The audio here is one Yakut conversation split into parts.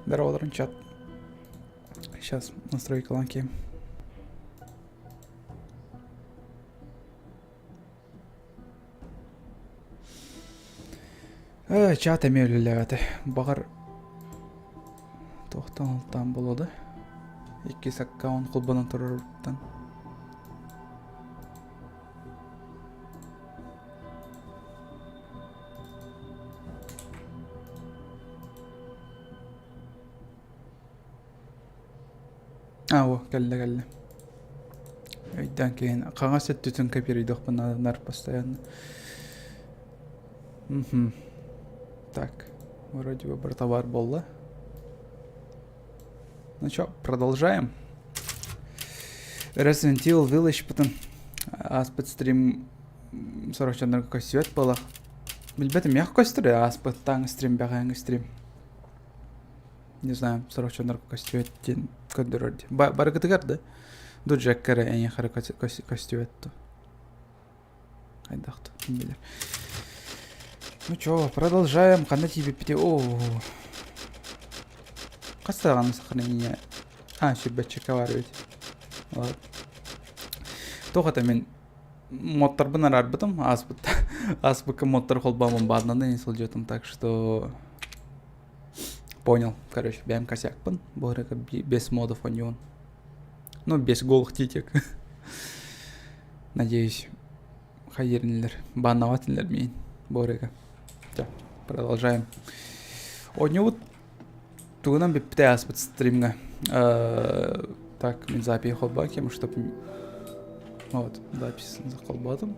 Здорово, чат. Сейчас настройка ланки. Э, чат эмиэ үлэлээбэтэ. Баҕар туохтан алтаан буолуо да. Иккис аккаунт холбонон туруруттан. А, о, кэллэ кэллэ. Өйдөөн киһин хаҥас өттүтүн копируйдуохпун наада постоянно. Мгм. Так, вроде бы бір товар буолла. Ну чё, продолжаем. Resident Evil Village потом ааспыт стрим сорох дьоннорго көстүбэт буолла. Билбэтим миэхэ көстөр ааспыттааҥ стрим бэҕэһээҥҥи стрим. Не знаю, сорох дьоннорго көстүбэт диэн көрдөрөр дии. Барыгытыгар да? Ду Джекка эрэ эйиэхэ эрэ көстүбэт дуо? Хайдах ким билэр. Ну чё, продолжаем. Ханна тиийбиппитий? О, хас даҕаны сохранение? А, сүүрбэччэкэ баар эбит. Вот. Туох это мин модтарбын араарбытым ааспыт ааспыкка модтар холбоомун бааннанан сылдьыбытым так что понял короче бэйэм косякпын бу без модов онион ну без голых титек Надеюсь, хайырнилер, банноватынлар миин Борыга. Все, продолжаем. Оонньуубут тугунан бүппүтэ ааспыт стримҥа. Так, мин запись холбоокем, чтоб вот, запись холбоотум.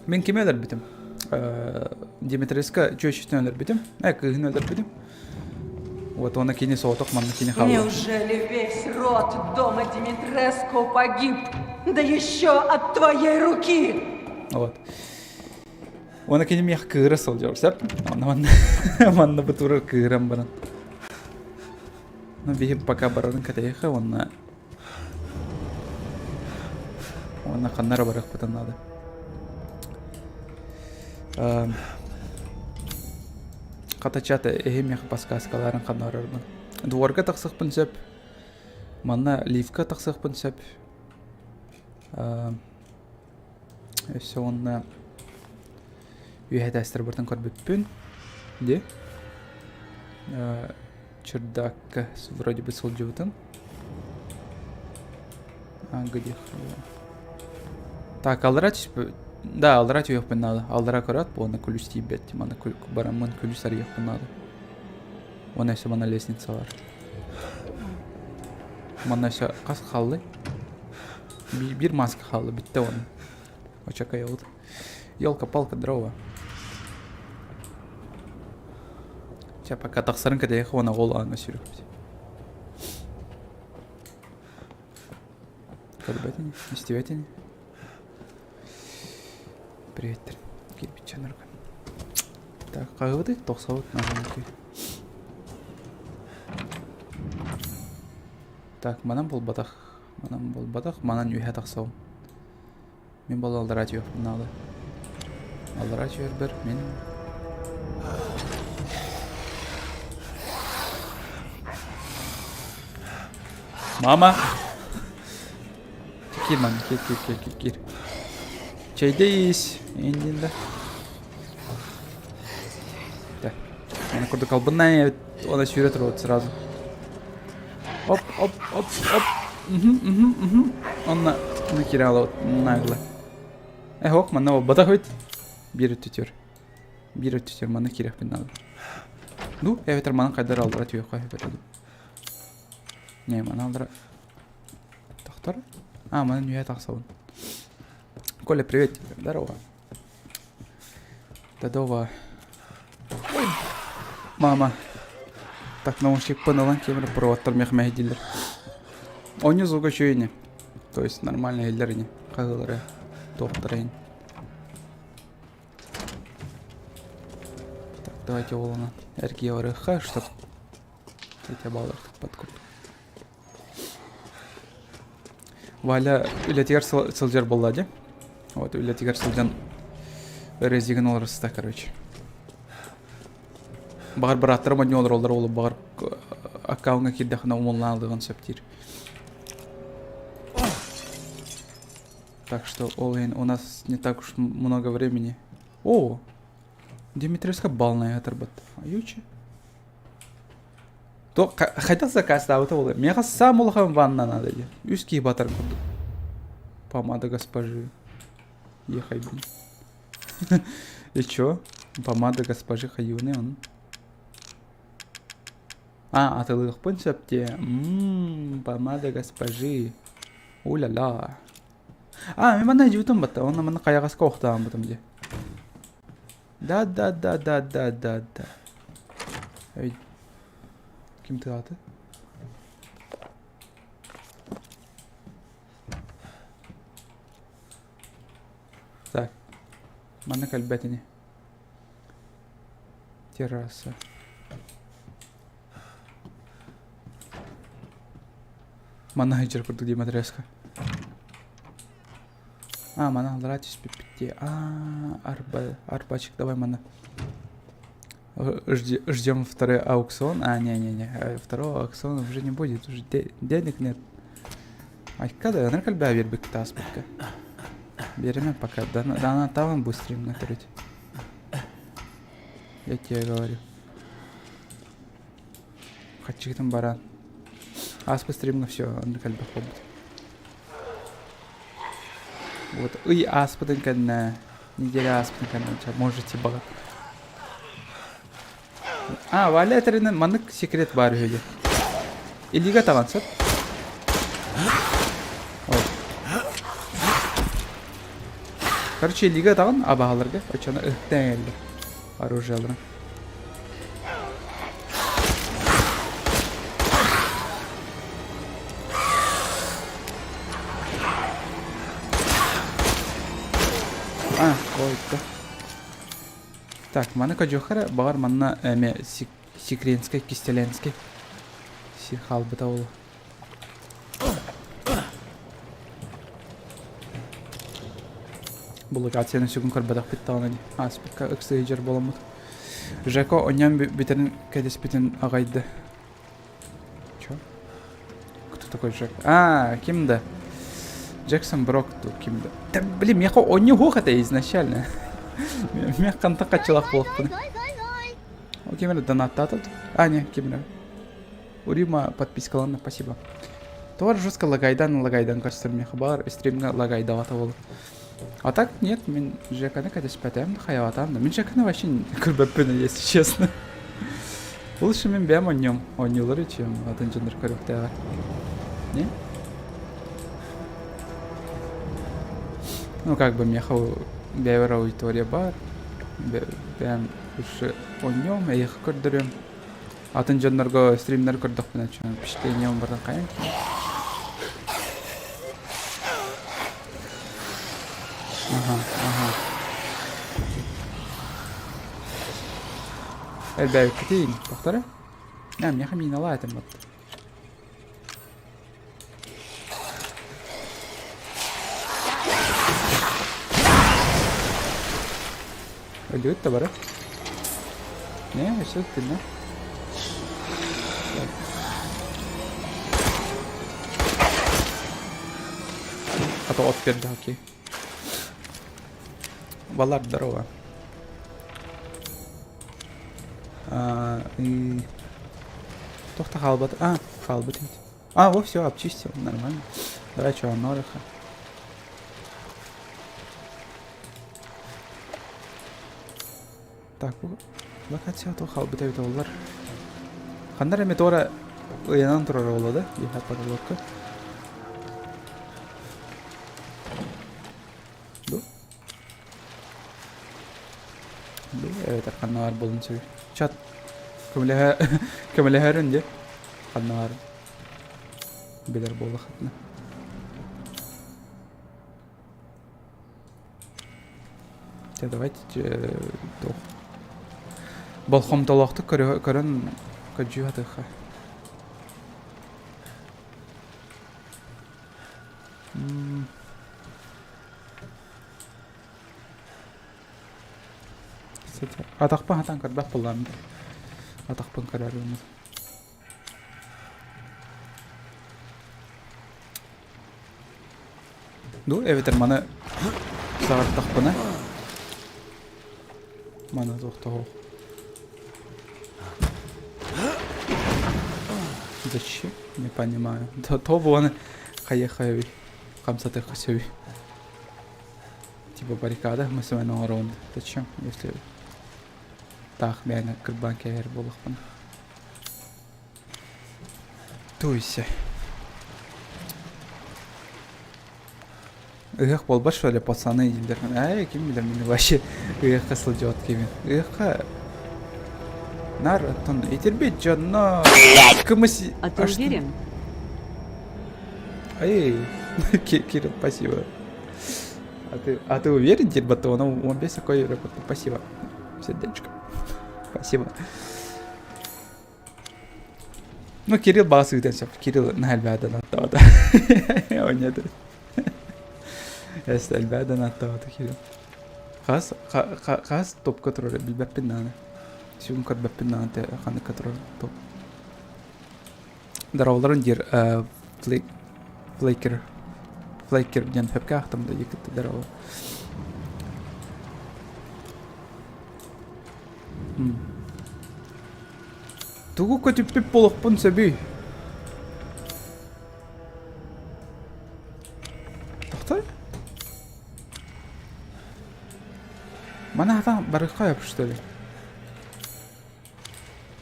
Мин кими өлөрбүтүм? Димитриска чүөчүтүн өлөрбүтүм. Э, кыыһын өлөрбүтүм. Вот он кини соҕотох манна кини хаалла. Неужели весь род дома Димитреску погиб? Да еще от твоей руки! Вот. Уонна кини миэхэ кыыра сылдьар, сөп? Онно манна манна бутуурар кыыран баран. Ну, биһи пока барарын кэтэһиэхэ уонна уонна ханна эрэ барыахпытын наада. Хата чат эһи миэхэ подсказкаларын ханна барарбын. Дворга тахсыахпын сөп. Манна лифтка тахсыахпын сөп. Өссө уонна үөһэ этээстэрбитин көрбүппүн. Дии. Чердакка вроде бы сылдьыбытым. А, где Так, аллара түспү... Да, аллара түһүөхпүн наада. Аллара көрөөт, уонна күлүс тиийбэт. Манна бараммын күлүс арыйыахпын наада. Уонна өссө манна лестница бар. Манна өссө хас хааллый? Биир маска хаалла, бүттэ уонна. Очакайабыт. Елка-палка, дрова. Чэ, пока тахсарын кэтэйэх уонна ол ааҥҥа сүрүхпүт. Көрбөт ини, истибэт ини. Приветтер, кирпиччанарга. Так, хаһыбытый? Тохсобут наһаа Так, манан буолбатах. Манан буолбатах. Манан үөһэ тахсабын. Мин буолла аллараа түһүөхпүн наада. Аллараа түһэрбэр мин Мама! Кир, мам, кир, кир, кир, кир, кир. Чэйдэ ис, индин да. Да. Аны курдук албыннаан она сүүрэ туруот сразу. Оп, оп, оп, оп. Угу, угу, угу. Онно накирала нагло. Эхох, манна буолбатах бит. Биир өттүтүөр. Биир өттүтүөр манна киириэхпин наада. Ну, эбэтэр манан хайдар алдара түһүөххэ эбэтэр. Не, маны алдара. Тохтор? А, манан үһэ тахсабын. Коля, привет. Здорово. Дадова. Ой, мама. Так, наушникпын ылан кемер проводтар мех мэһэйдииллэр. Онньу звуга үчүгэй ини. То есть нормально иһиллэр ини. Хаһыылары, туохтара ини. Так, давайте олону эргийэ барыахха, чтоб эти баллар подкуп. Валя үлэтигэр сылдьар буолла дии. Вот үлэтигэр сылдьан резигин олорсута короче. Баҕар бырааттарым онньу олороллор ол баҕар аккаунҥа киирдэххинэ умуллаан ылыаҕын сөп диир. Так что ол иһин у нас не так уж много времени. О, Дмитриевска балнай атырбыт. Ючи. То хайдах заказдаабыта буолуо? Миэхэ саам улахан ванна надо диэн. Үс киһи батар курдук. Помада госпожи. Ехайбын. И чё? Помада госпожи Хаюны он. А, атылыахпын сөп дии. Ммм, помада госпожи. У-ля-ля. А, мен манна дьыбытым батта. Онно манна хайаҕаска охтооммутум дии. Да, да, да, да, да, да, да. Эй, ким тыааты? Так, манна кэлбэт ини. Терраса. Манна сылдьар курдук дии матреска. А, мана аллараа түспүппүт дии. А, арба, арбачик, давай мана. Жди, ждем второй аукцион. А, не-не-не, второго аукциона уже не будет, уже денег нет. Айка да, ынырык элбэҕи биэрбиккит ааспыкка. Биэримэ пока, да, да таван быстрее төрүт. Я тебе говорю. Хаччыгытын баран. Ааспыт стримҥа все, оннук элбэх буолбут. Вот ый ааспытын кэннэ, неделя ааспытын кэннэ, можете баҕа. А, Валя этэринэн маннык секрет баар үһү дии. Илиигэ таҕан сөп. Короче, илиигэ таҕан абаһаларга оччону ыһыктаан кэллэ оружиеларын. А, ой, да. Так, маны көрдүөххэ эрэ, баҕар манна эмиэ секренскэй, кистэлэнскэй сир хаалбыта буолуо. Бу локацияны сүгүн көрбөтөхпүт даҕаны дии. Ааспыкка ыксыы дьэр буоламмыт. Жеко онньон бүтэрин кэтэспитин аҕайда. Чё? Кто такой Джек? А, ким да? Джексон Брок тут ким да? Да блин, миэхэ онньуһуох этэ изначально. Миэх хантан хаччылах буолуохпун. О, ким эрэ донаттаатат? А, не, ким эрэ. Урима подпискаланна, спасибо. Товар жестко лагайдан лагайдан көстөр миэхэ баар стримҥа лагайдабата буолу. А так нет, мин Жеканы кэтэспэтээм да хайаатаам да. Мин Жеканы вообще көрбөппүн, если честно. Лучше мин бэйэм оонньуом, оонньуулары чем атын дьоннор көрүөхтээҕэр. Не? Ну, как бы миэхэ бэйэбэр аудитория баар. Бэйэм лучше оонньуом, эйиэхэ көрдөрүөм. Атын дьоннорго стримнэр көрдөхпүнэ, впечатлением баран хайан. Ага, ага. Элбээбиккитин, тохторо? А, миэхэ миналаа этим вот. Өлүөт да бары. Не, өссө тинне. А то от берді, окей. Валар, здорово. А, и... Тохта хаалбат. А, хаалбыт эбит. А, во, все, обчистил, нормально. Давай что, Нораха. Так, бу локация то хаалбыт эбит оллар. Ханна эрэ метеора ыйанан турар буолла да? Иһэ потолокка. Бу? Бу эбэтэр ханна баар буолуон сөбүй? Чат көмөлөһө көмөлөһөрүн дии. Ханна баар билэр буоллаххытына. Дьэ давайте туох болҕомтолоохтук көрөн көрдьүү сатыахха. Кстати, атахпын хатан көрбөх буоллаҕым. Атахпын көрөр гыммыт. Ду эбэтэр маны саҕартахпына маны туохтоһуох. Зачем? Не понимаю. То, то буолан хайа-хайа хамсатыахха сөбүй. Типа баррикада мысыман оҥоробун. Зачем, если таах мээнэ кырбаан кээһэр буоллахпына. Туйся. Ыһыах буолбат что ли, пацаны дииллэр. Ээ, ким билэр мин вообще ыһыахха сылдьыбат киһибин. Ыһыахха нар оттон итирбит дьонно кымыс А ты уверен? Эй, Кирилл, спасибо. А ты, а ты уверен, теперь батон? Он без такой Спасибо. Сердечко. Спасибо. Ну, Кирилл баас ыытан сөп. Кирилл наһаа элбээден аттаабата. Ойнады. Эс элбээден аттаабата Кирилл. Хас хас топка турар билбэппин нааны. Сүгүн көрбөппүн нааны ханыкка турар топ. Здороваларын диир Флейкер Флейкер диэн сөпкө аахтым да дии здорово. Тугу көтүппүт буолуохпун сөбүй? Тохтой? Маны хатан барыхха сөп что ли?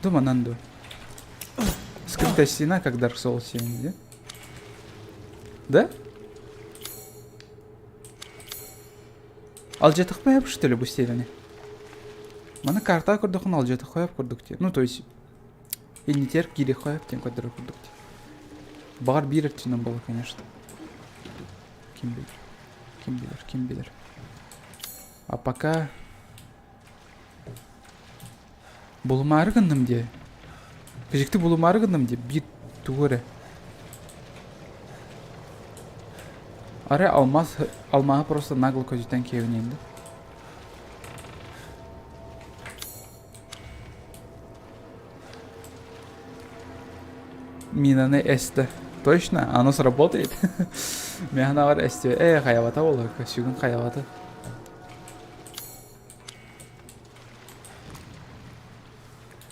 Думанан дуо? Скрытая стена, как Dark Souls 7, да? Да? Алдьатахпайап что ли бу стенаны? Маны картаҕа көрдөххүнэ алдьатаххайап курдук дии. Ну то есть иннитигэр киириэххэйэп диэн көрдөрөр курдук дии. Баҕар биир өттүнэн буолуо конечно. Ким билэр. Ким билэр, ким билэр. А пока Булумаары гынным диэ. Кыдьыкты булумаары гынным диэ биир тугу эрэ. Арай алмаз алмааһы просто нагло көтүтэн киэбиниэн да. Минаны эстэ. Точно? Оно сработает? Миэхэ эстиэ. Ээ, хайабата буолуо, сүгүн хайабата.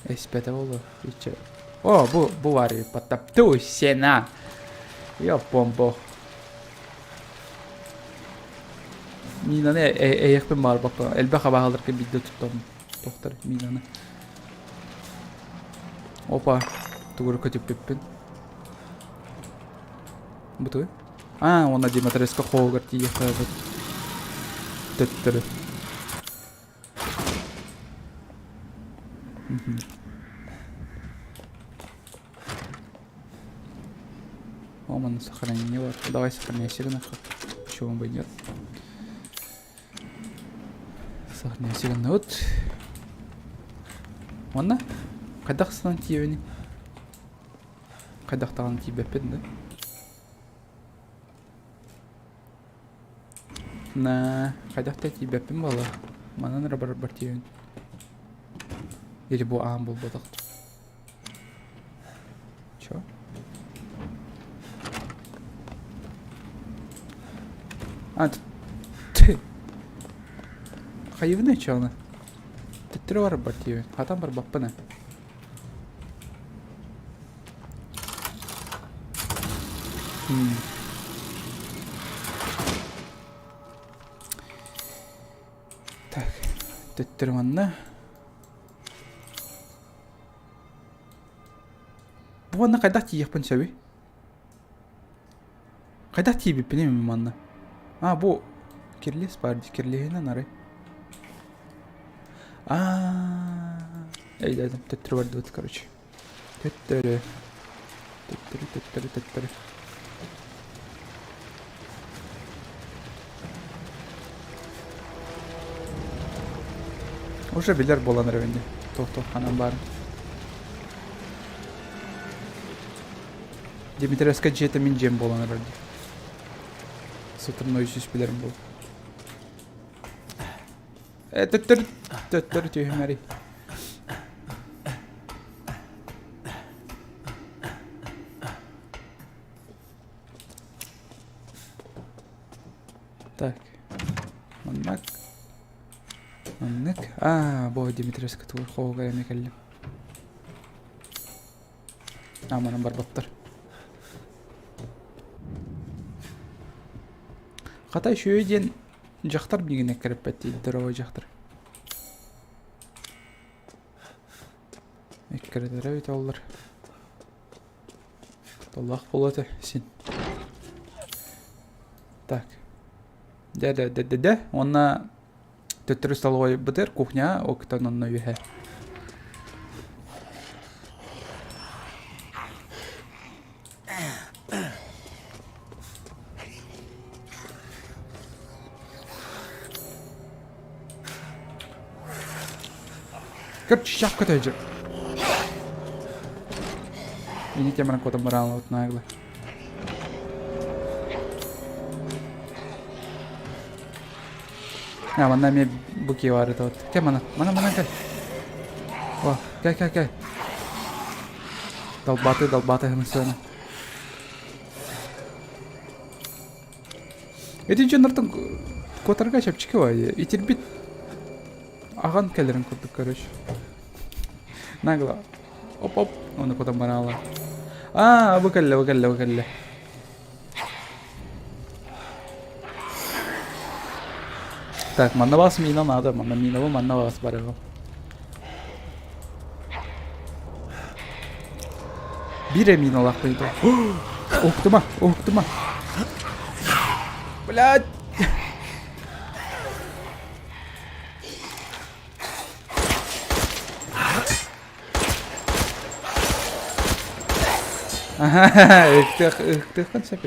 Эспэтэ буолуо иччэ. О, бу бу баар потоптуй сена. Ёппомбо. Минаны эйэхпин баарбаппа. Элбэх абааһыларга биирдэ туттам. Тохтор минаны. Опа, тугу көтүппүппүн. Бу тугуй? А, уонна Димитреска хоһугар тиийиэххэ бу төттөрү. О, манна сохранение бар. Давай сохраняйся гынахха. Почему бы и нет? Сохраняйся гынныбыт. Уонна хайдах сынан тиийэбиний? Хайдах даҕаны тиийбэппин да. На, хайдах да тиийбэппин буолла. Манан эрэ барарбар тиийэбин. Или бу аан буолбатах. Чё? А, ты. Хайыбын чё Төттөрү барарбар тиийэбин. Хатан барбаппын ээ. Так, төттөрү манна. Бу манна хайдах тиийиэхпин сөбүй? Хайдах тиийбиппиний мин манна? А, бу кирлиэс баар дии, кирлиэһинэн арай. Аа, өйдөөтүм, төттөрү бардыбыт, короче. Төттөрү. Төттөрү, төттөрү, төттөрү. Уже билэр буолан эрэбин дии. Туох-туох ханан баарын. Дмитриевскай дьиэтэ мин дьиэм буолан эрэр дии. Сытырной сүүс билэрим буолуо. Э, төттөрү, төттөрү түһүмэрий. Так. Маннык. Маннык. Аа, бу Дмитриевскэ тугу хоһугар эмиэ кэллим. Аа, манан барбаттар. Хата үчүгэй диэн дьахтар миигин эккирэппэт дии, здоровай дьахтар. Эккирэтэрэ эбитэ буоллар. Толлоох буолуо этэ син. Так. Дэ дэ дэ дэ дэ уонна төттөрү столовойбутугар кухня октон онно үөһэ. Короче, шапка тоже. Ini темана кота морална вот нагло. А, манна эмиэ бу киһи баар этэ вот. Кэ мана, мана мана кэл. О, кэ кэ кэ. Долбаты, долбаты хымсыана. Ити дьоннортон куотарга чэпчэки баайы. Итирбит аҕан кэлэрин курдук короче. Нагло. Оп-оп, оны кутан бараала. Аа, бу кэллэ, бу кэллэ, бу кэллэ. Так, манна бас мина надо, манна мина бу, манна бас барыга. Биир миналаах ыйда. Уһуктума, уһуктума. Блядь! Ыктых, ыктыхын сөп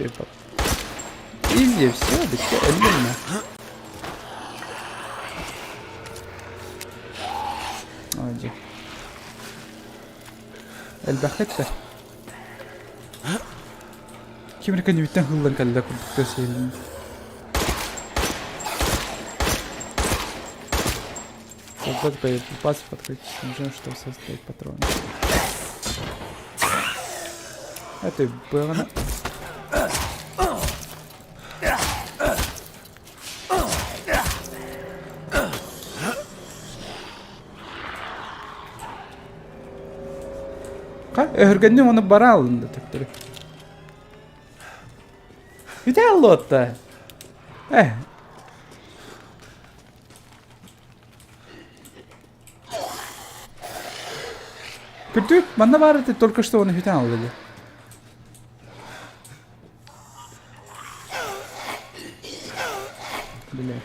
Изи, все, бүттэ, өллүм Оди. Элбэххит да. Ким эрэ кэннибиттэн хыллан кэллэ курдук да сиэлин. Создать боеприпасы подкрыть нужно, чтобы создать патроны. Это было... Өһүргэнним оны бара алынды төптөрү. Бүтэ аллотта. Э. Күрдүк, манна баар этэ только что оны бүтэн алды. Бля.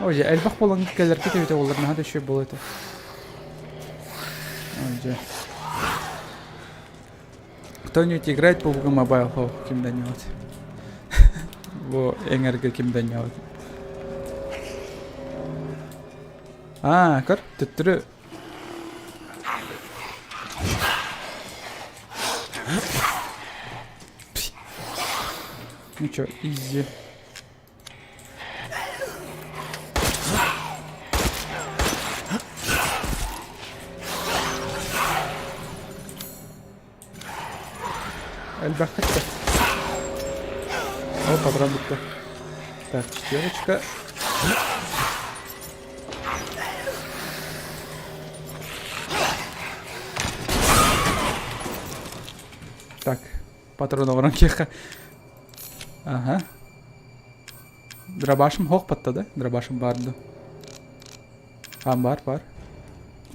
Ой, дьэ, элбэх буолан кэлэргэ эбитэ буоллар наһаа да үчүгэй буолуо этэ. Ой, дьэ. Кто-нибудь играет по PUBG Mobile? Хо, ким да не Бу эҥэргэ ким да не Аа, көр, төттөрү Ну чё, изи. Элбэххит да. О, патрон бүттэ. Так, четверочка. Так, патрон оҥорон киэхэ. Ага. Дробашым хоох баттады. Дробашым бар ду. А, бар, бар.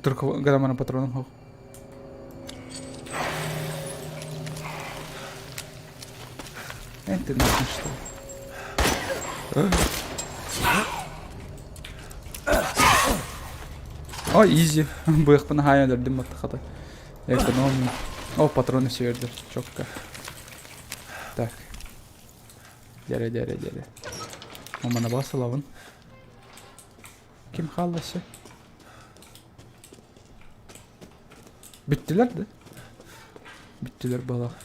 Только граммарым патроным хоох. Это нахуй что? О, изи. Быахпын хаайан өлөрдүм баттахата. Экономия. О, патроны сүйөрдөр. Чокка. Так. Дьэрэ, дьэрэ, дьэрэ. Мамана басылабын. Ким хаалла өссө? Бүттүлэр да? Бүттүлэр буолуох.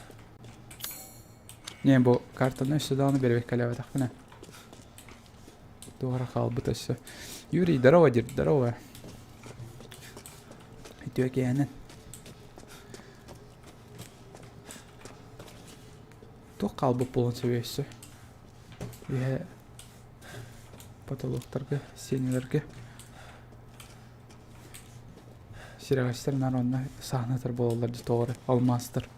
Не, бу картаны өссө даҕаны бэрэбиэркэлээбэтэхпинэ. Туох эрэ хаалбыт өссө. Юрий, здорово, дир, здорово. Үтүө киэһэнэн. Туох хаалбыт буолуон сөбүй өссө? Үөһэ потолоктарга, сиэнэлэргэ сирэҕэстэр наар онно саһанатар буолаллар дии тоҕо эрэ алмаастар.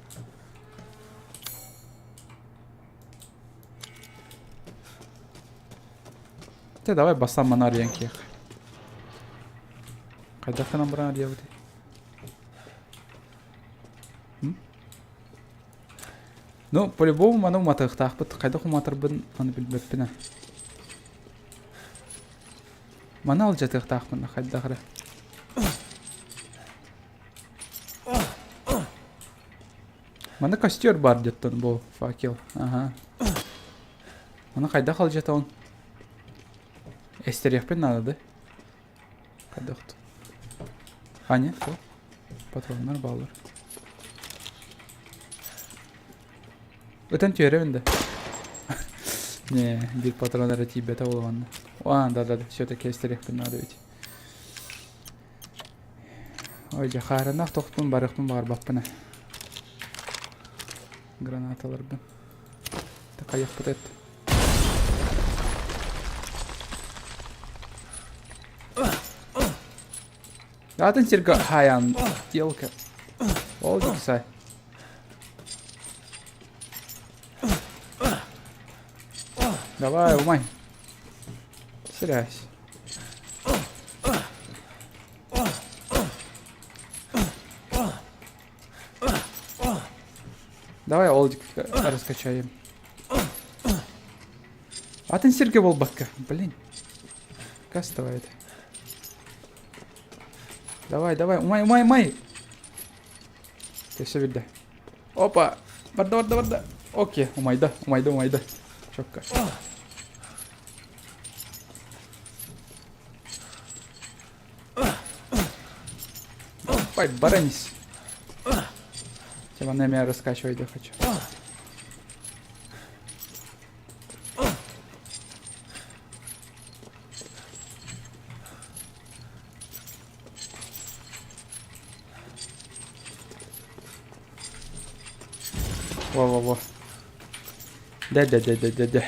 Чэ давай бастаан маны арыйан киэх. Хайдах гынан баран арыйабытый? Ну, по-любому маны уматыахтаахпыт. Хайдах уматарбын аны билбэппин ээ. Маны алдьатыахтаахпын хайдах эрэ. Маны костер бар диэттэн бу факел. Ага. Маны хайдах алдьатаҕын? Эстэриэхпин наада да? Хайдах А, нет, все. Патроннар бааллар. Ытан түөрэбин да. Не, биир патрон эрэ тиийбэтэ буолуонна. А, да-да-да, все-таки эстэриэхпин наада ведь. Ой, дьэ, хаарынаах тохпун барыахпын баҕарбаппын ээ. Гранаталарбын. Такайыахпыт эт. Атын сиргэ хаайан телка. Ол диксай. Давай, умай. Сирясь. Давай олдик раскачаем. Атын сиргэ буолбакка, блин. Кастовая это. Давай, давай, умай, умай, умай. Ты все видно. Опа! Барда, барда, барда. Окей, умайда, умайда, умайда. Четко. Давай, баранись. Тема на меня раскачивать я хочу. Во-во-во. Дэ-дэ-дэ-дэ-дэ-дэ.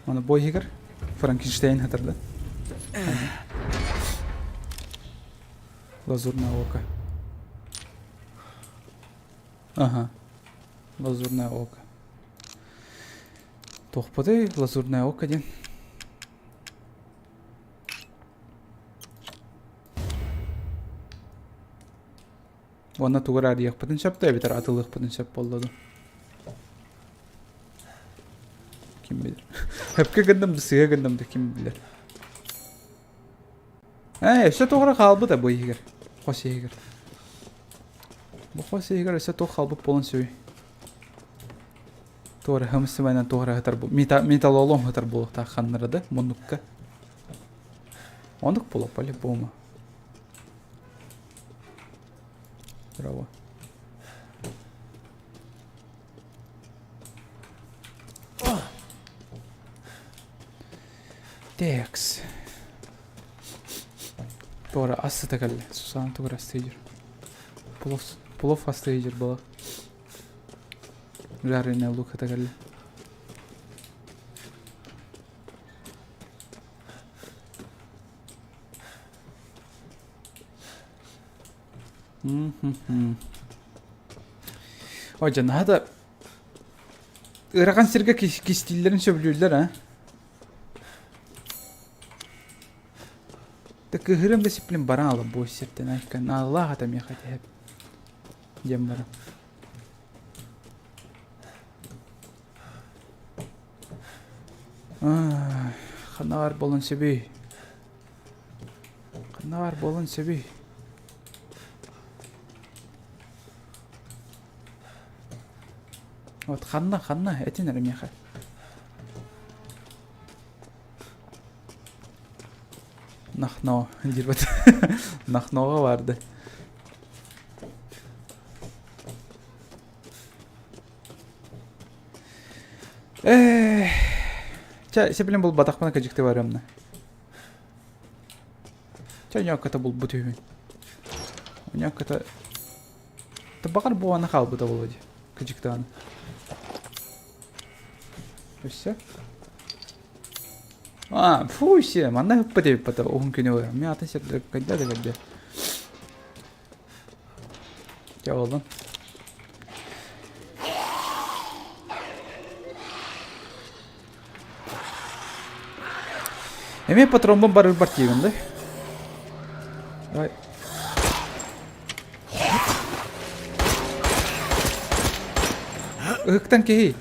Оны бой иһигэр Франкенштейн хатырда. Лазурное око. Ага. Лазурное око. Туохпутуй лазурное око диэн? Уонна тугу эрэ арыйыахпытын сөп да эбэтэр атылыахпытын сөп буолла дуу? Ким билэр. Хөпкө гынным да сыыһа гынным да ким билэр. Ээ, өссө туох эрэ хаалбыт бу иһигэр. Хос иһигэр. Бу хос иһигэр өссө туох хаалбыт буолан сөбүй? Туора хымсыбайынан туох эрэ сытар металлолом сытар буолуохтаах ханнара да муннукка. Оннук буолуо по-любому. Браво. Текс. Туора ас сыта кэллэ. Сусаана тугу астыы Плов, плов астыы была. Жареный лук это кэллэ. Ой, дьэ, наһаа да ыарахан сиргэ кистииллэрин сөбүлүүллэр, а? Да кыһырым да сиплин баран ала бу сиртэн айка наалаах ата миэхэ тэһэп диэн баран. Ханна баар буолан сөбүй? Ханна баар буолан сөбүй? Вот ханна, ханна, этин эрэ миэхэ. Нахно диирбэт. Нахноҕа барды. Эх, чэ, сиплин булбатахпына кыдьыкты барыамна. Чэ, ньооккото булбут үһүн. Ньооккото... Табаҕар буолана хаалбыта буолуо дии. Кыдьыктаан. Өссө? А, фу, все, манна ыппыт эбиппит уһун күнү быһа. Мин атын сирдэр кайда да кэлдэ. Дьэ буоллун. Эмиэ патроммун барыырбар тиийэн да. Давай. Ыһыктан киһи.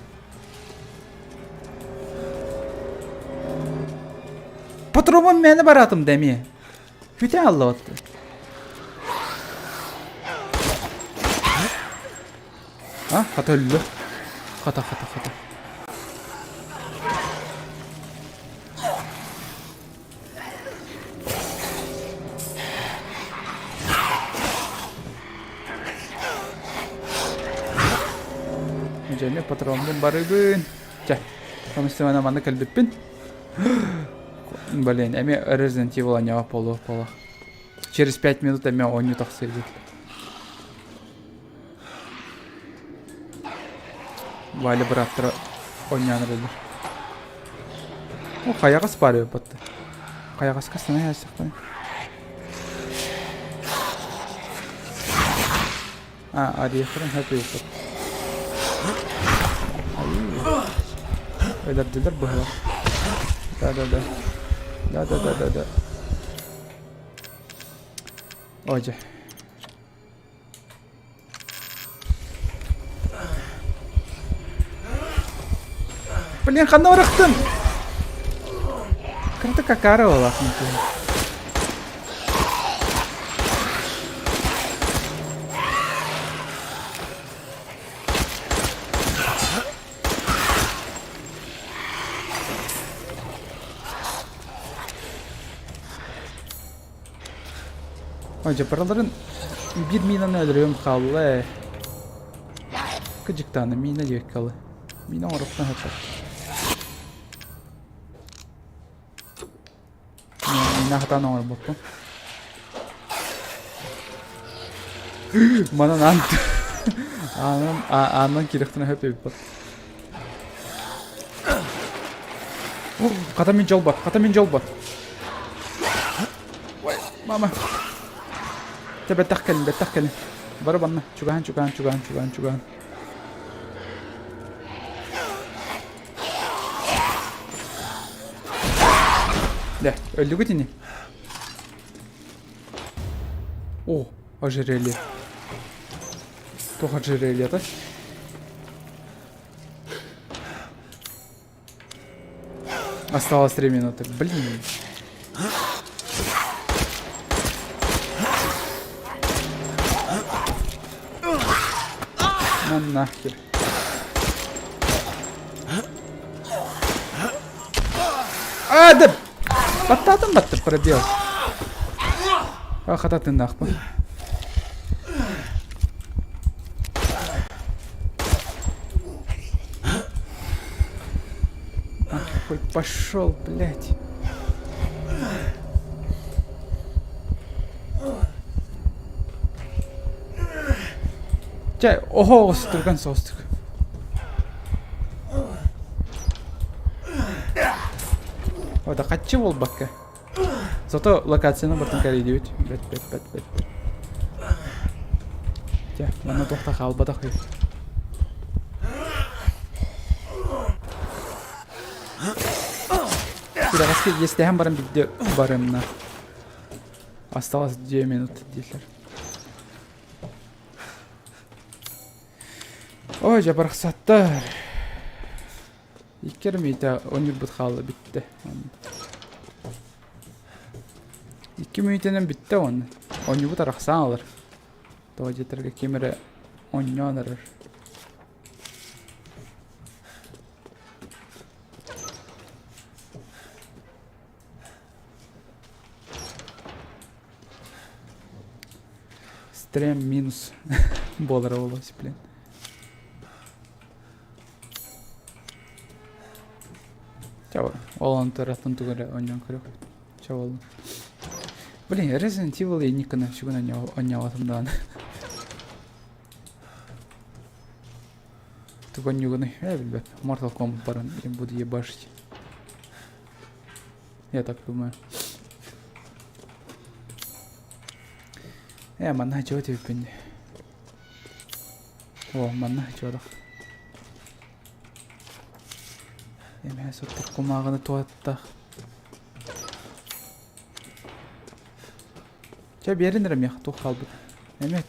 Патроммун мээнэ бараатым да эмиэ. Бүтэ аллабат. А, хата өллө. Хата, хата, хата. Дьэни патроммун барыбын. Чэ, хамыстымана манна кэлбиппин. Блин, эмиэ Resident Evil анньаҕа полу поло. Через 5 минут эмиэ оонньуу тахсыыбыт. Валя бырааттара оонньоон эрэллэр. О, хайаҕас баар эбит батта. Хайаҕаска сана ясахтан. А, арыйахтарын хөп эбит. Өлөрдүлэр быһалар. Да-да-да. Да-да-да-да-да. Ой, дьэ. Блин, ханна барахтын? Кырата какара олах. Ой, дьапараларын биир минаны өлөрүөм хаалла ээ. Кыдьыктааны мина диэккэ алы. Мина оҥоруохтан сөп. Мина хатаан оҥорбоппун. Манан аан аанан аанан киирэхтэнэ сөп эбит Хата мин дьолбот, хата мин дьолбот. Ой, мама. Те бэттэх кэлин, бэттэх кэлин. Бары банна, чугаһан, чугаһан, чугаһан, чугаһан, чугаһан. Дэ, өллүгүт ини. О, ожерелье. Туох ожерельета? Осталось 3 минуты. Блин. На нахер. А, да! Баттаатым батты пробел. А, хата тыыннаахпын. Нахуй пошел, блядь. Чэ, оһо оҕустурган соҕустук. Ода хаччы буолбакка. Зато локацияны бартын кэрийдибит. Бэт, бэт, бэт, бэт, бэт. Дьэ, манна туох да хаалбатах үһү. Күрэҕэскэ иэстэһэн баран биирдэ барымна. Осталось 2 минуты дииллэр. Ой, дьэ барахсаттар. Икки эрэ мүнүүтэ оонньуурбут хаалла бүттэ. Икки мүнүүтэнэн бүттэ уонна. Оонньуубут арахсан ылар. Тоҕо диэтэргэ ким эрэ оонньоон эрэр. Стрем минус буолара буолуо блин. Чэ, ол онтон тугу эрэ оонньоон көрүөх. Чэ буоллун. Блин, Resident Evil Никона сүгүн оонньообатым даҕаны. Туган-ньугунай, ээ билбэт. Mortal Kombat баран буду ебашить. Я так думаю. Ээ, манна чего тебе О, манна чего Эмээ соттук кумааҕыны туһаттах. Чэ биэрин эрэ миэхэ туох хаалбыт. Эмиэ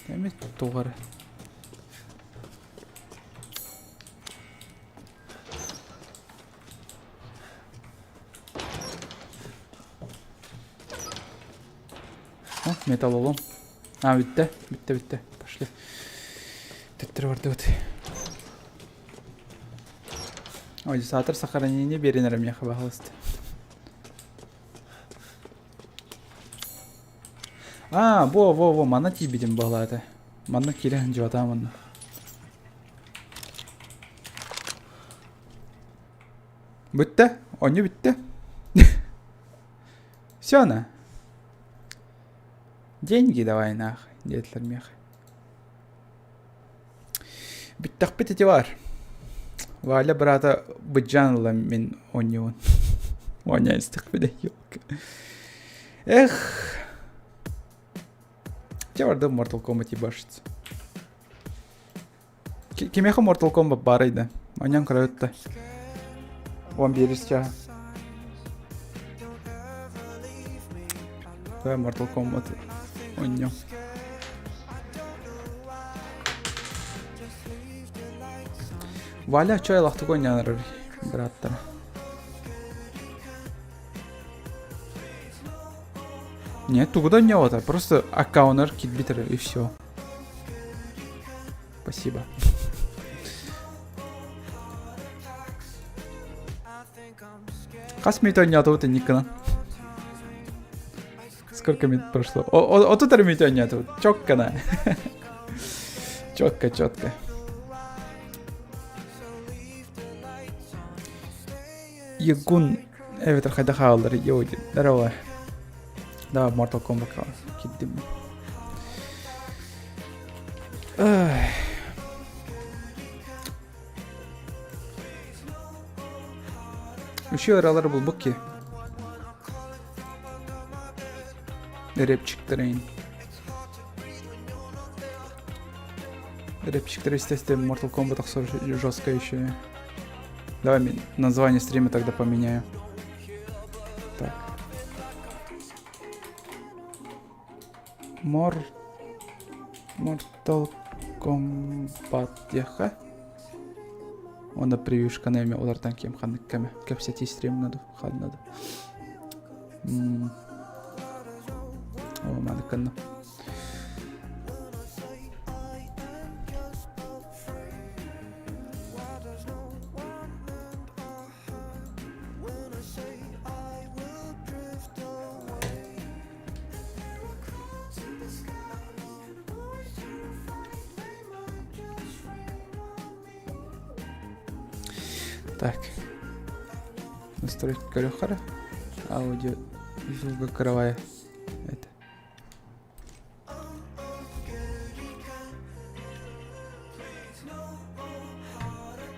эмиэ туох эрэ. О, металлолом. А, бүттэ, бүттэ, бүттэ. Пошли. Төттөрү бардыбыт. Ой, саатар сохранение биэрин эрэ миэхэ баһылыста. А, во, во, во, манна тиийбитим буолаата. Манна киирэн дьуотаам онно. Бүттэ, онньу бүттэ. Все на. Деньги давай нах, диэтилэр миэхэ. Бүттэхпит ити баар. Валя быраата быдьаан ыла мин оонньуубун. Оонньоон истэхпинэ елка. Эх. Дьэ барда Mortal Kombat ебашится. Кимиэхэ Mortal Kombat баарый да? Оонньоон көрөбүт да. Уон биирис чааһа. Mortal Kombat оонньоо. Валя чой лахтык оонньоонор бырааттара. Нет, тугу да оонньообото, просто аккаунер киирбит и все. Спасибо. Хас мүнүүтэ оонньоотубут инниккынан? Сколько минут прошло? Отут эрэ мүнүүтэ оонньоотубут. Чоккана. Четко, четко. Егун эбэтэр хайдах хааллар йоо здорово. Да, Mortal Kombat киирдим. Үчүгэй ыралары булбут ки. Рэпчиктэрин. Рэпчиктэр естественно Mortal Kombat охсор жестко еще. Давай название стрима тогда поменяю. Так. Мор... Mortal Kombat диэххэ. Уонна превьюшканы эмиэ олортон ким ханнык кэмэ кэпсэтии стримҥа ду ханна ду. О, маннык гынным. Так. Настроить көрөхөрө. Аудио звука кровая. Это.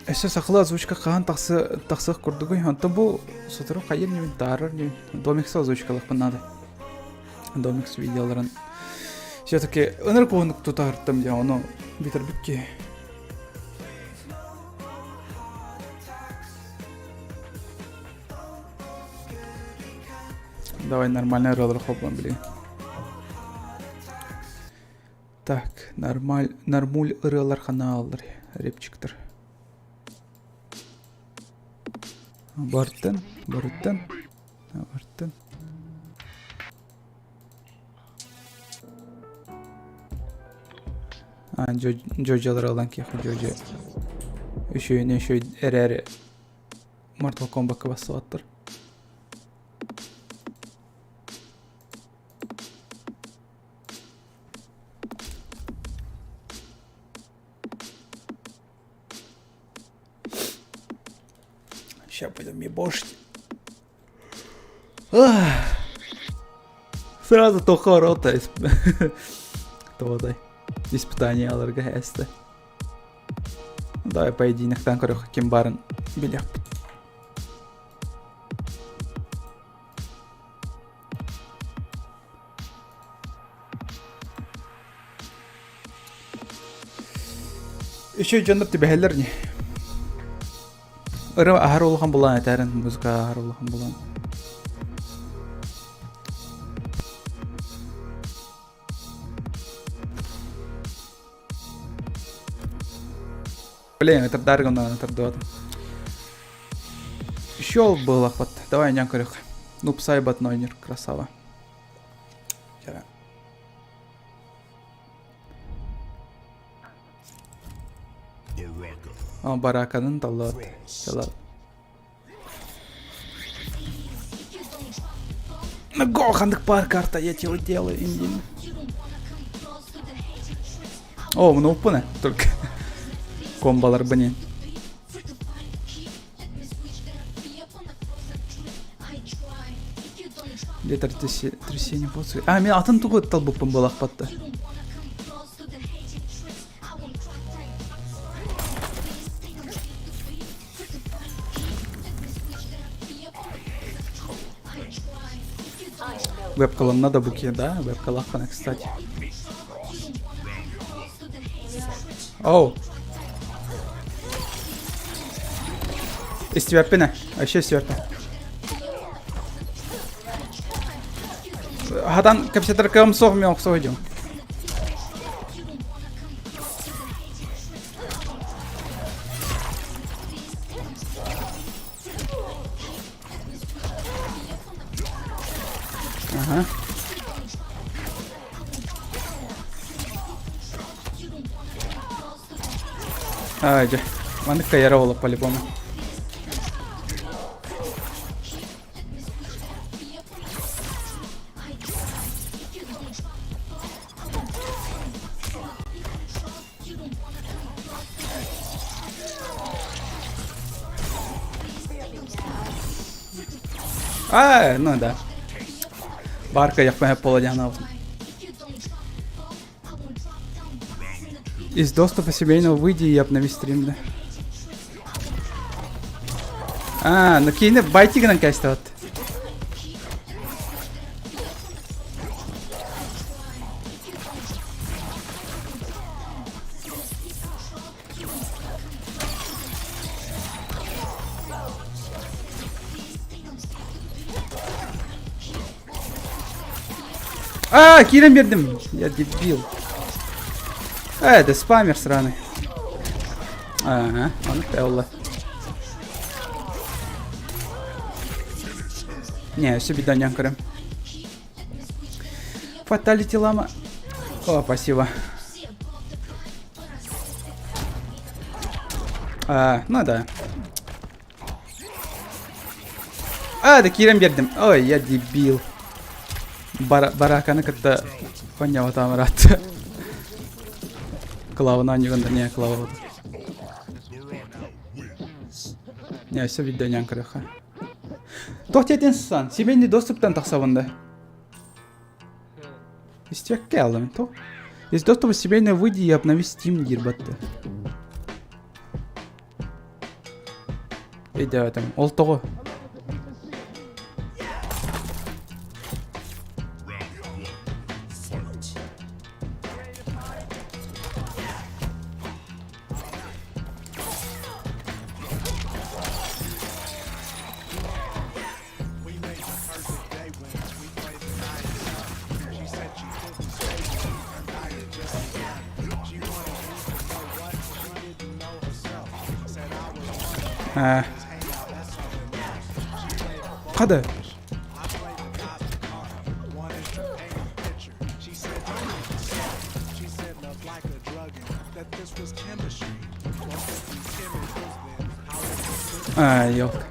Өссө сахалыы озвучка хаһан тахсы тахсыах курдугуй? Онтон бу сотору хайыр ньүмүн таарар ньүмүн. Домикса озвучкалыахпын наада. Домикс видеоларын все-таки ынырык уһуннук тутаһартым дьэ ону бүтэрбит киһи. Давай нормальный ырыалары холбоон билигин. Так, нормаль, нормуль ырыалар ханааллар, репчиктер. Бартын, барыттын, бартын. А, Джоджалар ылан киэхэ Джоджо. Үшүйүнэ үшүй эрээри Mortal Kombatка бассыбаттар. Сейчас пойдем ебошить. Сразу тоха рота Тоҕотой. Испытание аларга эсте. Ну, давай поединектан көрөх ким барын билиэхпит. Еще дьоннор түбэһэллэр не. Ырыа аһар улахан булан этэрин, музыка аһар улахан булан. Блин, это дарган тардыбатым. Еще был охват. Давай нян көрөх. Ну, псайбат нойнер, красава. Бараканын таллаат. Го, хандык пар карта, я тебе делаю, индин. О, муну уппуна, только комбалар быне. Где-то трясение А, мен атын тугу талбыппын буолахпатта. Вебкаланна да буки, да? Вебкалахпана, кстати. Оу. Истибэппин Вообще истибэппин. Хатан кэпсэтэр кыам суох мен охсо идем. Ага. Аа, дьэ. Маннык кайара буолла по-любому. А, ну да. Барка яхпа пола Из доступа семейного выйди и обнови стрим, да. А, ну киини байти гынан кэсте вот. А, киирэн биэрдим. Я дебил. А, это спамер сраный. Ага, он Элла. Не, все беда не көрем. Фаталити лама. О, спасибо. А, ну да. А, да киирэн биэрдим. Ой, я дебил. Бара бараканы кытта поняватаам ыраатта. Клавына анньыгын не клава. Не, все видео көрөхө. Туох диэтин сан, семейный доступтан тахсабын да. Истиэккэ алым то. Из доступа семейный выйди и обнови Steam диир батты. Өйдөөтүм. Ол тоҕо? Ээ. Хада. Аа, ёлка.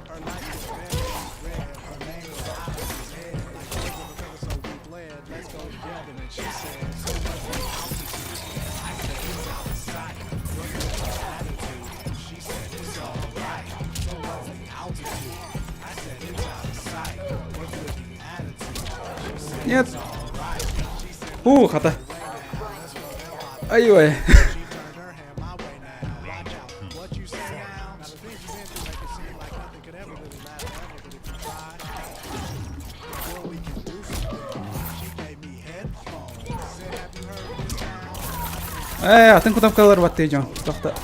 Нет. Уу, хата. Ай-ой. Э, атын кнопкалар баттыы дьон. Тохто.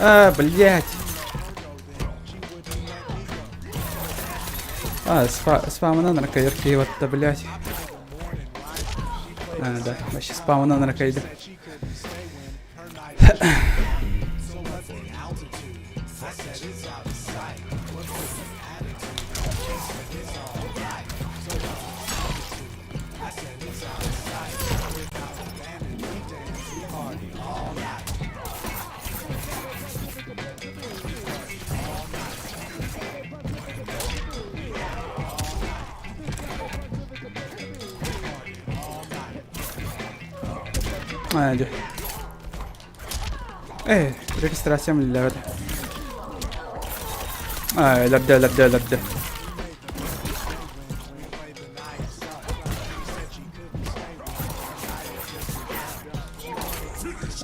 А, блядь. А, спамынан ракайыр киеватта, блядь. А, да, вообще спамынан ракайды. Аа, дьэ. Э, регистрациям үллэбэт. Аа, өлөрдө, өлөрдө, өлөрдө.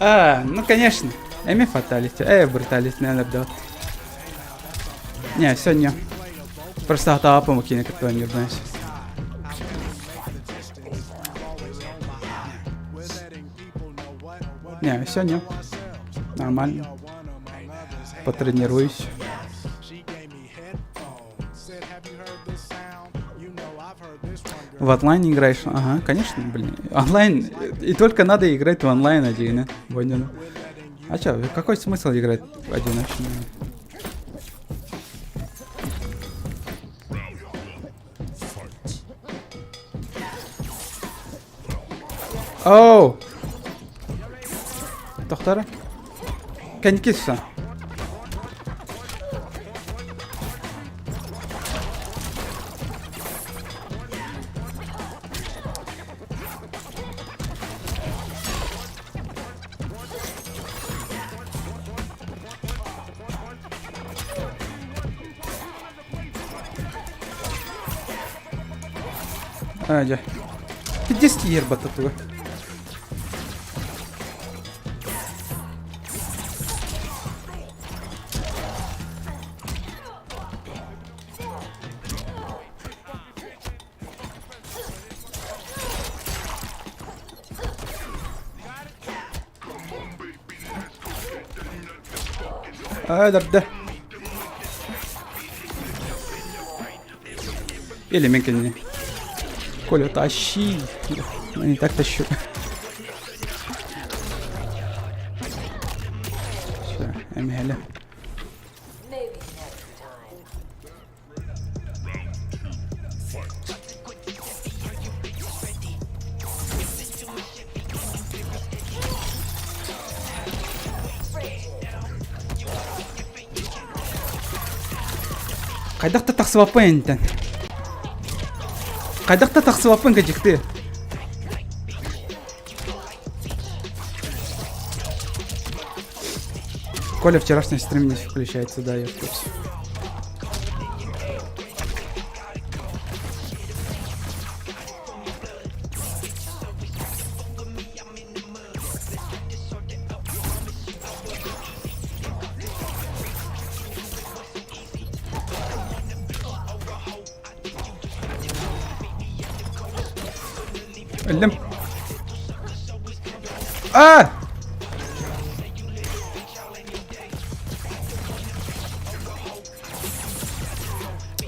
А, ну конечно. Эми фаталити. Э, бруталити, наверное, өлөрдө. Не, сегодня. Просто атаапым кини кытта оонньуурбун. Не, все, не. Нормально. Потренируюсь. В онлайн играешь? Ага, конечно, блин. Онлайн, и только надо играть в онлайн один, Понял. А чё, какой смысл играть в одиночную? Оу! Тохтара. Кэнникиса. Аа дьэ. Пиздец тиийэр баттатыга. Аа, да. Или мен кэннэ. Коля, тащи. Ну, не так тащу. Все, эмиһэлэ. Хайдах да тахсыбаппын энтэн. Хайдах да тахсыбаппын кэдьикти. Коля вчерашний стрим не включается, да, я в курсе. Өллүм. А!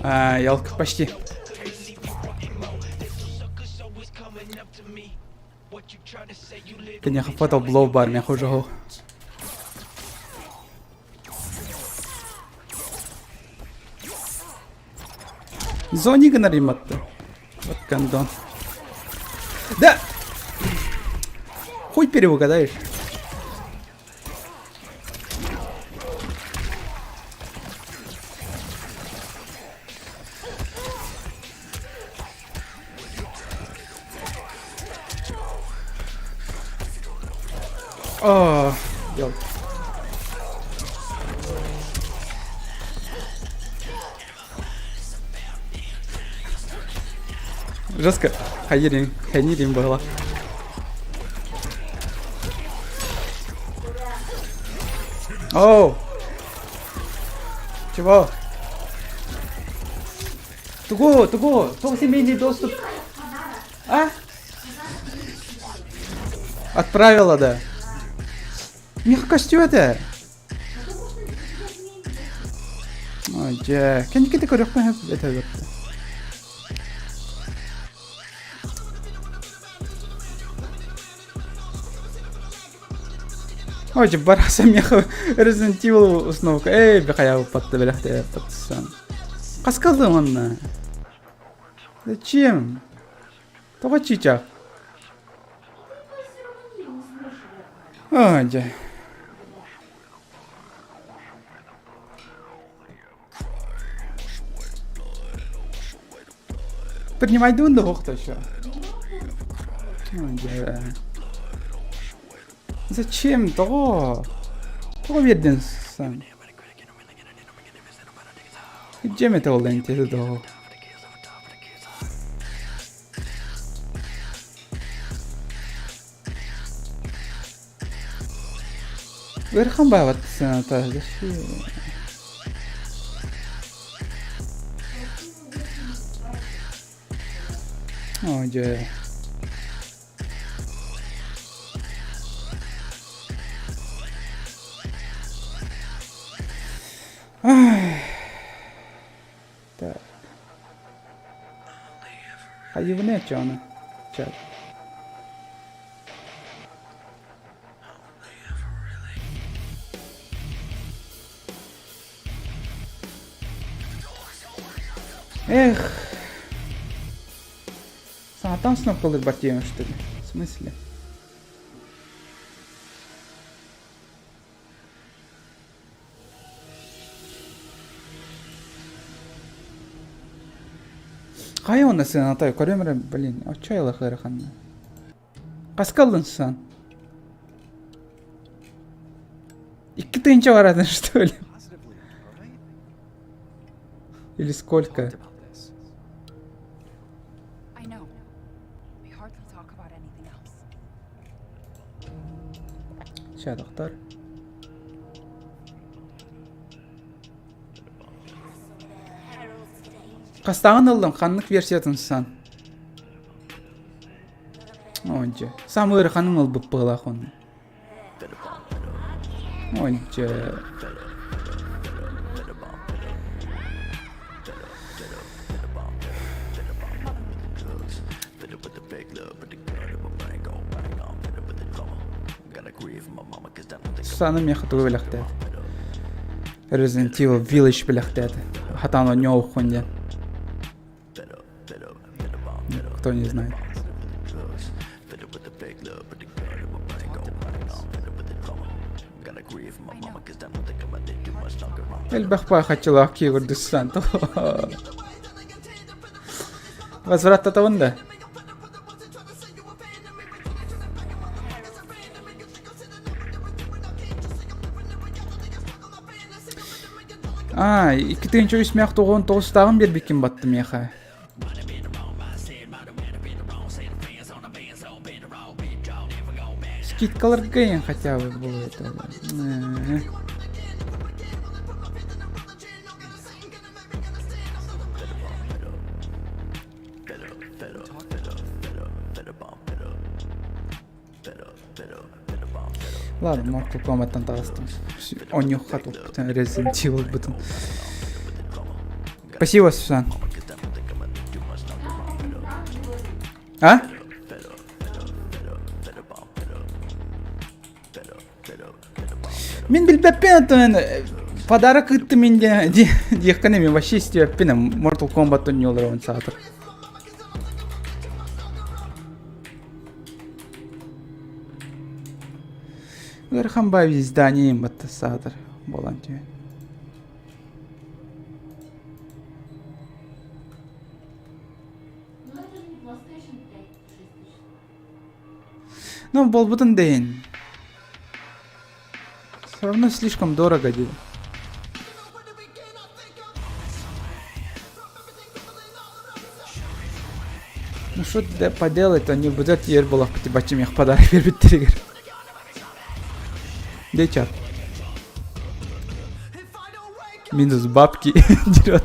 А, елка, почти. Киниэхэ фото блоу бар, мен хожоһу. Зони гынар иматты. Вот гондон. Да! Хуй переугадаешь. О, ёлки. Жестко хайрин, хайнирин была. Оу! Чего? Тугу, тугу, тугу семейный доступ. А? Отправила, да. Миэхэ көстүбэт ээ. Дьэ, кэнники да көрүөхпүн сөп этэ эбит. Ой, барахсан миэхэ Resident Evil установка. Эй, бэхайаабыппатта бэлэхтээбиппатсан. Хаскаллым онно. Зачем? Тоҕо чыычаах? Ой, дьэ. Принимайдыбын да уохта еще. Дьэ. Зачем? Тоҕо? Тоҕо биэрдин сан? Дьэм этэ ол эн доо. Ыарахан баабат сыаната. Оо дьэ. Так. Хайыбына чону. Чат. Эх. Саҥаттан кнопкалыыр тиэмэ что ли? В смысле? Хайа уонна сыаната көрүөм эрэ, блин, оччо айылах ыараханна. Хаска ыллын сан? 2000 баратын, что ли? Или сколько? Ща, доктор. Хастааҕын ыллым, ханнык версиятын сан? Онча. Сам ыараханын ылбыт быһыылаах онно. Онча. Саны миэхэ тугу бэлэхтээтэ? Resident Evil Village бэлэхтээтэ. Хатаан оонньообуккун диэн. Кто не знает. Элбэх баахаччылаах киирдиссан. Возвраттатабын да? Аа, 2003 мэх 99-тааҕын биэрбиккин баттым миэхэ. Скидкаларга иһин хотя бы было это. Ладно, Mortal Kombat'tan таҕыстым. Онньуохха туппутун, Resident Evil-бытын. Спасибо, Сусан. А? Мин билбэппин оттон подарок ыыттым мин диэххин эмиэ вообще истибэппин Mortal Kombat оонньуулар саатар. Ыарахан баай изданием батта саатар буолан түһэн. Ну, буолбутун да иһин. Все равно слишком дорого дии. Ну что поделать, они будут ер буолахпыт баччым подарок бербиттэригэр. Дечат. Минус бабки дерет.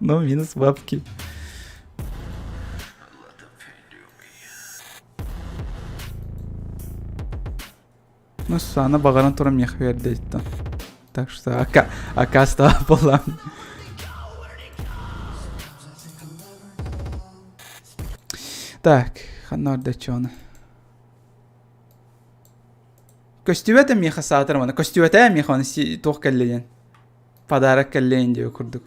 Ну, минус бабки. Ну, Сана баҕаран туран миэхэ биэрдэ иттэн. Так что ака акаастаах буоллам. Так, ханна ордоччуону? Көстүбэт миэхэ саатар маны. Көстүбэтэ миэхэ оны туох кэллэ диэн. Подарок кэллэйин диэ курдук.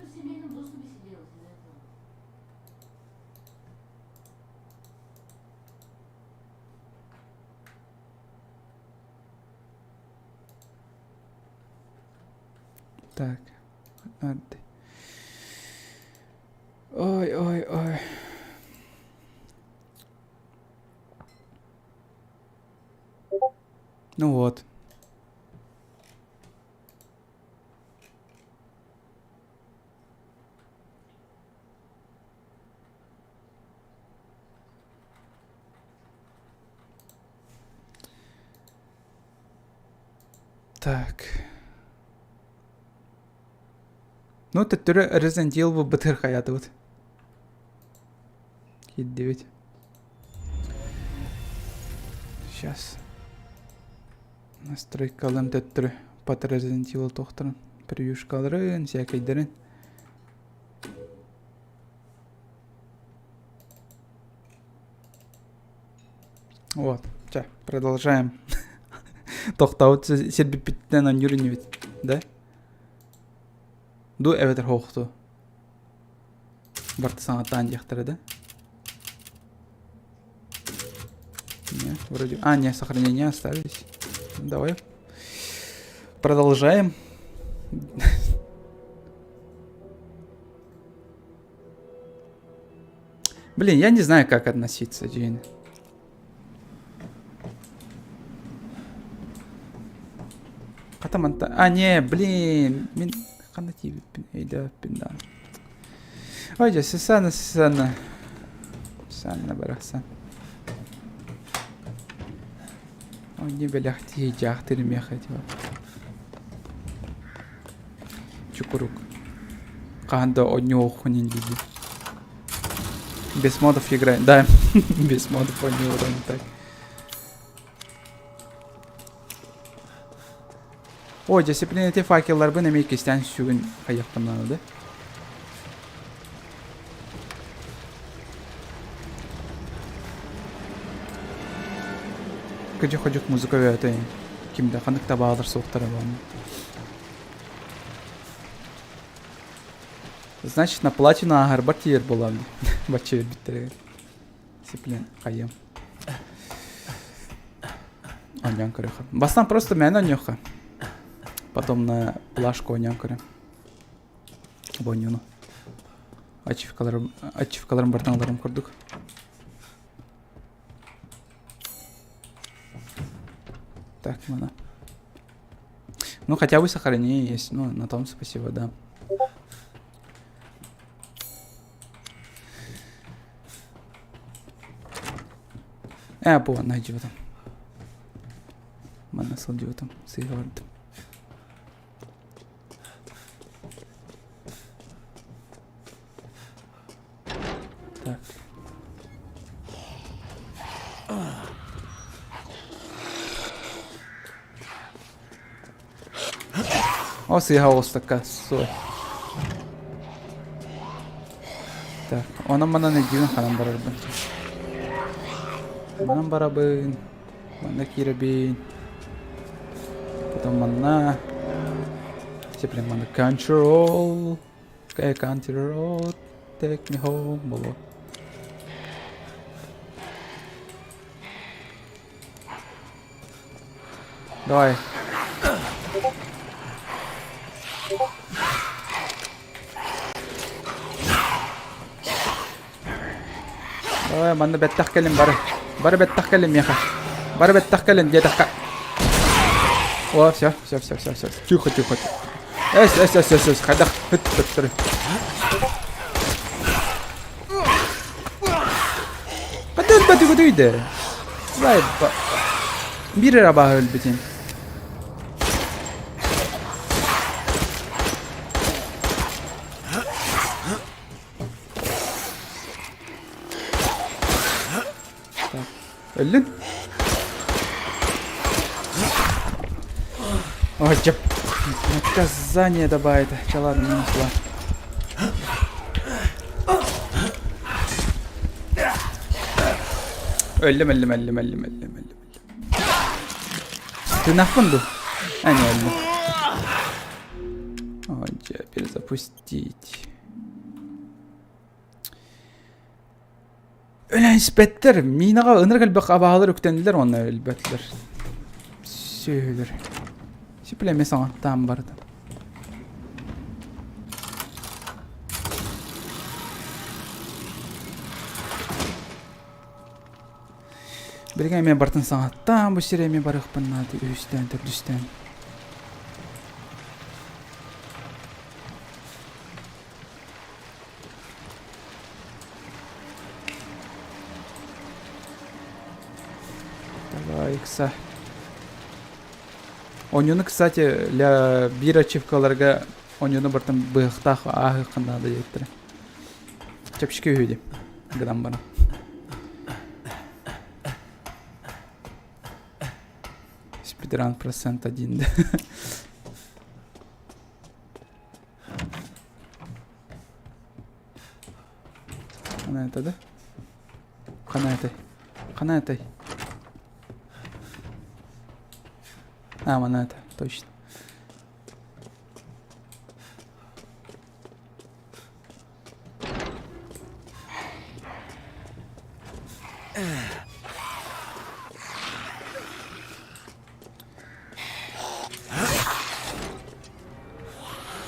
Так. Ой, ой, ой. Ну вот. Так. Ну, төттөрү Resident Evil бытыр хайаатыбыт. Киирдибит. Сейчас. Настройкалым төттөрү под Resident Evil тохторун. Превьюшкаларын, всякайдарын. Вот, чэ, продолжаем. Тохтообут сирбиппиттэн онньуур инибит, да? Ду эбэтэр хоохту. Барта саҥаттаан диэхтэрэ да? Не, вроде... А, не, сохранение остались. Давай. Продолжаем. Блин, я не знаю, как относиться, Джейн. Хата манта... А, не, блин, мин ханна тиийбиппин, өйдөөбүппүн да. Ой, дьэ, Сусанна, Сусанна. Сусанна барахсан. Ой, не бэлэхтии, дьаахтыр миэхэ типа. Чукурук. Хаһан да оонньуоххун дии. Без модов играем. Да, без модов оонньуур так. Ой, дисциплина эти факелларбын эмиэ иккистээн сүгүн хайыахпын наада да. Кыдьык-ходьук музыка өтө кимдэ ханнык да баалар суохтара буолла. Значит, на платину ааһарбар тиийэр буолаҕын бачча биэрбиттэригэр. Сиплен хайыам. Оонньоон көрүөххэ. Бастаан просто мээнэ оонньуохха. Потом на плашку оонньоон көрөм. Бонньуну. Ачивкаларым, ачивкаларым бартан ыларым курдук. Так, мана. Ну, хотя бы сохранение есть. Ну, на том спасибо, да. Ээ, буолан сылдьыбытым. Манна сылдьыбытым, сыыһа бардым. Так. О, сыыһа оҕустакка суой. Так, онон манан өйдүүбүн ханан барарбын. Манан барабын, манна киирэбин. Потом манна. Теперь манна control. Country road, take me home буолуо. Давай. Давай, манна бэттэх кэлин бары. Бары бэттэх кэлин миэхэ. Бары бэттэх кэлин диэтэххэ. О, все, все, все, все, все. Тихо, тихо. Эс, эс, эс, эс, эс, хайдах ыт төттөрү. Хата өлбөтү көтүйдэ. Бай, биир эрэ абааһы өлбүтүн. Так, өллүн? Ой, дьэ, наказание добавит. Чэ, ладно, минус два. Өллүм, өллүм, өллүм, өллүм, өллүм, өллүм. Тыынахпын дуу? А, не өллүм. Ой, дьэ, перезапустить. Өлөн испэттэр. Минаҕа ынырык элбэх абааһылар үктэннилэр уонна өлбөтүлэр. Сүөһүлэр. Сиплэ эмиэ саҥаттаан барда. Билигин эмиэ бартын саҥаттаан бу сири эмиэ барыахпын наада үһүстээн төрдүстээн. Давай, икса. Онньуну, кстати, для биир ачивкаларга онньуну бартын быһахтаах ааһыаххын наада диэттэрэ. Чэпчэки үһү дии гынан баран. Спидран процент один, да. Хана это да? Хана этэй? Хана этэй? А, мана это, точно.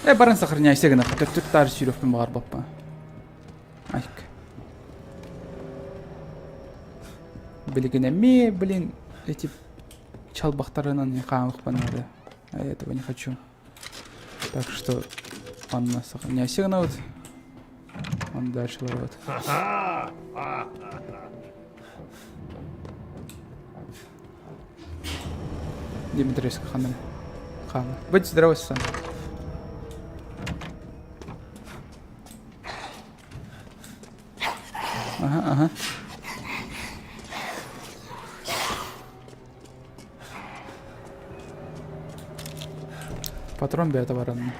Э, баран сохраняйся гына, төттүк таар сүүрүөхпүн баҕарбаппа. Айк. Билигин эмиэ, блин, эти чалбахтарынан хаамыхпын надо. А я этого не хочу. Так что он сохраняйся гына вот. Он дальше вот. Дмитриевская ханна. Хана. Будь здоров, сан. Ага, ага. Патрон бэйэтэ баранна.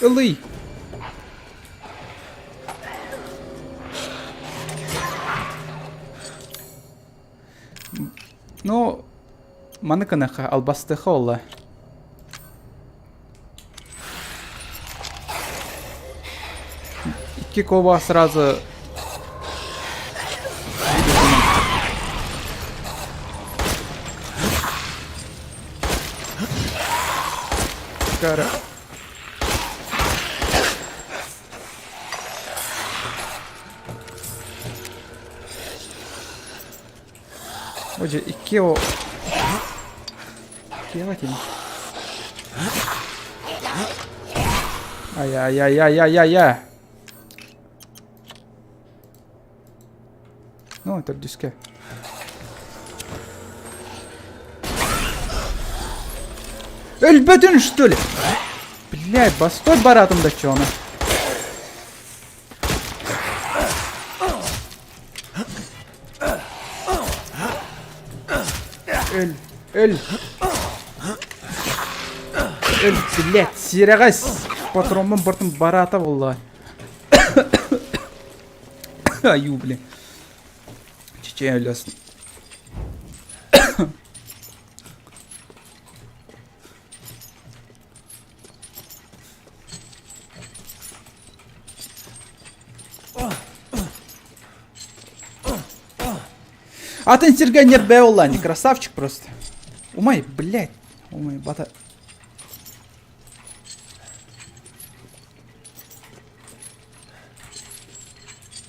Ылый! Ну, маны гыныха, албастыха олла. Икки коба сразу Кара. Отже, икки о... Иккиэҕэ тиийин. Ай-яй-яй-яй-яй-яй-яй. Ну, төрдүскэ. Өлбөтүн, что ли? Блядь, бастой баратым да чё она. Өл, өл. Өл, блядь, сирэҕэс. Патроммун бартын бараата буолла. Аю, блин. Чечен өлөсүн. Атын сиргэ нербэ буолла, не красавчик просто. Умай, блядь. Умай, бата.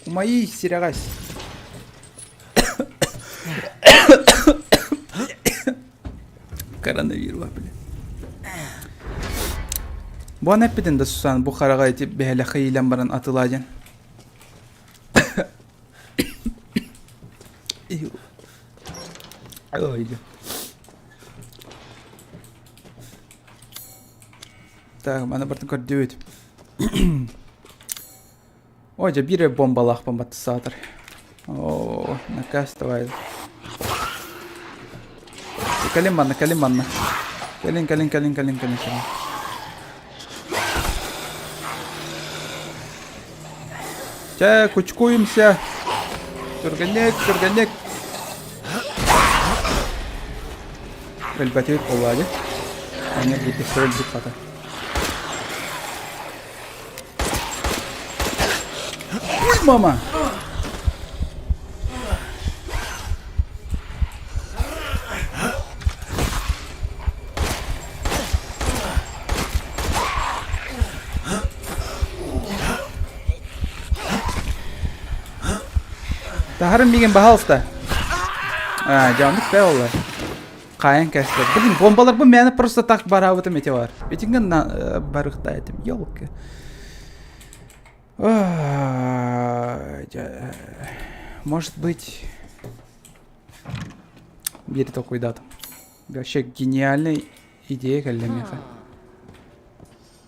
Умайыы сирэҕэс. Коронавирус, блин. Бу аны эппитин да Сусан бу хараҕа ити бэһэлэххэ иилэн баран атылаа диэн. Так, маны бартын көрдүбүт. Ой, дьэ биир бомбалаах бомбаттысаатар. Оо, наказ давай. Кэлин манна, кэлин манна. Кэлин, кэлин, кэлин, кэлин, кэлин, кэлин. Чэ, кучкуемся. Түргэнник, түргэнник. Өлбөтүбүт буолла дии. Аны биирдэстэр өлбүт хата. Ой, мама! Таһарын миигин баһаалыста. А, дьаамык бэ олла. Хаайан кэстэр. Блин, бомбаларбын мээнэ просто так бараабытым ити бар. Итинген барыхта этим, елки. Может быть, биир толкуйдаатым. Вообще гениальная идея кэллэ миэхэ.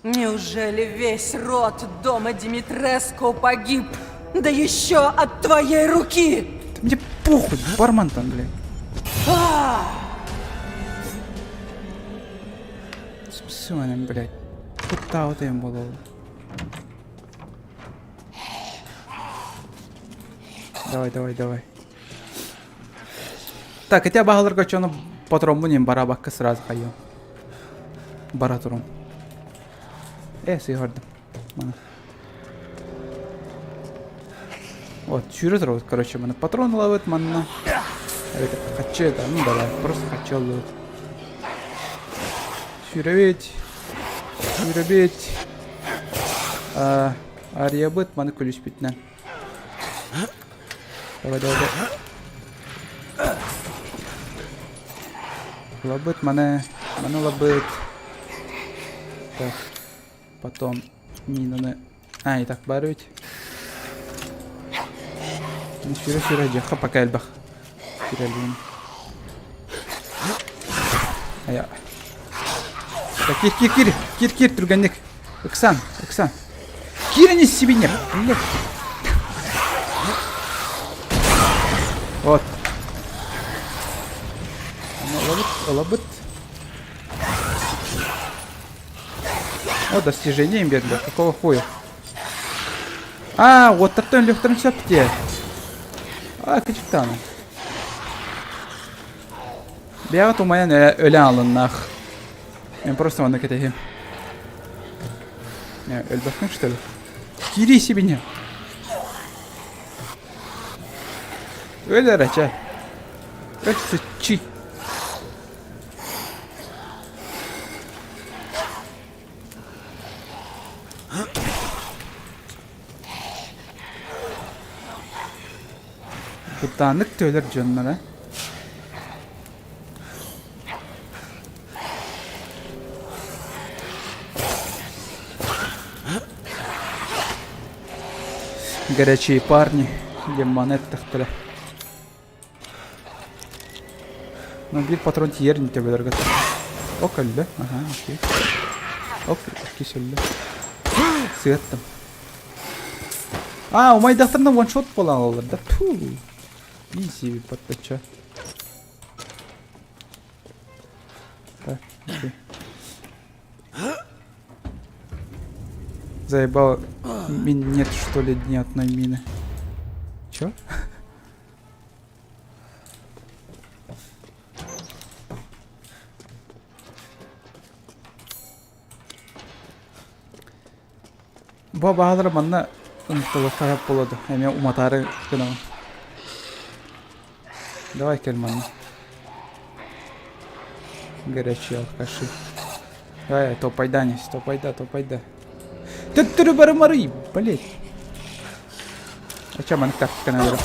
Неужели весь род дома Димитреску погиб? Да еще от твоей руки! Да мне похуй, бармен там, блядь. Все, блядь. Куттаабыт эм буолуо. Давай, давай, давай. Так, ити баһыларга чону патроммун им барабакка сразу хайыам. Бара турум. Э, сыһардым. Маны. Вот, сүүрэ турабыт, короче, маны патрон ылабыт манна. Это хаччы, да, ну давай, просто хаччы ыллыбыт. Сүүрэбит. Сүүрэбит. Арыйабыт, маны күлүспүтүнэн. Давай, давай, давай. Ылабыт, маны, маны ылабыт. Так, потом минаны... А, и так баар ведь. Сүүрэ сүүрэ дьиэххэ пока элбэх. Сүүрэлиин. Ая. Так, кир, кир, кир, кир, кир, түргэнник. Ыксан, ыксан. Киирэн сибинья. Блядь. Вот. Ылабыт, ылабыт. О, достижение им бердилэр. Какого хуя? А, уоттартан өлүөхтэрин сөп дии. А, кычыктааны. Бэйэҕит умайан өлөн алыннаах. Мен просто манна кэтэһиэм. Өлбөккүн что ли? Киирии сибине. Өл эрэ чэ. Өл сыччи. Бытааннык төлөр дьонноро. Горячие парни, демоны эттэхтэрэ. Ну, биир патрон тиийэр ини төбөлөргө. Ок өллө. Аха, окей. Ок, иккис өллө. Сыаттым. А, умайдахтарына ваншот буолан алаллар да. Ту. Изи подтача. Так, окей. Заебал. Мин нет, что ли, ни одной мины. Чё? Бу баалара манна ынтылыкка буолуо эмиэ уматаары гынабын. Давай кэл манна. Горячие алкаши. Давай, топайданись, топайда, топайда. Төттөрү барымарый, блять. А чем маннык тактиканы берем?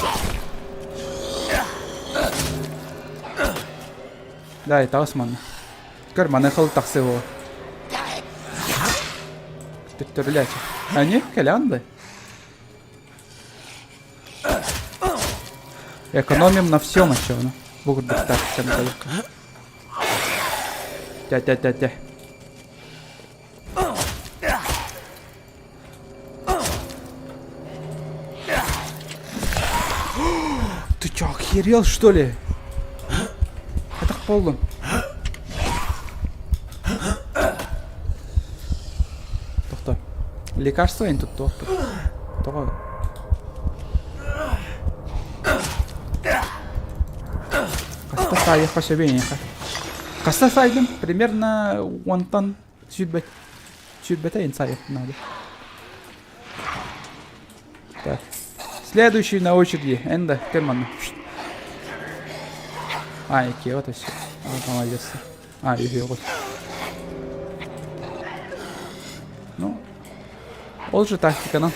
Дай, таҕыс манна. Көр, маны хыл тахсыы буолуо. Төттөрүлээчи. Они кэлэҕин да? Экономим на всем очевидно. Бу курдук тактиканы талыкка. Тя-тя-тя-тя. Ты чё, охерел, что ли? Атах буоллун. Тохто. Лекарство эн туттуохпут. Тоҕо? Хаста саайыахха сөбүй эйиэхэ? Хаста саайдым? Примерно уонтан сүүрбэт сүүрбэтэ эн саайыахпын наада. Так. Следующий на очереди. Энда, кэл манна. А, икки, вот и все. А, молодец. А, үһүө Ну, ол же тактиканан.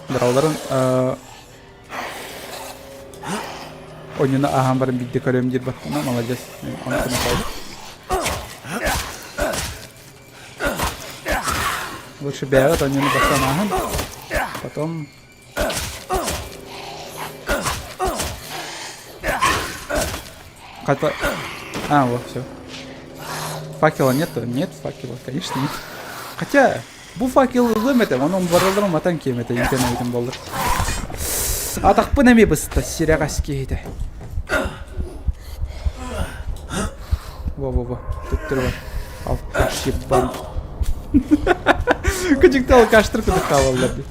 Драуларын Ойнуна ааһан баран биирдэ көрөм диир баттана молодец. Ону Лучше бэйэҕит онньуну бастаан ааһан, потом Хата... А, вот, все. Факела нету? Нет факела, конечно нет. Хотя, бу факел ылым этэ, онон барыларым матан киэм этэ, интен эбитим боллар. Атахпын эмиэ быста, сирэҕэс киһитэ. Во-во-во, төттөрү бар. Алкаш ебан. Кычыкты алкаштар кудук хаалаллар дии.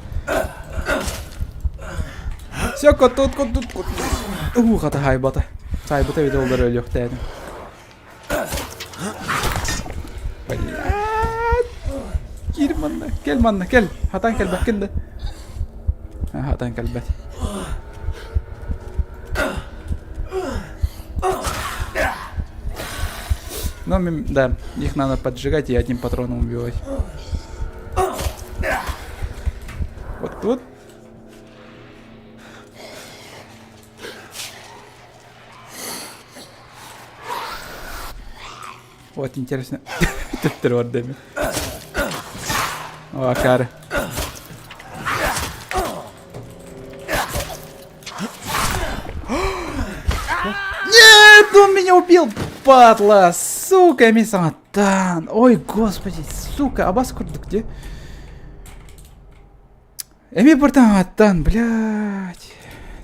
Все, котут, котут, котут. Уу, хата хайбата. Сайбыта эбитэ олар өлүөхтээтим. Блядь. Киир манна, кэл манна, кэл. Хатан кэлбэккин да. Хатан кэлбэт. Ну, да, их надо поджигать и одним патроном убивать. Вот тут. Вот интересно. Төттөрү бар деми. О, акары. Нет, он меня убил, падла! Сука, мин саҥаттан. Ой, господи, сука, абас курдук где? Эми быртаҥаттан, блядь.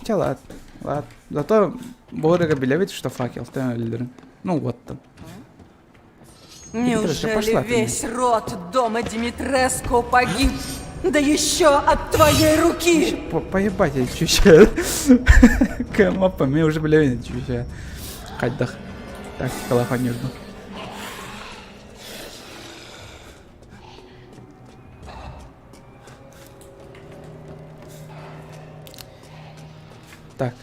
Чэ, ладно, ладно. Зато Борга билэбит, что факелтан өллөрүн. Ну вот там. Неужели пошла ты весь род дома Димитреску погиб? Да еще от твоей руки! По Поебать, я чущаю. Кэмапа, мен уже билэбин чущаю. Хайдах. Тактикалаах оонньуурбун. Так.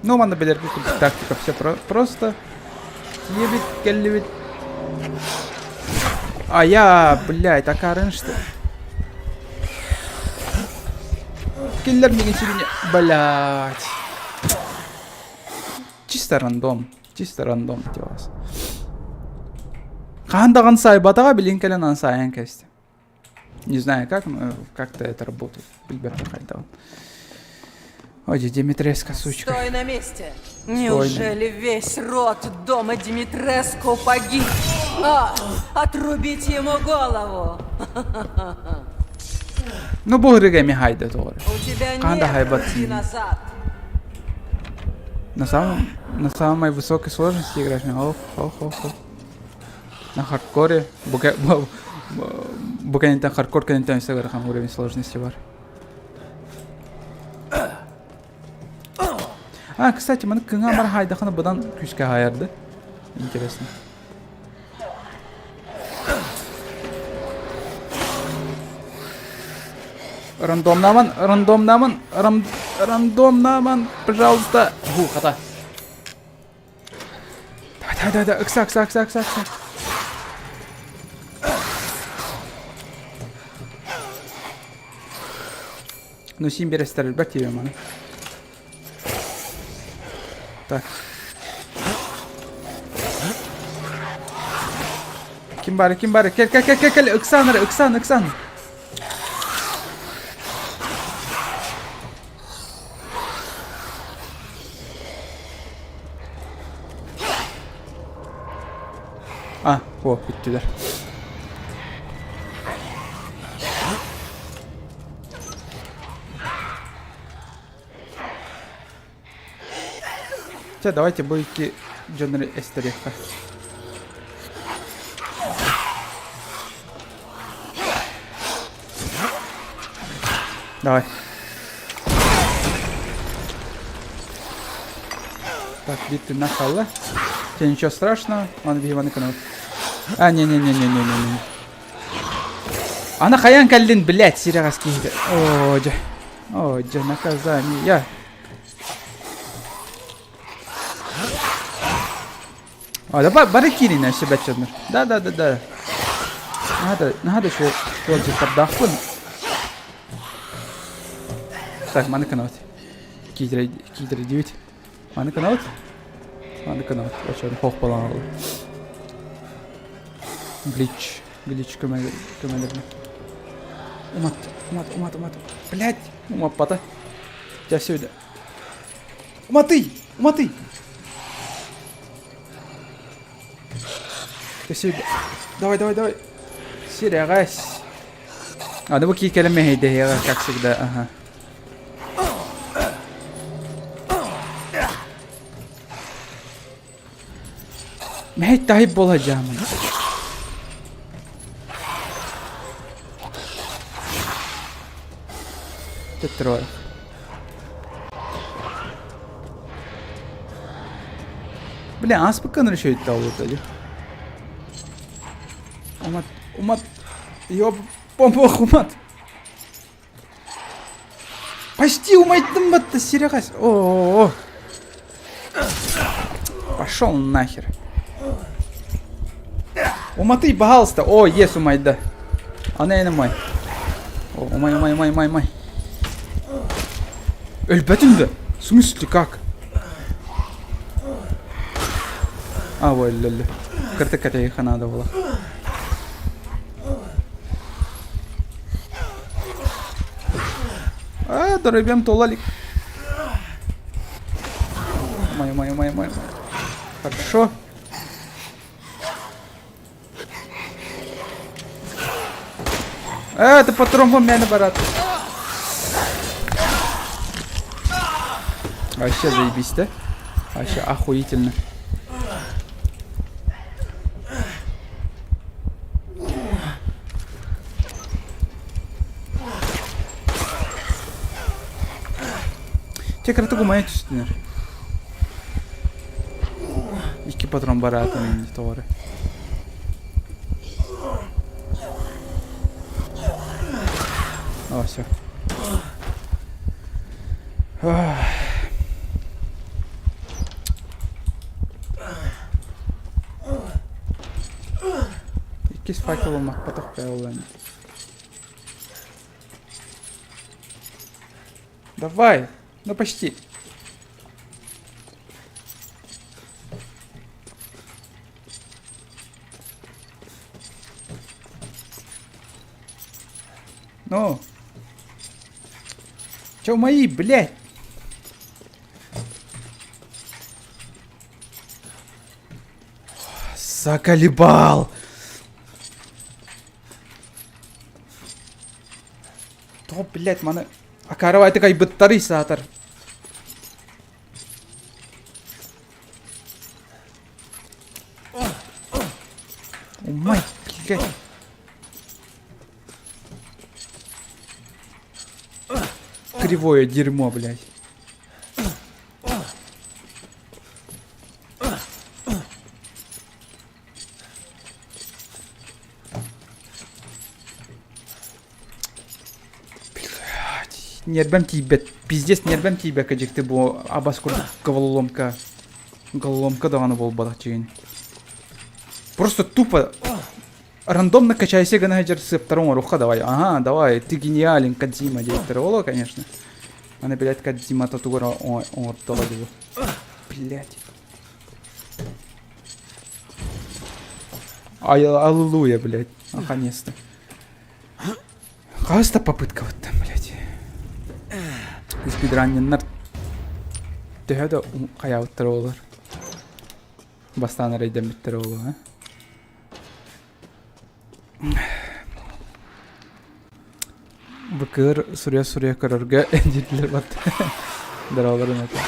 Ну, манна билэргэ курдук тактика все про просто. Тиэбит, кэллибит. А я, блядь, акарын что? Киллер мигин сирини, блядь. Чисто рандом. Чисто рандом вас. Хаһан даҕаны саайбатаҕа билин кэлэн аны саайан кэстим. Не знаю как, но как-то это работает. Билбэппин хайдаҕын. Ой, Димитреска, сучка. Стой на месте! Неужели весь род дома Димитреску погиб? А, отрубить ему голову! Ну, бу ырыга эми хайда тоҕо. У тебя Хаһан да нет хайбат пути назад! На самом, на самой высокой сложности играешь? Ох, ох, ох, ох. На хардкоре. Бу бу кэнниттэн хардкор кэнниттэн өссө ыарахан уровень сложности бар. А, кстати, маны кыҥа бар хайдахына быдан күүскэ хаайарды. Интересно. Рандомнаман, рандомнаман, рам, рандомнаман, пожалуйста. Ху, хата. Давай, давай, давай, давай, ыкса, ыкса, ыкса, ыкса, ыкса. Ну, син берестер тебе маны. Так. Ким баар, ким баар? Кэл, кэл, кэл, кэл, кэл, ыксаан эрэ, ыксаан, ыксаан. А, о, бүттүлэр. Чэ, давайте бу икки дьоннору эстэриэххэ. Давай. Так, вид ты нахала. Тебе ничего страшного. Ладно, беги, Иван А, не-не-не-не-не-не-не. Ана хайан кэллин, блядь, сирэҕэс киһитэ. Оо, дьэ. Оо, дьэ, наказание. А, да бары киирин өссө баччаннар. Да, да, да, да. Надо, надо еще ыалдьыттардаахпын. Так, маны кынабыт. Киитирэй, киитирэй Маны кынабыт. Маны кынабыт. Очон хох болан алды. Глич. Глич көмөлөрүнэ. Умат, умат, умат, умат. Блядь, умаппата. Дьэ, все, Уматый! Уматый! Давай, давай, давай. Сирэҕэс. А, ну бу киикэлэн мэһэйдэһиэҕэ, как всегда, ага. Мэһэй таһый буола дьаамын. Төттөрү Бля, ааспыккын решить талбыта Умат, умат, ёб, помог умат. Почти умайттым батта сирэҕэс. О, Пошел нахер. Уматый, пожалуйста. О, ес умайда. Аны эн умай. О, умай, умай, умай, умай, умай. Өлбөтүн да? В смысле, как? А, ой, өллө, Кыртык кэтэйиэххэ надо было. А, дорогим толалик. Мой, мой, мой, мой. Хорошо. Э, это патрон мээнэ барат. Вообще заебись, да? Вообще охуительно. Чэ, кыратык умайа түстүнэр. Икки патрон бараатын инни тоҕо О, все. Иккис факел умаппатах бэйэлэн. Давай! Ну почти. Ну. Чё мои, блядь? Заколебал! Тоҕо, блядь, маны акаарабайтык айбыттарый саатар. Умай, блядь. Кривое дерьмо, блядь. Блядь, нербэм тиийбэт, пиздец нербэм тиийбэккэ дьикти бу абас курдук головоломка, головоломка даҕаны буолбатах дьигин. Просто тупо рандомно качайся гына сылдьар сыаптары оҥоруохха давай. Ага, давай, ты гениален, Кодзима диэбиттэрэ. Оло, конечно. Аны, блядь, Кодзима тотугар оҥортоҕо дии. Блядь. Аллилуйя, блядь. Наконец-то. Хаста попытка вот там, блядь. Спидранниннар төһө да хайаабыттара буолар. Бастаан эрэйдэммиттэрэ буолуо, Быкыр суруйа-суруйа көрөргө дииллэр барда. Дороолорун этэ.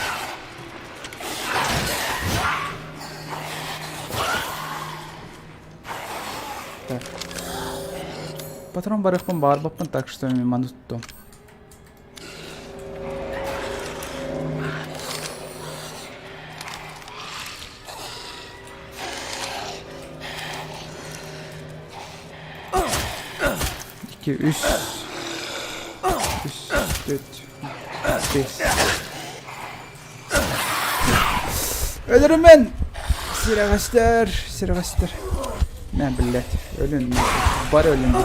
Так. Патрон барыахпын баҕарбаппын, так что мен маны туттум. Икки, үс, үс, төрт, бес. Өлөрүмэн! Сирэҕэстэр, сирэҕэстэр. Мэ, блядь, өлүн, бар өлүн.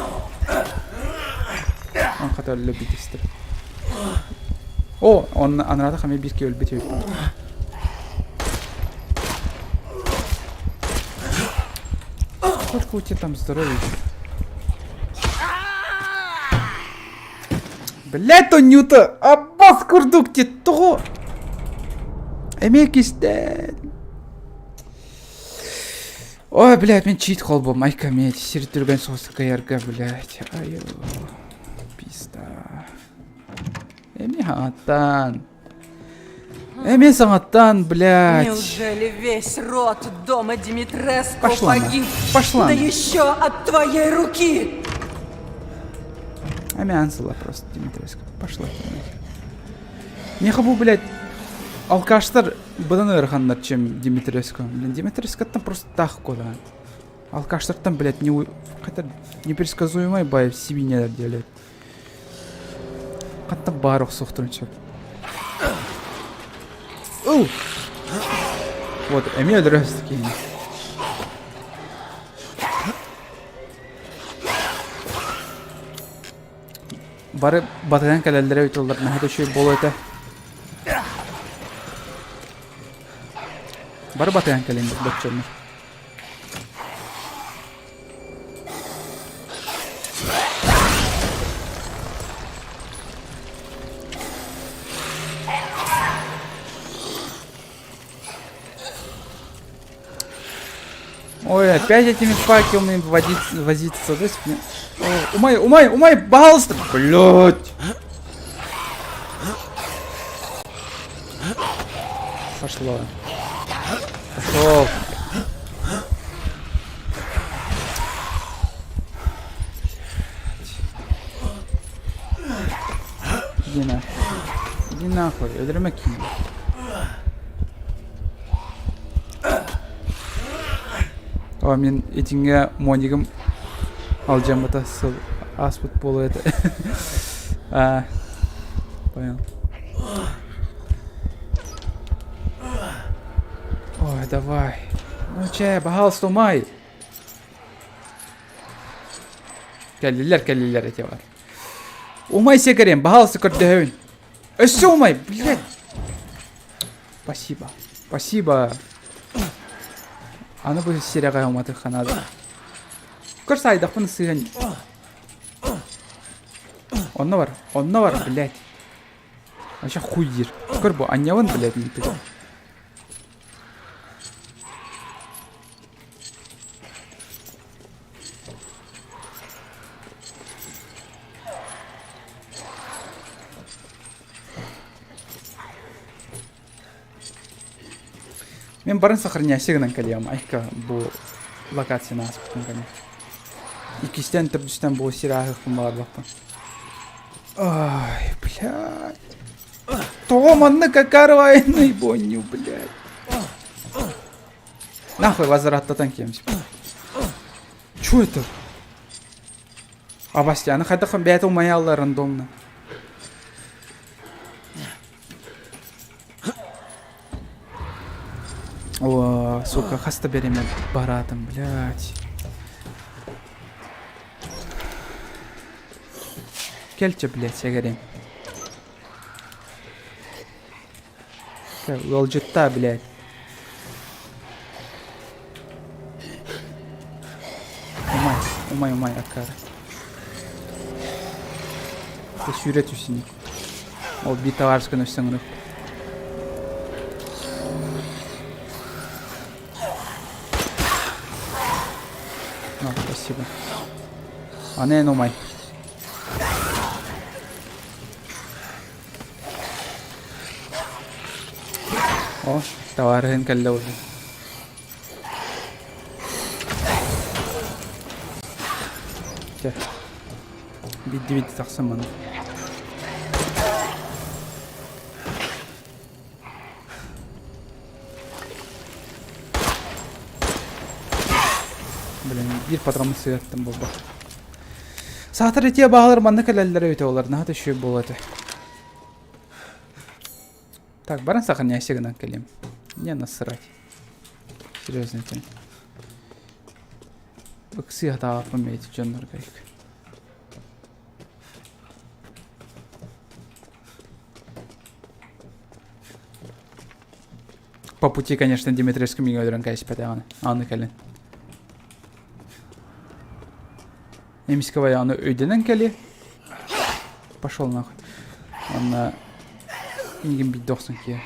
Он хата өллө битистер. О, он анарата хаме бирки өлбүт үһү. Сколько у тебя там здоровья? Блядь, Нюта, аббас курдук ти тоҕо эмиэ кистээн. Ой, блядь, мен чит холбом, майка мен сир түргэн соҕус кыайарга, блядь. Ай, пизда. Эмиэ хаҥаттан. Эмиэ саҥаттан, блядь. Неужели весь род дома Димитреску Пошла на. погиб? Пошла Да на. еще от твоей руки! Эмиэ ансыла просто Димитреску. Пошла ты нахер. Миэхэ бу, блядь, алкаштар быдан ыараханнар, чем Димитреску. Блин, Димитрескаттан просто так куда. Алкаштартан, блядь, не, хотя непредсказуемый бай сибинелер делает. Хатта баар охсуохтарын сөп. Оу! Вот, эмиэ өлөрөс киһини. Бары батыһан кэлэллэрэ эбит буоллар наһаа да үчүгэй буолуо этэ. Бары батыһан кэлин боччоннор. Ой, опять этими факелами водить, возиться. То есть, О, умай, умай, умай, пожалуйста! Блять! Пошло. Пошел. Иди нахуй. Иди нахуй. Өлөрүмэ киин. О, мин итингэ монигым алдьаммыта сыл ааспыт буолуо этэ. А, понял. Ой, давай. Ну чэ, пожалуйста, умай. Кэллилэр, кэллилэр эти бар. Умай секерем, пожалуйста, көрдөһөбүн. Өссө умай, блядь. Спасибо. Спасибо. Аны бу сирэҕэ уматыхха наада. Көр саайдахпын сыһан. Онно бар, онно бар, блядь. Вообще хуй диир. Көр бу, анньабын, блядь, мин Мин барын сохраняйся гынан кэлиэм айка бу локацияны ааспытым кэннэ. Иккистэн төрдүстэн бу сир ааһыахпын баҕарбаппын. Ай, блядь. Тоҕо манна какарвайный бонню, блядь. Нахуй возвраттатан киэмсип. Чё это? Абастяны хайдах бэйэтэ умайалла рандомно. О, сука, хаста береме баратым, блядь. Кэлчэ, блядь, сэгэрим. Ыалдьытта, блядь. Умай, умай, аккаары. Сүүрэ түсүнүк. Ол биир табаарыскын өссө ыҥырык. Ну, спасибо. Аны эн умай. О, табаарыһын кэллэ уже. Чэ. Бидди-бидди тахсан маны. Блин, биир патронун сыһыаттым буолбат. Саатар итиэ баалар манна кэлэллэрэ үтэ олар, наһаа да үчүгэй буолуо этэ. Так, баран сохраняйся гынан кэлиэм. Не насрать. Серьезно этим. Ыксыы хатаабаппын бэйти дьоннорго. По пути, конечно, Дмитриевским миҥэ өлөрөн кээспэтэҕинэ, аны кэлин. Эмискэ аны өйдөнөн кэлиэ. Пошел нахуй. Онно миигин бидде охсон киэ.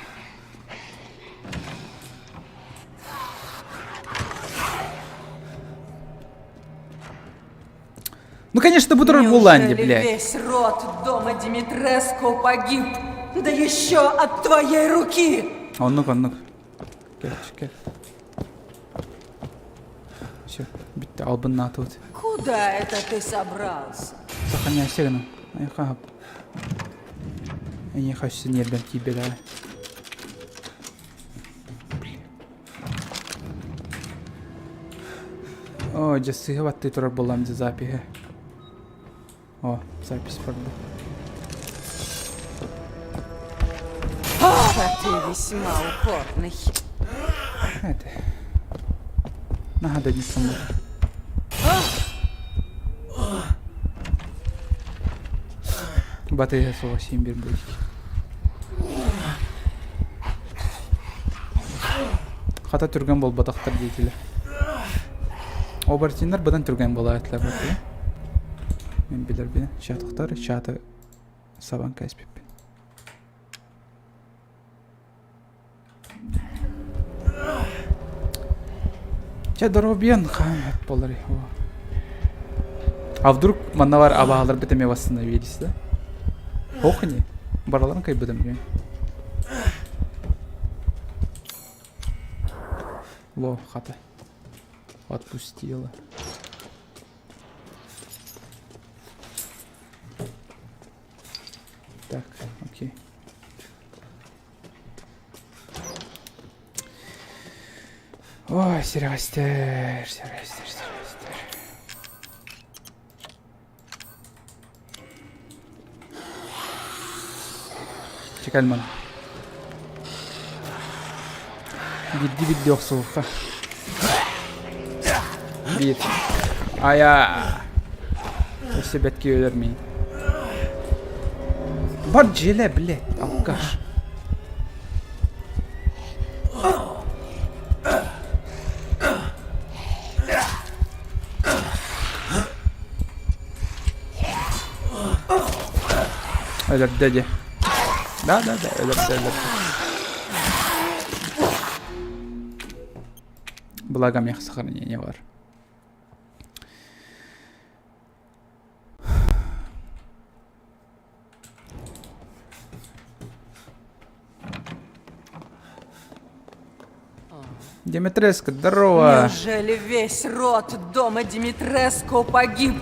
Ну, конечно, бутерброд в Уланде, блядь. весь род дома Димитреску погиб? Да еще от твоей руки! Оннук, оннук. Кэл, кэл. Все, бүттэ, албыннаатыбыт. Куда это ты собрался? Сохраняйся гына. Айхаап. Эйиэхэ өссө ньиэрбэм тиийбэтэҕэ. О, дьэ сыыһа баттыы турар буоллам дьэ запиһы. О, запись барда. А ты весьма упорный. Это. Наһаа да дьиссим Батыйа суоҕа син биир будет. Хата түргэн буолбатахтар диэтилэр. Оборотиннар быдан түргэн буолаатылар бартыга. Мен билэрбин чатыктар чаты сабан кэспиппин. Чэ доруобуйан хаан болар А вдруг манна бар абааларбыт эмиэ восстановились, да? Ох не, бараларын кайбытым диэн. Во, хата. Отпустила. Так, окей. Ой, Серегастер, Серегастер, Серегастер. Чекальман. Бидди-бидди охсуохха. Биир. Айа. Өссө бэтки өлөр мин. Бар дьиэлэ, блядь, алкаш. Өлөрдө дии. Да, да, да, өлөрдө, өлөрдө. Благо мех сохранение бар. Димитреско, здорово! Неужели весь род дома Димитреску погиб?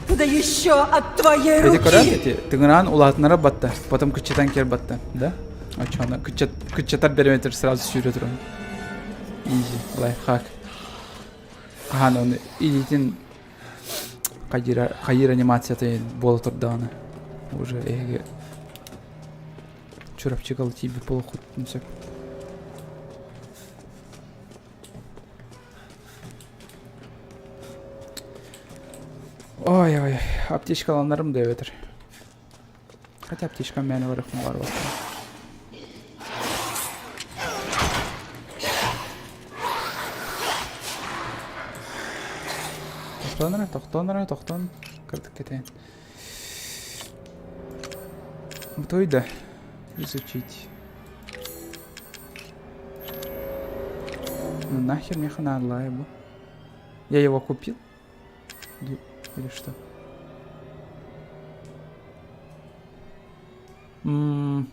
Да еще от твоей Эти руки! эти тыҥыраан улаатынара батта, потом кыччатан киэр батта, да? Очоно кыччатар береметер сразу сүүрэ туран. Изи, лайфхак. Хаһан оны илиитин хайыыр хайыыр анимацията буола турдаҕына уже эһиги Чурапчыга тиийбит буолуоххутун сөп. Ой ой, аптечкаланарым да эбэтэр. Хотя аптечкам мээнэ барыахпын баҕарбаппын. Тохтоон эрэ, тохтоон эрэ, тохтоон. Кырдык кэтээн. Бутуй да изучить. Ну нахер мне хана бу. Я его купил? Или что? М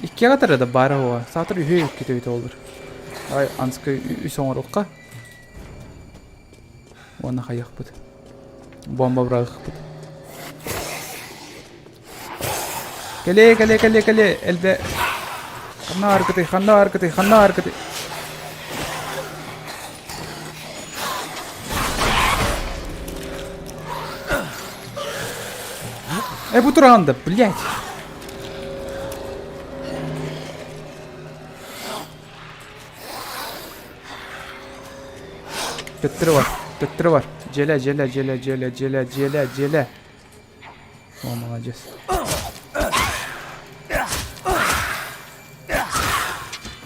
Иккиэҕэ тара да баара уо. Саатар үһү иккитэ үтэ olur. Давай анскай үс оҥоруохха. Уонна хайыахпыт. Бомба быраҕыахпыт. Кэлээ, кэлээ, кэлээ, кэлээ, элбэ. Ханна аргытый, ханна аргытый, ханна аргытый. Э, бу туранда, блядь. Төттөрү бар, төттөрү бар. Дьиэлэ, дьиэлэ, дьиэлэ, дьиэлэ, дьиэлэ, дьиэлэ, дьиэлэ. О, молодец.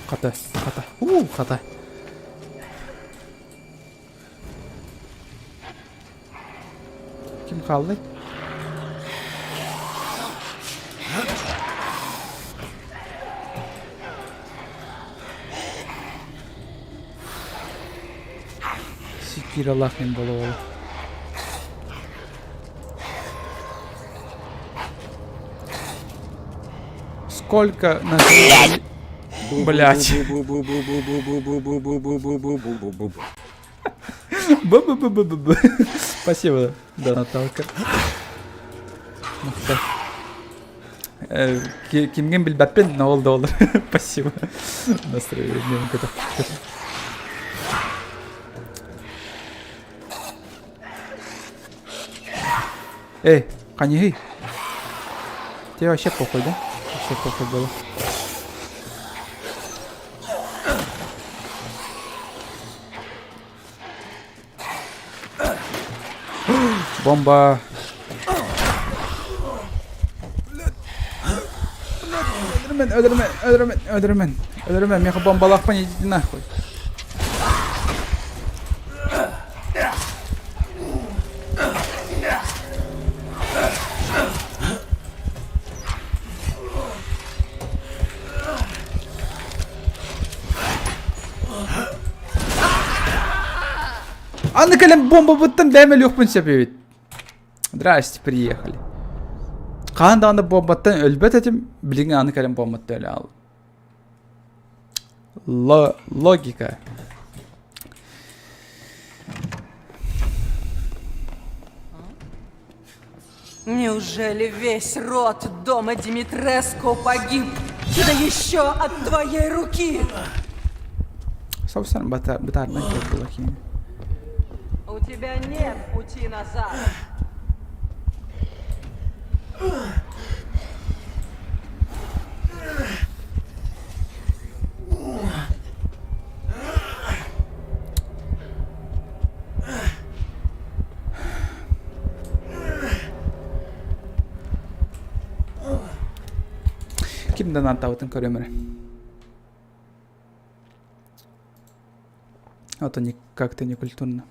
Хата, хата. У, хата. Ким хааллый? Секиралаах им боло Сколько на Блять. Б-б-б-б-б. Спасибо, да, Наталка. Кимген билбэппин, но ол да olur. Спасибо. Настроение Эй, ханьыһый? Тебе вообще похуй, да? Вообще похуй было. Бомба! Өлөрүмэн, өлөрүмэн, өлөрүмэн, өлөрүмэн, өлөрүмэн, миэхэ бомбалаахпын идите нахуй. Аны кэлэн бомбабыттан бэйэм өлүөхпүн сөп эбит. Здрасте, приехали. Хаһан даҕаны бомбаттан өлбөт этим, билигин аны кэлэн бомбаттан өлө хааллым. Логика. Неужели весь род дома Димитреску погиб? Да еще от твоей руки! Собственно, бытарная была химия. У тебя нет пути назад. Ким да нааттаабытын көрүөм эрэ. А то как-то не культурно.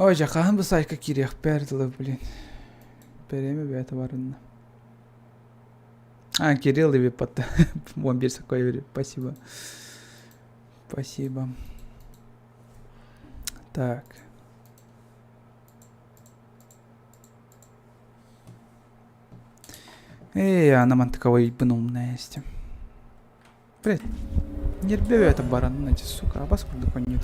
Ой, дьэ, хаһан бу сайтка киириэхпэр дылы, блин. Бэрэми бэйэтэ барынна. А, Кирилл и под Бомбер такой, спасибо. Спасибо. Так. Эй, она мантыковой умная есть. Блять, нербе это баран, эти, сука, а бас курдук нет.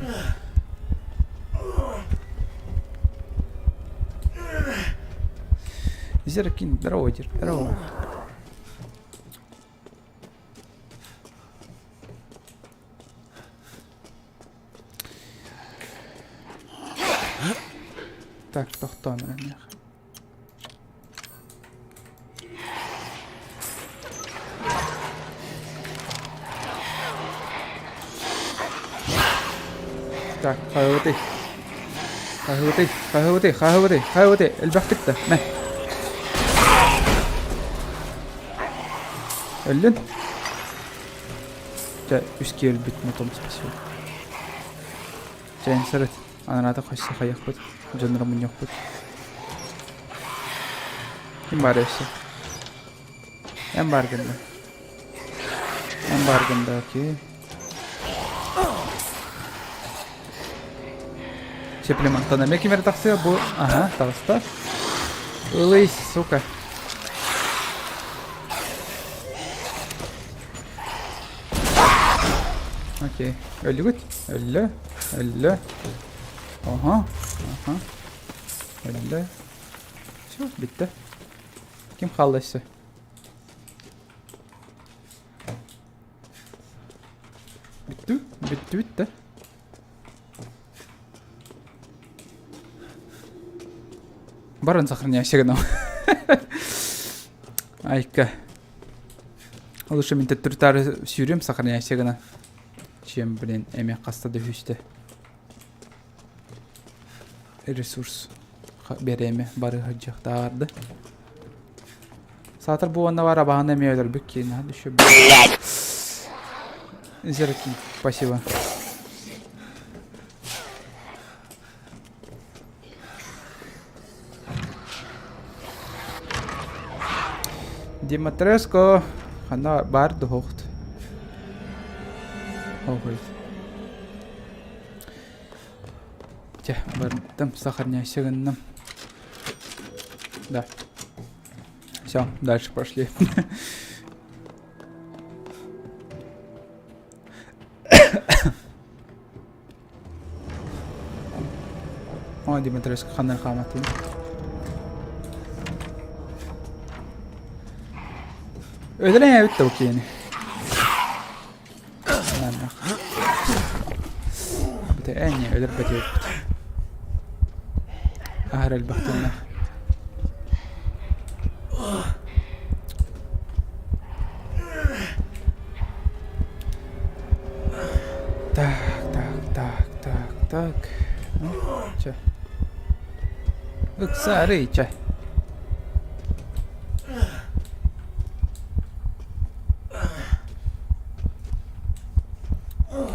Зеркин, здорово, Дир, здорово. Так, тохтоон эрэ Так, хайабытый? Хаһыытый, хаһыытый, хаһыытый, хаһыытый, элбэхтик да, мэ. Өллүн? Чэ, үс киһи өлбүт, на том спасибо. Чэ, эн сырыт. Анараата хасса хайахпыт, дьоннору мунньуохпут. Ким баар өссө? Эн бааргын да. Эн бааргын да, окей. Сеплемантан эмиэ ким эрэ тахсыа бу аха таҕыста. Ылый, сука. Окей. Өллүгүт? Өллө. Өллө. Ага. Ага. Өллө. Все, бүттэ. Ким хаалла өссө? Бүттү? Бүттү бүттэ. Баран сохраняйся гынам. Айка. Лучше мин төттөрү сүүрүм сохраняйся гына. Чем, блин, эми хаста да үстэ. Ресурс биэрэми бары сылдьыахтааҕар Саатар бу уонна баар абаһаны эмиэ өлөрбүт киин еще Зерки, спасибо. Димитреско ханна баар дуһуохт. Охой. Чэ, бардым, сохраняйся гынным. Да. Все, дальше пошли. О, Димитреско ханна хааматын. Өлөрөн эбит да бу киһини. Энни өлөрбөт эбиппит. Аһар элбэх тыыннаах. Так, так, так, так, так. Ну, чэ. Ыксары, чэ.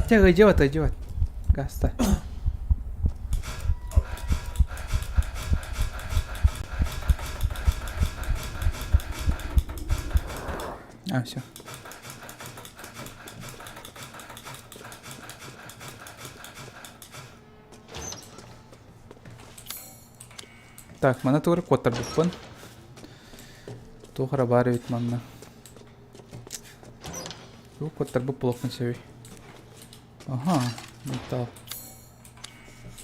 Чэ, идиот, идиот. Гаста. А, все. Так, маны тугу куоттарбыппын. Туох эрэ баар эбит манна. Тугу куоттарбыт буолуохпун сөбүй? Ага, металл.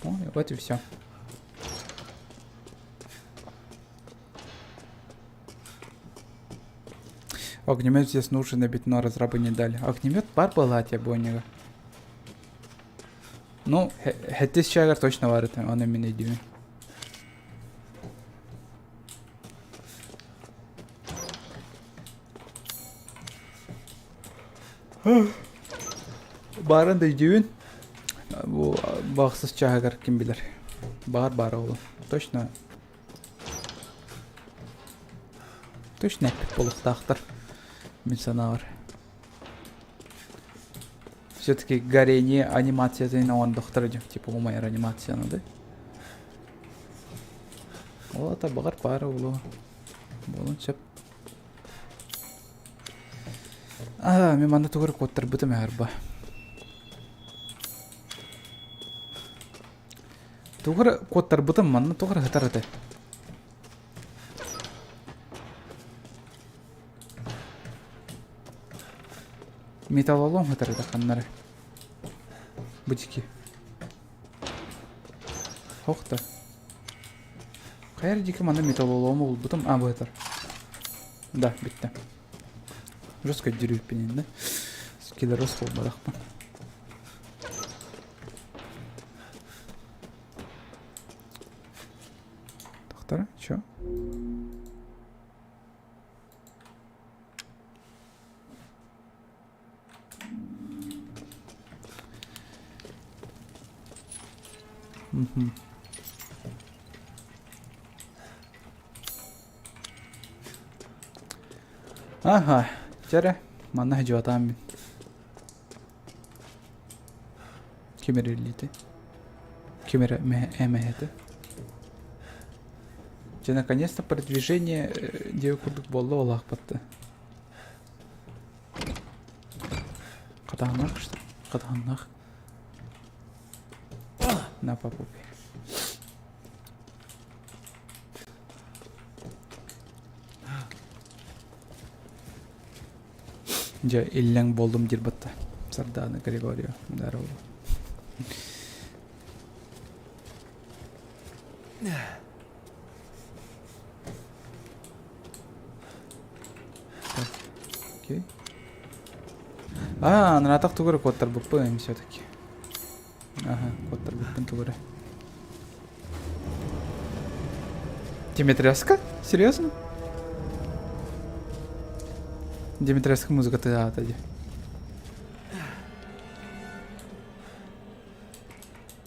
Ой, вот и все. Огнемет здесь нужен, а но разрабы не дали. Огнемет бар была тебе Ну, хэттис чагар точно бар это, он именно идею. Баарын да өйдүүбүн. Бу баҕсыз чааһыгар ким билэр. Баар баара ол. Точно. Точно эппит буолуохтаахтар. Мин санаабар. Все-таки горение анимациятын оҥордохторо дьэ. Типа умайар анимацияны да. Ол ата баҕар баара буолуо. Буолуон сөп. Аа, мин манна тугу эрэ куоттарбытым ээ арба. Тугу эрэ куоттарбытым манна туох эрэ сытар этэ. Металлолом сытар этэ ханна эрэ. Бу дьики. Ох да. Хайа эрэ диэки манна металлолому булбутум. А, бу сытар. Да, бүттэ. Жестко дьүрүһүппүн иннэ. Скилерос буолбатахпын. Тохтора, чё? Мгм. Аха, чэрэ, манна дьуотаам мин. Ким эриллиитэ? Ким эрэ эмэһэтэ? Дьэ, наконец-то продвижение диэки курдук буолла олаахпатта. Хатааннаах что? Хатааннаах. На папу. Дьэ, иллэҥ буоллум диир батта. Сардаана Григорьева. Здорово. Так, окей. А, наратах тугу эрэ куоттарбыппын все-таки. Ага, куоттарбыппын тугу эрэ. Димитреска? Серьезно? Димитреска музыка тыаата дии.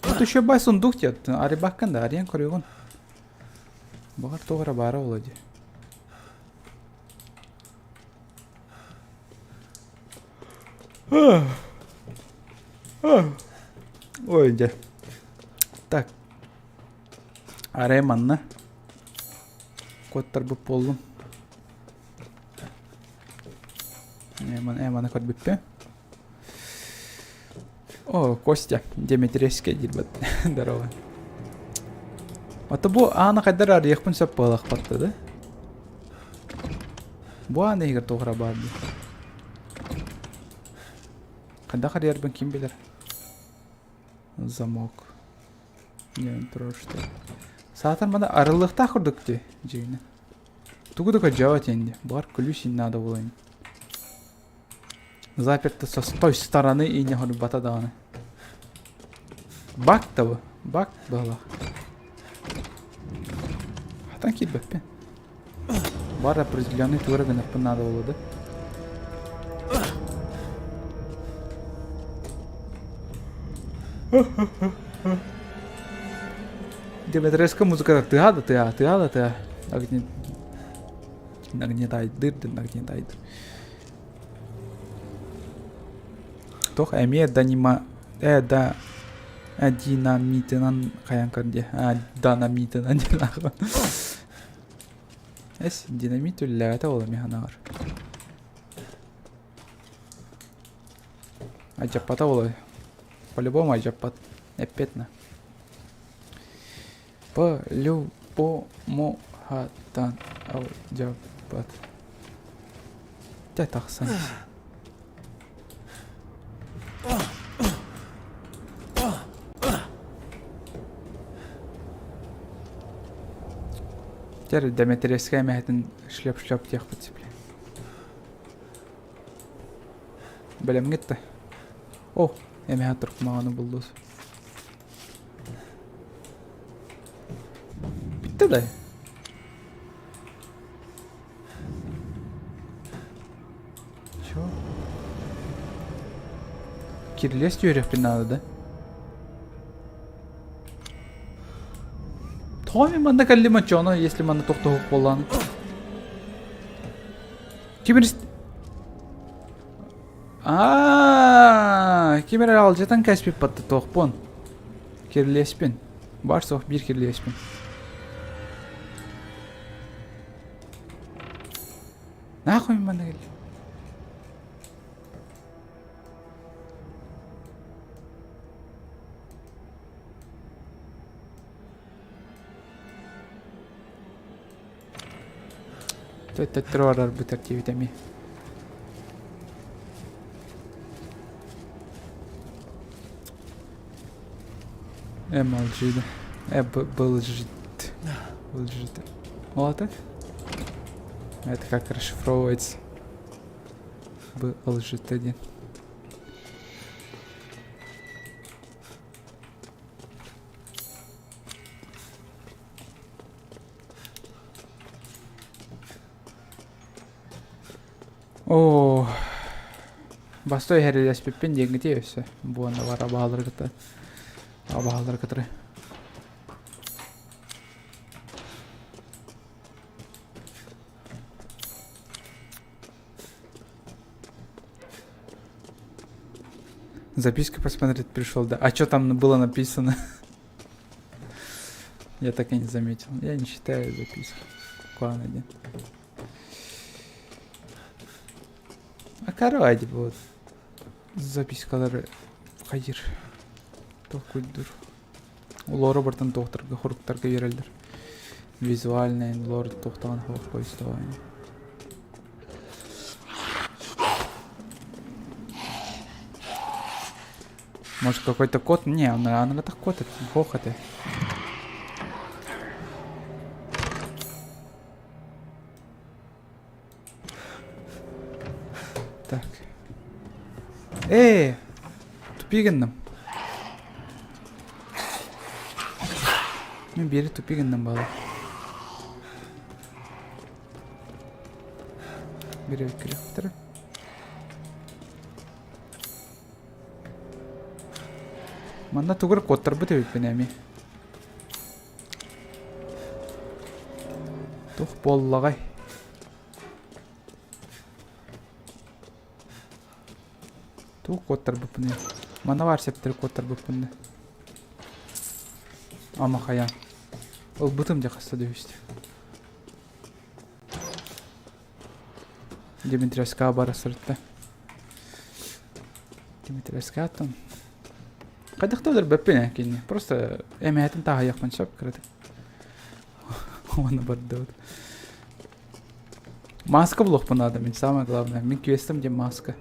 Тут еще бай сундук диэт. Арибаккан да, ариан көрүгүн. Баҕар туох эрэ баара буолуо дии. Ой, дьэ. Так. Арай манна куоттарбыт буоллум. Эманы көрбүппүн. О, Костя, Дмитриевскэй диирбэт. Здорово. Ото бу ааны хайдар арыйыахпын сөп буолахпатта да? Бу ааны иһигэр туох эрэ баар дии. Хайдах арыйарбын ким билэр? Замок. Не турар что. Саатар маны арыллыахтаах курдук дии, дьиҥинэн. Тугу да көрдьөөт инди. Бар ключ надо было. Заперто со той стороны и не хорбата даҕаны. Бак да бу. Бак быһалаах. Хатан киирбэппин. Бар определенный туора гыныахпын наада буолуо да. Димитреска музыката тыа да тыа, тыа да тыа. Нагнетайдыр, нагнетайдыр. Туох эмиэ данима э да динамитынан хайан көрдө а динамитынан диэн аҕа эс динамит үллээбэтэ ол эмиэ ханаҕар Айдьаппата ол по-любому айдьаппат эппиэтинэ По-любому хатан алдьаппат Дьэ тахсан Дьэ Дмитриевскай эмэһэтин шлеп-шлеп диэхпит сипле. Бэлэмҥит да? О, эмэһэ туркмаҕаны буллус. Бүттэ да? Чё? Кирилиэс түһэриэхпин наада да? Тоҕо мин манна кэллим оччоҕуна, если манна тохтоһуох буоллаҕына? Ким Аа, ким эрэ алдьатан кээспит батта туохпун? Кирилиэспин. Бар суох биир кирилиэспин. Нахуй манна кэллим? Төттөрү барарбыт диэбит эмиэ. MLG да. Был жить. Был жить. Вот это. Это как расшифровывается? БЛЖТ1. Оо, бастой иһэрилэспиппин диэҥҥитий өссө буонна бар абаһалары кытта абаһалары кытары Записки посмотреть пришел, да. А что там было написано? Я так и не заметил. Я не читаю записки. Клан один. А короче, вот. Запискалары хайыр. Толкуйдур. Лору бартан туохтарга хоруктарга биэрэллэр. Визуальный лор туохтаан хоох повествование. Может какой-то код? Не, он она так код это, хох это. Так. Э, тупи гынным. Мен бери тупи гынным бала. Бери киректер. Манна тугур куоттарбыт эбиппин эми. Тух буоллаҕай? Туох куоттарбыппыный? Манна баар септери куоттарбыппын да. Ама хайаан. Ылбытым дьэ хаста да үһүстэ. Дмитриевскаҕа бара сырытта. Дмитриевскаҕа оттон хайдах да өлөрбөппүн ээ кинини. Просто эмэһэтин таһыйыахпын сөп кыратык. Уонна бардыбыт. Маска булуохпун наада мин самое главное. Мин квестом диэн маска.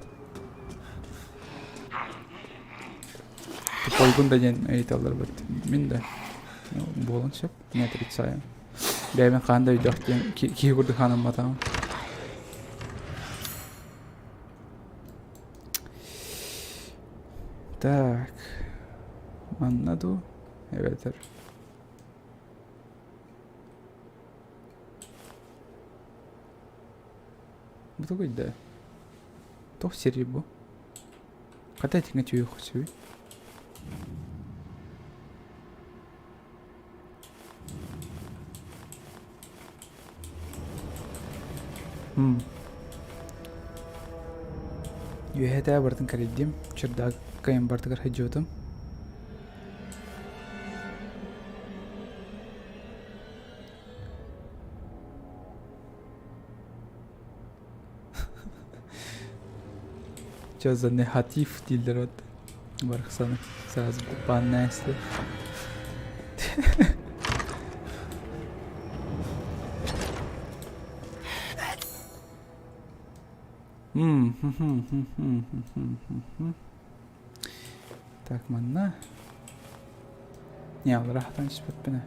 Тупойгун да диэн ыйыталлар бит. Мин да буолан сөп. Не отрицаю. Бэйэбин хаан да өйдөөх диэн киһи курдук хаанамматаҕым. Так. Манна дуу? Эбэтэр. Бу тугуй да? Туох сирий бу? Хата этиҥэ түһүөх сөбүй? Үөһэтээ барытын кэрийдим, чердак кайын бартыгар сылдьыбытым. Чё за негатив дииллэр вот барахсаны сразу банная если. Так, манна. Не, аллара хатан түспэппин ээ.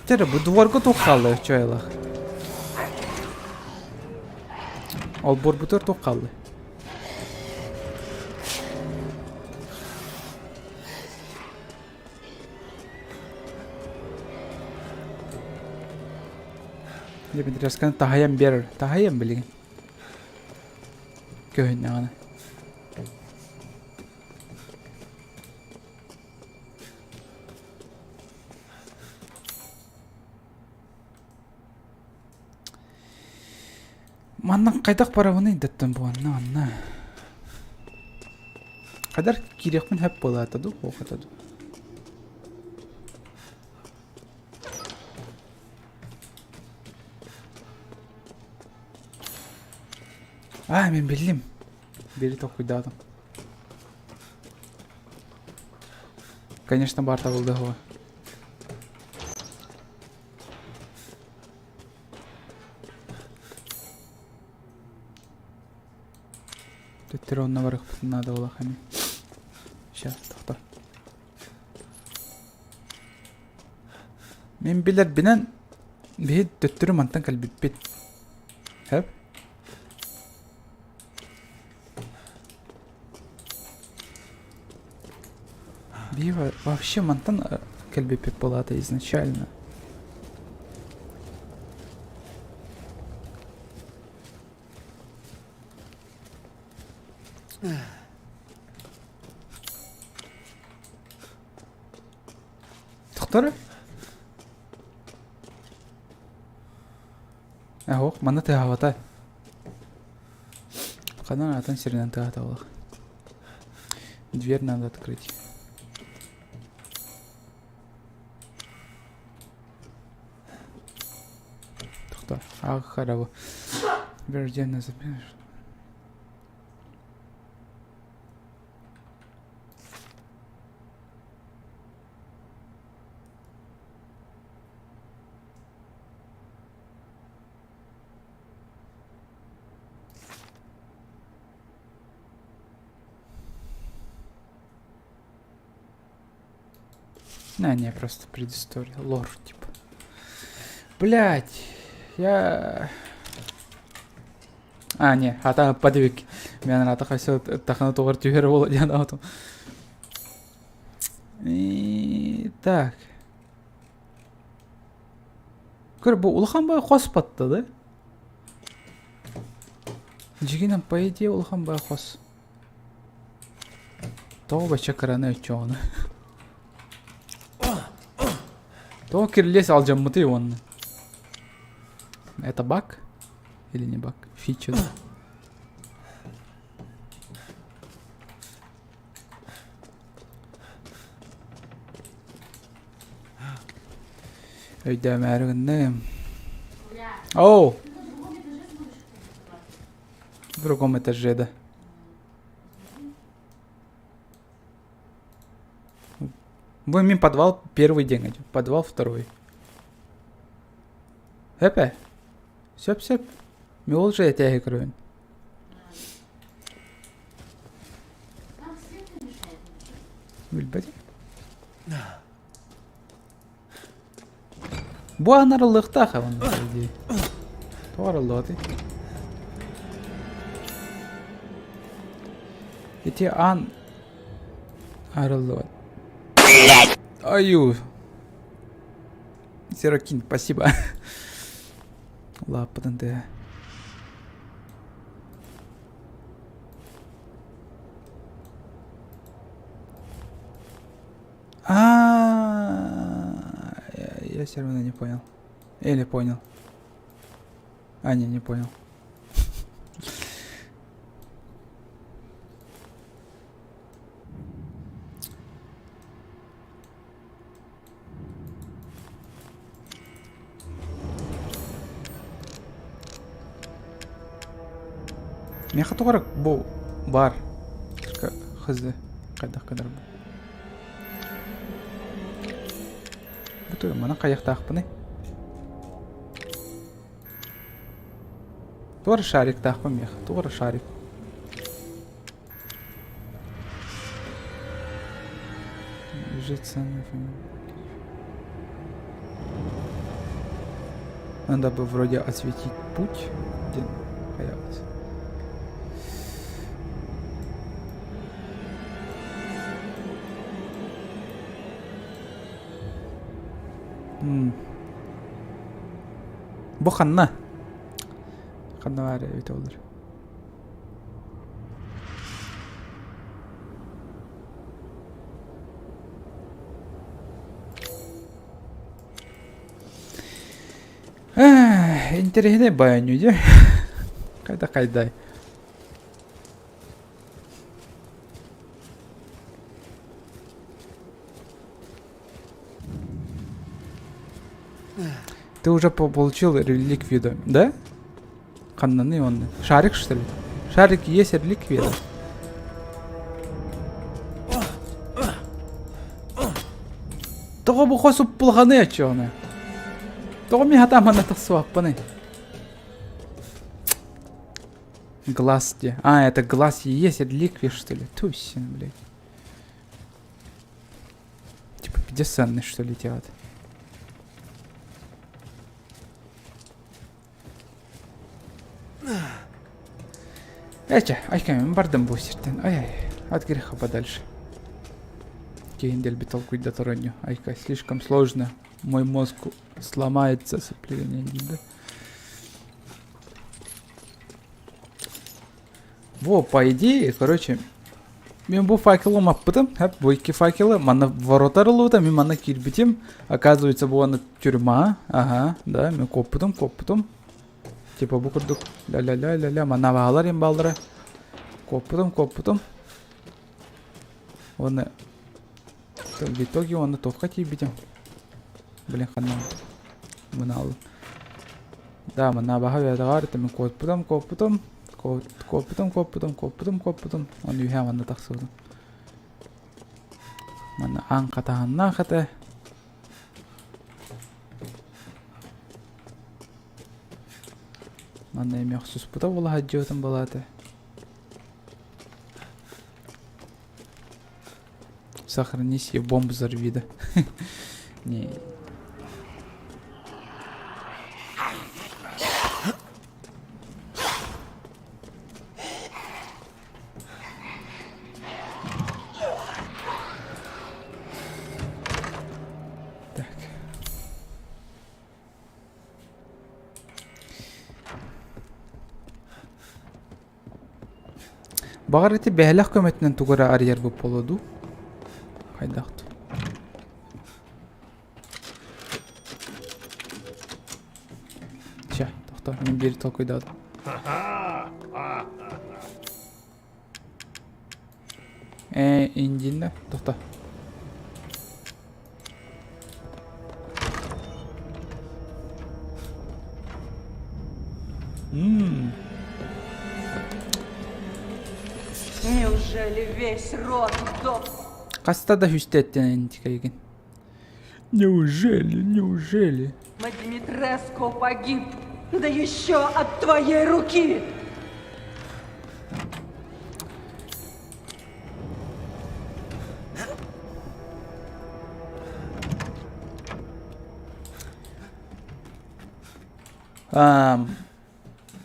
Дьэ бу дворга туох хаалла чойлах. Олбуорбутугар туох хаалла? Дмитриевсканы таһыйан биэрэр. Таһыйан билигин. Көһүннэҕинэ. Манна хайдах барабыный дэттэн буонна манна. Хайдар киириэхпин сөп буолаата дуу, буолбата дуу. Аа, мин биллим. Бири толкуйдаатым. Конечно, баар табылдыһыа. Төттөрү онно барыахпытын наада буолуох ини. Сейчас, тохто. Мин билэрбинэн биһи төттөрү мантан кэлбиппит. Хөп? Биһи вообще мантан кэлбиппит буолаата изначально. Тохтор? Ох, манна тыаһаабата. Ханан атын сиринэн тыаһата буолуох. Дверь надо открыть. Тохто. Ах, хараво. Врожденная запись. Не, не, просто предыстория. Лор, типа. Блять, я... А, не, хата подвиг. Мен ата хайсы тахана тоғыр түһэр буола диэн аатым. И так. Көр, бу улахан бай хос баттады. Дьигинэн, по идее, улахан бай хос. Тоҕо бачча кыраны өччөҕүнэ? Тоҕо кирилиэс алдьаммытый уонна? Это баг? Или не баг? Фича, да? Өйдөөмөөрү гынным. Оу! В другом этаже, да. Будем подвал первый день идем, подвал второй. Эпе. Сөп сөп. Мен ол же этээһи көрөбүн. Билбэтим. Бу анарыллыахтаах онно дии. Тоҕо арыллыбатый? Ити аан арыллыбат. Аю. Серокин, спасибо. Лааппытын тыа. А, я все равно не понял. Или понял. А, не, не понял. Миэхэ тоҕо эрэ бу баар хз хайдах гынар бу Бу тугу манан хайыахтаахпыный? Туох эрэ шариктаахпын миэхэ, туох эрэ шарик. Лежит Надо бы вроде осветить путь. Где появится. Бу ханна? Ханна баар эбит олор. Интэриэһинэй баайынньуу дии. Хайда хайдай. Ты уже получил реликвию, да? Ханнаны он. Шарик, что ли? Шарик есть реликвия. Тоҕо бу хос уппулҕаны оччоҕуна? Тоҕо мин хатаамана тахсыбаппыный? Глаз где? А, это глаз и есть реликвия, что ли? Тусин, блядь. Типа пидесанный, что ли, делать? Эчэ, айкам бардым бу сиртэн. Ай-ай, от греха подальше. Кейин дэлби толкуйдатар оонньуу. Айка, слишком сложно. Мой мозг сломается сцепление да? Во, по идее, короче, мин бу факелы умаппытым, хэп, бу икки факелы, манна ворота арыллыбыта, мин манна киирбитим, оказывается, бу аны тюрьма, ага, да, мин куоппутум, куоппутум. Типа бу курдук ля-ля-ля-ля-ля, манна баалар им бааллара. Куоппутум, куоппутум. Уонна в итоге уонна туохха тиийбитим? Блин, ханна мынаалым. Да, манна баһа үөтэҕэр этим куоппутум, куоппутум, куоппутум, куоппутум, куоппутум, куоппутум. Оны үһэ манна тахсыбытым. Манна аан хатаһаннаах этэ. Манна эмиэ охсуспута буола сылдьыбытым буолаата. Сохранись и бомбу взорви, да? Не. Так. Баҕар ити бэһэлэх көмөтүнэн тугу эрэ арыйарбыт буолуо дуу? Хайдах дуу? Чэ, тохтоо, мин биир толкуйдаатым. Ээ, индиннэ, тохтоо. М. Неужели весь род до... Хаста да үстэ эттэн Неужели, неужели? Димитреску погиб, да еще от твоей руки!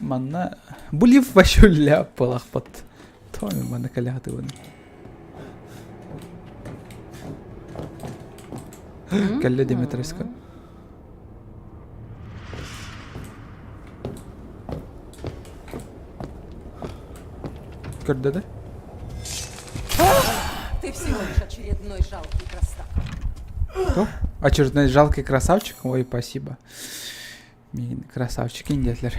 Манна булив вообще ляп балахпат. Томи манна кэлэхатыбын. Кэллэ Димитреска. Көрдө да? Ты всего лишь очередной жалкий красавчик. Кто? Очередной жалкий красавчик? Ой, спасибо. Мин красавчик диэтилэр.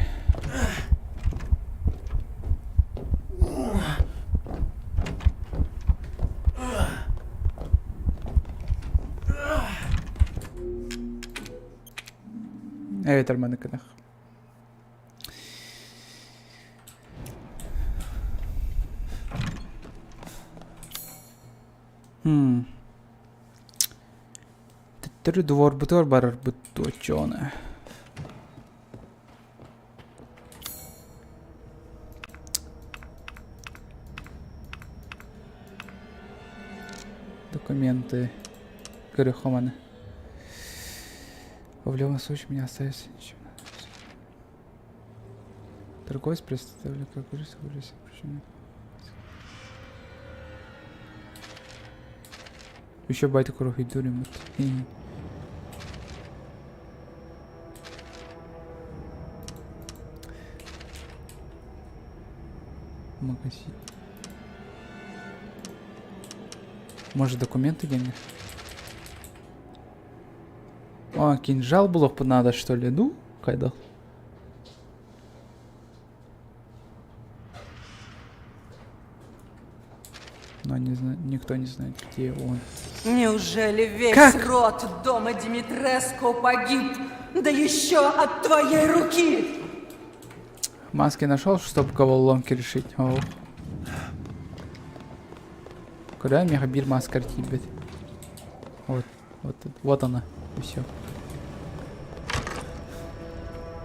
Эбэтэр маныкынах. Хм. Төттөрү дворбутугар барарбыт дуоччуона. Документы. Көрүөххэ маны. В любом случае меня остается ничего. Торговец представляет, как почему. Еще байты курохидурим. Магазин. Может документы деньги? А, кинжал было бы надо, что ли? Ну, кайдал. Но не знаю, никто не знает, где он. Неужели весь Как? род дома Димитреску погиб? Да еще от твоей руки! Маски нашел, чтобы головоломки решить. О. Куда меха бир маска тибет? Вот, вот, вот она. И все.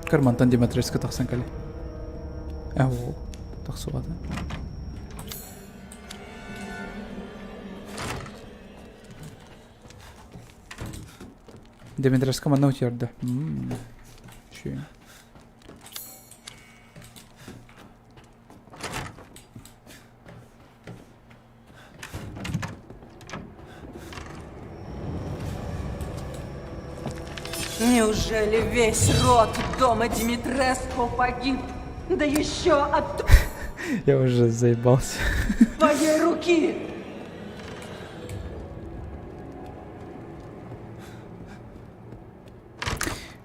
Кармантан Димитреску тахсан кали. Э, тахсубата. Димитреска манна утуйарда. Үчүгэй. Неужели весь род дома Димитреску погиб? Да еще от Я уже заебался. твоей руки!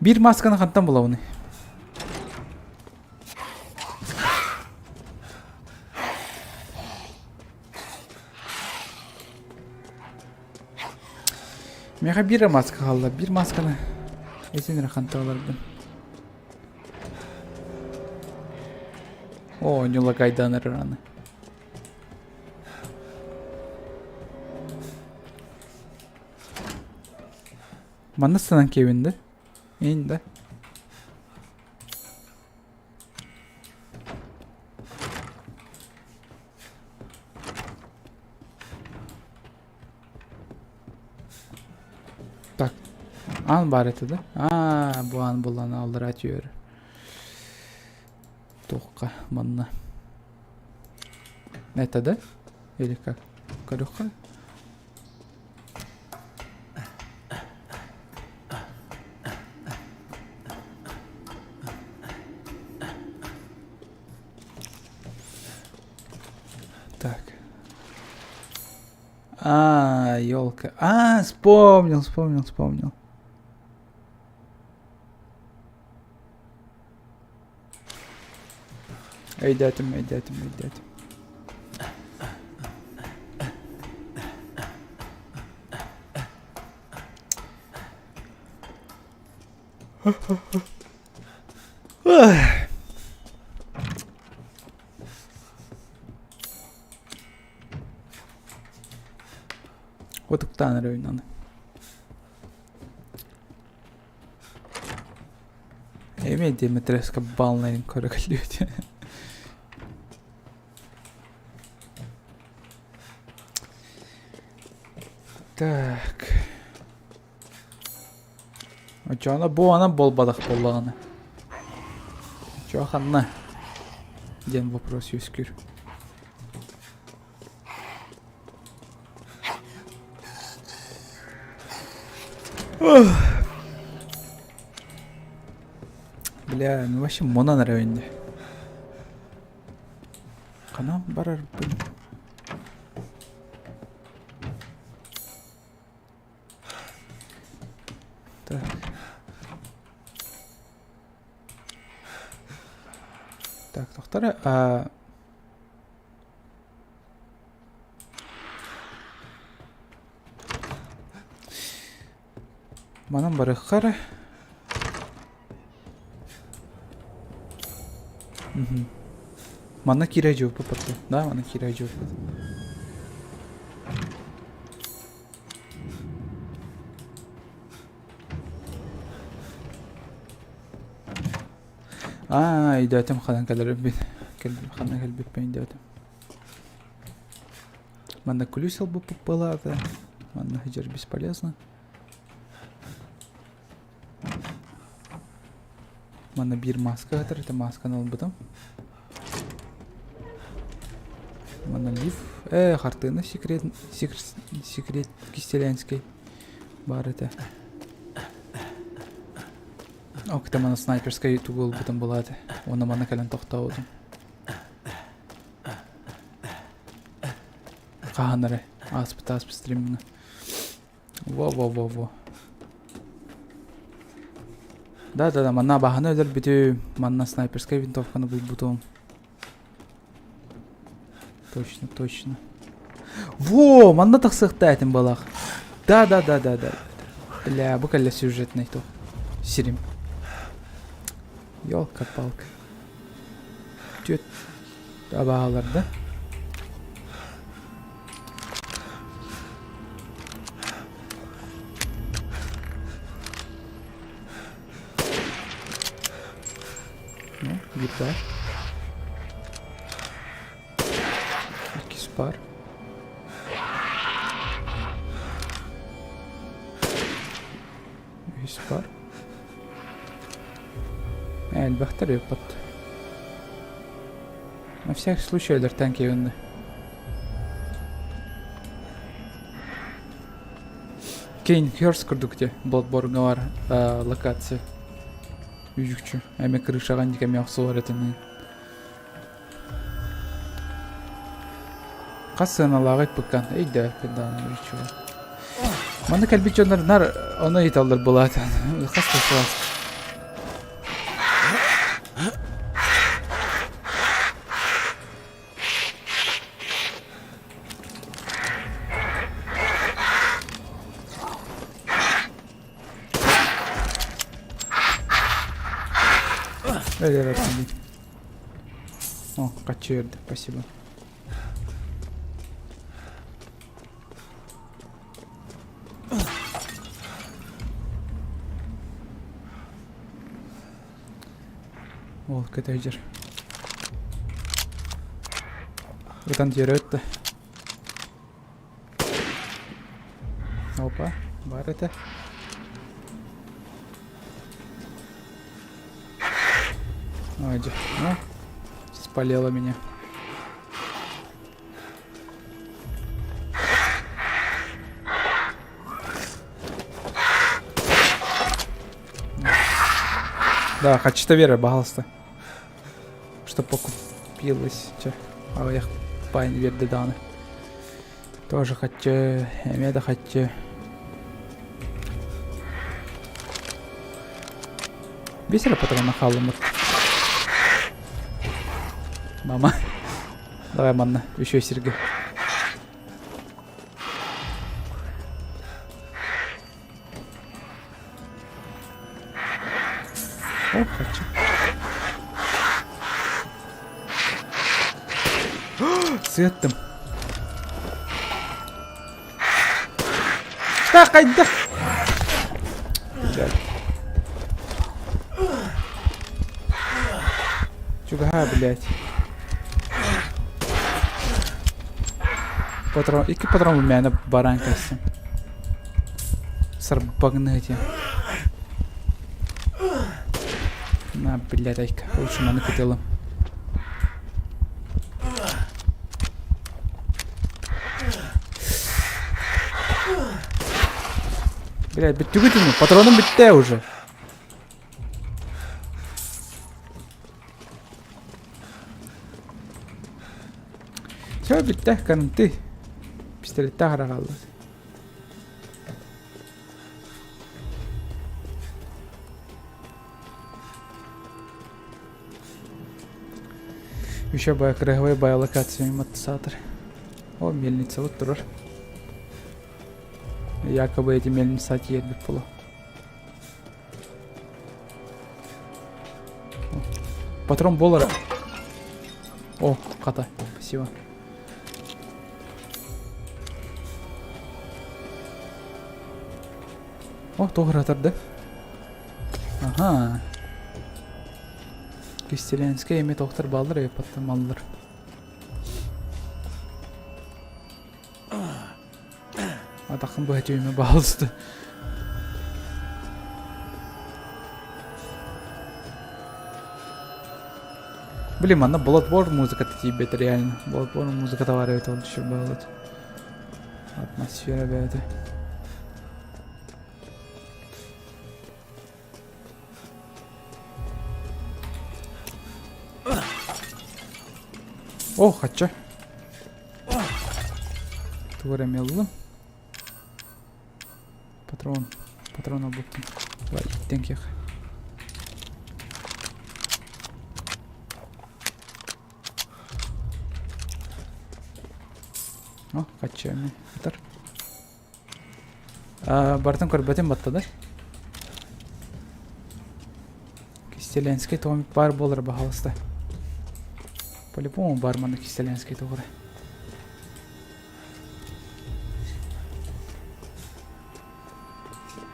Биир маасканы хантан булабыный? Миэхэ биир маска хаалла. Биир масканы итин эрэ хантааларбын. О, ньулагайдаан эрэр аны. Манна сынан киэбин да? Ин да? Так, аан баар этэ да? Аа, бу аан булан аллараа түһэр. Туохха манна. Это да? Или как? Көрүөххэ? Так. А, елка. А, вспомнил, вспомнил, вспомнил. Өйдөөтүм, өйдөөтүм, өйдөөтүм. Утуктаан эрэ ойнаны. Эми Димитреска балнайын көрө кэлбит. Так. Оччоҕуна бу анан буолбатах буоллаҕына. Оччоҕо ханна? диэн вопрос үөскүүр. Бля, ну вообще монан эрэ инде. Ханан барарбын? Так. Так, тохтор а Манан барыахха эрэ. Мгм. Манна киирэ дьууппут Да, манна киирэ дьууппут. Аа, өйдөөтүм ханан кэлэрбин. Ханна кэлбиппин өйдөөтүм. Манна ключ ылбыппыт буолаата. Манна сылдьар бесполезно. Манна биир маска сытар, это масканы ылбытым. Манна лифт. Э, хартыына секрет, секрет, секрет Кистелянский баар этэ. Ол манна снайперскай тугу ылбытым буолаата. Уонна манна кэлэн тохтообутум. Хаһан эрэ ааспыт ааспыт стримҥа. Во-во-во-во. Да-да-да, манна абаһаны өлөрбүтүм. Манна снайперскай винтовканы булбутум. Точно, точно. Во, манна тахсыахтаа этим балах. Да-да-да-да-да. Бля, бу кэллэ сюжетный то. Сирим. Ёлка-палка. Түөт абааһылар да. Ну, биир баар. Иккис баар. Үһүс баар. Элбэхтэр ыыппат. На всякий случай өлөртөн киһиннэ. Кейн Хёрст курдук те Bloodborne бар локация. Үжүкчү. Эме крышаҕа инник эмиэ охсулар этини. Хас сыаналааҕы ыппыккан өйдөөппүн даҕаны ничего. Манна кэлбит дьоннор нар ону ыйыталлар былаатан. Хас да сылаас. Өлөрөрсүн дии. О, хаччы үөрдэ, спасибо. Ол көтөйдөр. Ытан тиэрэ өттө. Опа, бар этэ. Ой, ну, спалила меня. Да, хочу вера, пожалуйста. Что покупилось. Че, аҕыйах баайын биэрдэ даҕаны. Тоже хочу, эмиэ да хочу. Биэс эрэ патрона хаалламмыт. Мама. Давай манна, еще сиргэ. О, хочу. Сыаттым. Так, хайдах? Блядь. Чугаһаа, блядь. Патрон, икки патрон мээнэ баран кэлсин. Сарбагныте. На, блядь, айка. Лучше маны кытылым. Блядь, бүттүгүт ини. Патроным бүттэ уже. Все, бүттэ, канты. Пистолетте хара қалды. Еще краевой биолокация мотосатор. О, мельница вот турар. Якобы эти мельница тиэрбит буолуо. Патрон буолара. О, хата, спасибо. О, туох ыратар Ага. Кистеленскэй эми тохтор бааллар эпаттан маллар. Атахын быһа түйүмэ баалысты. Блин, манна Bloodborne музыката тиийбэт реально. Bloodborne музыката баар эбит ол еще было. Атмосфера бэйэтэ. О, хачча. Тугу эрэ ыллым. Патрон. Патрон ылбыппын. Давай, иттен киэх. О, хачча эмиэ ытар. Барытын көрбөтүм баттада. Кистеленский тоҕо баар буолар баһаалыста. По-любому бар манна Кистеленский тоҕо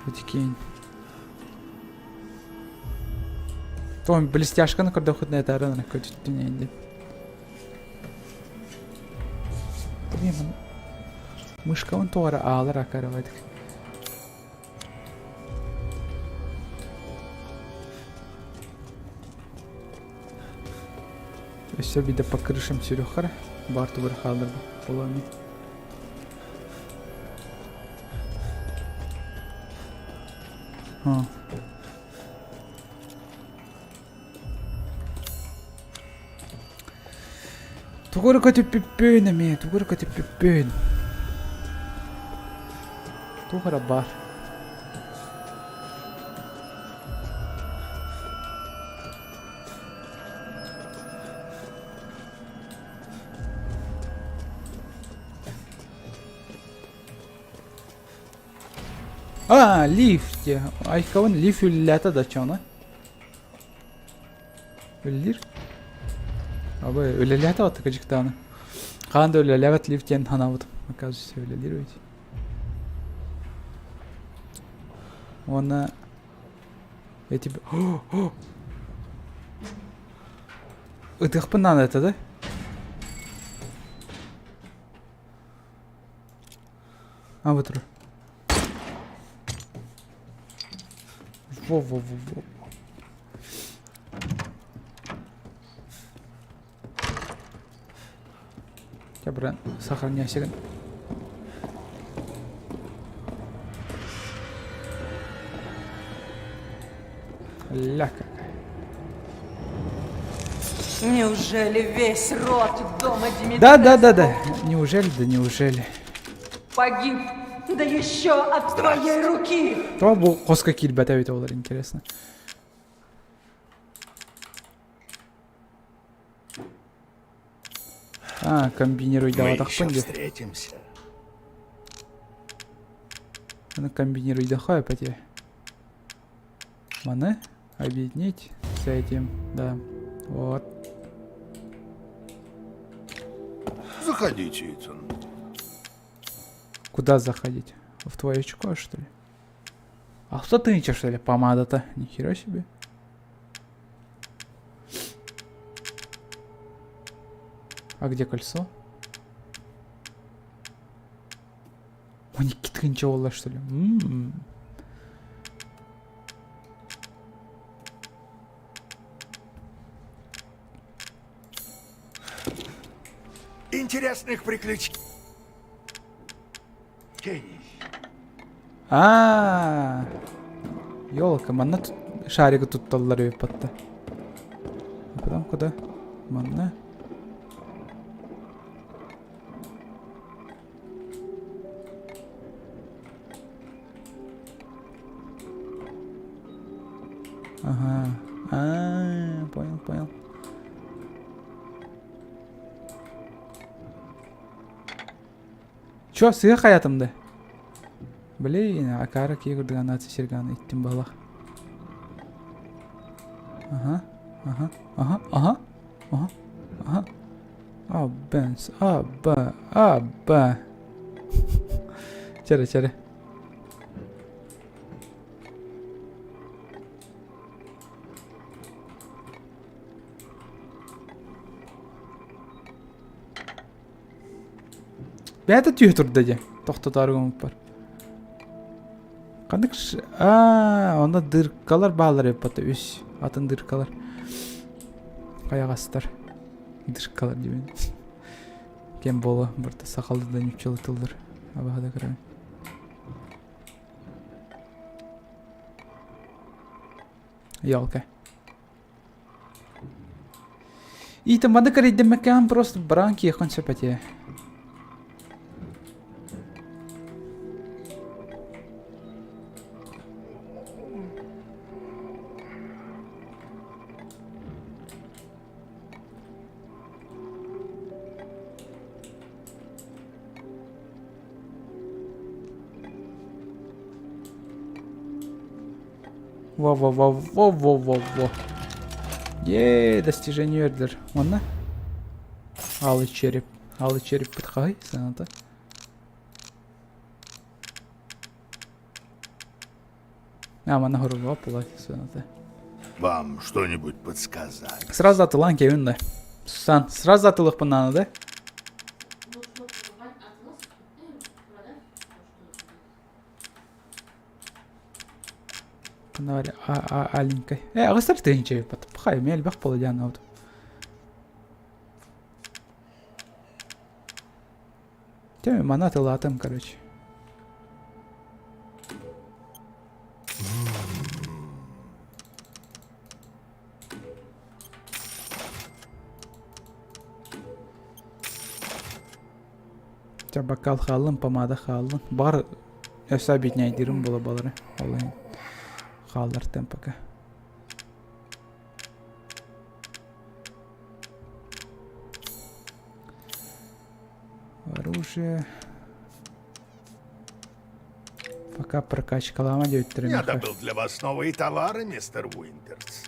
Бутикень. Тоҕо блестяшканы көрдөххүтүнэ этааран көтүттүн инди. Блин, мышкабын тоҕо эрэ аалар акарабайдык. Өссө биирдэ по крышам сүрүөххэ баар тугу эрэ хаалларбыт буолуо Тугу эрэ көтүппүппүн эмиэ, тугу эрэ көтүппүппүн. Туох эрэ баар. А, лифт. Айкабын лифт үлэлээтэ да чоно. Үлэлиир. Абы үлэлээтэ вот кыдьыктааны. Хаан да үлэлээбэт лифт диэн санаабытым. Оказывается, үлэлиир ведь. Уонна эти Ытыахпын наада этэ да? А вот Во-во-во-во. Дьэ, сохраняйся. Ля какая. Неужели весь род дома Димитреску? Да, да, да, да. Неужели, да неужели? Погиб, да еще от твоей руки! То бу хоско киирбэтэ эбитэ буолар интересно. А, комбинируйдаабатахпын Мы дии. еще встретимся. Аны комбинируйдахха опять. Маны объединить с этим, да. Вот. Заходите, Итан. Куда заходить? В твое очко, что ли? А кто ты что ли, помада-то? Нихера себе. А где кольцо? О, Никита буолла, что ли? М-м. Интересных приключений. Аа, елка, манна шаригы тутталлар эбит батта. А потом куда? Манна. Ага. А, понял, понял. Чё, сыа хайатым да? Блин, акара киэ курдук нация сиргааны иттим балах. Ага, ага, ага, ага, ага, ага. А, Бенс, А, Б, А, Б. Чэрэ, чэрэ. Бэйэтэ түһэ турда дии. Тохтотоору гыммыппар. Ханнык аа, онно дыркалар бааллар эбит үс атын дыркалар. Хайаҕастар. Дыркалар диибин. Кем буола барыта сахалыы да нууччалыы тыллар. Абаһа да көрөбүн. Елка. Итин маннык эрэйдэммэккэҕин просто бараан киэххин сөп этиэ. Во-во-во-во-во-во-во. Е, достижение өрдүлэр. Уонна? Алый череп. Алый череппит хаһый сыаната? А, манна хоругуга буолай сыаната. Вам что-нибудь подсказать? Сразу атылаан кэбин да. Сан, сразу атылыахпын наада да? Панавари аленькой. Э, аҕыстар тыһыынча эбит Пахай, эмиэ элбэх буола диэн анаабытым. Теми мана тылаатым, короче. Чэ, бокал хааллын, помада хааллын. Баҕар өссө объединяйдыырым буола балары. Ол иһин хааллартым пока. Оружие. Пока прокачкалаама диэбиттэрэ Я миэхэ. добыл для вас новые товары, мистер Уинтерс.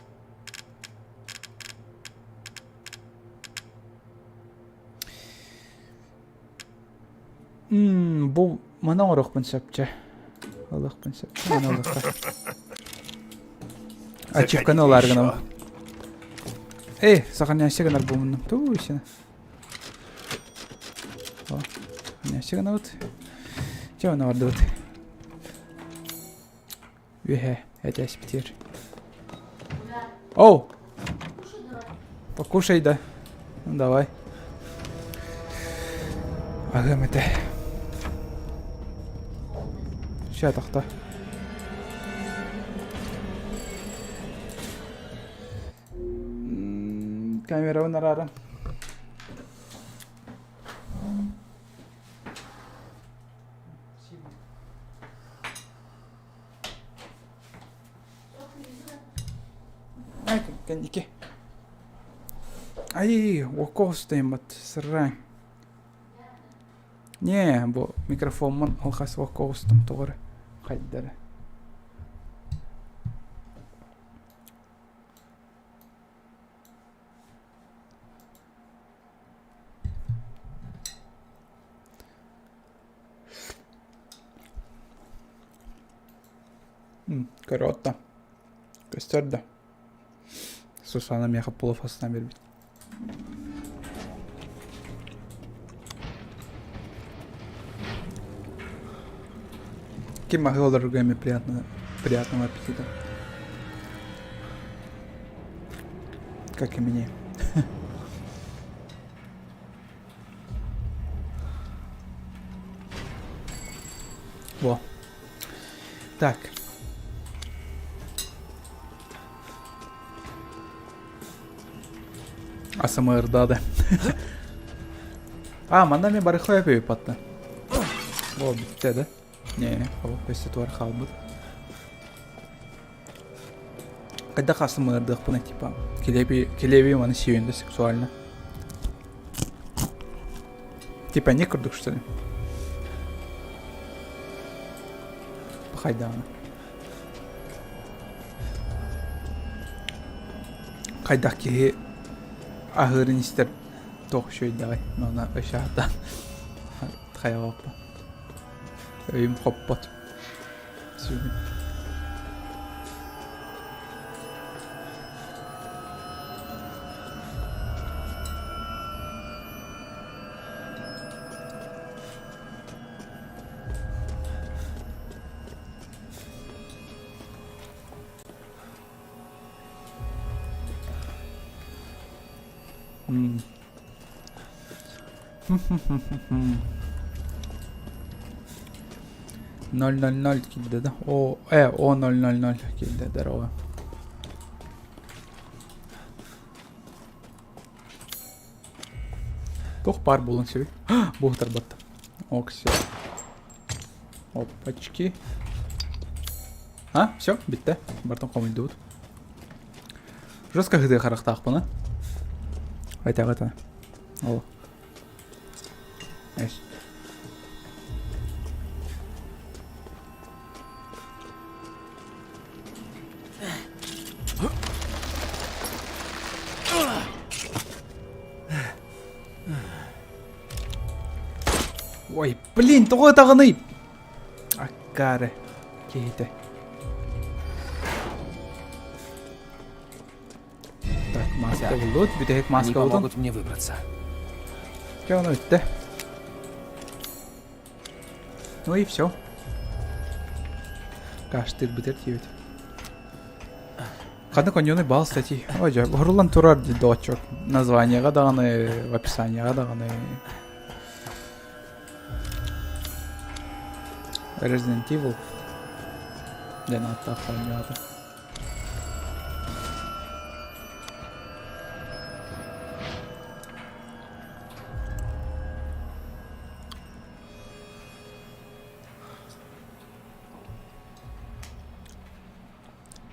Бу маны оҥоруохпун сөп чэ. Ылыахпын сөп. Маны ылыахха. Ачивканы ылаар гынабын. Эй, сохраняйся гынар буомуннум. Туу, сена. О, сохраняйся гынабыт. Чэ, оны бардыбыт. Үөһэ, этээспитигэр. Оу! Покушай, да. Ну, давай. Аһыам этэ. Ща тохто. Камерабын арааран. Кэнники. Ай, уокка оҕустайыммат, сырраан. Не, бу микрофоммун алҕас уокка оҕустум тоҕо эрэ хайда эрэ. Көрө Көстөр да. Сусана миэхэ плов астаан биэрбит. Ким аһыы олорорго эмиэ приятно, приятного аппетита. Как и мне. Во. Так. АСМР-дады. А, манна мен барыхлай патта. О, бүттэ да? Не, о, өссө туар хаалбыт. Хайдах АСМР-дыахпына, типа, килэби, килэби маны сиэн да сексуально. Типа не курдук, что ли? Хайдаҕына. Хайдах киһи аһыырын истэр туох үчүгэйдэҕэй? Онно өссө ааттаан хайаҕаппа. Өйүм хоппот. Сүгүн. М. 0-0-0 киирдэ да? О, О 0-0-0 киирдэ, здорово. Туох баар буолуон сөбүй? Буһутарбат. Ок, все. Опачки. А, все, бүттэ. Бартан хомуйдубут. Жестко хытыы харахтаахпын, а? Айта О. Эс. Ой, блин, тоҕо ытаҕыный? Аккаары киһитэ. Так, маска буллут, бүтэһик маска Они помогут мне выбраться. Чэ, ону бүттэ. Ну и все. Каштыр бытыр диэбит. Ханна коньоный бал статьи. Ой, дьэ, хоруллан турар доочок. Названиеҕа даҕаны, в описаниеҕа даҕаны. Resident Evil диэн ааттаах оонньоото.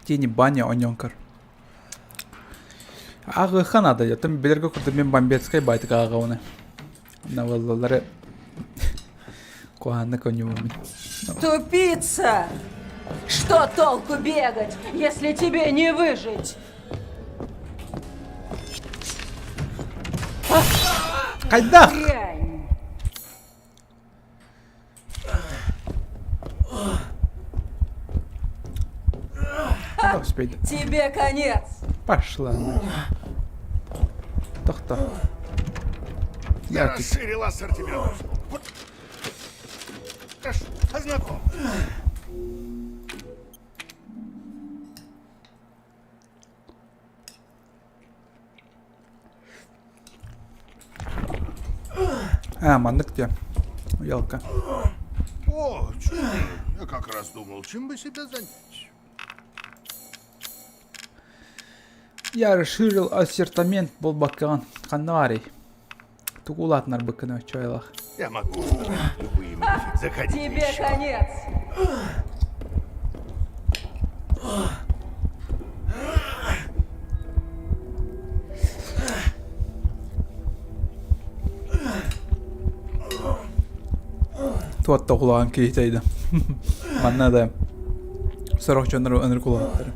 Тени баня онньоҥкор. Ааҕыахха наада, оттон билэргэ курдук мин бомбецкай баайтык ааҕабын. Новеллалары куһааннык онньуубун. Тупица! Что толку бегать, если тебе не выжить? Хайдах? Дрянь! Успейда. Тебе конец. Пошла. Тохто. Я расширил ассортимент. Прошу, ознакомьтесь. А, маннык дьэ. Елка. О, чудо. Я как раз думал, чем бы себя занять. Я расширил ассортимент буолбаккаҕын. Ханна баарый? Тугу улаатынарбыккын оччойлах. Я могу устроить любые модификации. Заходите Тебе еще. конец. Туотта кулаҕын киһитэйдэ. Манна да сорох дьоннор ынырык улааттар.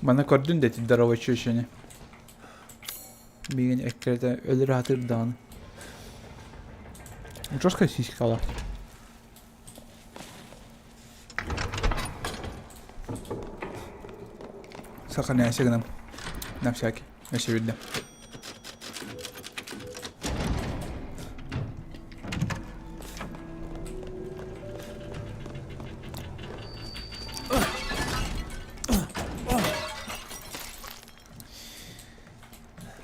Маны көрдүн да ити здоровый Миигин эккирэтэ өлөрө сатыыр даҕаны. Жесткая сиськалаах. Сохраняйся гынан. На всякий. Өссө бирдэ.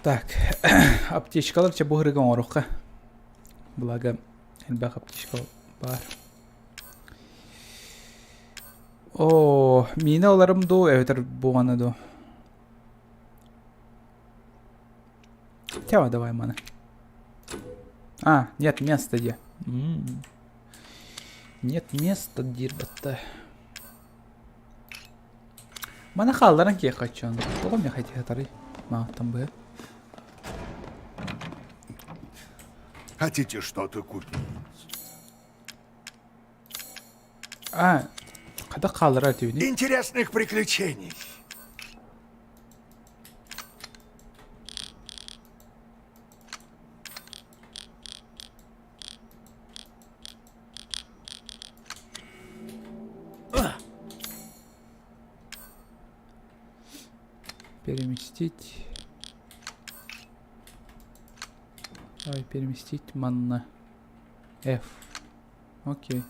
Так, аптечкалар чэ буһарыга оҥоруохха. Благо, элбэх аптечка баар. Оо, миинэ ыларым дуу, эбэтэр буҕаны дуу? Тява давай маны. А, нет места где. М-м. Нет места диир батта. Маны хаалларан киэххэ оччоон. Тоҕо миэхэ ити сытарый? Мааттан быһа. Хотите что-то купить? А, хайдах хаалларар этибиний? Интересных приключений. Переместить. Давай переместить манна. F. Окей.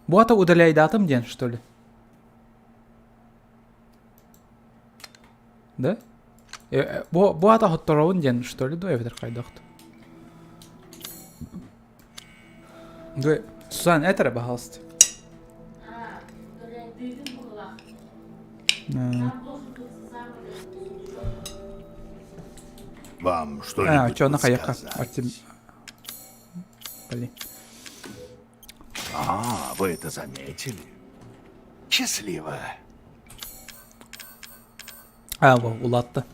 Бу ата удаляйдатым диэн, что ли? Да? Бу, бу ата хотторобун диэн, что ли, дуо эбэтэр хайдах Дуо, Сузан, эт эрэ, пожалуйста. Вам А, что-нибудь чё, на хайака? подсказать? Блин. А, вы это заметили? Счастливо. А, во, улаатта.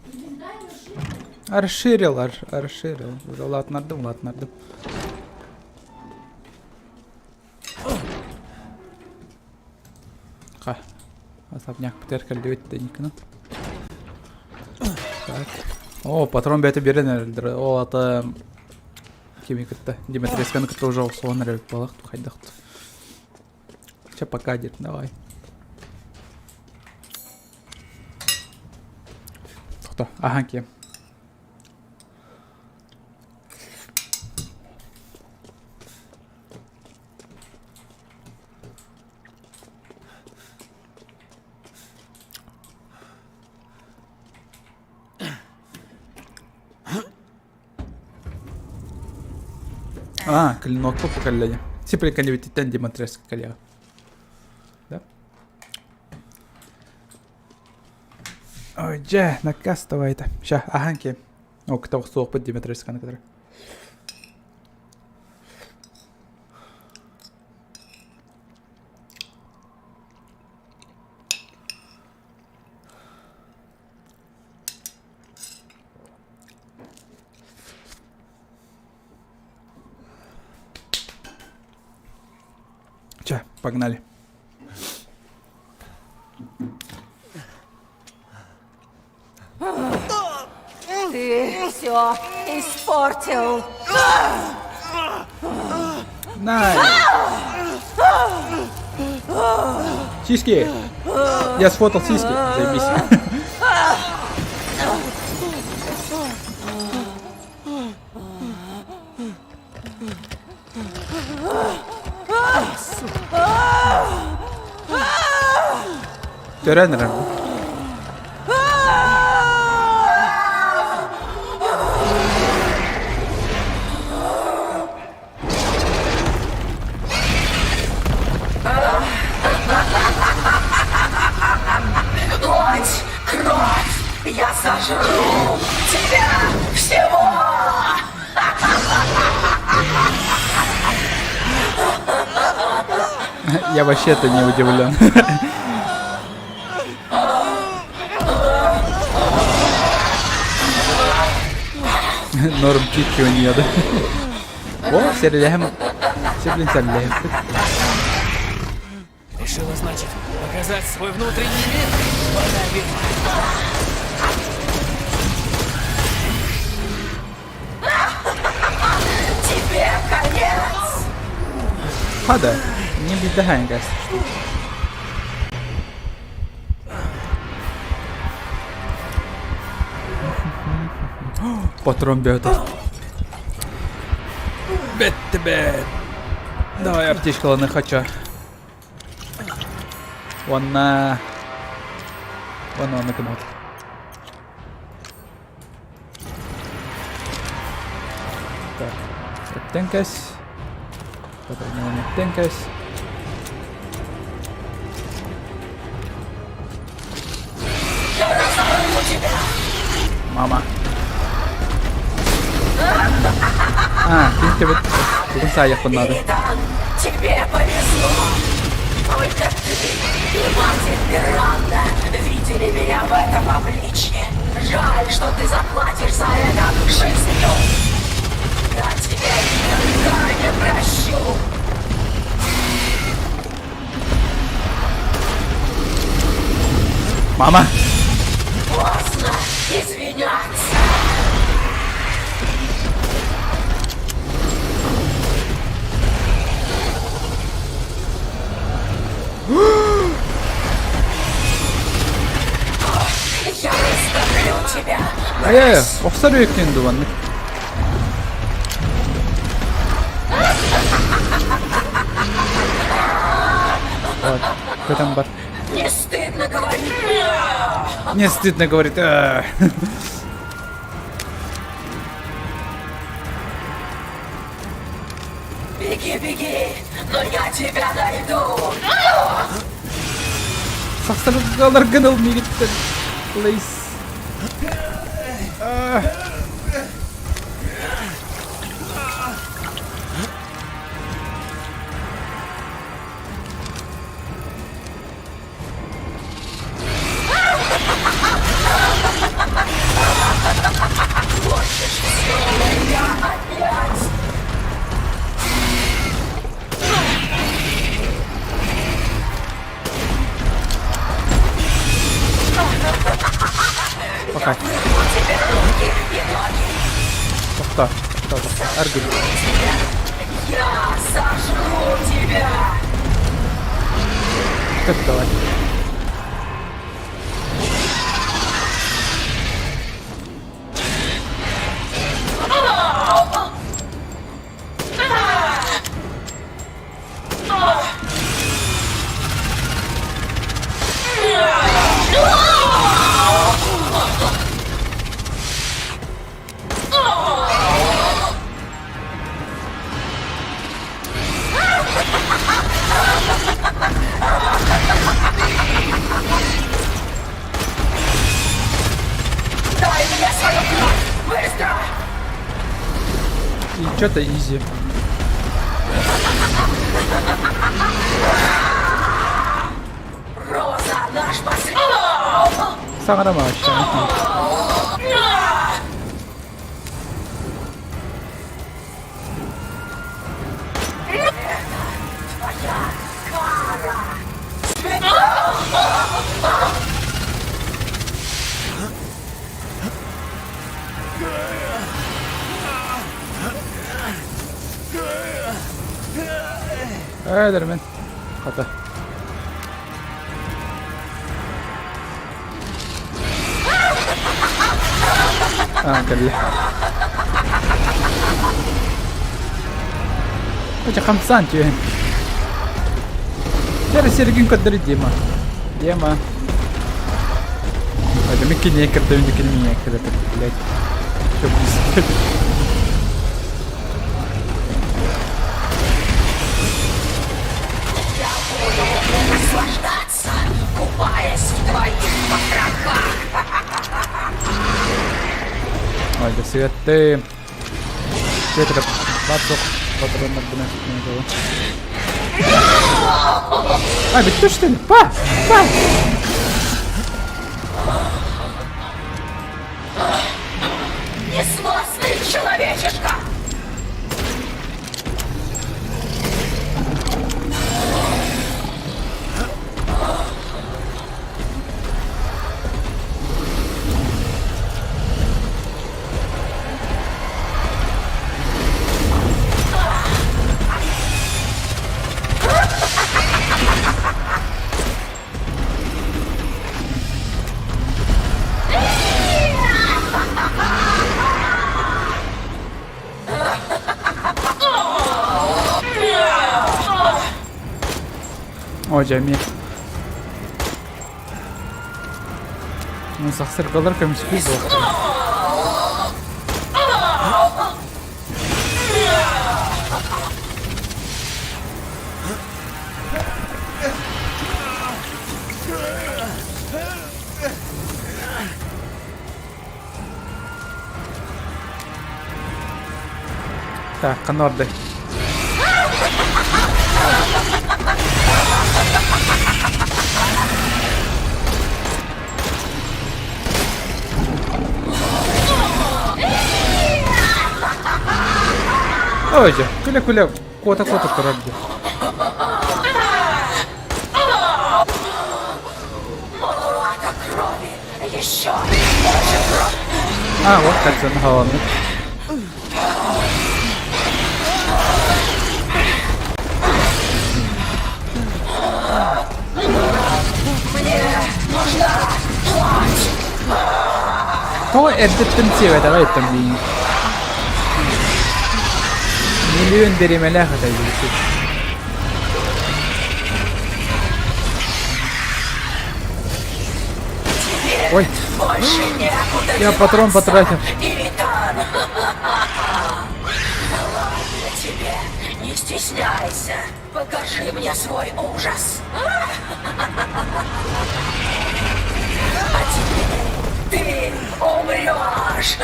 Расширил, расширил. Улаатынардым, улаатынардым. Ха. Особняк бүтэр кэллибит Никна. Так. О, патрон бэйэтэ биэрэн эрэллэр. Ол ата кими кытта? Димитресканы кытта уже охсуһан эрэр буолах хайдах. Чэ, пока, дед, давай. Тохто, ахан киэм. А, клинок поколение. Типа кэллибититтэн Димитреска кэлиэҕэ. Да? Ой, дьэ, наказ давайте. Ща, ахан киэм. О, кто суохпут Димитресканы кытары. Че, погнали. Ты все испортил. На! Сиськи! Я сфотал сиськи. Заебись. Төрөөн эрэр. Плоть, кровь, я сожру тебя всего! Я вообще-то не удивлен. Норм чики у нее, да? О, серлэм. Все, блин, серлэм. Решила, значит, показать свой внутренний мир? Она ведьма. Тебе конец! Хада, не беда, кажется. Патрон бьет. Бет тебе. Давай аптечкаланы хочу. Уонна... Уонна онно кымат. Так, эттен кэс. Эттен кэс. Мама. А, кини тебе тугун саайахпын наада. Итан, тебе повезло! Только ты и мать Миранда видели меня в этом обличье. Жаль, что ты заплатишь за это жизнью. Я тебя никогда не прощу. Мама! Поздно извиняться. Я растоплю тебя. Э, охсор үөккүн дуу Вот, көтөн бар. Не стыдно говорить. Не стыдно говорит. «Э». Беги, беги, но я тебя найду. Сахсаргалар гыныл мигиттен. Please. А. Хочешь все у меня отнять? Пока. Тебе руки и ноги. Тохто. Тохто, тохто. Аргүл. Я сожру тебя. Как давай. Дай мне свою кровь! Быстро! И что-то изи. Роза, наш последний... Саҥарыма вообще. Твоя кара! Ээ, Хата. Аа, кэллэ. Хоча хамсаан түһэн. Дьэ, сиргин көрдөрүй Дима. Дима. Это мы кине көрдөрүн кине меня көрдөрү, блядь. Что происходит? Я буду наслаждаться, купаясь в твоих потрохах. Ой, да свет Свет это бацок патроннарбынан А, ведь то что ли? Па! Па! Несносный человечишка! О, дьэ эмиэ. Сахсыргалар көмүскүү буолтара. Так, ханна бардай? Ой, дьэ, күлэ-күлэ куота-куота турар дии. Маловато крови. Еще больше крови. А, вот как занагаланнык. Мне нужна плоть. Тоҕо эрдэттэн сиэбэтэҕэ иттэн биин. Миллион бириэмэлээх этэ Ой, Больше некуда я патрон деваться, потратил. Итан. Да ладно тебе, не стесняйся. Покажи мне свой ужас. А теперь ты умрешь.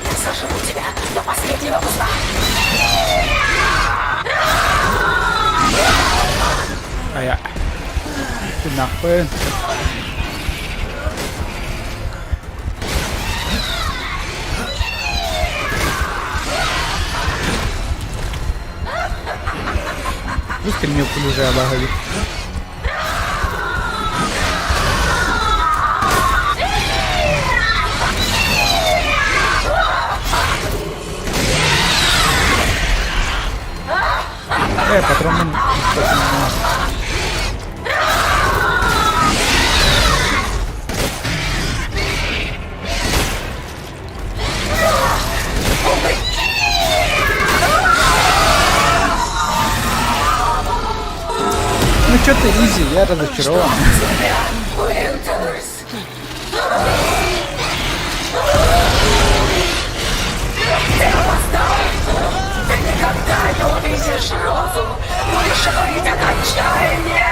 Я сожру тебя до последнего куска. Айа. Тынахпын. Пусть мне уже обагали. Э, патронным... Ну что ты, easy, я разочарован. Уинтерс! Ты опоздал! Ты никогда не увидишь Розу! Будешь говорить от отчаяния!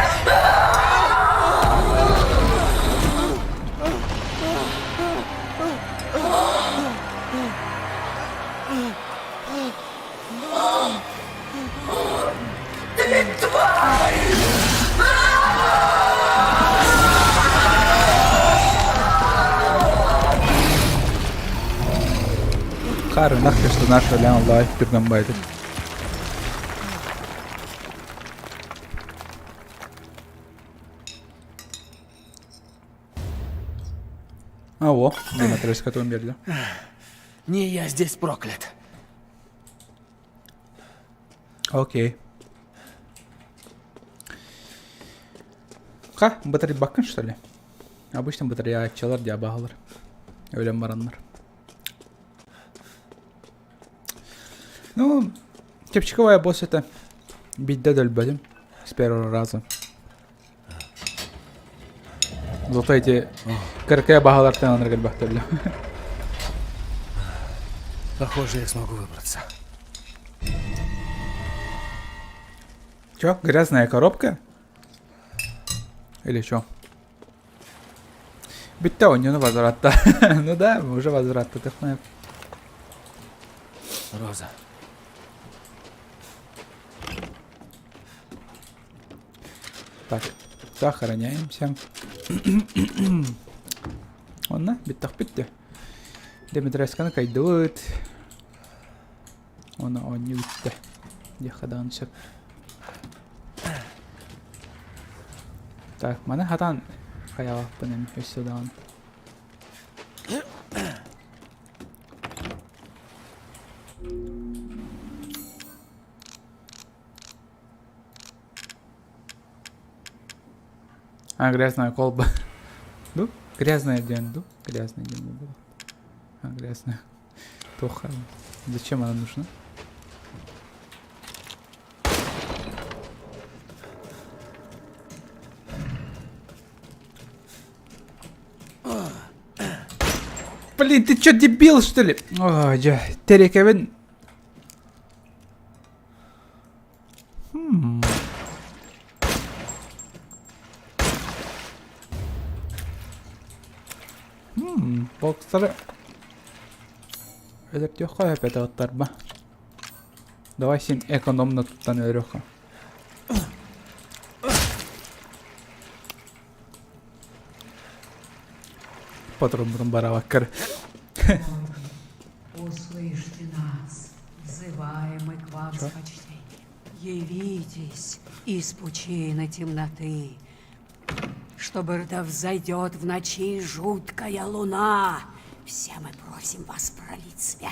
Ты тварь! Хары, нахер, что наша лян лайф түргэн байдыр. А, во, Дима Трескотон берді. Не я здесь проклят. Окей. Ха, батарейбаккын что ли? Обычно батареяччылар дии абааһылар. Өлөн бараннар. Ну, чэпчэки босс это биирдэ да өлбөтүм с первого раза. Зато эти кыракый абааһылартан анарга элбэхтэллэ. Похоже, я смогу выбраться. Чё, грязная коробка? Или чё? Бүттэ оонньууну возвратта. Ну да, уже возвратта тыхмайып. Роза. Так, сохраняемся. Онно бүттэх бүттэ. Дмитресканы кайдыбыт. Оны оонньуу бүттэ. Диэххэ даҕаны сөп. Так, маны хатан хайаҕаппын эми өссө даҕаны. А, грязная колба. Ду? Грязная диэн ду? Грязная диэн буолла. А, грязная. Туха. Зачем она нужна? Блин, ты чё, дебил, что ли? Ой, дьэ, Терекевин. Хм. Хм, боксары өлөртүөххэ сөп этэ оттарба. Давай син экономно туттан өлөрүөххэ. Патроннарын барабаккар. Услышьте нас, взываем мы к вам с почтением. Явитесь из пучины темноты, чтобы да взойдет в ночи жуткая луна. Все мы просим вас пролить свет.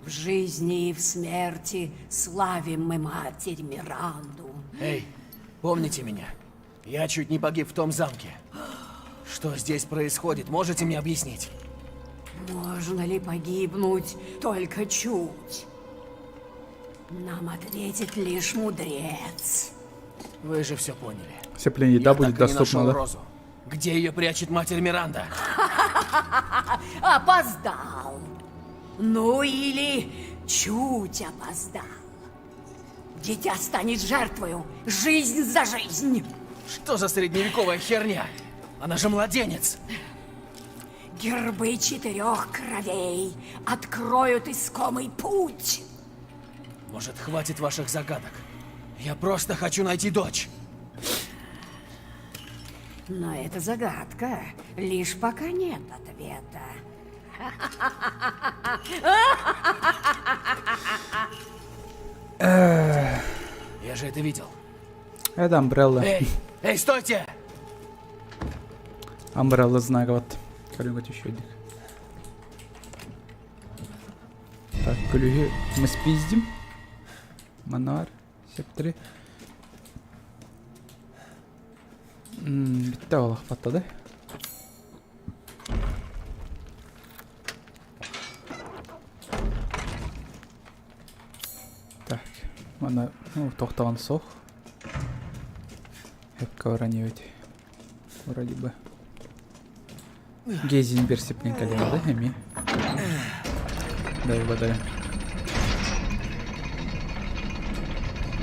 В жизни и в смерти славим мы Матерь Миранду. Эй, помните меня? Я чуть не погиб в том замке. Что здесь происходит, можете мне объяснить? Можно ли погибнуть только чуть? Нам ответит лишь мудрец. Вы же все поняли. Сцепление еда Я будет так и не доступна, нашел да? Розу. Где ее прячет матерь Миранда? Опоздал. Ну или чуть опоздал. Дитя станет жертвою. Жизнь за жизнь. Что за средневековая херня? Она же младенец! Гербы четырех кровей откроют искомый путь. Может, хватит ваших загадок? Я просто хочу найти дочь. Но это загадка. Лишь пока нет ответа. Я же это видел. Это Umbrella. Эй, эй, стойте! Umbrella знагават. Көрүҥ еще Так, күлүһү мы спиздим. Манар, септри. Бүттэ олох баттады. Так, манна ну, тохтоон суох. Эпка уронивать. Вроде бы. Гезин берсипнен кэлиэҕэ да эмиэ. Дай угадаю.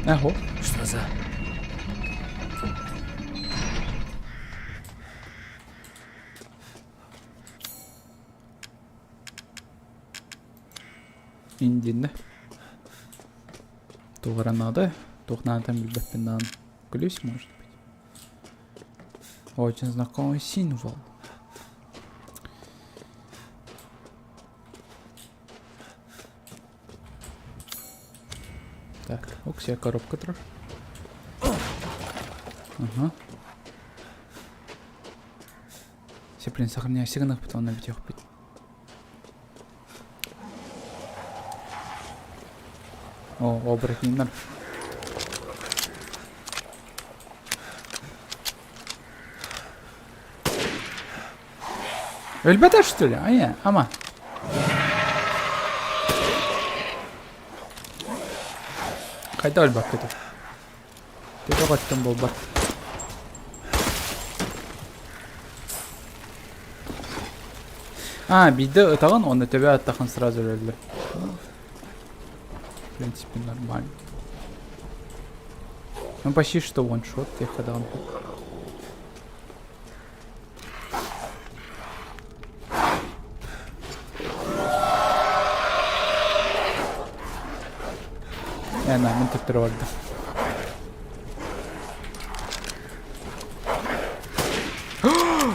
Аһо. Что за... Индиннэ. Туох эрэ наада, туох наадатын билбэппин даҕаны. Ключ, может быть. Очень знакомый символ. Так, ок, коробка турар. Ага. Сеплин сохраняйся гынахпыт уонна бүтүөхпүт. О, оборотниннар. Өлбөтө что ли? Айа, ама. Хайда өлбөккө ту. Төтө көттөн болбат. А, биирдэ ытаҕын уонна төбө аттахын сразу өлөллөр. В принципе, нормально. Ну, почти что one-shot, тихо даҕаны. Ээ, мин төттөрү бардым.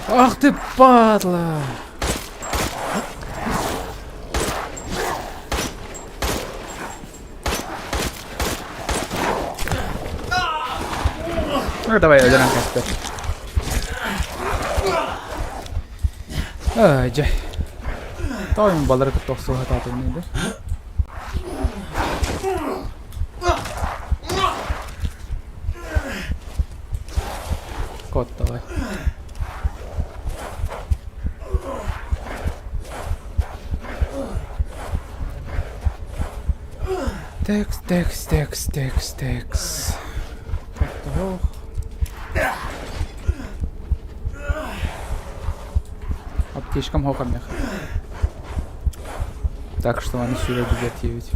Ах ты падла! Ну, давай, өлөрөн кэстэ. Ай, дьэ. Тоойум балары кытта охсуһа таатыбын да. Кот давай. Текс, текс, текс, текс, текс. Ох. Аптечкам хоқамех. Так что они сюда бегать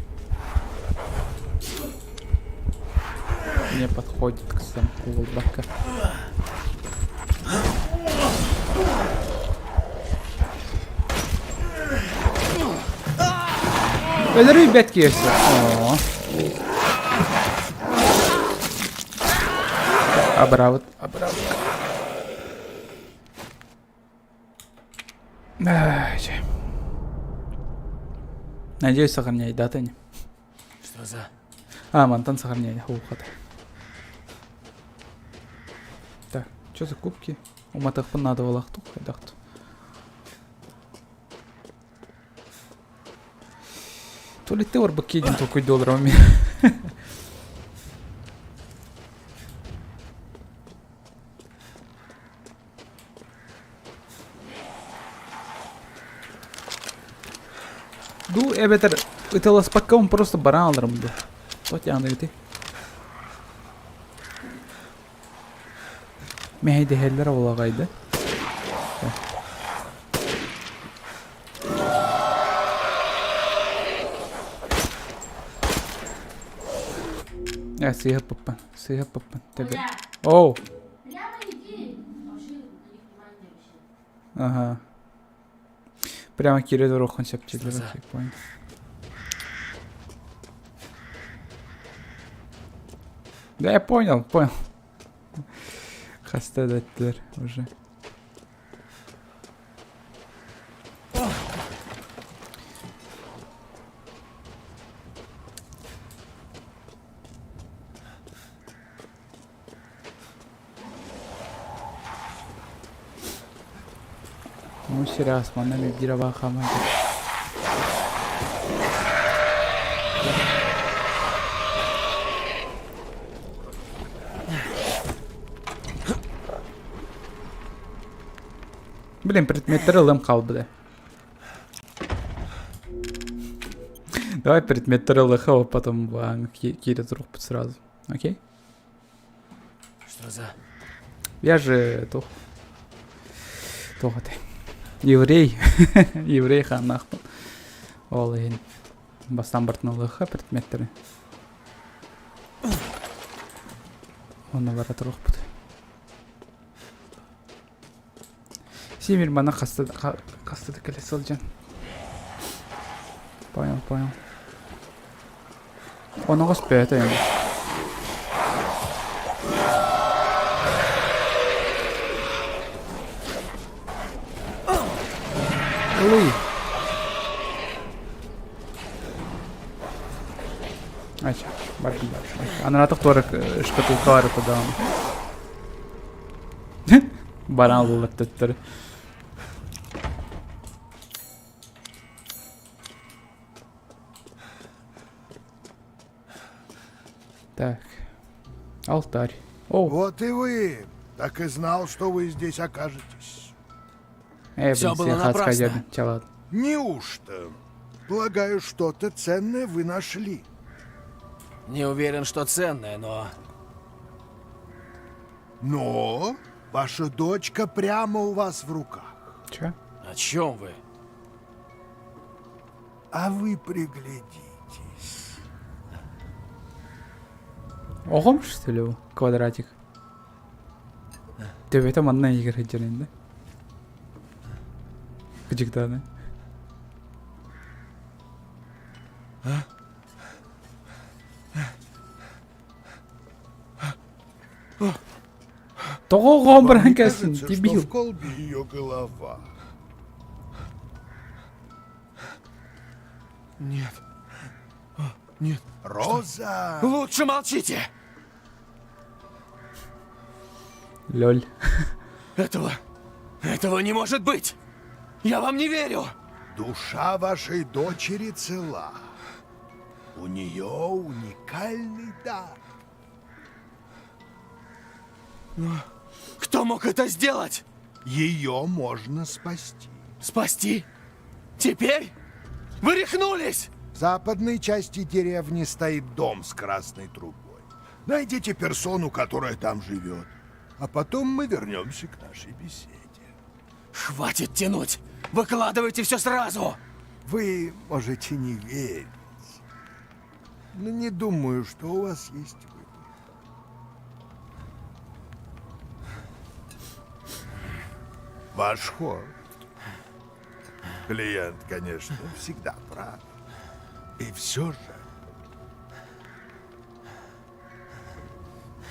Не подходит к замку Волбака. Өлөрүй бэт киэрсэ. Оо. Абыраабыт, абыраабыт. Надеюсь, сохраняй дата не. Что за... А, мантан сохраняй, ухата. Так, что за кубки? Уматахпын надо волахту, хайдахту. То ли ты орбакидин такой долларами. Ду эбэтэр ыталаспакка он просто баран аларым ду. Тот яны ити. Мэһэйдэһэллэр олаҕайды. Э, сыыһаппыппын, сыыһаппыппын. Тебе. Оу! Ага. Прямо киирэ туруоххун сөп понял. Да я понял, понял. Хаста да эттилэр уже. Ну, сериас, манна биир абаахамай. Блин, предметтер ылым хаалбыта. Давай предметтер ылыха, потом киирэ турукпут сразу. Окей? Что за... Я же туох туох этэй еврей еврей хааннаахпын ол иһин бастаан бартын ылыахха предметтэри онно бара туруохпут Симир мана хаста хаста да кэлэ сылдьан понял понял Оноҕос бэйэтэ эми. Ылый. Ача, бардым бардым. Анаратых туора шкатулка баар даҕаны. Баран ыллар төттөрү. Так. Алтарь. О, Вот и вы. Так и знал, что вы здесь окажетесь. Э, Все блин, было сыыһа напрасно. хатска чалат. Неужто? Полагаю, что-то ценное вы нашли. Не уверен, что ценное, но... Но ваша дочка прямо у вас в руках. Че? О чем вы? А вы приглядитесь. Оҕом что ли квадратик? Төбөтө манна игер сылдьар да? Кыдьыктааны. Тоҕо оҕом Вам баран не кэлсин, кажется, что дебил. в колбе ее голова? Нет. Нет. Роза! Лучше молчите! Лёль. Этого... Этого не может быть! Я вам не верю! Душа вашей дочери цела. У нее уникальный дар. Кто мог это сделать? Ее можно спасти. Спасти? Теперь? Вы рехнулись! В западной части деревни стоит дом с красной трубой. Найдите персону, которая там живет. А потом мы вернемся к нашей беседе. Хватит тянуть! Выкладывайте все сразу! Вы можете не верить, но не думаю, что у вас есть выбор. Ваш ход. Клиент, конечно, всегда прав. И все же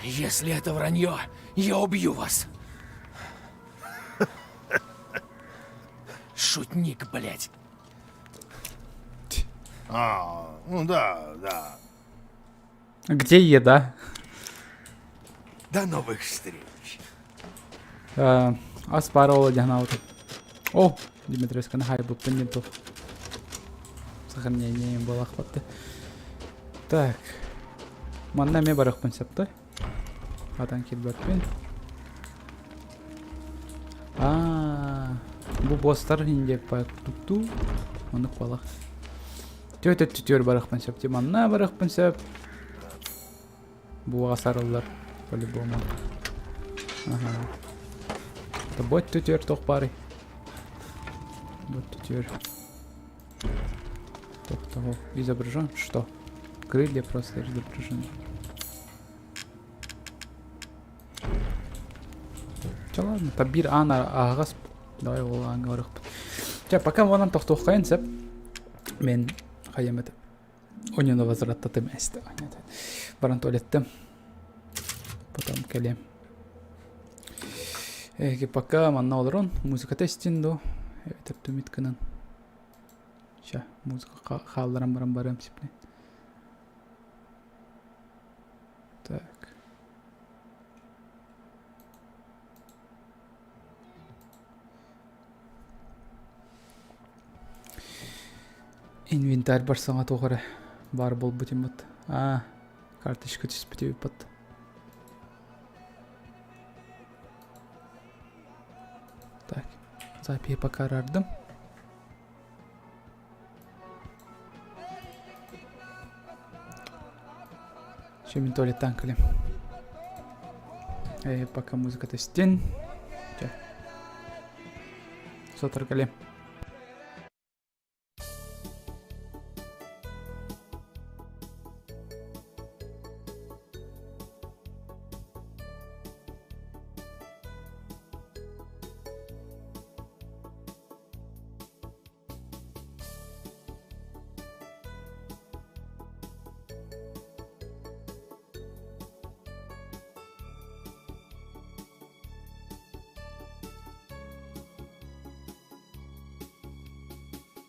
Если это вранье, я убью вас! Шутник, блядь. А, ну да, да. Где еда? До новых встреч. Э, ас баар ол дьаһанаабыт. О, Дмитриевсканы хайбыппын диэн туох. Сохранение буолахпатты. Так. Манна эмиэ барыахпын сөп да? Хатан киирбэппин. Аа, бу босстар индия туктуу. Оннук буолах. Түөрт өттүтүгэр барыахпын сөп. Манна барыахпын сөп. Буоҕа сарыллар по-любому. Ага. Бу өттүтүгэр туох баарый? Бу өттүтүгэр туох того изображен? Что? Крылья просто изображены. Чэ ладно, табир аан аһаҕас давай ол ааҥҥа барыахпыт. Чэ, пока онон тохтуоххайын сөп. Мен хайам этэ Оньону возвраттатым эстэ. Баран туалеттым. Потом кэлиэм. Эһиги пока манна олорон музыката истин дуу эбэтэр түмүт гынан. Ща музыка хаалларан баран барыам сипнин. Так. Инвентарь бар саҥа туох эрэ баар буолбут иммит. Аа, карточка түспүт эбиппит. Так, запись пока арардым. Все, мин туалеттан кэлим. Э, пока музыка түстүн. Чэ. Сотору кэлиэм.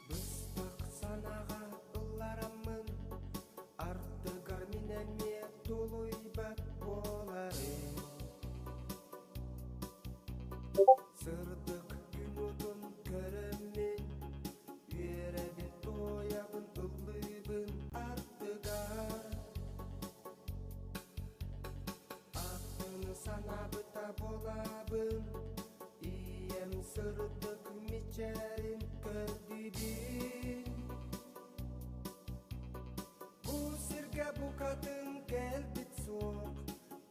Быстах санааҕа ыллараммын, ардыгар мин эмиэ тулуйбат буоларым. Сырдык күн уотун көрөммүн, үөрэбин, туойабын, ыллыыбын ардыгар. Атын санаабыта буолабын, ийэм сырдык мичээрин көрдүүбүн Бу сиргэ букатын кэлбит суох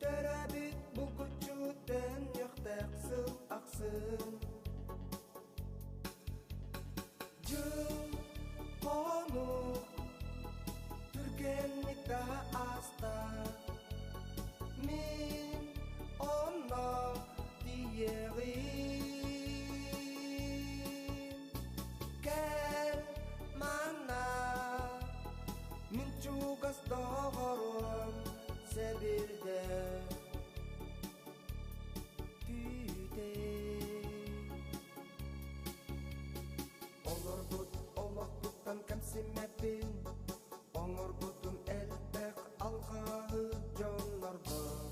Төрөөбүт булгуччу төннүөхтээх сыл ахсын Дьыл хонук түргэнник да ааста Мин онно тиийэҕин Кэл манна мин чугас доҕорум сэбирдэх Олорбут олохпуттан кэмсиммэппин, оҥорбутум элбэх алҕаһы дьоннорбор.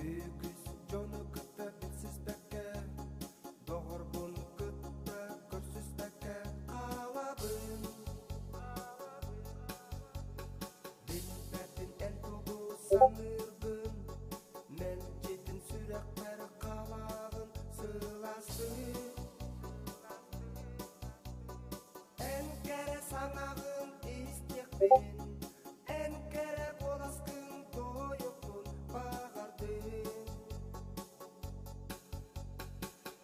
Үгүс дьону кытта билсиспэккэ, доҕорбун кытта көрсүспэккэ хаалабын. Билбэппин эн тугу саныыргын, мэлдьитин сүрэхпэр халааҕын сылаастык. Эн кэрэ санаҕын истиэхпин, эн кэрэ куоласкын туойуохпун баҕардым.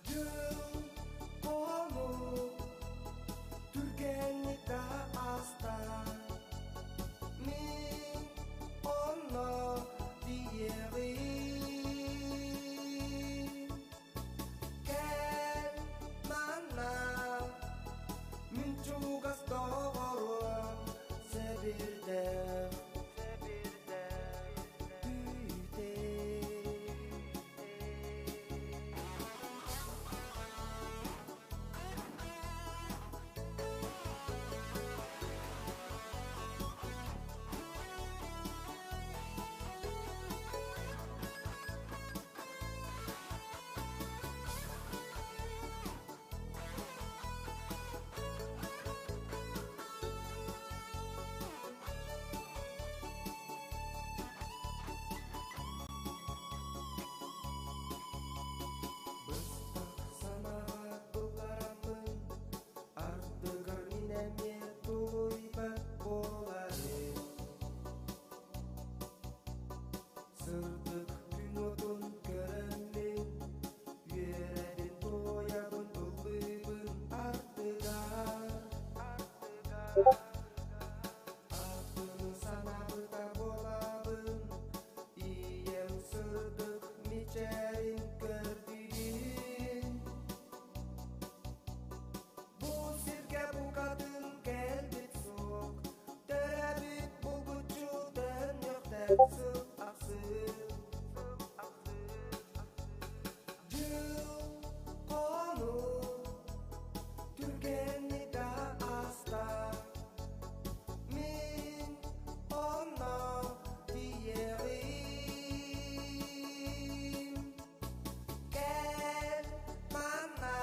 Дьыл хонук түргэнник да ааста, мин онно тиийэҕин. Кэл манна, мин чугас доҕорум, сэбирдэх Быстах санаа ыллараммын, ардыгар мин эмиэ тулуйбат буоларым. Сырдык күн уотун көрөммүн, үөрэбин, туойабын, ыллыыбын ардыгар. Атын санаабыта буолабын, ийэм сырдык мичээрин көрдүүбүн. Бу сиргэ букатын кэлбит суох, төрөөбүт булгуччу төннүөхтээх сыл ахсын. Дьыл хонук түргэнник да ааста, мин онно тиийэҕим. Кэл манна,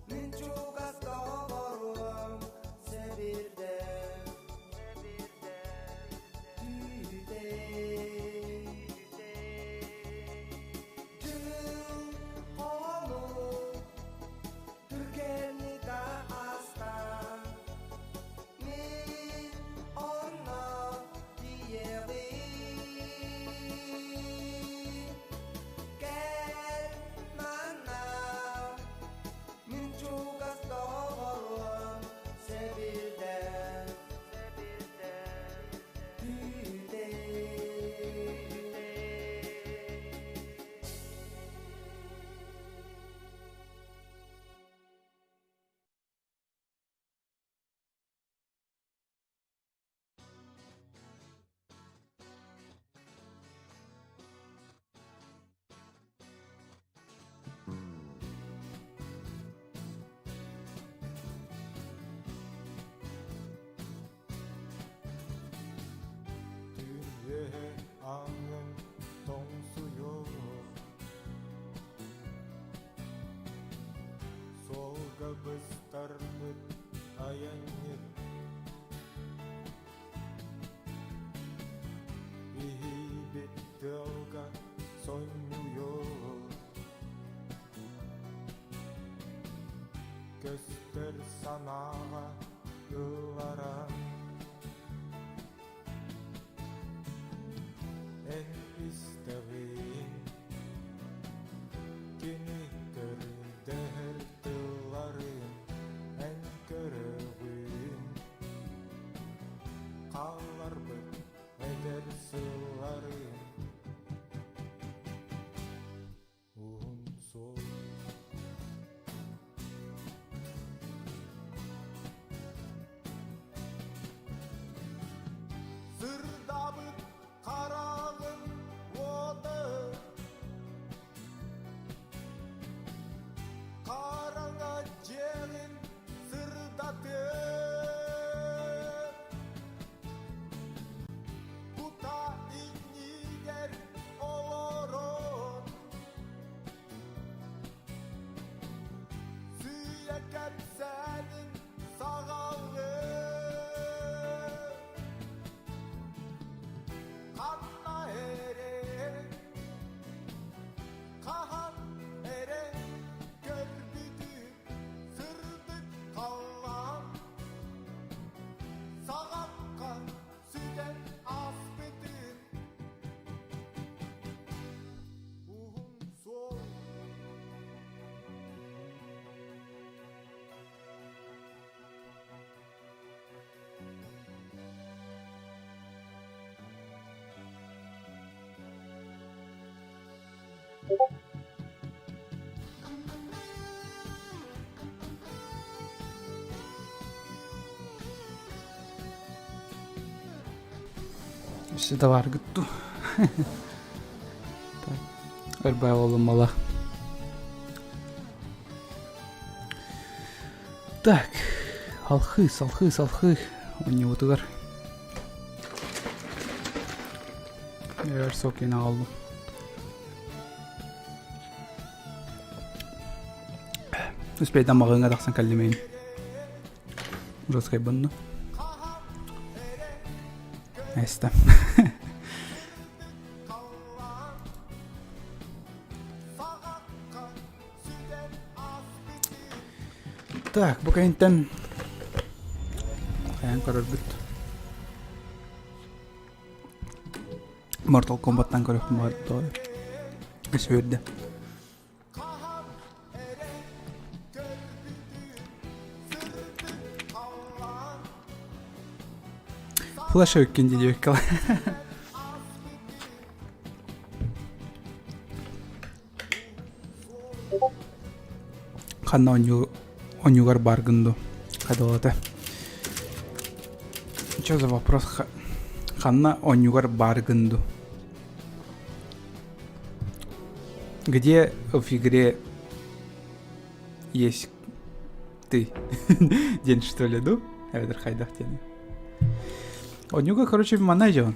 мин чугас доҕорум, сэбирдэх Дьыл хонук түргэнник да ааста, мин онно тиийэҕим. Кэл манна, мин чугас доҕорум, сэбирдэх Түүн үөһэ ааҥҥын тоҥсуйуо Суолга быстарбыт айанньыт Биһийбит тыалга сонньуйуо. Көстөр санааҕа ылара Эн истэҕиҥ Кини көрдөһөр тылларын эн көрөҕүн Хаалларбыт эдэр сылларын Уһун суол Сырдабыт хараҕын уота Хараҥа дьиэҕин сырдатыа Кута иннигэр олорон Сыыйа кэпсээнин саҕалыы Ханна эрэ хаһан эрэ көрбүтүм сырдык халлаан Саҕахха сүтэн ааспытын Уһун суол Өссө да бааргыт дуу? Ырбай буолуммала. Так, алхыы, салхыы, салхыы онньуутугар. Өр сокин аҕаллым. Успейдан маҕыҥа тахсан кэллим Жесткайбынна. Эстэ. Так, бу кэнниттэн хайаан көрөрбүт. Mortal Kombat'тан көрөхпүн баар Өсүөрдэ. Флеш өккин диэбиккэ Ханна оонньуугар бааргын дуу? Хайдалата. Что за вопрос? Ханна оонньуугар бааргын дуу? Где в игре есть ты? День что ли, ду? Эбэтэр хайдах диэн. Онньуга, короче, манна дьон.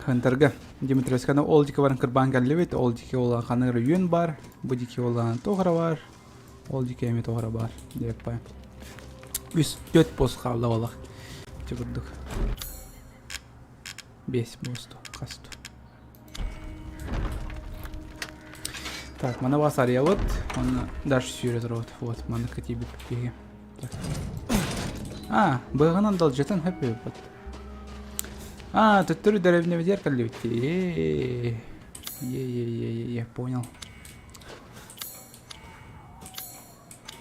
Хантарга. Дмитриевсканы ол дики баран кырбаан кэллибит, ол дики ол ханыгар үйүн бар, бу дики ол тоҕора бар, ол дики эми тоҕора бар диэппай. Үс төрт пост хаалла олох. Ити курдук. Бес посту, хасту. Так, мана бас арыйабыт, онно дальше сүүрэ турабыт. Вот, маннык кэтиибит биһиги. А, быһынан далдьытан хөп быт. А, төттөрү дэриэбинэбитигэр кэллибит дии. Е-е-е-е, понял.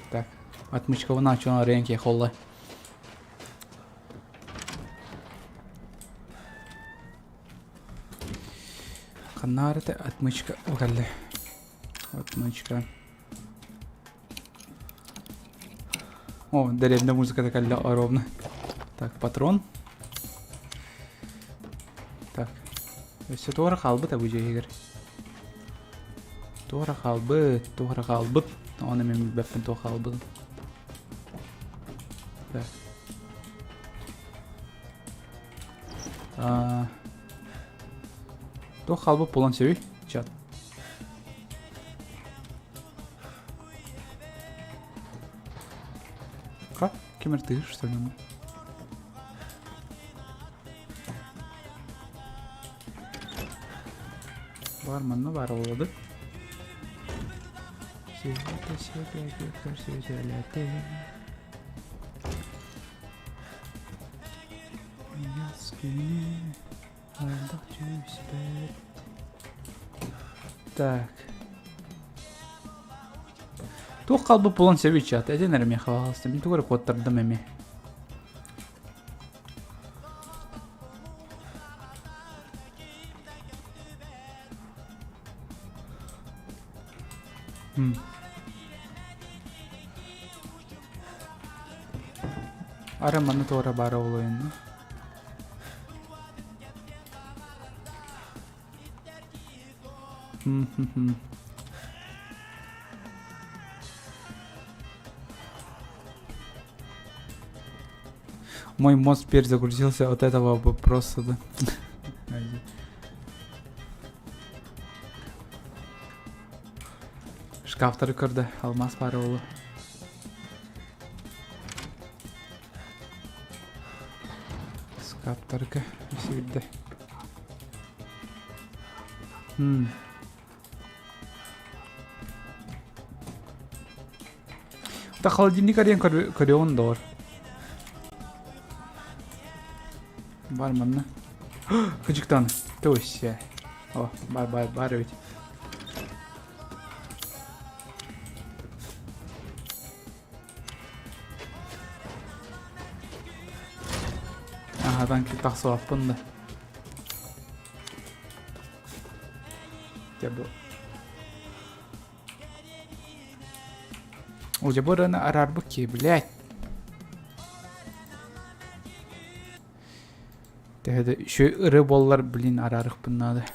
Так, отмычкабын ачан арыйан киһи холла. Ханна это отмычка кэллэ. Отмычка. О, дэриэбинэ музыката кэллэ ровно. Так, патрон. Так. Өссө туора хаалбыт бу дьиэһигэр. Туора хаалбыт, туора хаалбыт. Оны мен билбэппин туох хаалбытын. Так. А, туох хаалбыт буолан сөбүй? Чат. Как? Кем ты, что ли? Бар манна бар олады. Күнү ардах түспэт. Так. Туох хаалбыт буолан сөбүй чат? Этин эрэ миэхэ пожалуйста. Мин тугу эрэ куоттардым эмиэ. Ара манна туора баара буолуо Мой мозг перезагрузился от этого вопроса, да. Шкафтары көрдө, алмаз баара буолуо. Шкафтарга сирде. Та холодильник арыйан көрүөҕүн доҕор. Бар манна. Кыдьыктан. Төссе. О, бар бар бар эбит. Аһатан тахсыбаппын да. Дьэ бу. Ол дьэ бу ырыаны араарбыт киһи, блядь. Төһө да үчүгэй ырыа буоллар, блин, араарыахпын наада.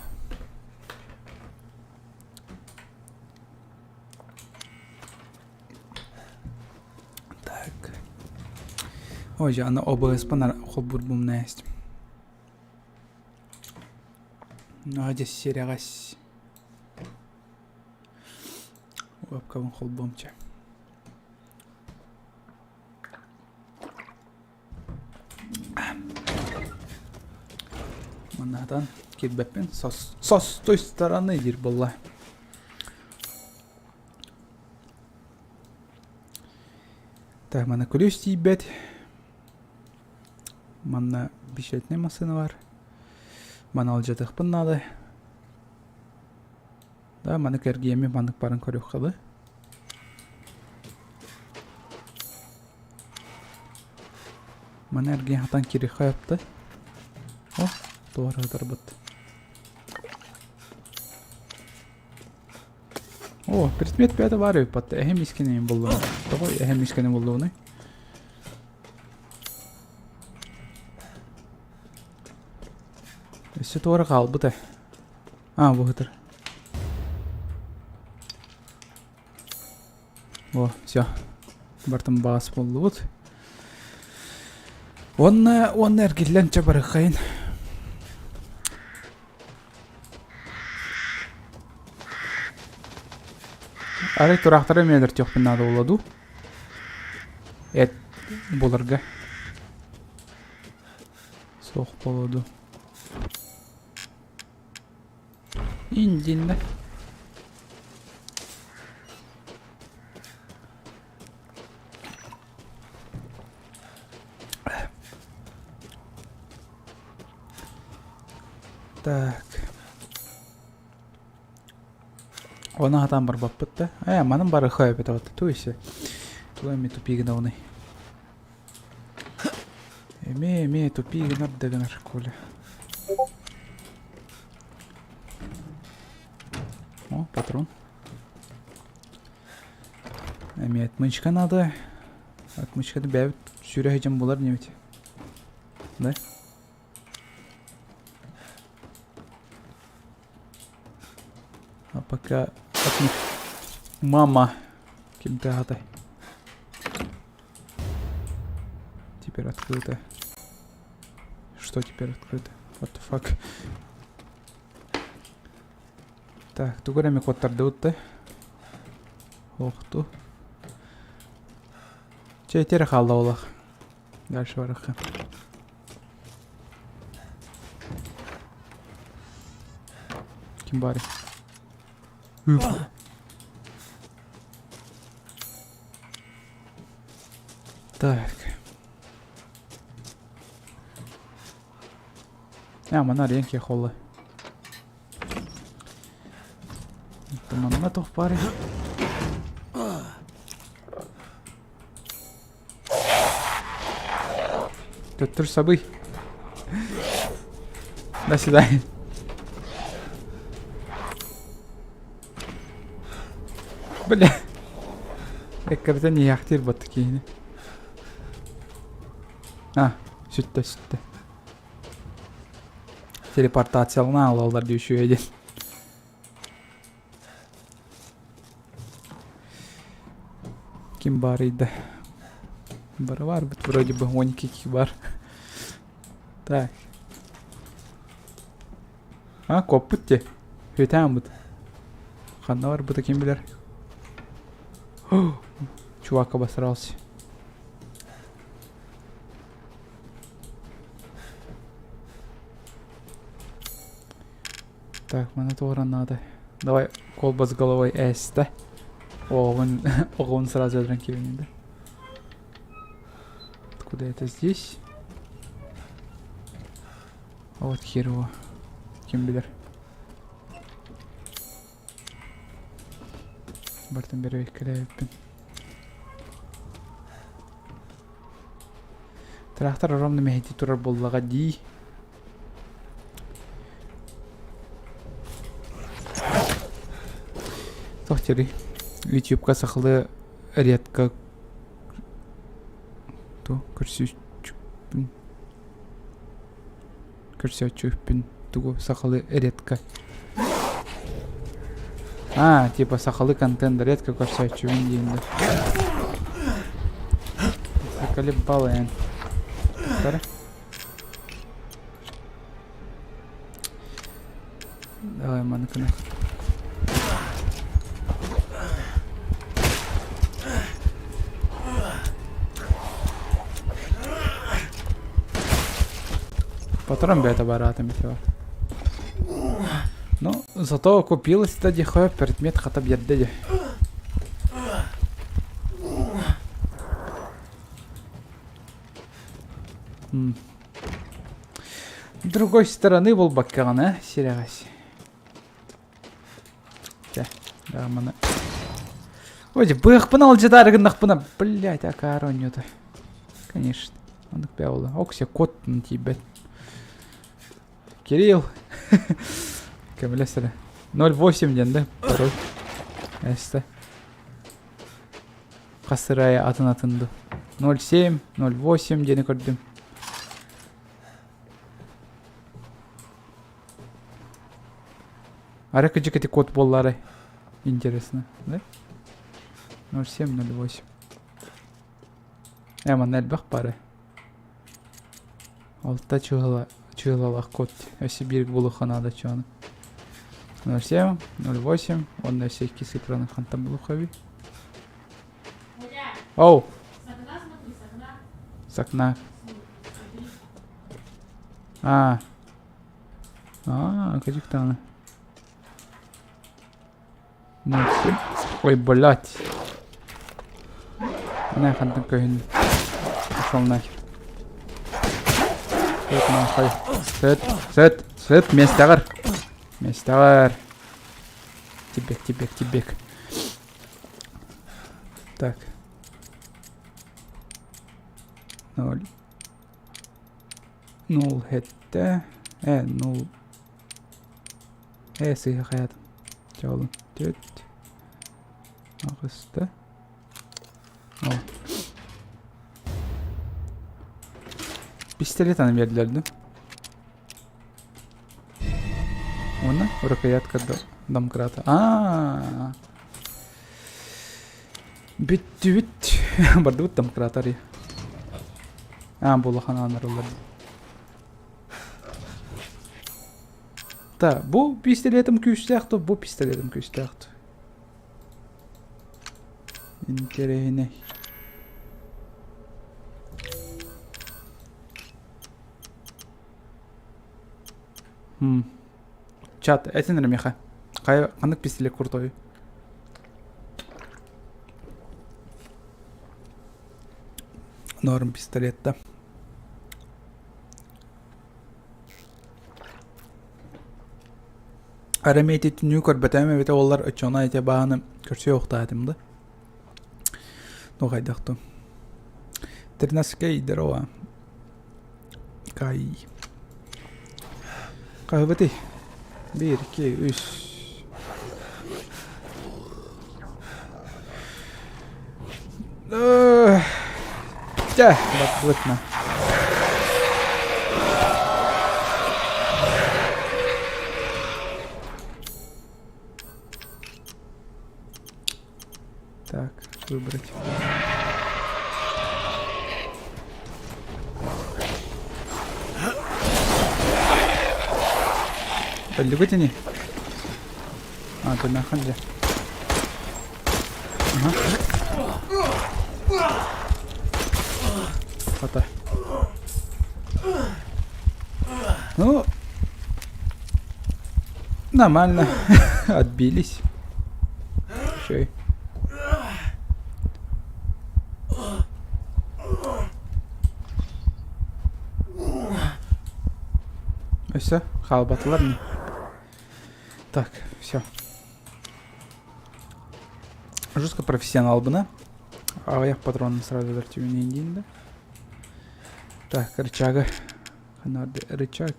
Так. Ой, дьэ, аны ОБС-пын холбуурбум насть. Надя сирэҕэс. Вебкабын холбуом чэ. Маннаатан киирбэппин. Сос, сос той стороны диир буолла. Так, манна күлүүс тиийбэт. Манна бюджетнай массыына бар. Маны алдьатыахпын наада. Да, маны кэргиэммин маннык баран көрүөххэ дылы. Маны эргиэн хатан кириэххэ ыпты. О, туора ытарбыт. О, предмет пятый бар эбит Эһэм искэнэйин буллум. Тоҕо эһэм искэнэ буллугунуй? Өссө туора хаалбыт ээ. А, бу ытыр. О, все. Бартын баас буллубут. Уонна, уонна эргиллэн чэ барыххайын. Арай тураахтары эмиэ өлөртүөхпүн наада буолла дуу? Эт буларга. Суох буолуо дуу? Индиннэ. Так. Оны хатаан барбаппыт да. Э, манын барыха эбит вот. Ту ise. Тула эми тупигин Эми эми тупигин ардыгынар Коля. О, патрон. Эми отмычка надо. Отмычканы бэйэбит сүүрэ сылдьан булар инибит. Да? А пока отмыч... Мама! Ким-то атай. Теперь открыто. Что теперь открыто? What the fuck? Так, тугу эрэ эмэ куоттардыбыт да? Охту. Чэ, ити эрэ хаалла олох. Дальше барыахха. Ким баарый? Так. А, манна арыйан киһи холла. Манна туох баарый? Төттөр сабый. До свидания. Бля. Эккирэтэн иһээхтиир батты киһини. А, сүттэ, сүттэ. Телепортациялана алаллар дии үчүгэй диэн. Ким баарый да? Бары баарбыт вроде бы 12 киһи баар. Так. А, куоппут дии. Үөтээн Ханна барбыта ким билэр? Чувак обосрался. Так, маны туора надо. Давай колба с головой эстэ. Оҕобун, оҕобун сразу өлөрөн киирэн да. Откуда это здесь? Вот хер его. Ким билэр. Бартын бэрбэккэлээбиппин. Трактор ровно мэһэйдии турар буоллаҕа дии. Туох диэрий? Ютубка сахалыы редко ту көрсүүчүкпүн көрсөөччүкпүн тугу сахалыы редко А, типа сахалыы контент редко көрсөөччүбүн диэн да. Заколебал эн. Тахтара. Давай маныкына. Патрон бэйэтэ бараатым ити бар. Ну, зато купилась да дихо предмет хата биэрдэ дии. Другой стороны буолбаккаҕына сирэҕэс. Чэ, маны. Ой, быахпын алдьатаары гыннахпына, блядь, акаары оонньуута. Конечно, оннук бээ буолла. Окся кот тиийбэт. Кирилл. Көмөлөс эрэ. 0,8 диэн да, пароль. Эстэ. Хас ырайа атын атын ду. 0,7, 0,8 диэни көрдүм. Ара кыдьык ити код буолларай? Интересно, да? 0,7, 0,8. Э, манна элбэх бары. Алта чыһыла, чыһылалаах код. Өссө биир булуохха наада чуону. 07, 08, уонна өссө икки цифраны хантан булуохха эбий? Оу! С окна. А. А, кадьыктааны. 07. Ой, блядь. Ана хантан көһүн. Пошел нахер. Сыт нахуй. Сыт, сыт, сыт, миэстэҕэр. Миэстэҕэр. Тибек, тибек, тибек. Так. Ноль. Нул хэттэ. Э, нул. Э, сыыһа хайаатым. Чэ олун. Түөрт. Аҕыста. О. Пистолет аны биэрдилэр дуу? Уонна рукоятка домкрата. Аа. Бүттүбүт. Бардыбыт домкрат арый. Аа, бу улахан аанарыллар. Та, бу пистолетым күүстээх то, бу пистолетым күүстээх то. Интэриэһинэй. Хм. Чат, этин эрэ миэхэ. Хайа, ханнык пистолет крутой? Норм пистолет да. Арай ити түнүү көрбөтөм эбитэ буоллар оччоҕуна ити бааны көрсүө уохтаатым да. Ну хайдах ту. Тринадцатый здорово. Кай. Хаһыбытый? Биир, икки, үс. Чэ, баттыбытна. Так, выбрать. Өллүгүт ини? А, туннахан дьэ. Ага. Хата. Ну, нормально. Отбились. Чай. Өссө хаалбатылар ини. Так, все. Жестко профессионалбына. Аҕыйах патронун сразу вертүүнэн диэн да. Так, рычага. Ханна рычаг.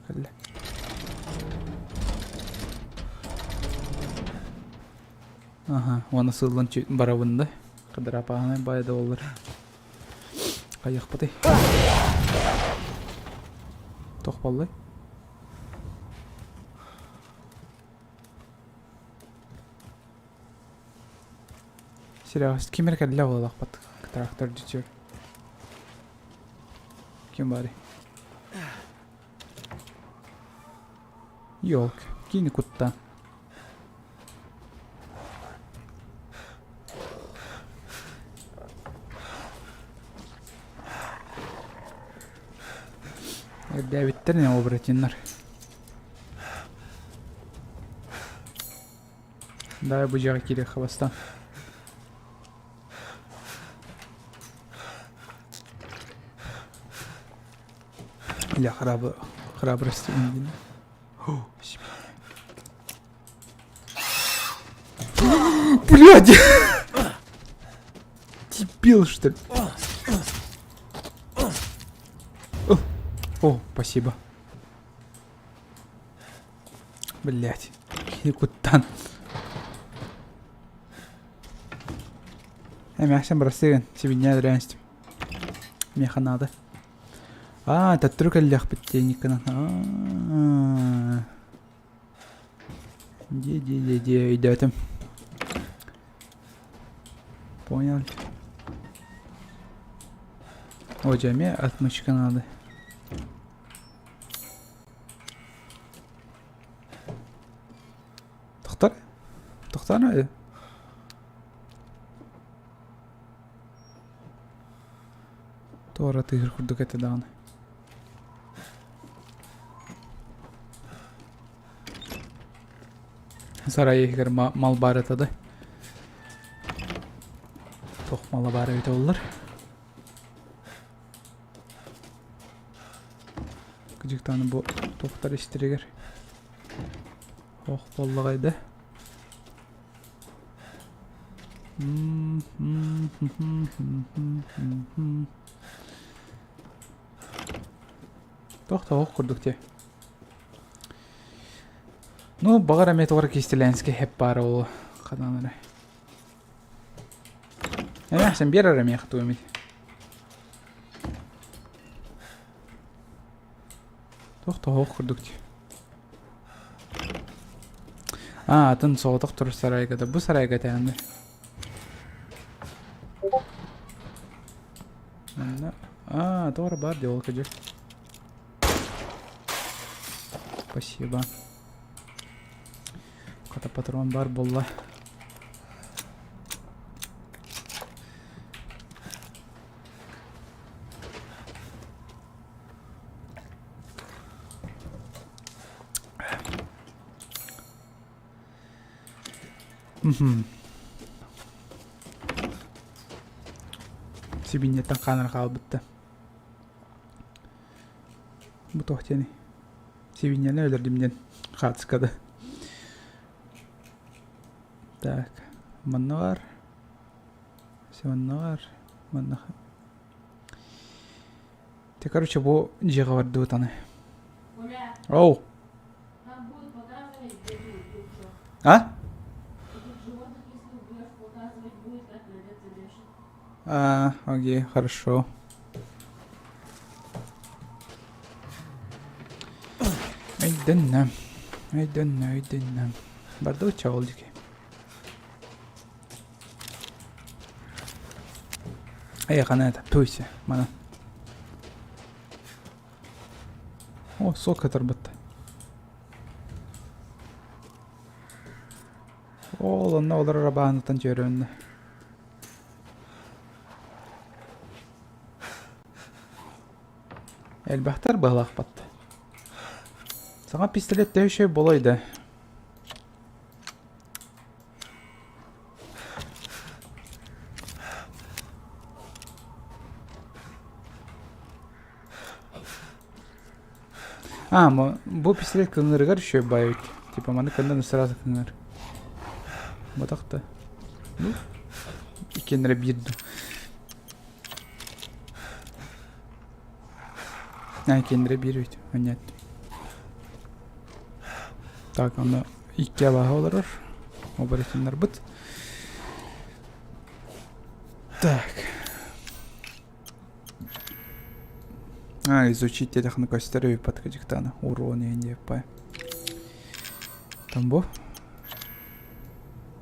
Кэллэ. Аха, уонна сыллан барабын да. Кыдырапааһынай баай да боллар. Хайыахпытый? Туох буоллай? Серега, ким эрэ кэллэ буоллахпыт трактор дьүчүөр. Ким баарый? Ёлк, кини кутта. Эрдээбиттэр не оборотиннар. Давай бу дьиэҕэ киириэххэ бастаан. Или храб... храбрости не О, себе. Блядь! Дебил, что ли? О, спасибо. Блять. Куттан. Эмээхсин бырастыы гын, сибинньэ өлөрөн Миэхэ наада. Аа, төттөрү кэллиэхпит диэниккинэн. Аа. Дии дии дии дии өйдөөтүм. Понял. О, дьэ эмиэ отмычка надо. Тохтор? Тохтор Туора тыһыр курдук этэ даҕаны. Сарай иһигэр мал баар этэ да. Туох мала баар эбитэ буоллар. Кыдьыктааны бу туохтар истэригэр ох буоллаҕай да. Туох да ох курдук дии. Ну, баҕар эмиэ тугу эрэ кистэлээнскэй хэп баара буолуо ханан эрэ. Эмээхсин биэр эрэ миэхэ тугу эмит. Туох да ох курдук дии. Аа, атын соҕотох турар сарайга да бу сарайга тээннэ. Манна аа, туора баар дии ол кыдьык. Спасибо. Хата патрон бар буолла. Сибиинньэттэн хаанара хаалбытта. Бу туох диэний? Сибиинньэни өлөрдүм диэн хаартыскада. Так, манна баар. Манна баар. Манна. Ты, короче, бу дьиэҕэ бардыбыт аны. Оу. А? А, окей, хорошо. Өйдөннө. Өйдөннө, өйдөннө. Бардыбыт чоҕул дьики. Эйэхэнэ это, туйся, мана. О, сок ытырбыт. Ол онно олорор абааныттан чөрөннө. Элбэхтэр быһалаахпат. Саҥа пистолет төһө үчүгэй буолуой да? А, бу пистолет кыҥырыгар үчүгэй баайбыт. Типа маны кындан сразу кыҥыр. Ботах да. Ну, иккиэннэрэ биир дуу. А, иккиэннэрэ биир эбит. Понятно. Так, аны икки абааһы олорор. Оборотиннарбыт. Так. А, изучить диэтэххинэ көстөр эбиппат кыдьыктаана. Урон иһин диэппай. Там бу.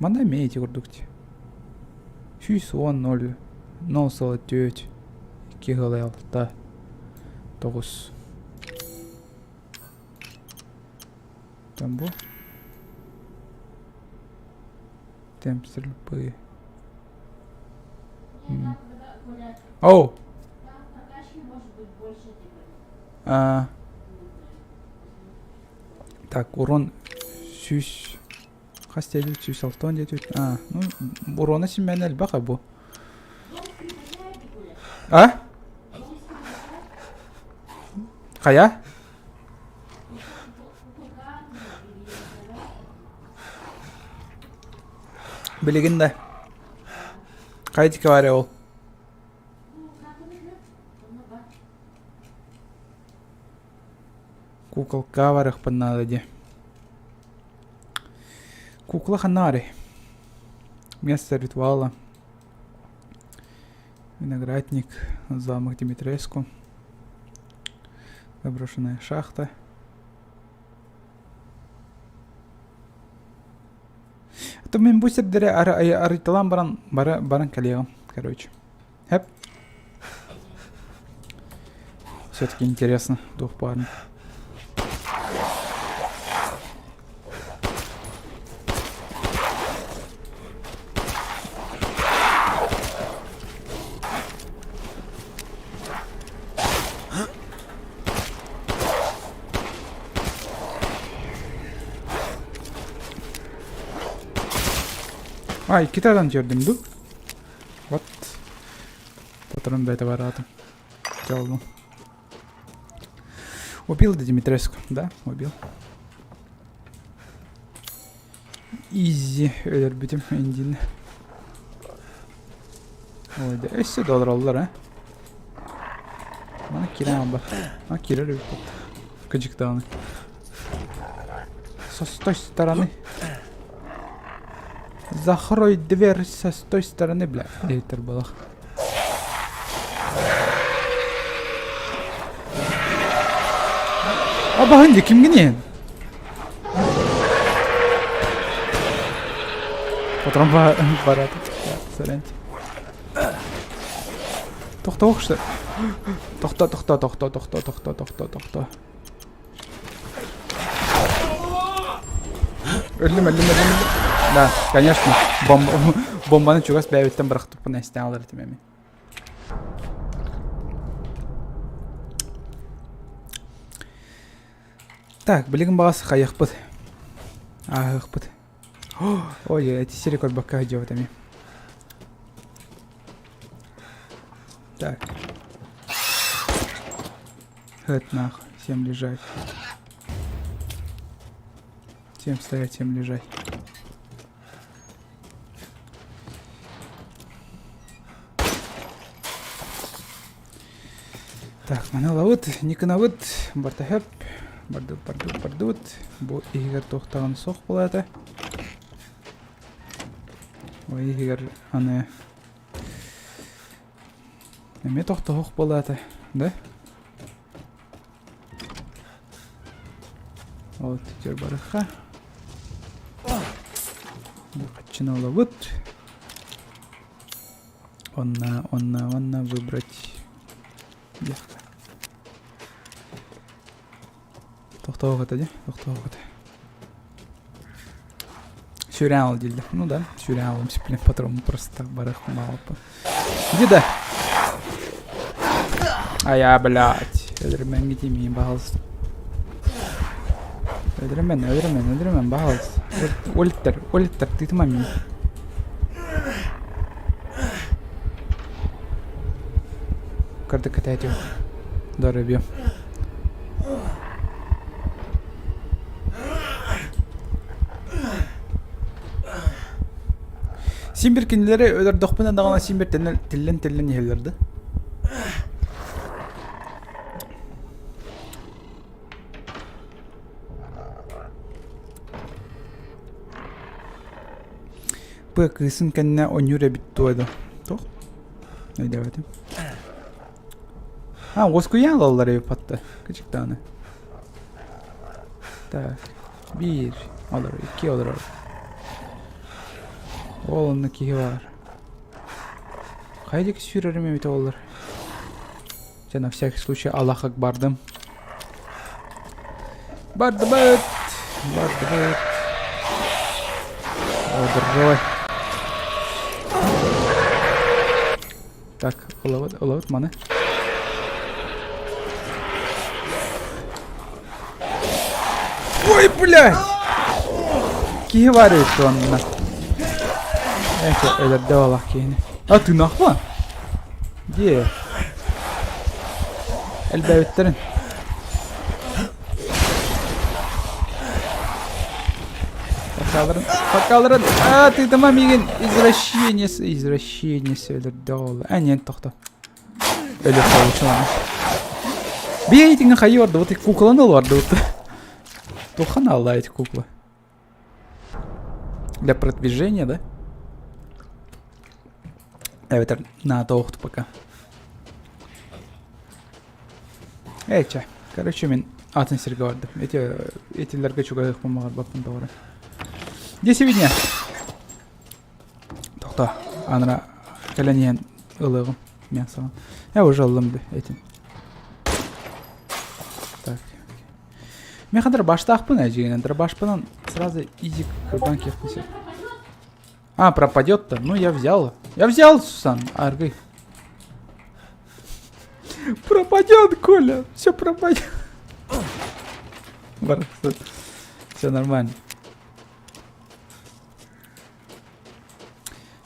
Манна эмиэ ити курдук дии. 110 0 сыла 4 2 сыла 6 9 Там бу. Темп стрельбы. Оу! А, так, урон 100 хас диэбит 160 диэбит а ну урона симмээн элбэх бу а хайа Билигин да. Хайдики баар ол? Куколка барыахпын наада дии. Кукла ханна барый? Место ритуала. Виноградник, замок Димитреску. Заброшенная шахта. А то мин бу сирдэри арыйталаан баран бара баран кэлиэҕим, короче. Хэп. Все-таки интересно, дух парня. А, иккитэ көрдүм дуу? Вот. Патрон бэйэтэ бараатым. Дьоллум. Убил Димитреску, да, убил. Изи өлөрбүтүм индин. Ой, да өссө доллар а. Маны киирэн албат. А киирэр эбит Кыдьык даҕаны. Со с той стороны. Закрой дверь со с той стороны, бля. Диэбиттэр буолах. Абаһын дии кимҥиний? Патрон барат. Сорянчик. Тохтоо что? Тохтоо, тохтоо, тохтоо, тохтоо, тохтоо, тохтоо, тохтоо. Өллүм, өллүм, өллүм. Да, конечно. Бомба, бомбаны чугас бэйэбиттэн бырахтыппын эстэн алар этим эми. Так, билигин баҕас хайыахпыт. Ааһыахпыт. Ой, эти сири көрбөккө сылдьыбыт эми. Так. Хэт нах, всем лежать. Всем стоять, всем лежать. Так, маны ылабыт, Никонабыт, Бартаһеп, бардыбыт, бардыбыт, бардыбыт. Бу иһигэр туохтаҕын суох буолаата. Бу иһигэр аны эмиэ тохтоһуох буолаата, да? Вот теперь барыха. Хаччына ылабыт. Онна, онна, онна выбрать диэххэ. Тохтоох этэ дии, тохтоох этэ. Сюрял дииллэр. Ну да, сюрял, блин, патрон просто барах малпа. Иди да. А я, блядь. Өлөрмөн гитимиин, пожалуйста. Өлөрмөн, өлөрмөн, өлөрмөн, пожалуйста. Өлтөр, өлтөр, тыытыма мин. Кырдык кэтээтиэм. Здоровье. Син бир кинилэри өлөрдөхпүнэ даҕаны син бир тиллэн-тиллэн иһэллэр да. Бу кыысын кэннэ ойуур эбит дуо да? Туох? Өйдөөбөтүм. А, уоскуйан ылаллар эбит батта. Кычыктааны. Так. Биир олорор, икки олорор. Ол онно киһи баар. Хайа диэки сүүрэрим эбитэ буоллар. Дьэ, на всякий случай Аллах бардым. Бардыбыт! Бардыбыт! О, Так, ылабыт, ылабыт маны. Ой, блядь! Киһи бар эбит онно. Эче, өлөрдө олох киһини. А, тыынахпа? Дии. Элбээбиттэрин. Покаларын, покаларын, а, тыытыма миигин извращенец, извращенец өлөрдө ол. А, нет, тохто. Өлөр получила. Бейте, хайы барды, вот кукланы барды. Тухан алла эти куклы. Для продвижения, да? Эбэтэр наада охту пока. Эй, чэ. Короче, мин атын сиргэ бардым. Эти, этилерге чугаһыахпын баҕарбаппын тоҕо эрэ. Дьэ сегодня. Тохто, анара кэлэн иһэн ылыаҕым. Мясоҕын. Я уже ыллым да этин. Так. Мен дробаштаахпын эдьиигинэн. Дробашпынан сразу изик кырбан киэхпин сөп. А, пропадет-то. Ну, я взял. Я взял, Сусан, аргы. Пропадет, Коля. Все пропадет. Все нормально.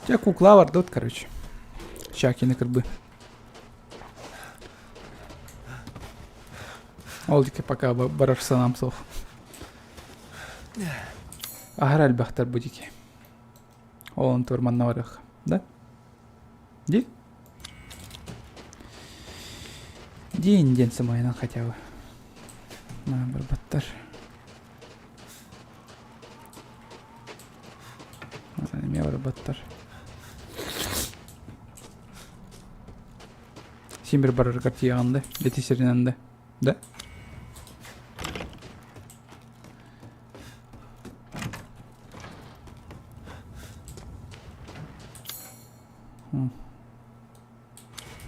Тебя кукла вардут, короче. Чакины кырбы. Ол диэки пока барар санаам суох. Аһара элбэхтэр бу диэки. Ол онтугар манна барыах. Да? Ди? День диэн сымыйанан хотя бы. На, барбаттар. Эмиэ барбаттар. Син бир бараргар тиийэҕин да, ити сиринэн да. Да?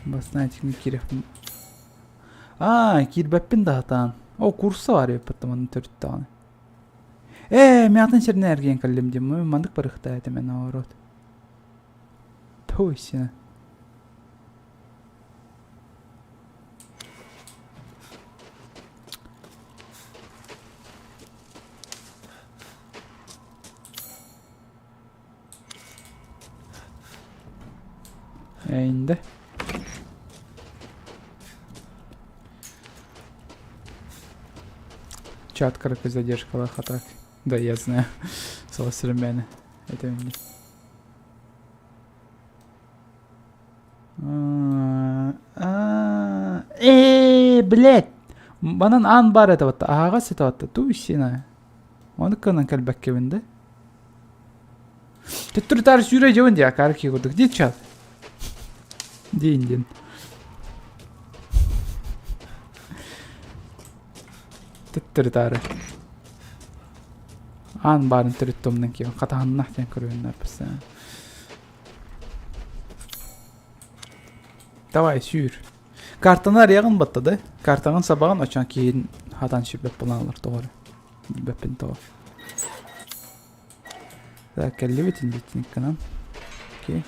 Бастаан итинник киириэхпин. Аа, киирбэппин да сатаан. О, курса бар эбиппит манна төрүт даҕаны. Ээ, мин атын сиринэн эргийэн кэллим диэн. Маннык барыахтаах этим наоборот. Туй сина. Эйинде. Чат короче задержкалаах а так. Да, я знаю. Современный. Это мне. Ээ, блядь! Манан аан баар этэ батта, аһаҕас этэ батта, туй-сина. Ону кынан кэлбэккэбин да. Төттөрү-таары сүүрэ дьабын дии, акаары киһи курдук. Дии чат. Диин диэн. Төттөрү-таары. Аан баарын төрүт томнан киһи хатаһыннах диэн көрүөннэр постоянно. Давай, сүүр. Картаны арыйаҕын батта да? Картаҕын сабаҕын очон киһин хатан сүүрбэт буолан тоҕо эрэ. Билбэппин тоҕо. Так, кэллибит индитникканан. Окей.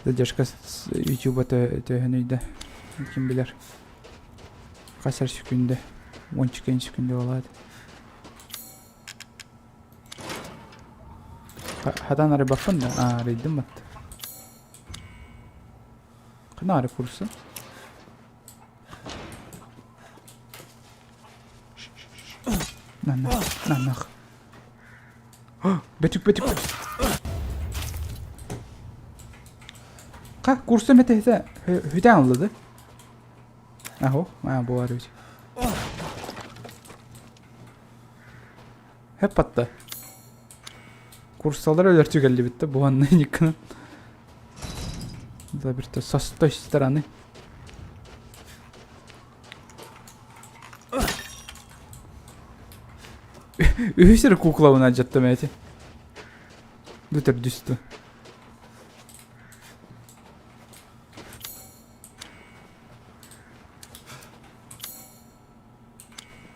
Задержка ютуба төһөнүйдэ. Ким билэр. Хас эр секунда. Уонча секунда болаад. Хатан арыйбаппын да? Аа, арыйдым бат. Хана ары курса? На, на, на, нах. Бөтүк, бөтүк. Ка, курса метехте хүтэн аллады. Ахо, а, бу бар бит. Hep patта. Курсалар өлөрчү кэллибит да буһанна никкынан. Заперто со той стороны. Үһүс эрэ куклабын алдьаттым эти. Бу төрдүстү.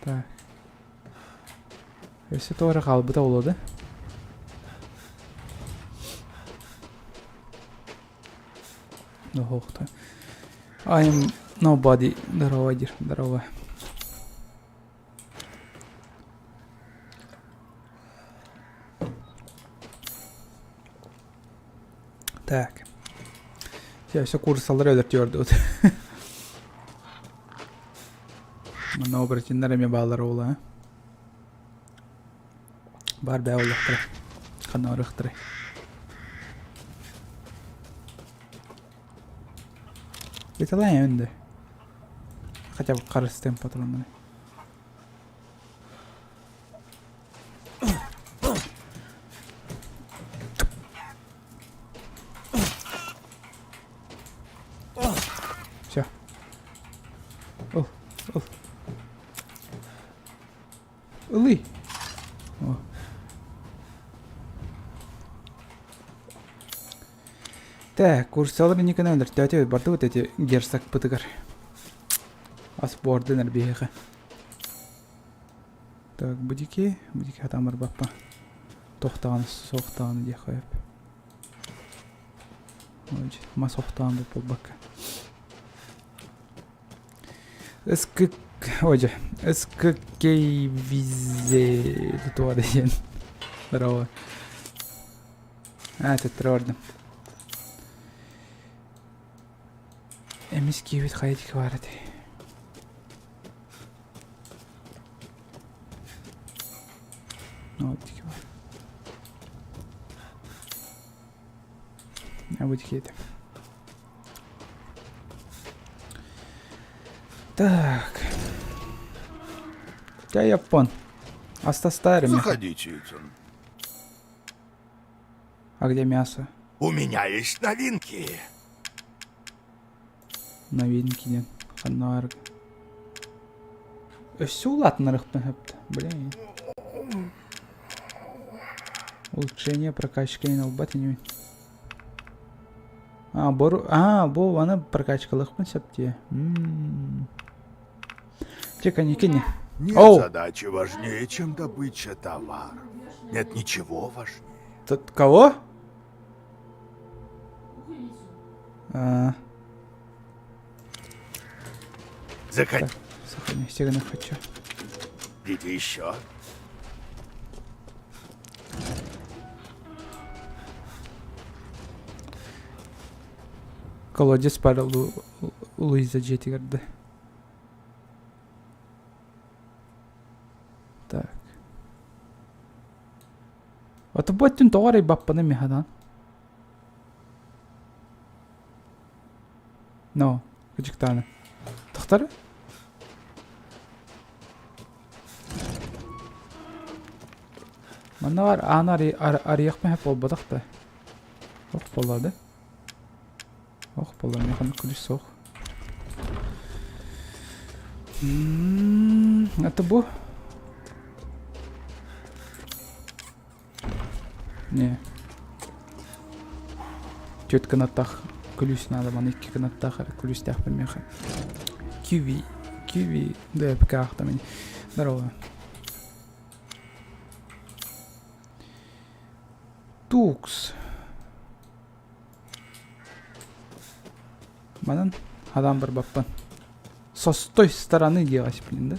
Так. Өссө тоҕо эрэ хаалбыта буолуо да? Охта. I'm nobody. Здорово, Дир. Здорово. Так. Все, все курсалары өлөртүөрдүбүт. Манна оборотиннар эмиэ бааллар уола. Баар бээ олохтара. Ханна барыахтарай. Италай önde. Хотя бы қарыстым патроннары. Все. Ыл, ыл. Ылый. О. Так, курсалар инникини өлөртөөтү бардыбыт эти герцог бытыгар. Ас буордун эрбиһиэхэ. Так, будики, будики хатаан барбаппа. Тохтаҕын, суохтаҕын диэххэ сөп. Мас охтоон буолбакка. Ыск ой, СКК-визе туох диэн. Здорово. А, төттөрү бардым. Эмис киэбит хайа диэки баар этэй? Ол диэки баар. А бу диэки этэ. Так. Я япон. Астастарими. Заходите, Итан. А где мясо? У меня есть новинки. Новинки диэн. Ханна Өссө улаатынарыахпын сөп. Блин. Улучшение прокачка ылбат инибин. А, бор... А, бу аны прокачкалыахпын сөп дии. Чэ, коньяки Нет Оу! задачи важнее, чем добыча товаров. Нет ничего важнее. Тут кого? А, Заходите сохрани, не хочу. еще. Колодец баар Луиза дьиэтигэр да. Так. Отоботтун тоҕо эрэ баппаны мехадан. No, кыдьыктааны. Тахтар? Манна бар ааны арыйахпын сөп буолбатах да. Ох буолла да. Ох буолла миэхэ күлүс суох. Это бу? Не. Түөрт кынаттаах күлүүс надо, маны икки кынаттаах эрэ күлүүстээхпин миэхэ. Киви, киви, ДПК аахтам Здорово. Тукс. Манан хадаан барбаппын. Со той стороны делать, блин, да?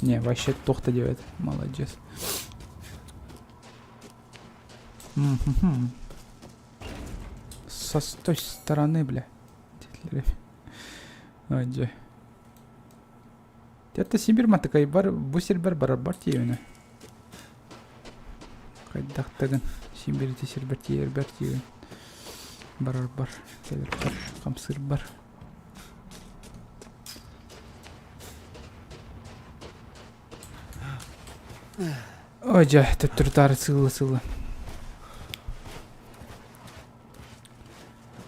Не, вообще туох делает. Молодец. Со той стороны, бля. Ой, дьэ. Это Сибирь матыкайбар, бу сирбэр барарбар тиийэбинэ. Хайдахтагын Сибирь ити сирбэр тиийэрбэр тиийэбин. Барарбар, кэлэрбэр, хамсыырбар. Ой, дьэ, төттөрү-таары сыылла-сыылла.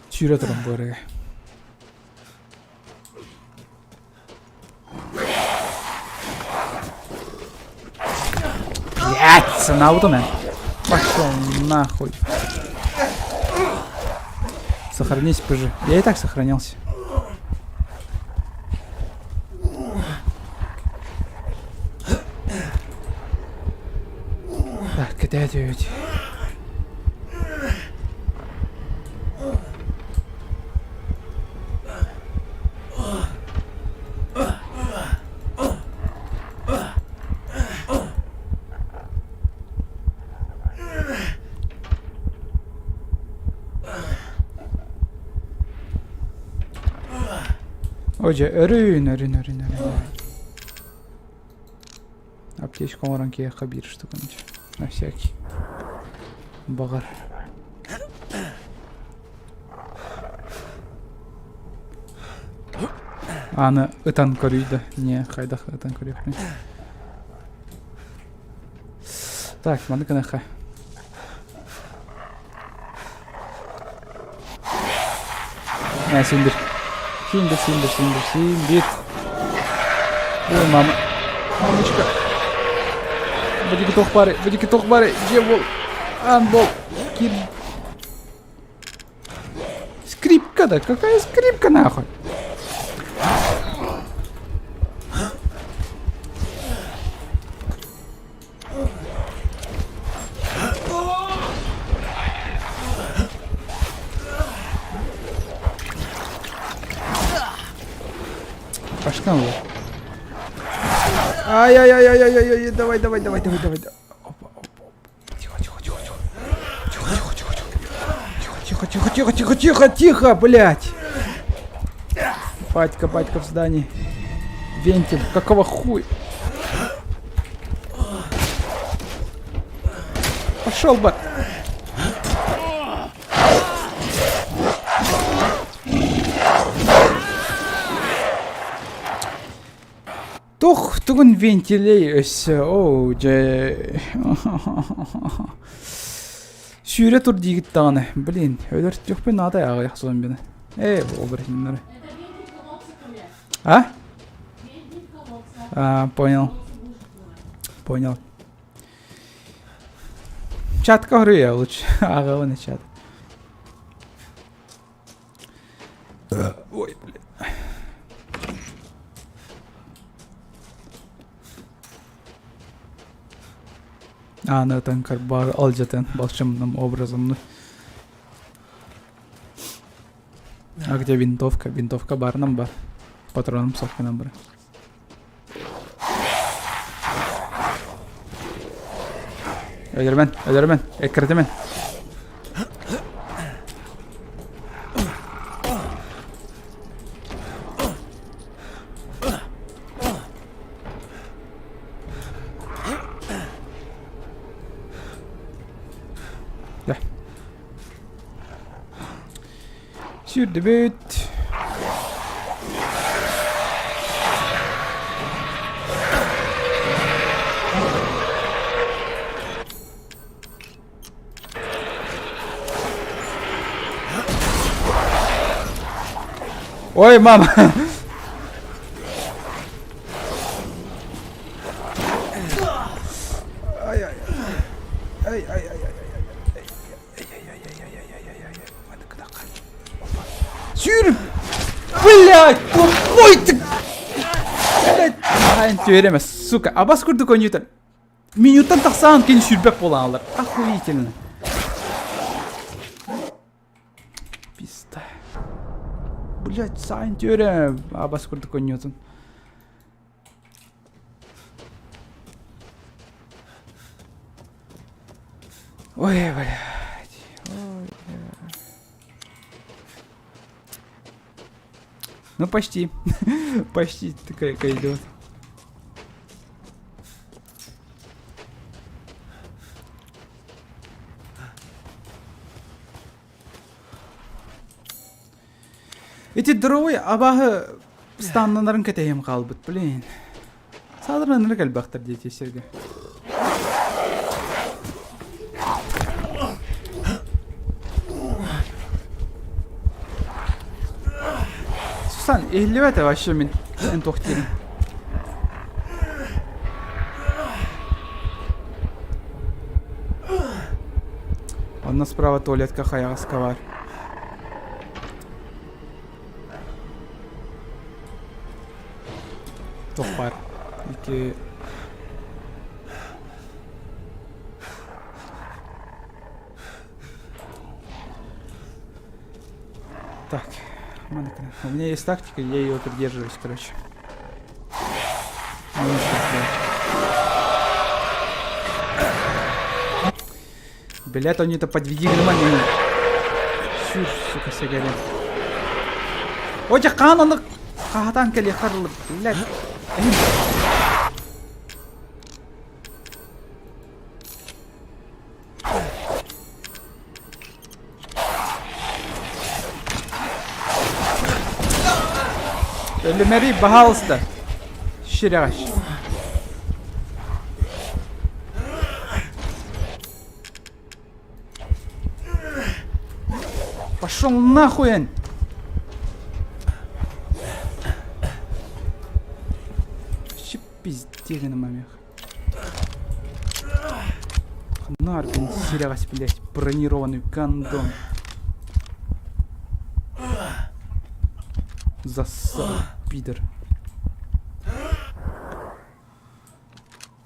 Сүүрэ туран бу эрэ. Блять, санаабытым эн. Пошел нахуй. Сохранись, пыжи. Я и так сохранился. Так, кэтээтибит. Ой, дьэ, өрүн, өрүн, өрүн, өрүн. Аптечка оҥорон киһиэхэ биир штуканы на всякий. Баҕар. Аны ытан көрүй да. Не, хайдах ытан көрүөхпүн. Так, маны гыныхха. Мә, син бир. Син бир, син бир, син бир, син бир. Ой, мама. Мамочка. Бу туох бары, бу туох бары. Дьиэ бол. Ан бол. Кир. Скрипка да, какая скрипка нахуй? Пошла уже. Ай-яй-яй-яй-яй-яй, давай, давай, давай, давай, давай. Опа, опа, опа. Тихо, тихо, тихо, тихо. Тихо, тихо, тихо, тихо. Тихо, тихо, тихо, тихо, тихо, тихо, блядь. Батька, батька в здании. Вентиль, какого хуй? Пошел бы. Тух тугун вентилей өссө оо дьэ сүүрэ тур диигит даҕаны блин өлөртүөхпүн наада аҕыйах зомбины ээ оборотеннары а а понял понял чатка хоруйа лучше ааҕабын чат Ой, блин. Ааны ытан карбаар алдьатан волшебным образом. А где винтовка? Винтовка барынан бар. Патроном сохканан бар. Өлөрмөн, өлөрмөн, эккирэтимэн. Да. Сүүрдүбүт. Ой, мама! Ай, ай, ай, ай, ай, ай, ай, Сүүр! Блядь, тупой ты! Блядь, хаайын түөремэ, сука. Абас курдук ойнуутан. Менюттан тахсаан кини сүүрбэт буолаалар. Охуительно. Пизда. Блядь, саайын түөрэ. Абас курдук ойнуутун. Ой, блядь. Ой, блядь. Ну, почти. Почти такая идет. Ити дровой абааһы станнанарын кэтэһиэм хаалбыт, блин. Саадыраннары кэлбэхтэр диэти сиргэ. Сусан, иһиллибэт вообще мин эн туох диирин. Онно справа туалетка хайаҕаска баар. Туох баар? Ити Так, у меня есть тактика, я ее придерживаюсь, короче. Блядь, они это подведи внимание. Сүр, сука, сигарет. Ой, хаан аны хаатаан кэлиэххэ дылы, блядь. Өлүмэри, пожалуйста. Щиряш. Пошел нахуй! Пиздели на мамех. Нарбин, серягась, блядь, бронированный гондон. Засал, пидор.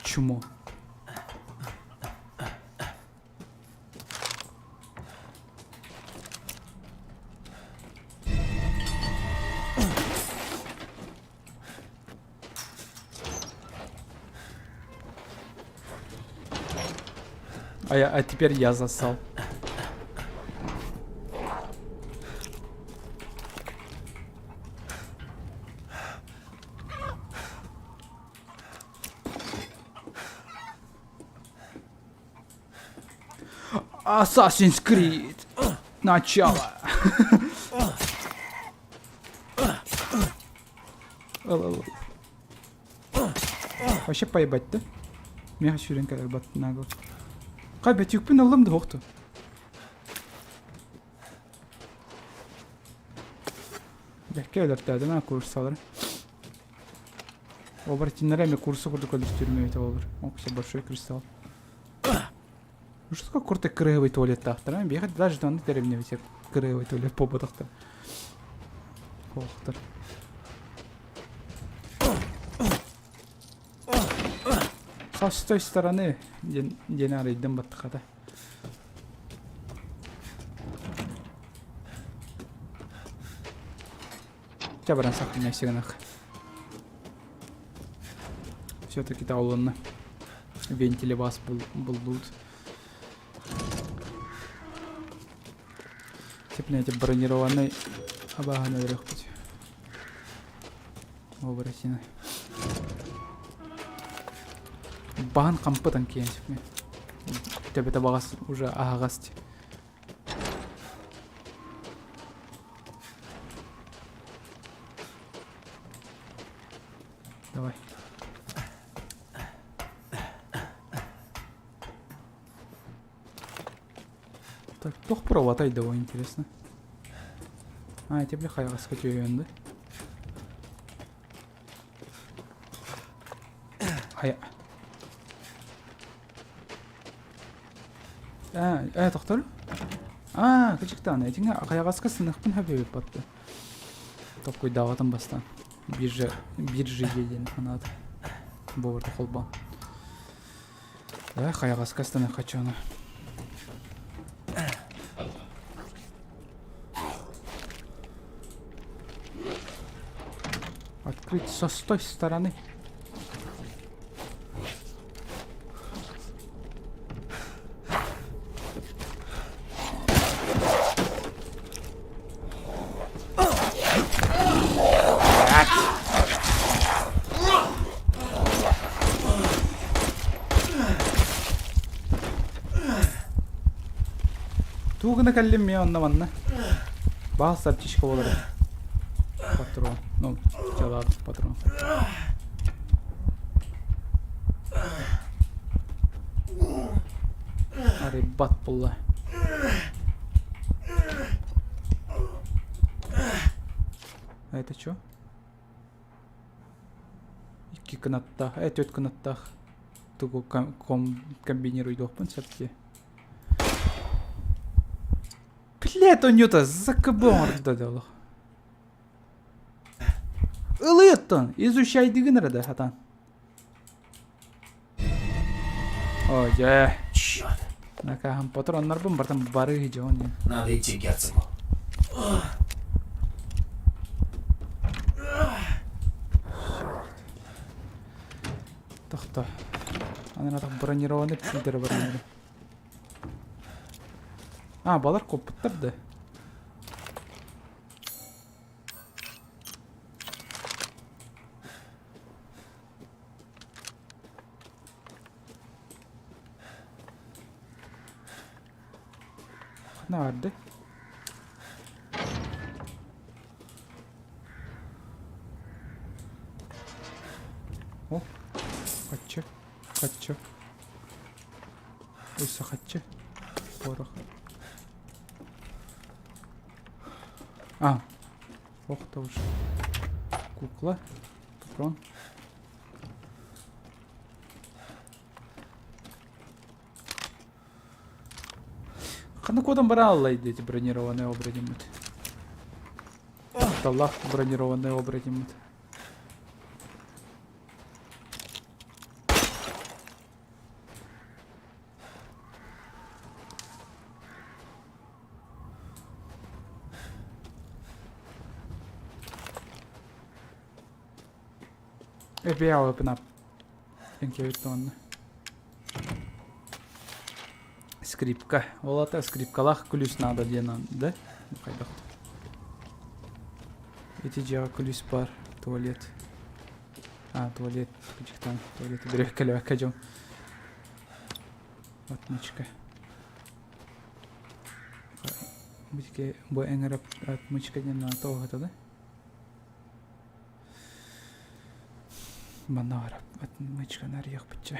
Чмо. А, я, а теперь я засал. Assassin's Creed. Начало. Ыл, ыл. Вообще поебать, да? Меха сүүрэн кэлэр баттынаагыл. Хай бөтүүкпүн ыллым да охту. Бэккэ өлөртөөдүм а курсалары. Оборотиннары эми курсу курдук өлөртүүрүм эбитэ болор. Окся большой кристалл. Ну что такое курты крыговый туалеттаахтар? А? Биэхэ даже онно дэриэбинэбит крыговый туалет буолбатахтар. Охтар. С той стороны диэн диэн арыйдым баттахата. Чэ баран сахарнай сыгынах. Все-таки таулынна. Вентили бас буллуут. Типа эти бронированный абааһын өлөрүөхпүт. Оборотина. Баһын хампытан киэн Төбөтө баҕас уже аһаҕас. Давай. Так, туох проводай да интересно. А, эти бля хайаҕаска түһүөн да. Хайа. Ээ, ээ, тохтор. Аа, кычыктаан, этиҥэ хайаҕаска сыныхпын хөбүөбүт батты. Толкуйдаабатым бастаан. Биржа, биржа диэн анаата. Буолбата холбоон. Давай хайаҕаска станыахха чуона. Открыть со той стороны. Тугу гына кэллим мен онно манна? Баас аптечка буолар. Патрон. Ну, чалаат патрон. Арыйбат булла. А это что? Икки кынаттаах, э, түөрт кынаттаах тугу комбинируйдуохпун сөп дии. Блядь, Анюта, ЗКБ оҥордо дьолох. Ылыйыттан, изучайдыгын эрэ да хатан. О, дьэ. Черт! Накаһан патроннарбын бартан бары дьон. Надо идти к герцогу. Тохто. Аны так бронированный пидор бронированный. А, балар коппуттар да. Nerede? О, хаччы, хаччы. Өссө хаччы. Порох. А, ох, тоже. Кукла. Патрон. Ханна куотан бараалла эти бронированные оборотиммут. Таллах бронированные оборотиммут. FBI open up. Thank you, онно. Скрипка. Ол ата скрипкалаах күлүүс наада диэн да? Хайдах. Ити дьиэҕэ күлүүс бар. Туалет. А, туалет. Кычыктан. Туалеты береккелебекке дьон. Отмычка. Бу бу эҥэр отмычка диэн наата оһата да? Манна баар отмычканы арыйыахпытча.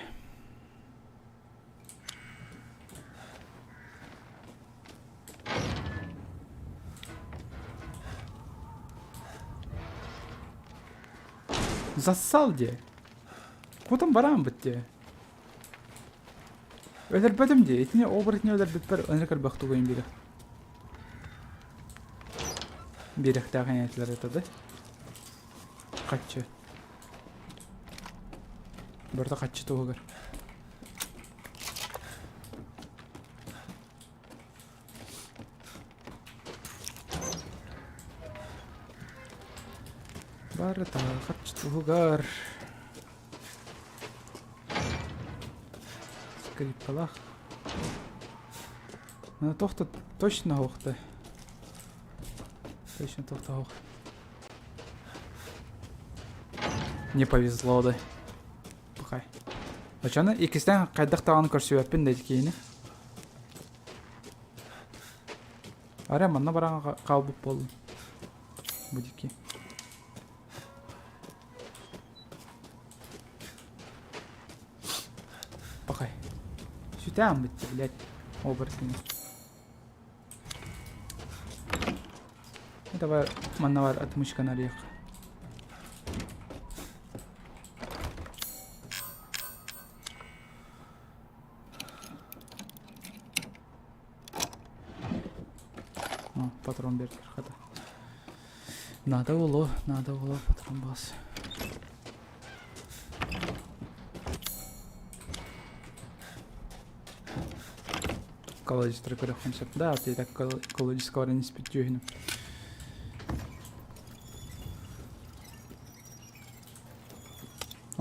Зассал дии. Кутан бараан быт дии. Өлөрбөтүм дии. Итини оборотни өлөрбүппэр ынырык элбэх тугуйун биэрэх. Биэрэхтээх этилэр это да? Хаччы. Барыта хаччы туһугар. Барыта хаччы туһугар. Скрипкалаах. Ну, тохто точно оһохто. Точно тохто оһох. Не повезло да. Пахай. Очону иккистэн хайдах даҕаны көрсүбэппин да киһини. Арай манна баран хаалбыт буоллум. Бу дики. Пахай. Сүтээн бүттэ, блядь. Оборотень. Давай манна бар отмычканы арыйыах. Патрон бердилер хата. Надо было, надо было патрон бас. Колодец көрөххүн сөп. Да, ты так колодецка баран испит дьүһүнүм.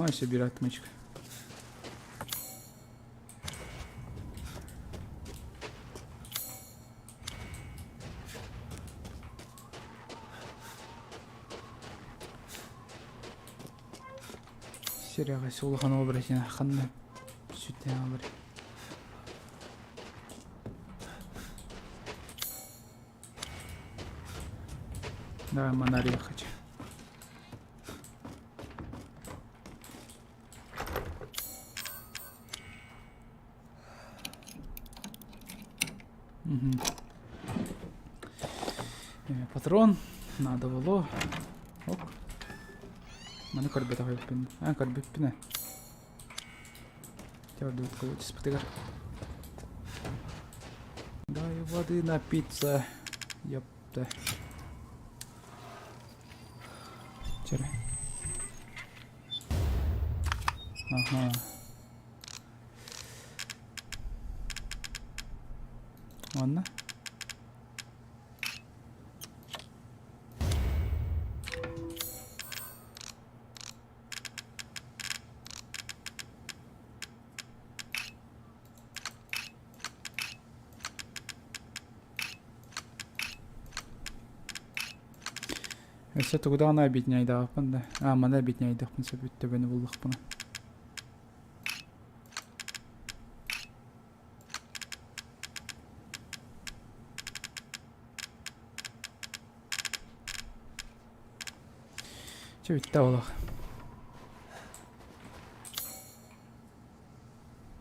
Ой, себе отмычка. Серега улахан образина ханна сүтэн алар. Давай монария хочу. Патрон надо было. Ок. Маны көрбөтөх эбиппин. А, көрбүппүн ээ. Твердый колодец Дай воды напиться. Ёпта. Чere. Ага. Уонна? Өссө тугу даҕаны объединяйдаабаппын да. А, маны объединяйдахпын сөп төбөнү буллахпына. Чэ бүттэ олох.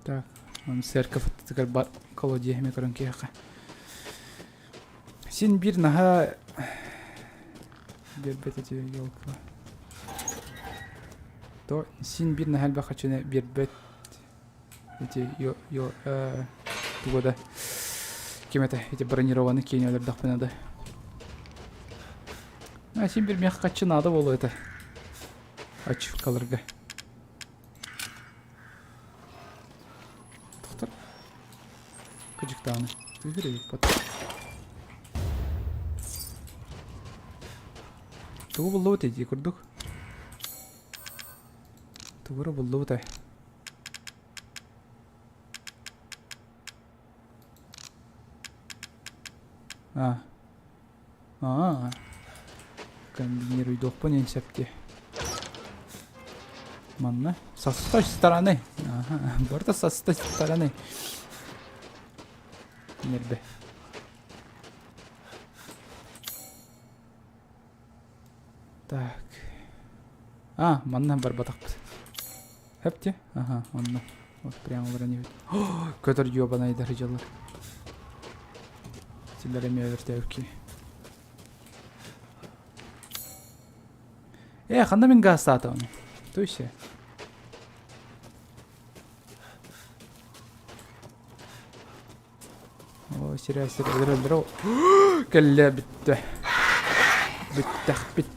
Так, он церковь аттытыгар бар колодиэһими көрөн киһиэхэ. Син биир наһаа биэрбэт эти елка. То син биир наһаа элбэх хачыны биэрбэт эти ё ё э туга да ким это эти бронированный киэни өлөрдөхпүнэ да. А син биир миэхэ хаччы наада буолуо этэ. Ачивкаларга. Тохтор. Кыдьыктааны. Тыһыр эбит бат. Тугу буллубут эдии курдук? Тугу буллубут ай? А. Аа. Комбинируйдуохпун инсепти. Манна. Со той стороны. Ага. Барыта со той стороны. Нербе. Так. А, манна барбатахпыт. Хэпти? Ага, онно. Вот прямо броневик. Көтөр ёбанайдар дьаллар. Силер эмиэ өлөртөөбүкки. Э, ханна мин гаастаатым? Туйся. О, сирэ, сирэ, өлөр, өлөр. Кэллэ бүттэ. Бүттэхпит.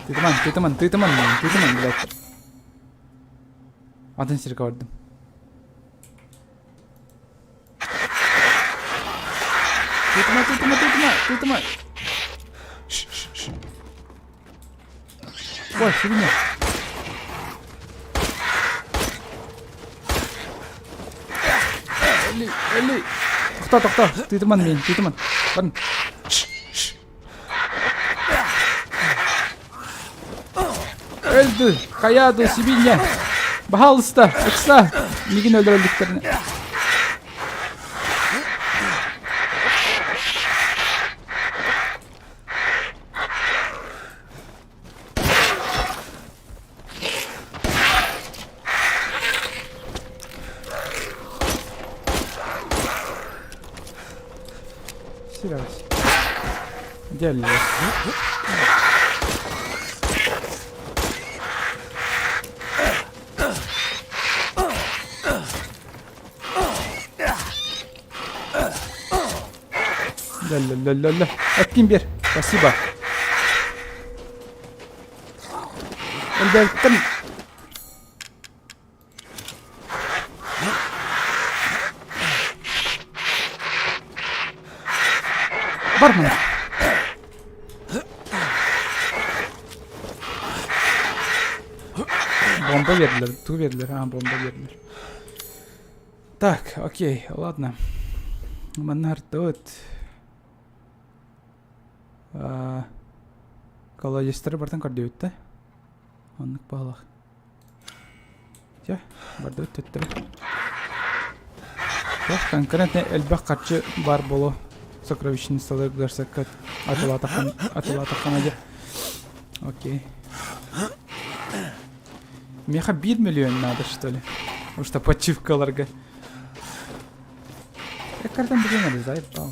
Тыытыман, тыытыман, тыытыман, тыытыман, блядь. Атын сиргэ бардым. Тыытыма, тыытыма, тыытыма, тыытыма. Ой, фигня. Эли, эли. Тоқта, тоқта. Тыытыман мен, тыытыман. Барын. Өлдү. Хайа сибинья. Баһаалыста, ыкса. Мигин өлөрөллүктерин. Серьезно. Дельно. Лө-лө-лө-лө. Эпкин биэр. Спасибо. Элбэттим. Бар мына. Бомба бердилер. Ту бердилер. А, бомба бердилер. Так, окей, ладно. Манна артыбыт. Колодецтары бартан көрдүбүт да. Оннук баалах. Дьэ, бардыбыт төттөрү. Туох конкретно элбэх харчы баар буолуо сокровищницалар гырсакка атылаатаххына дьэ. Окей. Миэхэ биир миллион надо, что ли? Потому что подчивкаларга. Я картам блин заебал.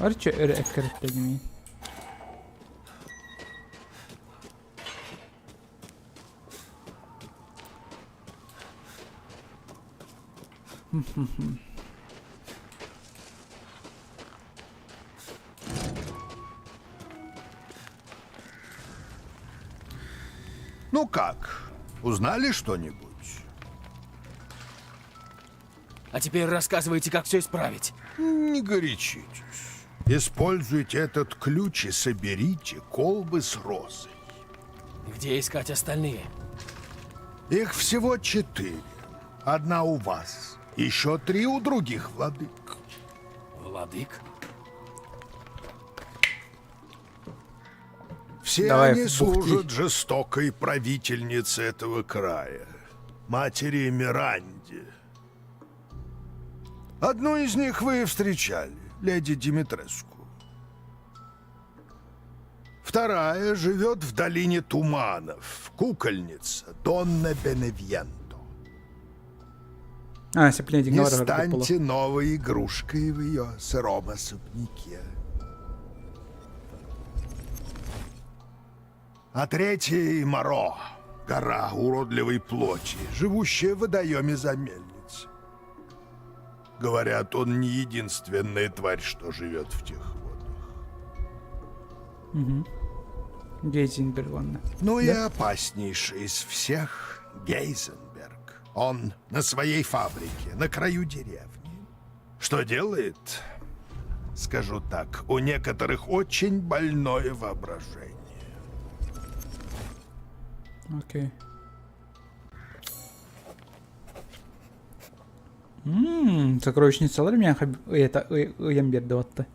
Арчы өрө эккирэттэгимин. Ну как, узнали что-нибудь? А теперь рассказывайте, как все исправить. Не горячитесь. Используйте этот ключ и соберите колбы с розой. Где искать остальные? Их всего четыре. Одна у вас, еще три у других владык. Владык? Все Давай, они бухти. служат жестокой правительнице этого края, матери Миранде. Одну из них вы и встречали, леди Димитреску. Вторая живет в долине туманов, кукольница Донна Беневьенто. А, сепление Не станьте новой игрушкой в ее сыром особняке. А третий — Моро, гора уродливой плоти, живущая в водоеме за мельницей. Говорят, он не единственная тварь, что живет в тех водах. Угу. Гейзенберг, ладно. Ну и опаснейший из всех — Гейзенберг. Он на своей фабрике, на краю деревни. Что делает? Скажу так, у некоторых очень больное воображение. Окей. Ммм, сокровищницалар миэхэ ыйата ыйан биэрдэ батта.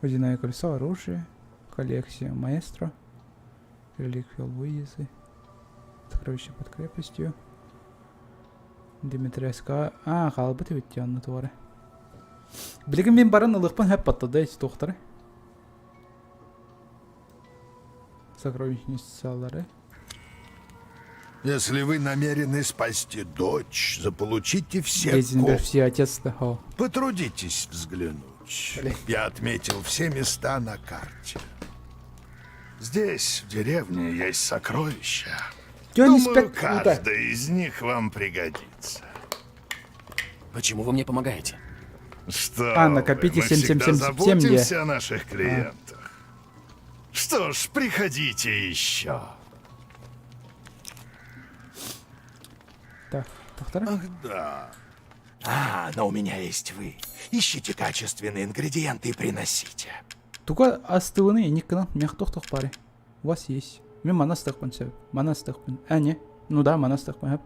Водяное колесо, оружие, коллекция маэстро, реликвия Луизы, сокровище под крепостью. Дмитриевска... А, хаалбыт эбит дии онно туора. Билигин мин баран ылыахпын сөп батта да ити туохтары. Сокровищницалары. Если вы намерены спасти дочь, заполучите все Гейзенберг копии. все отец-то. О. Потрудитесь взглянуть. Блин. Я отметил все места на карте. Здесь, в деревне, есть сокровища. Дьон Думаю, испэт уута. каждое из них вам пригодится. Почему вы мне помогаете? Что А, вы, накопите мы всегда 7777 заботимся о наших клиентах. Что ж, приходите еще. Так, тохтара. Ах да. А, но у меня есть вы. Ищите качественные ингредиенты и приносите. Туга астыгыны инник гынан миэхэ туох-туох баарый. У вас есть. Мин манна астыахпын сөп. Манна астыахпын. А, не. Ну да, манна астыахпын сөп.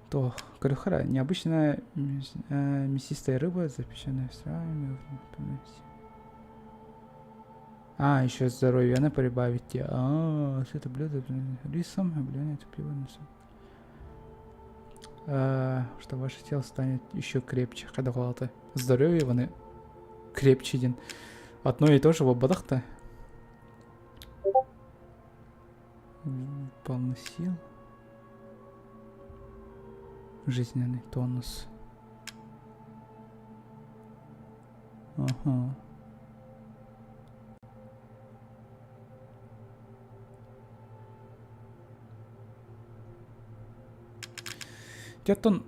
Туох, көрүөххэ необычная мясистая рыба, запеченная с травами. А, еще здоровье она прибавить. А, это блюдо рисом, а блюдо это пиво. А, что ваше тело станет еще крепче. Хайдах Здоровье вони крепче диэн. Одно и то же буолбатах Полный сил. Жизненный тонус. Ага. Оттон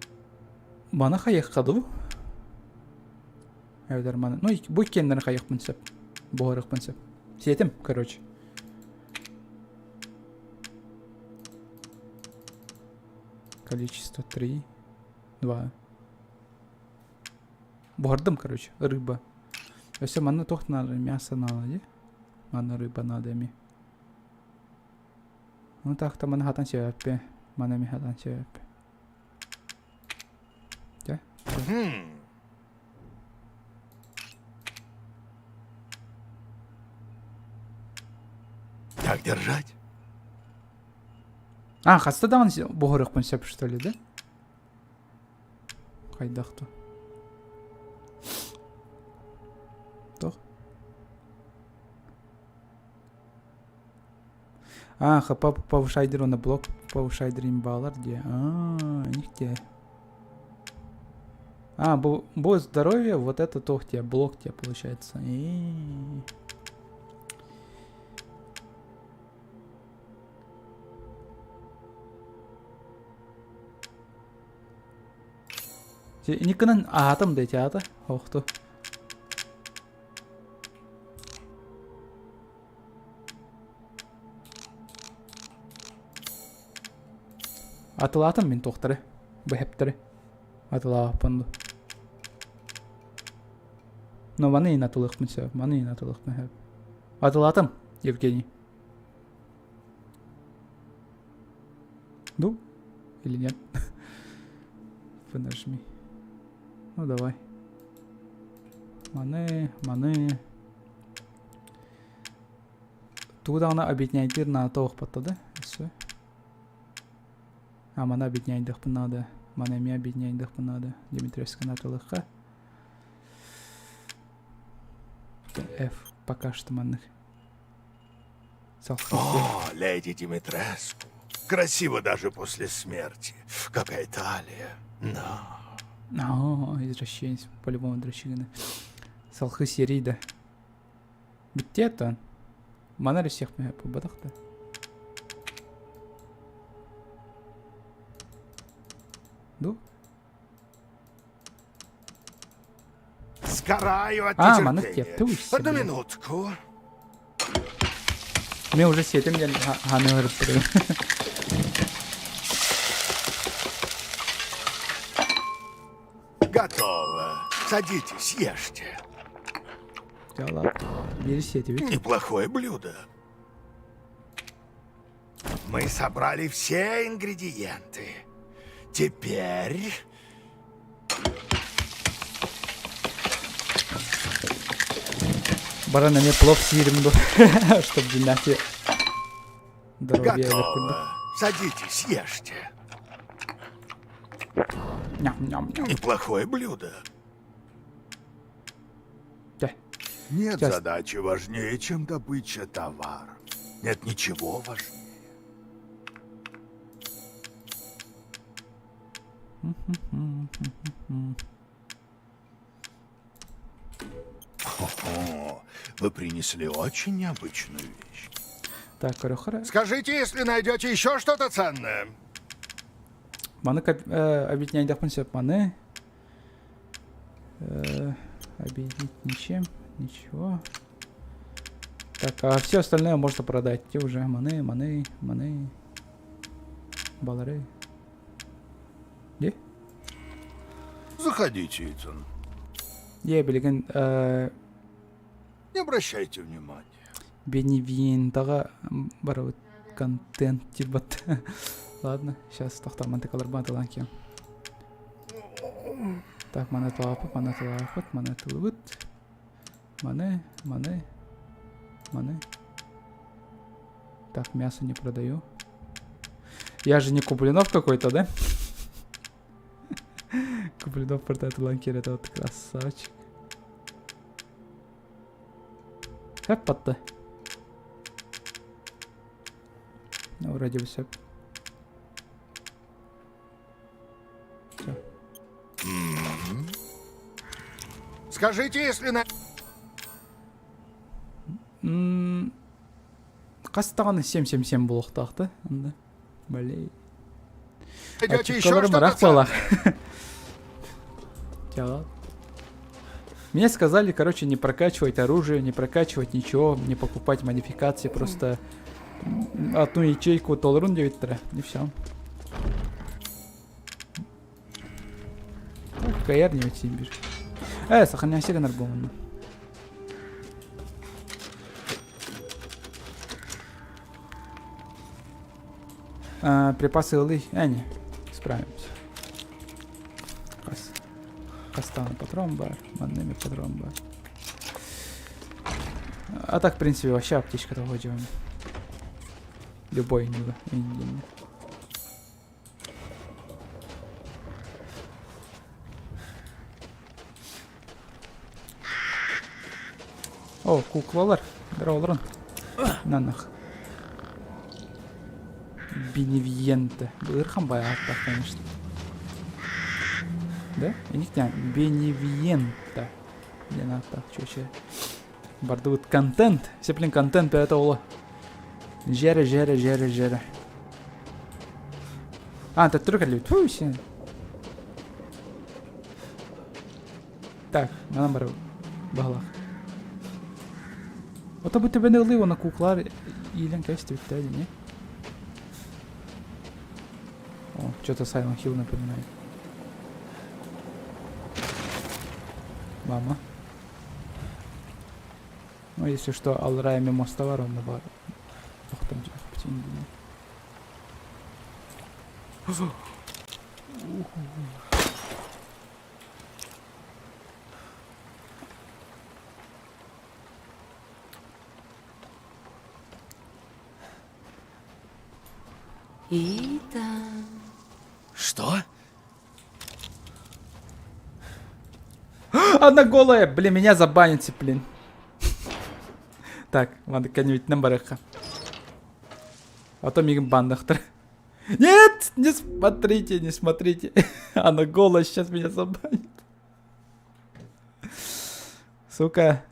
маны хайыахха дуу? Эбэтэр маны... Ну, бу иккиэннэрин хайыахпын сөп. Буһарыахпын сөп. Сиэтим, короче. Количество 3, 2. Буһардым, короче, рыба. Өссө манна туох надо? Мясо надо, дии? Манна рыба надо эми. Ну так-то маны хатан сиэппи. Маны эми хатан сиэппи. Дьэ. Так держать. А, хаста даҕаны буһарыахпын сөп, что ли, да? Хайдах то? Туох? А, хп повышайдыр уонна блок повышайдыр имбалар диэ. А, нихте. А, бу, бу здоровье, вот это туох тебе, блок тебе получается. И... Никынан аатым да театр. Охту. Атылаатым мин туохтары, быһэптэри. Атылаабаппын ду. Но маны иин атылыахпын сөп, маны иин атылыахпын сөп. Атылаатым, Евгений. Ну, или нет? Нажми. Ну, давай. Маны, маны. Тугу даҕаны объединяйдыыр наада туохпатта да өссө. А маны объединяйдыахпын наада. Маны эмиэ объединяйдыахпын наада. Дмитриевсканы атылыахха. F пока что маннык. О, леди Димитреску. Красиво даже после смерти. Какая талия. Но. О, извращенец. По-любому дрочиганы. Салхы серий да. Бүттэ Мана эрэ сиэхпин буолбатах да. Ну? Сгораю от А, маннык нетерпения. тиэптэ Одну минутку. Мен уже сиэтим диэн хааны ырыттырым. Готово. Садитесь, ешьте. Неплохое блюдо. Мы собрали все ингредиенты. Теперь... Баран эмиэ плов сиирим дуо, чтоб дьиҥнээхти доруобуйа эбэр курдук. Готово. Садитесь, ешьте. Ням-ням-ням. Неплохое блюдо. Нет Сейчас. задачи важнее, чем добыча товаров. Нет ничего важнее. О, вы принесли очень необычную вещь. Так, көрөхөрө. Скажите, если найдете еще что-то ценное. Маны объединяйдахпын сөп маны. Э, объединить ничем, ничего. Так, а все остальное можно продать. Те уже маны, маны, маны. Балары. Где? Заходите, Итан. Я билигин э, Не обращайте внимания. Беневинтаҕа барабыт контент тибат. Ладно, сейчас тохтор мантыкаларбын атылаан киэм. Так, маны атылааппыт, маны атылааппыт, маны атылыбыт. Маны, маны, маны. Так, мясо не продаю. Я же не Куплинов какой-то, да? Куплинов продает ланкер, это вот красавчик. Хөп батты. Ну, вроде бы все. Все. Скажите, если на... Хас даҕаны 777 буолуохтаах да? Онно. Блин. Найдете еще Ачивкаларым что-то ыраах ценное? буоллах. Чао. Мне сказали, короче, не прокачивать оружие, не прокачивать ничего, не покупать модификации, просто одну ячейку толрун диэбиттэрэ, и все. Так, кайар не симбир. Сохраняйся гынар буолунна. Припасы ылый, не, справимся. Хас. Хастан патрон бар, манными патрон бар. А так, в принципе, вообще аптечка того делаем. Любой него, не О, куклалар. Здорово, Нанах. Беневиенте. Былырхан баягы конечно. Да? Эниктен Беневиента. Диэн ааттаах чүөчэ. Бардыбыт контент. Сеплин контент бэйэтэ ола. Жәрэ, жәрэ, жәрэ, жәрэ. А, төттөрү кэллибит. Фу, сен. Так, манан барабыт. Баһылаах. Ото бу төбөнү ылыы уонна куклар иилэн кэбистибиттэр дии, не? О, что-то Silent Hill напоминает. Мама. Ну, если что, аллараа эмиэ муоста бар, онно бар. Охтон Итан. Что? Одна голая! Блин, меня забаните, блин. Так, ладно, кәнебитинэн барыахха. А то мигин бандахтар. Нет, не смотрите, не смотрите. Она голая, сейчас меня забанит. Сука.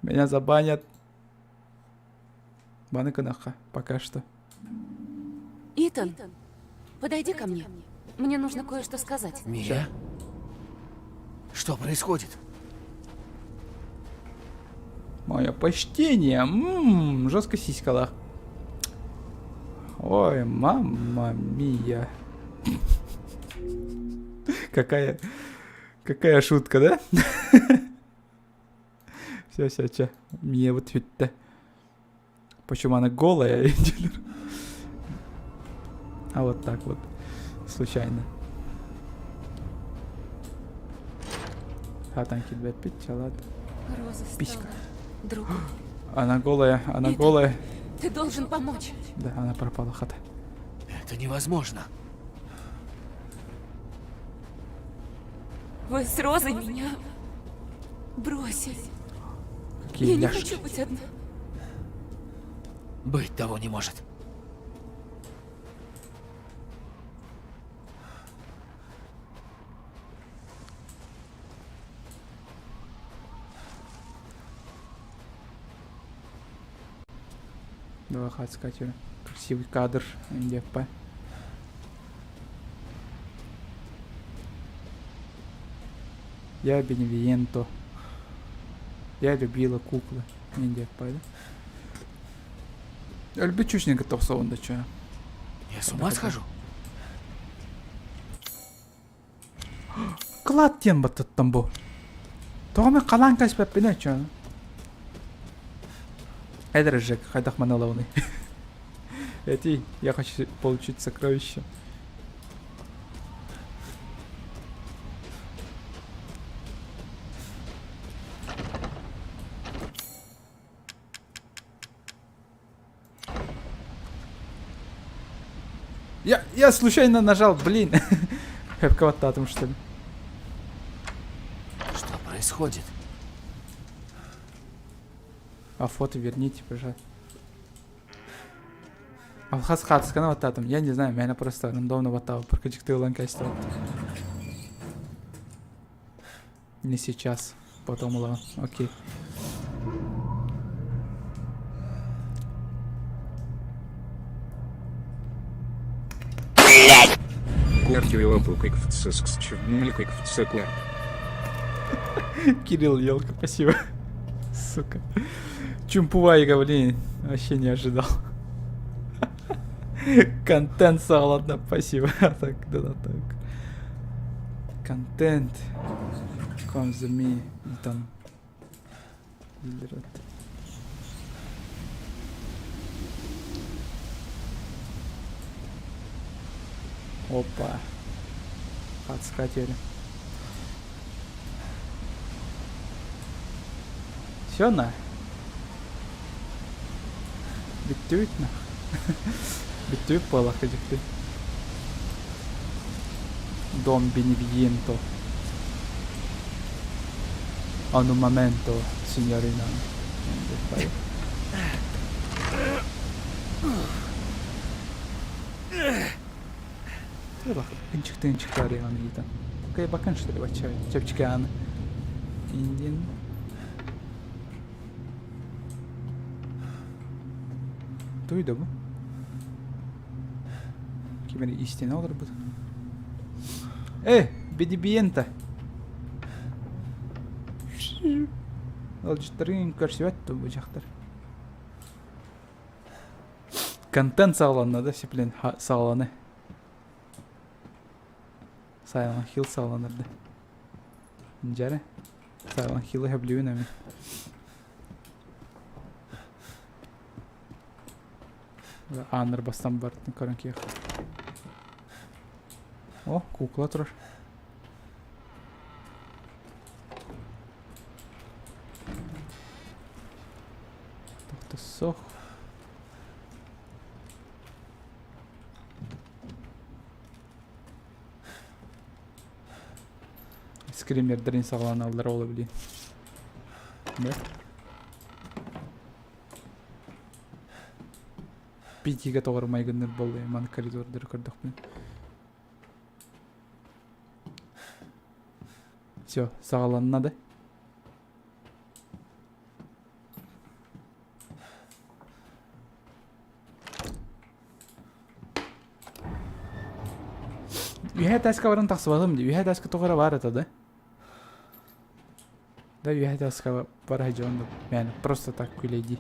Меня забанят. Баны гыныахха, пока что. Итан, подойди ко мне. Мне нужно кое-что сказать. Мия? Что происходит? Мое почтение. Ммм, жестко сиськалах. Ой, мамма мия. Какая, какая шутка, да? Все, все, все. Мне вот ведь Почему она голая? А вот так вот. Случайно. Хатан килбэппит, чалат. Роза Писька. стала другом. Она голая, она Итан. голая. Ты должен помочь. Да, она пропала, хата. Это невозможно. Вы с Розой меня бросили. Какие Я не ляжки. хочу быть одна. Быть того не может. Давай хат Красивый кадр, НДП. Я Беневиенто. Я любила куклы. НДП, да? Өлбүт чучник тохсоунда чё. Я с ума схожу? Кылаат диэн баттаттан бу. Тоҕо мен халаан кэспэппинэ чё. Эдэр Жек, хайдах маналауный. Эти, я хочу получить сокровище. Я, я случайно нажал, блин. Хэпкаваттаатым что ли. Что происходит? А фото верните, пожалуйста. Алхас хаатысканы баттаатым. Я не знаю, мээнэ просто рандомно баттаабыт. Прокачыкты ылан кэстибэт. Не сейчас. Потом ылаҕын. Окей. Кирилл, елка, спасибо. Сука. Чумпувайга, блин, вообще не ожидал. Контент ладно, спасибо. Так, да, да, так. Контент. Конзуми. Там. Опа. Подскатили. Все на. Бүттүбүт на. Бүттүбүт буоллах дьикти. Дом Беневиенто. Un momento, signorina. Ынчык-тынчык арыйан ыйытан. Кайбакан что ли бачча чэпчэки ааны. Индин. Туй да бу? Ким эрэ истинэ олорбут. Э, бидибиента. Ыалдьыттарын көрсүбэт дуу бу дьахтар. Контент саҕаланна да сиплин саҕаланы. Silent Hill саҕаланар да. Дьэрэ. Silent Hill'ы сөбүлүүбүн эми. Ааннар бастан бардын көрөн киэх. О, кукла турар. Тохтосох. Скримердэрин саҕаланаллар ол билин. Да? Питигэ тоҕор майгынныр буолла маны коридордары көрдөхпүнэ. Все, саҕаланна да? Үһэ этээскэ баран тахсыбатым дии. Үһэ этээскэ тоҕо эрэ баар этэ да. Да үһэ этээскэ бара сылдьабын да. Мээнэ просто так күлэйдии.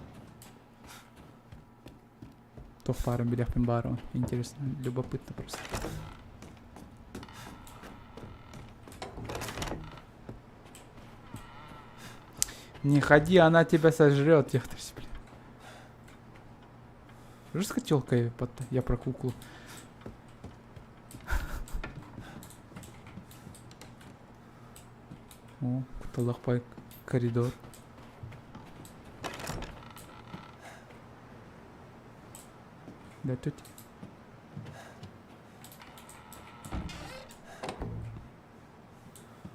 Туох баарын билиэхпин баарыбын. Интересно, любопытно просто. Не ходи, она тебя сожрет, яхтарься, блин. Жестко телка я про куклу. О, куталахпай коридор. Да тут.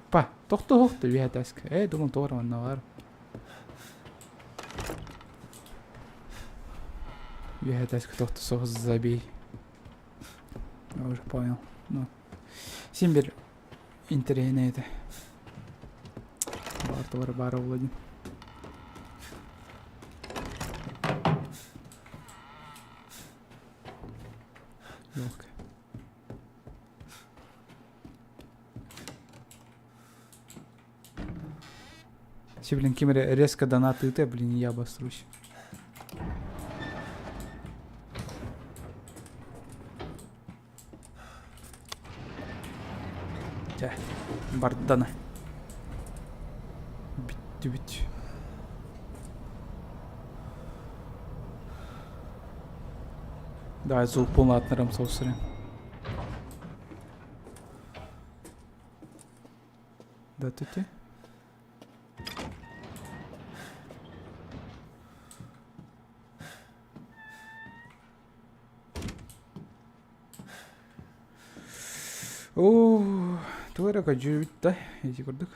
Па, тохтоһуохта үөһэ таска. Ээ, думал, туора манна баар. Үөһэ таска тохтосох забей. Я уже понял. Ну, син бир интэриэһинэй этэ. Баар туора баара буолла дии. Елка. Все, блин, ким эрэ резко донатыыта, блин, я обосрусь. Чэ, бардана. Бүттүбүт. Давай звук атнарам соусырын. Да түтэ. Оо, тугу эрэ көрдьүүбүт да, ити курдук.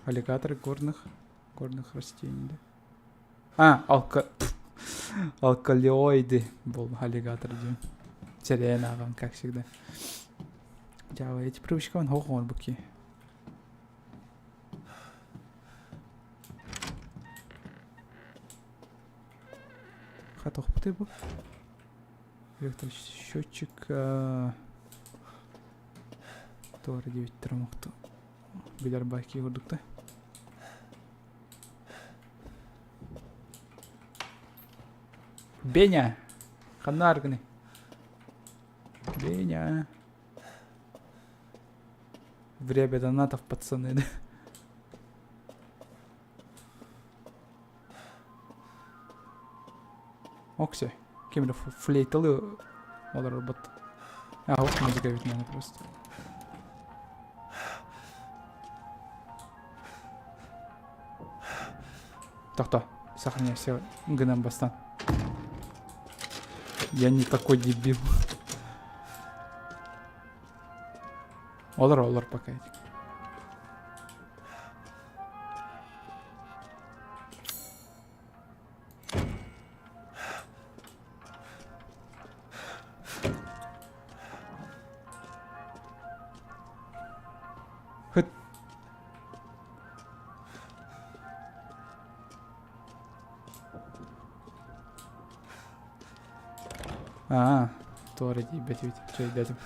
Аллигатор горных, горных растений, да? А, алка... алкалиоиды был аллигатор диэн. Сэлээн ааҕан, как всегда. Дьаабы, эти привычкабын хоох оҥорбут киһи. Хата охпутай бу. Электросчетчик туора диэбиттэр омукту билэр байки курдук да. Беня! Ханна аргыны? Беня! Время донатов, пацаны, да? Окси. Ким эрэ флейталы олорорбут. А, вот музыка ведь надо просто. Тохто, сохраняй все гынан бастан. Я не такой дебил. Олор, олор пока. Хыт. Аа, туора тиийбэт эбит. Чэйдээтим.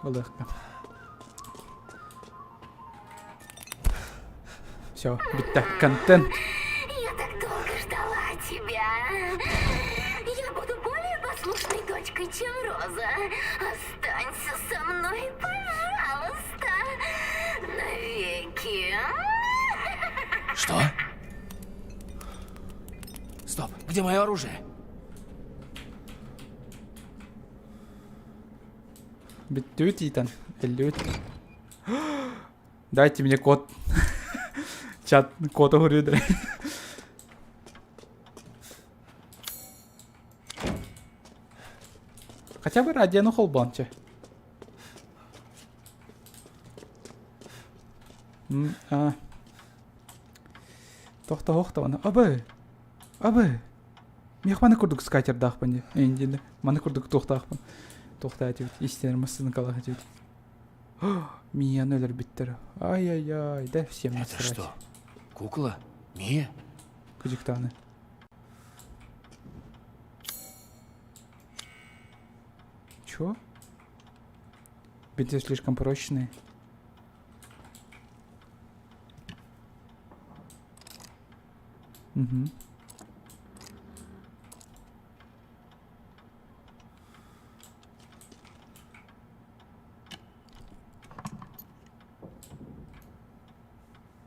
Ылыахха. Все, бүттэ. Контент. Я так долго ждала тебя. Я буду более послушной дочкой, чем Роза. Останься со мной, пожалуйста. Навеки. Что? Стоп, где мое оружие? Бүттүбүт Итан. Эллибит. Дайте мне код. Чат код уһуруйдар. Хотя бы радиону холбонче. А. Тохто-хохто Абы! Абы! Миэхэ маны курдук скатердаахпын дии эйиндииллэр маны курдук туохтаахпын туохтаа этибит истинэр массыынкалаах этибит Мияны өлөрбүттэр ай-яй-яй да всем Это насрать что? Кукла? Мия? Кыдьыктааны Чё? Бинты слишком прочные. Угу.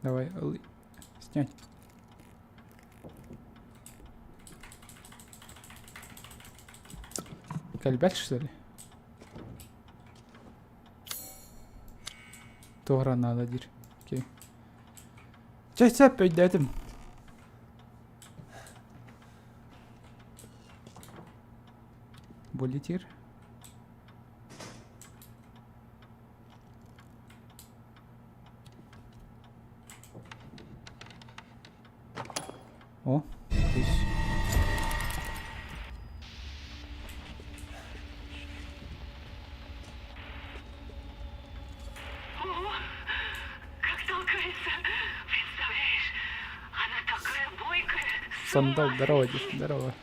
Давай, снять. Кальбяч, что ли? Туора надо диир. Окей. Чэ, сөп өйдөөтүм. Болитир. О, здесь. Ого, как толкается. Представляешь, она такая бойкая. Сандал, здорово, дед, здорово.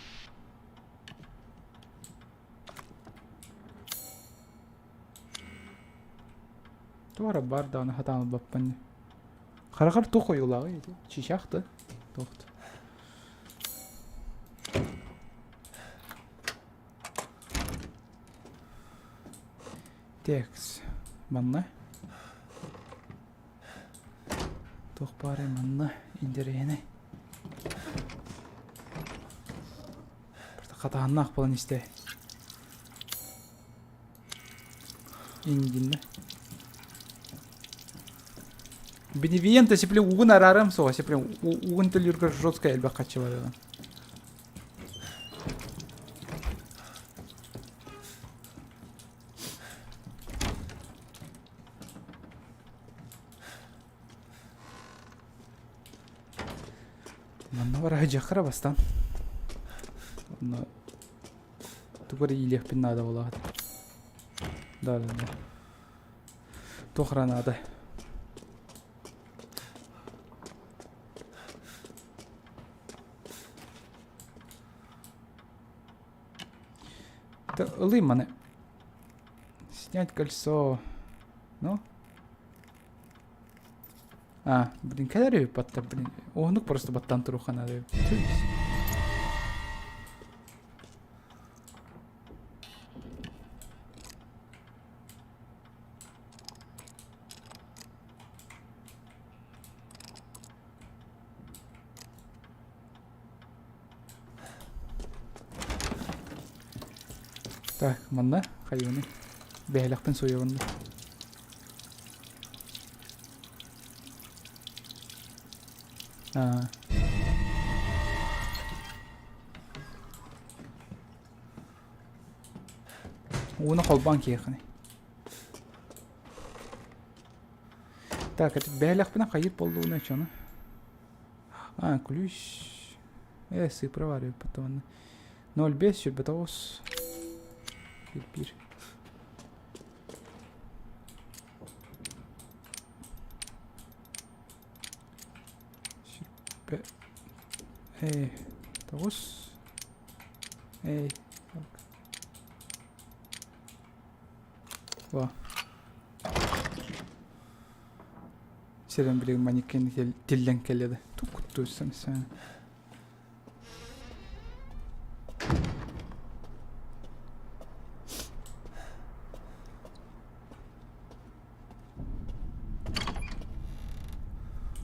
Туора бар даҕаны хатаан ылбаппын. Харахар туох ойуулааҕый ити? Чичах да? Туохт. Текс. Манна. Туох баарый манна интэриэһинэй. Хатааннаах буолан истэ. Индиннэ. Беневиента сипле угун араарым суоҕа сипле угун төлүүргэр жестко элбэх хаччы барыаҕын. Манна бара дьахара бастан. Онно тугу эрэ иилиэхпин наада буолаҕыт. Да, да, да. Туох эрэ наада. Ылыы маны. Снять кольцо. Ну? А, блин, кэлэр үһү батта, блин. Уһунук просто баттан туруха надо. Так, манна хайыыны бэһэлэхпин суйабын да. Аа. Ууну холбоон киэхини. Так, это бэһэлэхпинэ хайыыр буоллугуна чону. А, ключ. Э, сыпроварю потом. 0,5 сүрбэтоҕус. Биир. Сүрбэ... Эй, тоҕус. Эй. Во. Сирэн билигин манекен тиллэн кэллэ да. Тук туссам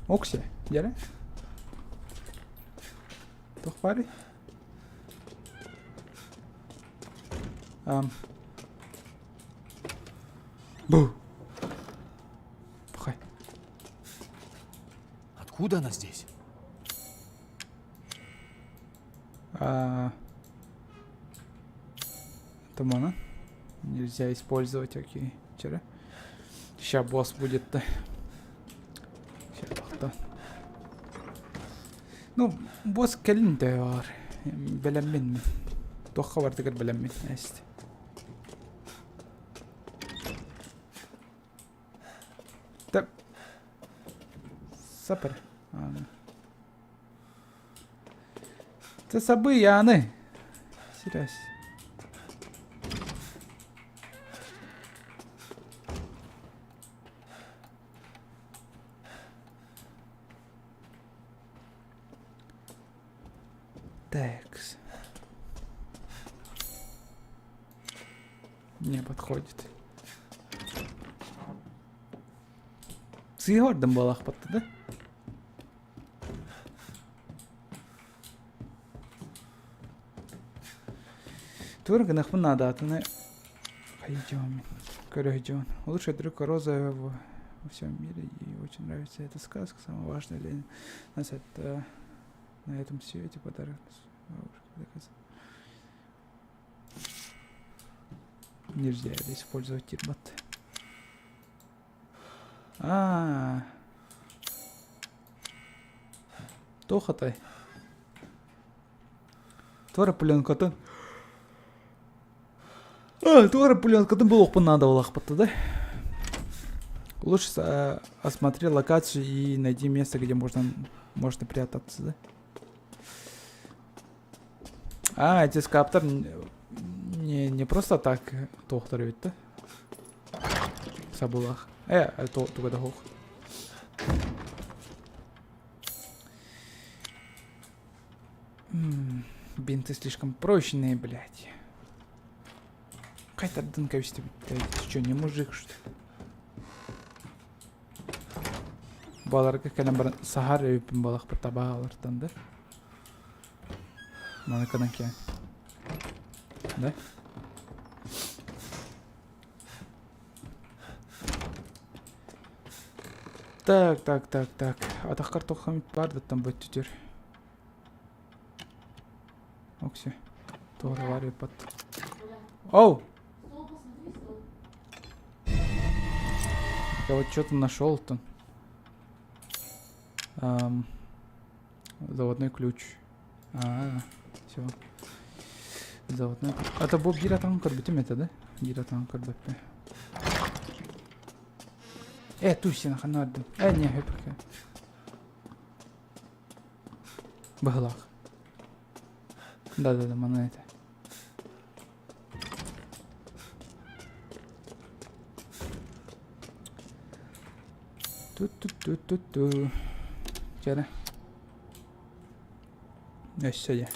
Окси, дьэрэ. Туох баарый? Um. Бу. Пхай. Откуда она здесь? А... Это можно? Нельзя использовать, окей. Вчера. Сейчас босс будет-то. Сейчас Ну, босс кэлин бар. Бэлэммин. Туохха бардыгар бэлэммин. Эст. Так. Сапер. Це саби Яни. Сірясь. Такс. Не подходит. Сыйгордым буолахпатта да? Тур гынахпын наадатыны хайдём, көрөйдён. Лучший друг Роза во всем мире. Ей очень нравится эта сказка. Самое важное для нас это на этом свете подарок. Нельзя использовать тирбат. А, Туох атай? Туора пленкатын. А, туора пленкатын булуохпун наада буолахпыт да? Лучше э, осмотри локацию и найди место, где можно, можно прятаться, да? А, эти скаптор не, не просто так туохтар эбит да? Сабылах. Э, туга да Бинты слишком прочные, блядь. Қайтардын кәбісті блядь. Ты что, не мужик, что ли? Баларга кэлэн баран саһар эбиппин балахпыт табаалартан да. Маны кынан киэн. Да? Так, так, так, так. Атахкар тоххамит бар да там бөттүтүр. Окси. Туора бар пат. Оу! Я вот что-то нашел там. Эм, заводной ключ. А, все. Заводной ключ. Это был гиротан көрбүтүм это, да? Гиротан көрбөппүн. Э, туй сен ханардым. Э, не, хөпөкө. Быһылаах. Да-да-да, мана это. Ту-ту-ту-ту-ту. Чэ Өссө дьэ.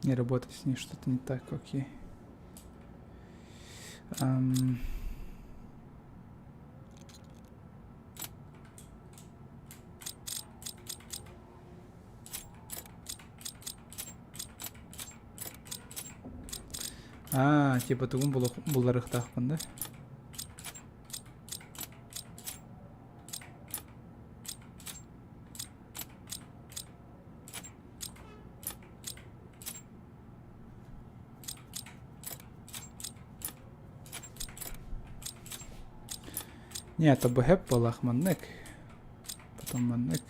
Не работает с ней что-то не так, окей. Эм... Аа, типа тугун булларыахтаахпын да? Нет, БХ буоллах маннык. Потом маннык.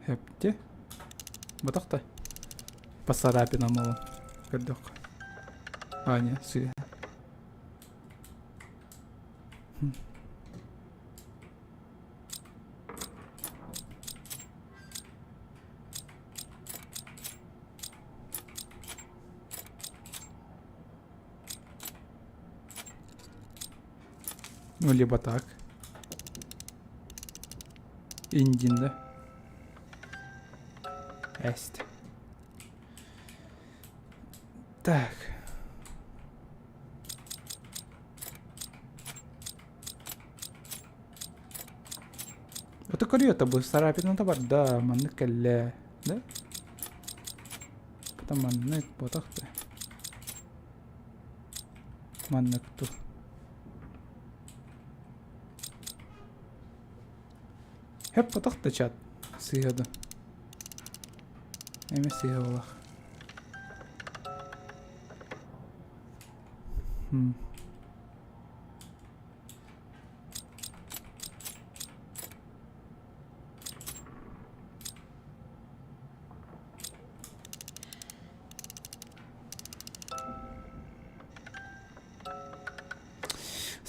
Хэпти. Ботох да. По царапинам ол. Көрдөх. А, не, сыа. Ну, либо так. Индин, да? Эст. Так. Ото көрүө бу царапина бар да маннык кэллэ да потом маннык ботах да маннык ту Хэп ботах да чат сыыһа да эмэ сыыһа буолах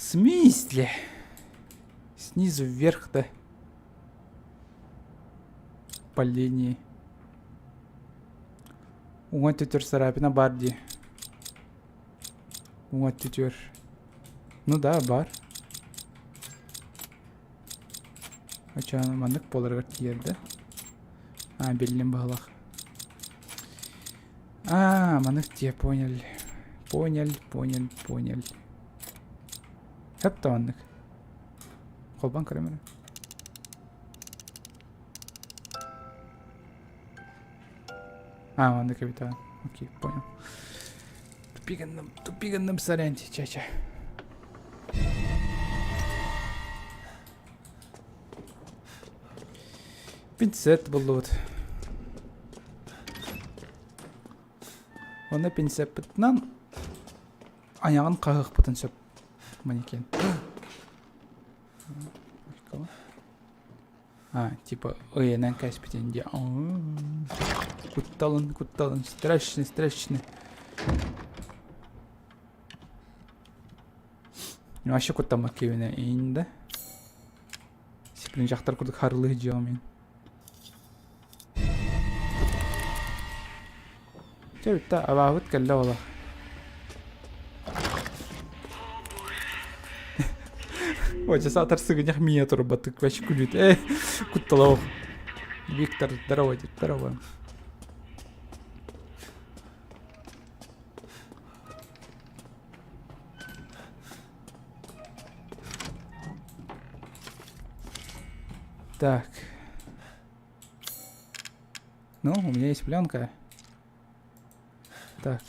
В смысле? Снизу вверх, да? По линии. Уҥа өттүтүгэр царапина баар дии. Уҥа өттүтүгэр. Ну да, баар. Оччоҕуна маннык буоларыгар тиийэр да? Аа, биллим быһалаах. Аа, маннык тиийэ, понял. Понял, понял, понял. Сөп да маннык. Холбоон көрөм эрэ. А, маннык эбит аа. Окей, понял. Тупиганным, тупиганным соряньте, ча-ча. Пинцет буллубут. Онно пинцеппытынан айаҕын хаһыахпытын сөп манекен. А, типа ыйынан кэспитин дии. Кутталын, кутталын, страшный, страшный. Вообще куттаммат киһибинэ иин да. Сиплин дьахтар курдук харылыы дьиэҕим мин. Чэ бүттэ, абааһыбыт кэллэ буолар. Ой, саатар сыгынньах миэ турбатык вообще күлүт. Э, кутталаах. Виктор, здорово, здорово. Так. Ну, у меня есть пленка. Так.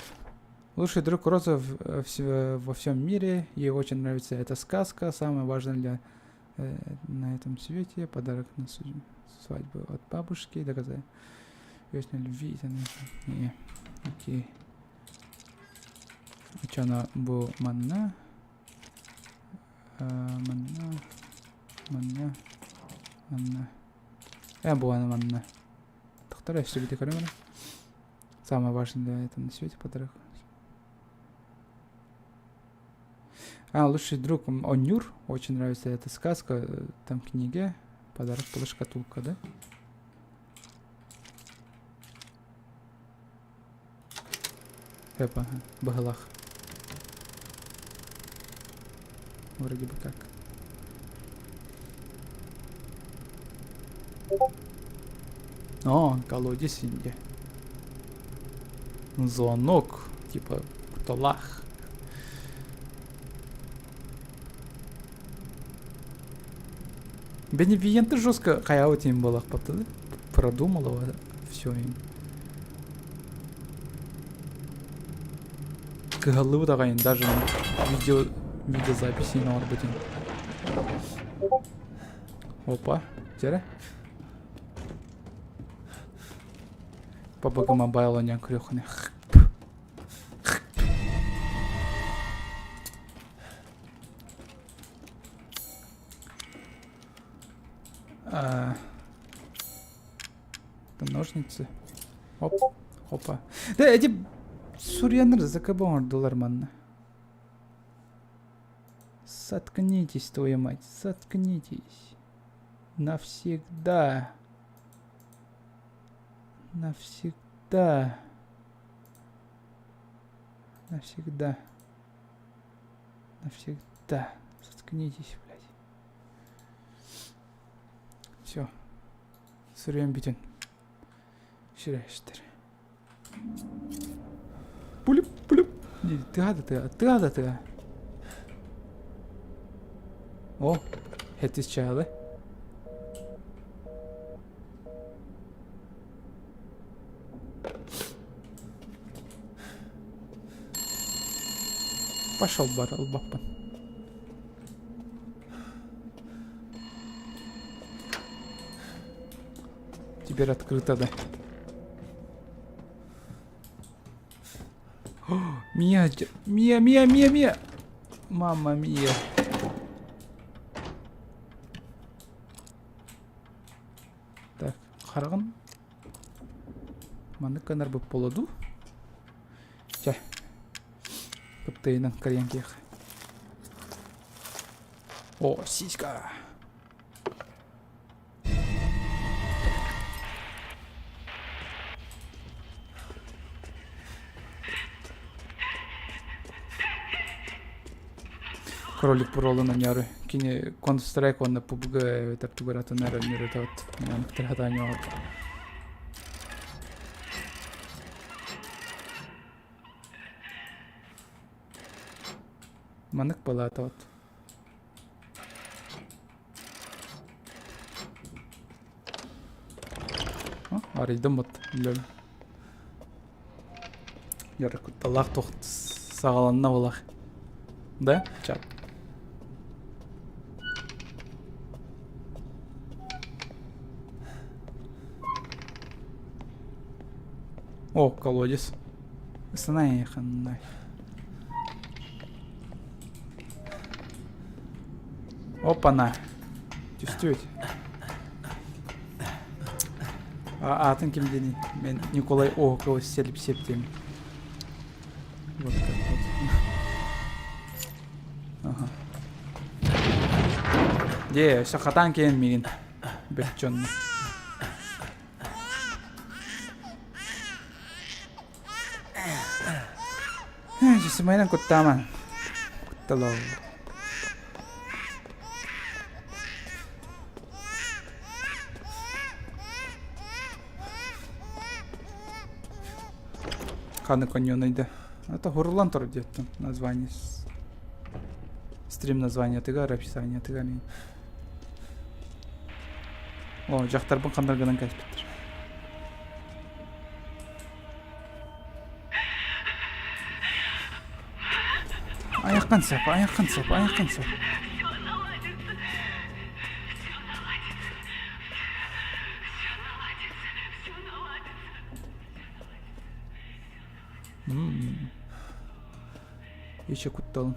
Лучший друг Роза в, э, в, во всем мире. Ей очень нравится эта сказка. Самое важное для э, на этом свете. Подарок на свадьбу от бабушки. Доказать. Любви. Не, окей. Оччоно бу манна манна манна манна э бу аны манна тохтор өссө бити көрөм самое важное для этого на свете подарок а лучший друг Онюр очень нравится эта сказка там в книге подарок была шкатулка да? Эпа, быһылах. Вроде бы как. О, колодец инде. Звонок, типа, куталах. Беневиенты жестко хайаут им было продумала все им. Кыһаллыбыт аҕайын даже видео видеозаписи оҥорбутун. Опа, дьэрэ. PUBG Mobile оонньоон көрүөххүнэ. А, это ножницы. Оп, опа. Да, эти суруйаннар ЗКБ оҥордулар манна. Соткнитесь, твою мать, соткнитесь. Навсегда. Навсегда. Навсегда. Навсегда. Заткнитесь, блядь. Все. Суруйан бүтүн. Сүрэстэр. Пулюп, пулюп. Тыа да тыа, тыа да тыа. О, хэтис чаалы. Пошел бар, ылбаппын. Теперь открыто, да. О, Мия, Мия, Мия, Мия, Мия. Мамма Мия. Так, хараҕын маннык гынарбыт буолуо дуу? Чэ, кыптыйынан кырыйан киэх. О, сиська! Кролик паролун анньаары кини Counter-Strike уонна PUBG эбэтэр тугу эрэ атын эрэ оонньуур этэ Маннык балаатабыт. Арыйдым вот лөл. Яры кутталаах туох саҕаланна булах. Да, чат. О, колодец. Санай. Опа-на. Түстүбүт. Аатын ким диэний? Мен Николай Оһуков селип септим. Вот так вот. Ага. Де, өссө хатаан кэлэн миигин бэрт дьонно. Сымайынан куттааман. Кутталоо. Ханы коньонайда. Это Хурлан тур диэттэн название. Стрим название тыгар, описание тыгар. О, дьахтарбын хандар гынан кэспиттэр. Айаххын сап, айаххын сап, айаххын сап. Еще кутталын.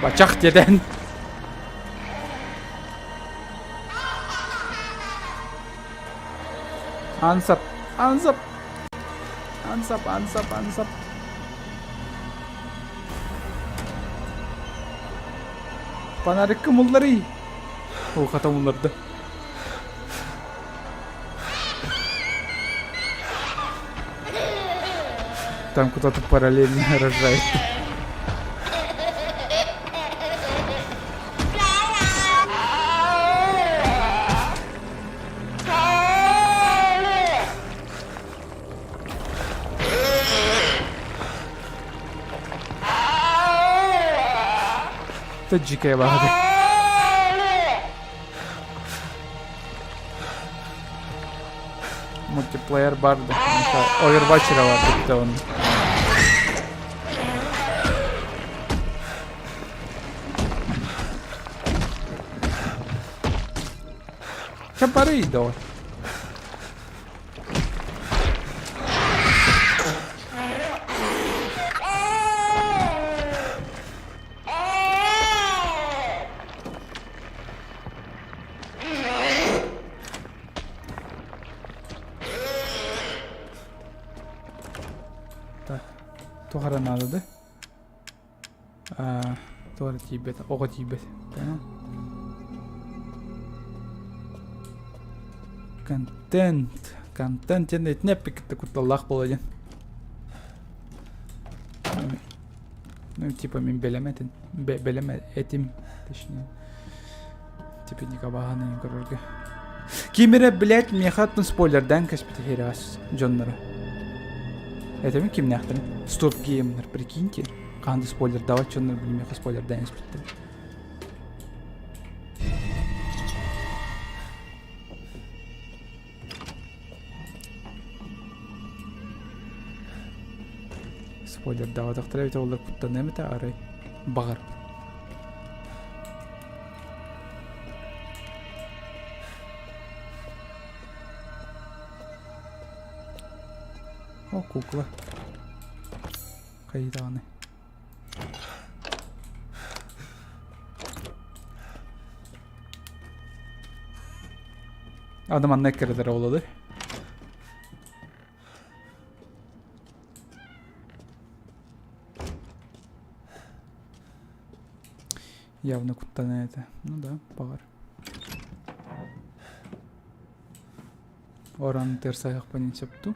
Бачах деден. Ансап, ансап. Ансап, ансап, ансап. Фонарикка мулларый. О, хата мулларды. Там кто-то параллельно рожает. Это дикая баҕата. Мультиплеер бар да. Overwatch эрэ бар бүттэ он. Чэ барый да Так, туох эрэ наада да? Туох эрэ тиийбэт, оҕо тиийбэт. Понял? Контент. Контент диэн итини эппиккитэ кутталлаах буола диэн. Ну, типа мин бэлэм этин. Бэлэм этим, точнее. Типа никабаһаны көрөргө. Ким эрэ, блядь, миэхэ оттон спойлердаан кэспит иһирэҕэс дьоннору. Этэмин кимнээхтэрин? Стоп геймнер, прикиньте. Хаһан да спойлердаабат дьоннор били миэхэ спойлердаан испиттэр. Спойлердаабатахтара эбитэ буоллар куттаныам этэ арай баҕар. О, кукла. Хайыы даҕаны. Аны манна эккирэтэрэ буолуо Явно куттана этэ. Ну да, баҕар. Орон тырсайахпын сөпту.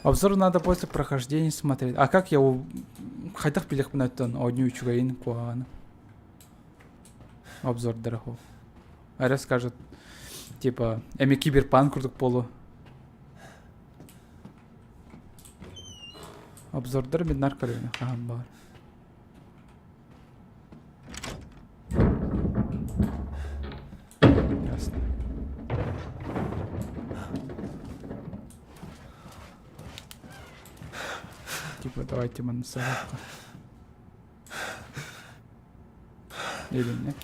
Обзор надо после прохождения смотреть. А как я у... Хайдах билиэхпин оттон оонньуу үчүгэйин куһаҕаны. Обзор дорогов. Аря скажет, типа, эми киберпанк курдук полу. Обзордар мин нар көрүнэ хаһан баар. Ясно. Типа давайте мансарка. Или нет?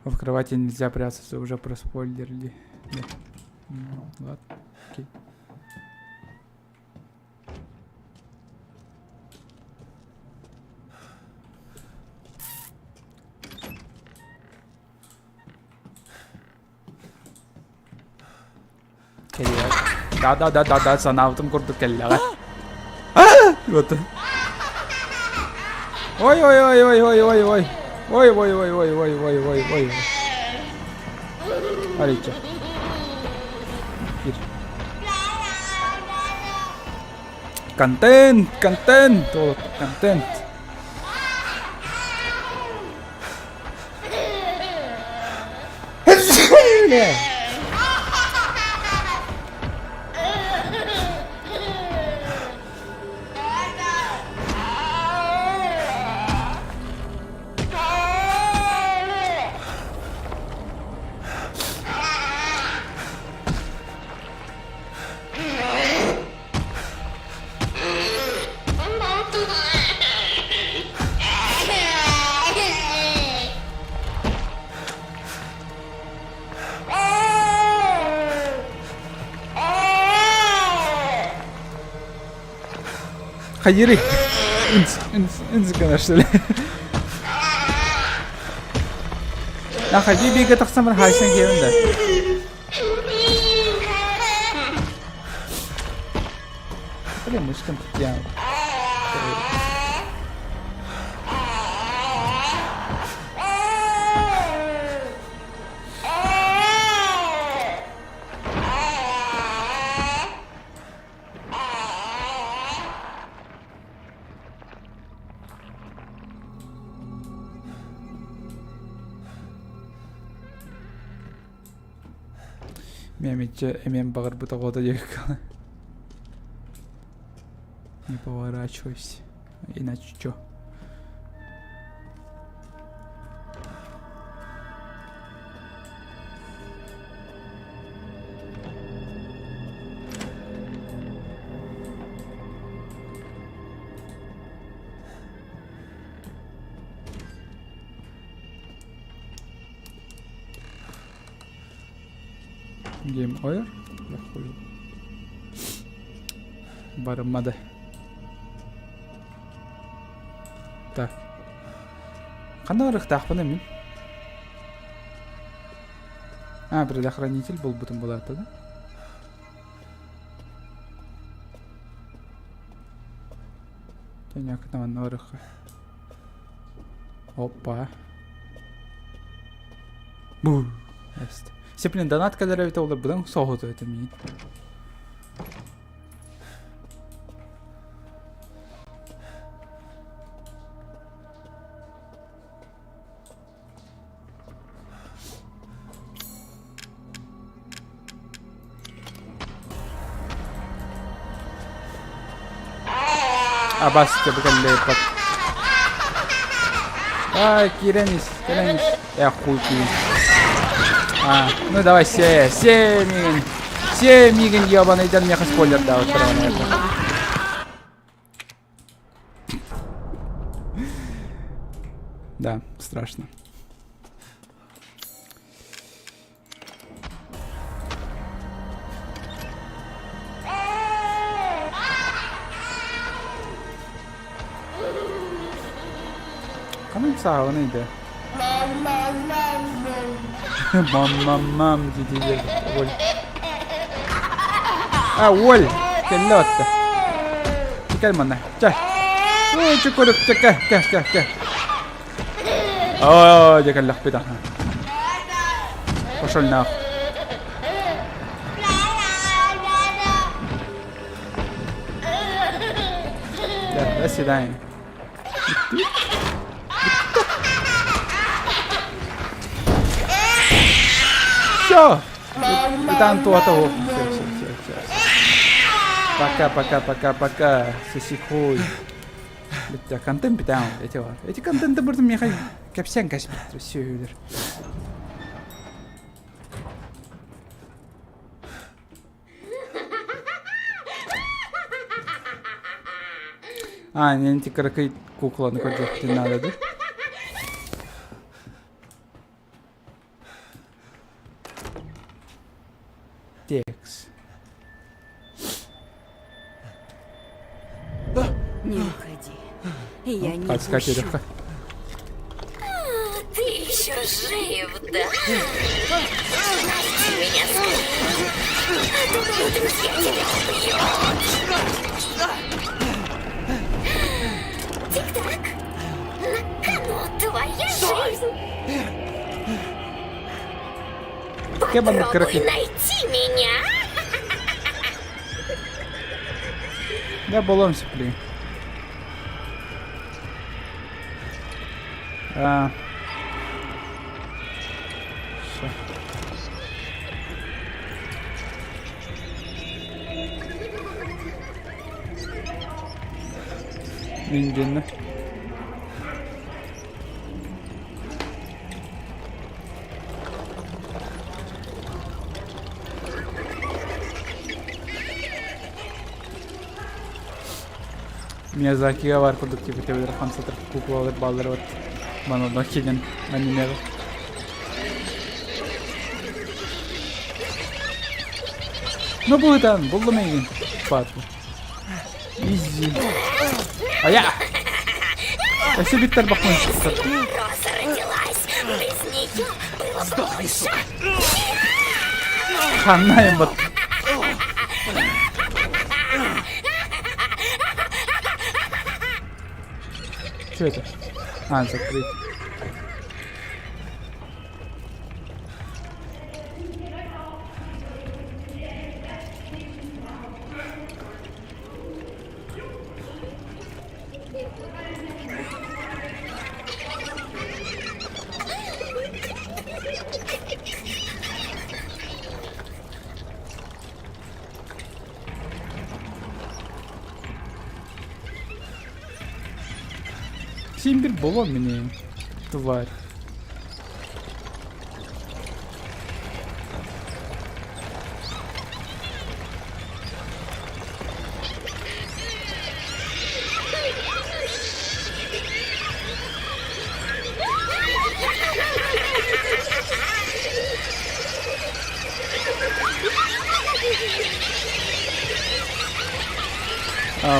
В кровати нельзя прятаться, уже проспойлерили. Да. Ну, ладно, окей. Кэлиэҕэ. Да да да да да санаабытым курдук кэллэҕэ. Вот. Ой ой ой ой ой ой ой. Ой ой ой ой ой ой ой ой. Арича. Кир. Контент, контент, вот, контент. Хайырый. Инс гына что ли? Находи бигэ тахсан бар хайсан киирэн да. Блин, мышкам я. Миэмиччэ эмиэн баҕарбыт оҕото диэккэ Не поворачивайся, иначе чё? Game over. Барыммады. Так. Ханна барыахтаахпын мин? А, предохранитель булбутум булаата да? Тэнякына манна барыахха. Опа. Бу. Эст. Сеплин донат кэлэр эбитэ олор быдан соһуту этим миин. Абас кэллэппэт. Ай, киирэн ис, кэлэн ис. Э, хуй киирэн. А, ну давай, се, се, мигин. Се, мигин, ебаный, меха спойлер дал. Да, страшно. Ханан сааҕын ыйда? Мам мам мам дии Оль. А, Оль! Кэллэ батта. Кэл манна. Чэ. Ой, чукурук, чэ, кэ, кэ, кэ, кэ. Оо, дьэ кэллэхпит аха. Пошел нах. Да, до свидания. Все! Ытаан туата Все, все, все, все. Пока, пока, пока, пока. Соси хуй. Бүттэ, контент бүтään эти бар. Эти контенты бұрдым меха кэпсээн кэспит сүөһүлэр. А, не кыракый кукланы көрдөхтүн надо да? Текс. Не уходи. Я не Подскакивай пущу. легко. Ты еще жив, да? Найди меня скорее. А то мои друзья тебя убьют. Тик-так. На кону твоя жизнь. Кебан Попробуй кыракый. найти меня. Да, баллон сипли. А. Всё. Индина. Миядзакига баар курдук типа төбөлөр хамсатар куклалар бааллар вот Мононоке диэн анимеҕа. Ну быытан, буллум эйигин. Паатла. Изи. Ая! Өссө биттер бахмын. Роза родилась. Без нее было бы лучше. Ханна бат. Что это? А, закрыть. Симбир булан мини, тварь.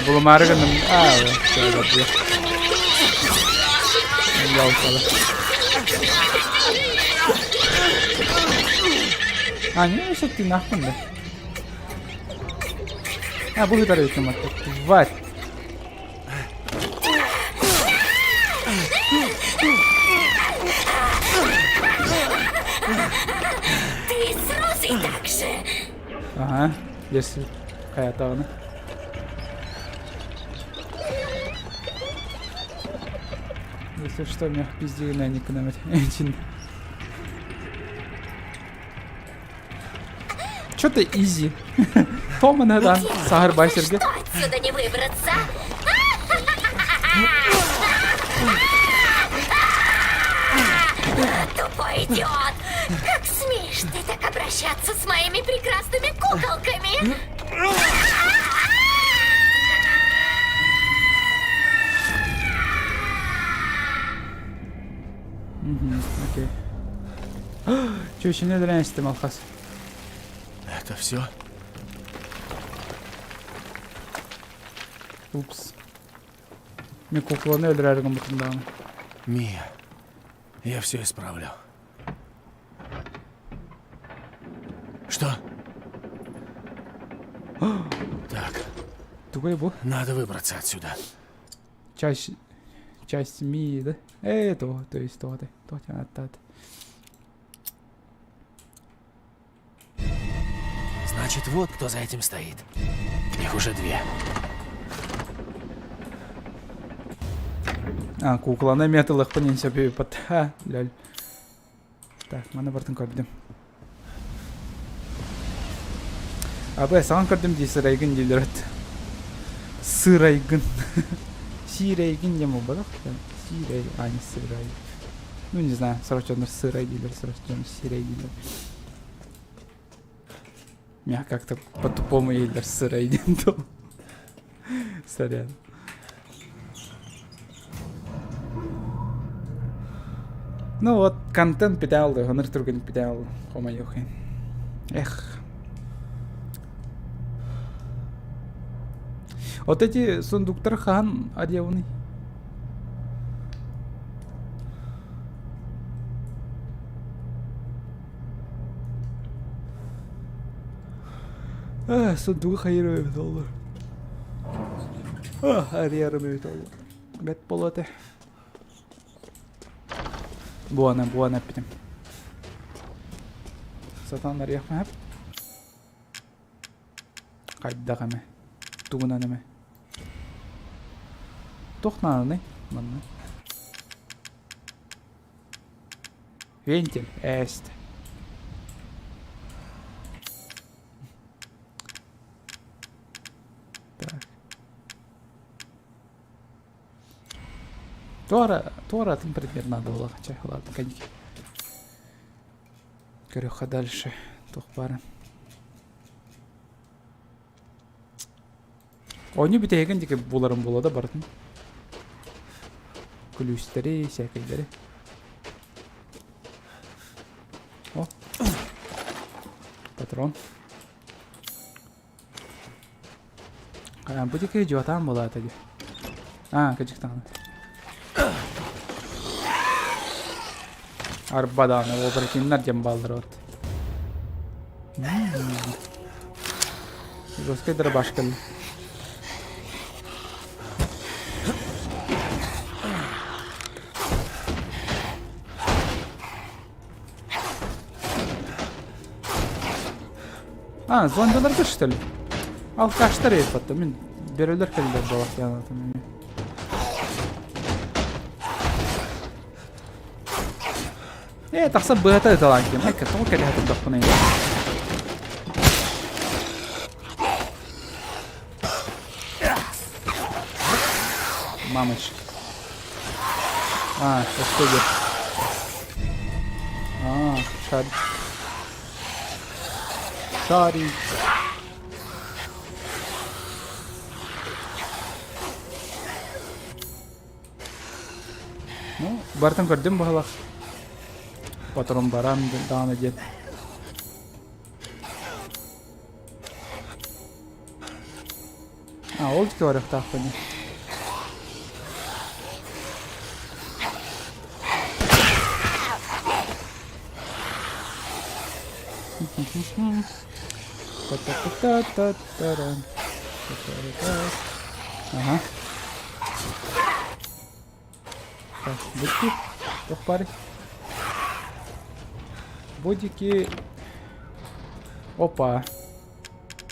Булумаары гынным. Аа, А, не, өссө тыынаахпын да. А, бу сытар эбит Тварь. Ты с Розой так же? Ага, если хайатаҕына. Если что, мех пиздигинэ никунамет чин. Что-то изи. Томана да, сахар байсерге. Что отсюда не выбраться? Тупой идиот! Как смеешь ты так обращаться с моими прекрасными куколками? Окей. Чүчүнү өлөрөн истим алхас. Это все? Упс. Мен кукланы өлөрөр гыммытым даҕаны. Мия, я все исправлю. Что? Так. Тугай бу? Надо выбраться отсюда. Часть, часть Мии, да? Э, то, то есть то, то, то, то, Значит, вот кто за этим стоит. Их уже две. А, кукланы эмиэ тылыахпын иһин сөбү Ха, лөл. Так, маны бартын көрдүм. Абы, саҥа көрдүм дии сырайгын дииллэр эт. Сырайгын. Сирэйгин диэн буолбатах. Сирэй, а не сырай. Ну, не знаю, сорох дьоннор сырай дииллэр, сорох дьон сирэй дииллэр. Меня как-то по-тупому ейлер сырай диэн тыл. Сорян. Ну вот, контент питал, гонор түргэн питал, хомойуох Эх. Вот эти сундуктар хаан одеваны. Аа, сундугу хайыр эбит оллор. Арыйарым эбит оллор. Бэт буолуо этэ. Буона, буона эппитим. Сатаан арыйахпын Хайдах эмэ, тугунан эмэ. Туох нааданый манна? Вентиль ээст. Так. Туора, туора атын предмет надо было, хотя, ладно, коньки. Көрүөххэ дальше туох баарын. Оонньуу бүтэһигин диэки буларым буолуо да барытын. Күлүүстэри, сээкэйдэри. О. Патрон. А, бу диэки дьуотаан буолаата дии. А, кыдьыктаҕына. Арба даҕаны оборотиннар диэн бааллар вот. Жесткий дробаш кэллэ. А, зомбиларга что ли? Алкаштар еппатта. Мин бөрөлөр кэллэр буолахтаанатым эмиэ. Ээ, тахса быһата ыталаан киһим. Айка, тоҕо кэлиһэ турдахпыный? Мамочки. А, что где? А, шарик. Шарик. Ну, барытын көрдүм быһалах. Патрон баран даҕаны диэн. А, ол дьике барыахтаахпын. Та-та-та-та-та-та-та. Ага. Так, будки. Туох баарый? Бодики. Опа.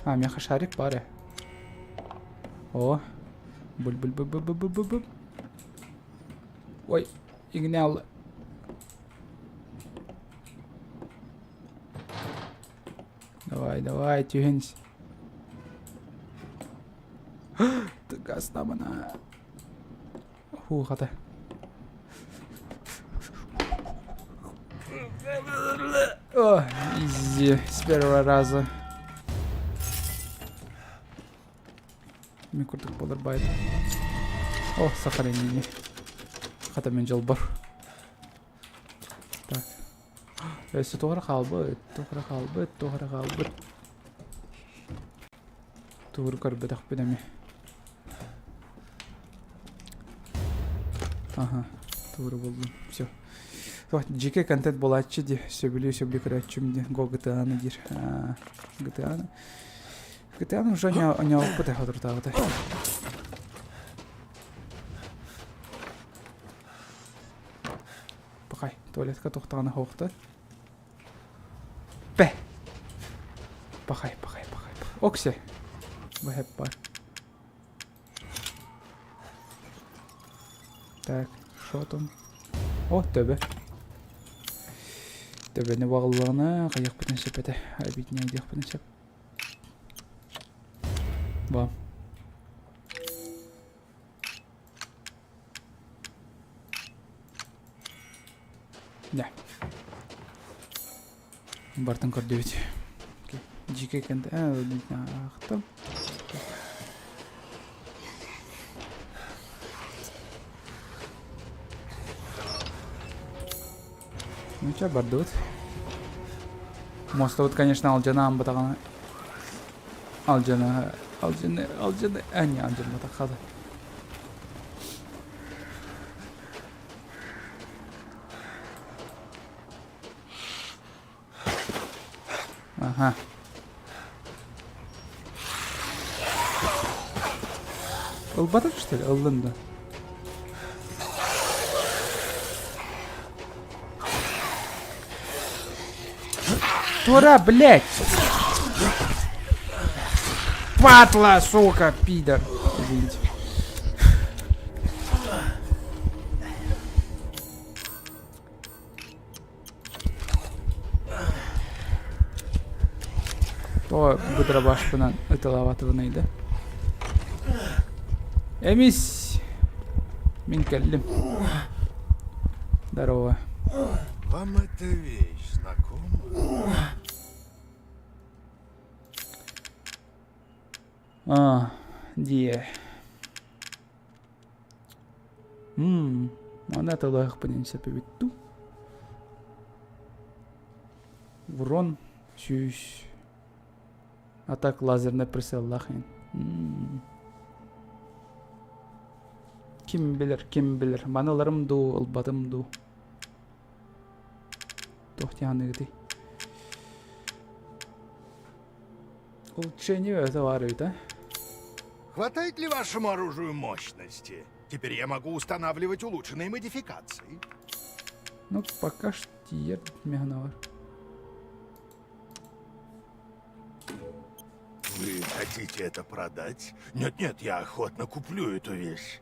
А, миэхэ шарик баар ээ. О. Буль-буль-буль-буль-буль-буль. Ой, игнял. Давай, давай, түһэн. Тыгастабына. Һуу, хата. О, изи, с первого раза. Мин курдук буолар байда. О, сохранение. Хата мен дьолбор. Так. Өссө туох эрэ хаалбыт, туох эрэ хаалбыт, туох эрэ хаалбыт. Тугу көрбөтөхпүн эмиэ. Аха, тугу буллум. Все. Дьике контент буолааччы дии, сөбүлүү-сөбүлүү көрөөччүм дии, го GTA-ны диир. GTA-ны. GTA-ны уже оҥоһуппут ээ соторутааҕыта. Пахай, туалетка тохтоҕуна суохта. Пэ! Пахай, пахай, пахай, пахай. Оксе! Бу бар. Так, что там? О, төбө. Төбөнү бағыллаҕына хайыахпытын сөп этэ. Обиднее диэхпитин сөп. Бам. Да. Бартын көрдүбүт. Дьике кэнтэ аахтым. Ну что, бардыбыт. Мостовут, конечно, алдьанаан бытаҕына. Алдьана, алдьаны, алдьаны, а не алдьамматах хата. Ага. Ылбатым что ли? Ыллым да. Тура, блядь! Падла, сука, пидор. Извините. Тоҕо бу дробашпынан ытылаабатыбыный да? Эмис! Мин кэллим. Здорово. Вам эта вещь знакома? А, дии. Мм, аны атылаахпын сөп эбит дуу. Урон сүүс. А так лазерный прицеллаах ин. Ким билэр, ким билэр. Маны ыларым дуу, ылбатым дуу. Туох диэханыгытый? Улучшение это баар эбит, а? Хватает ли вашему оружию мощности? Теперь я могу устанавливать улучшенные модификации. Ну, пока что тиийэр механа бар. Вы хотите это продать? Нет-нет, я охотно куплю эту вещь.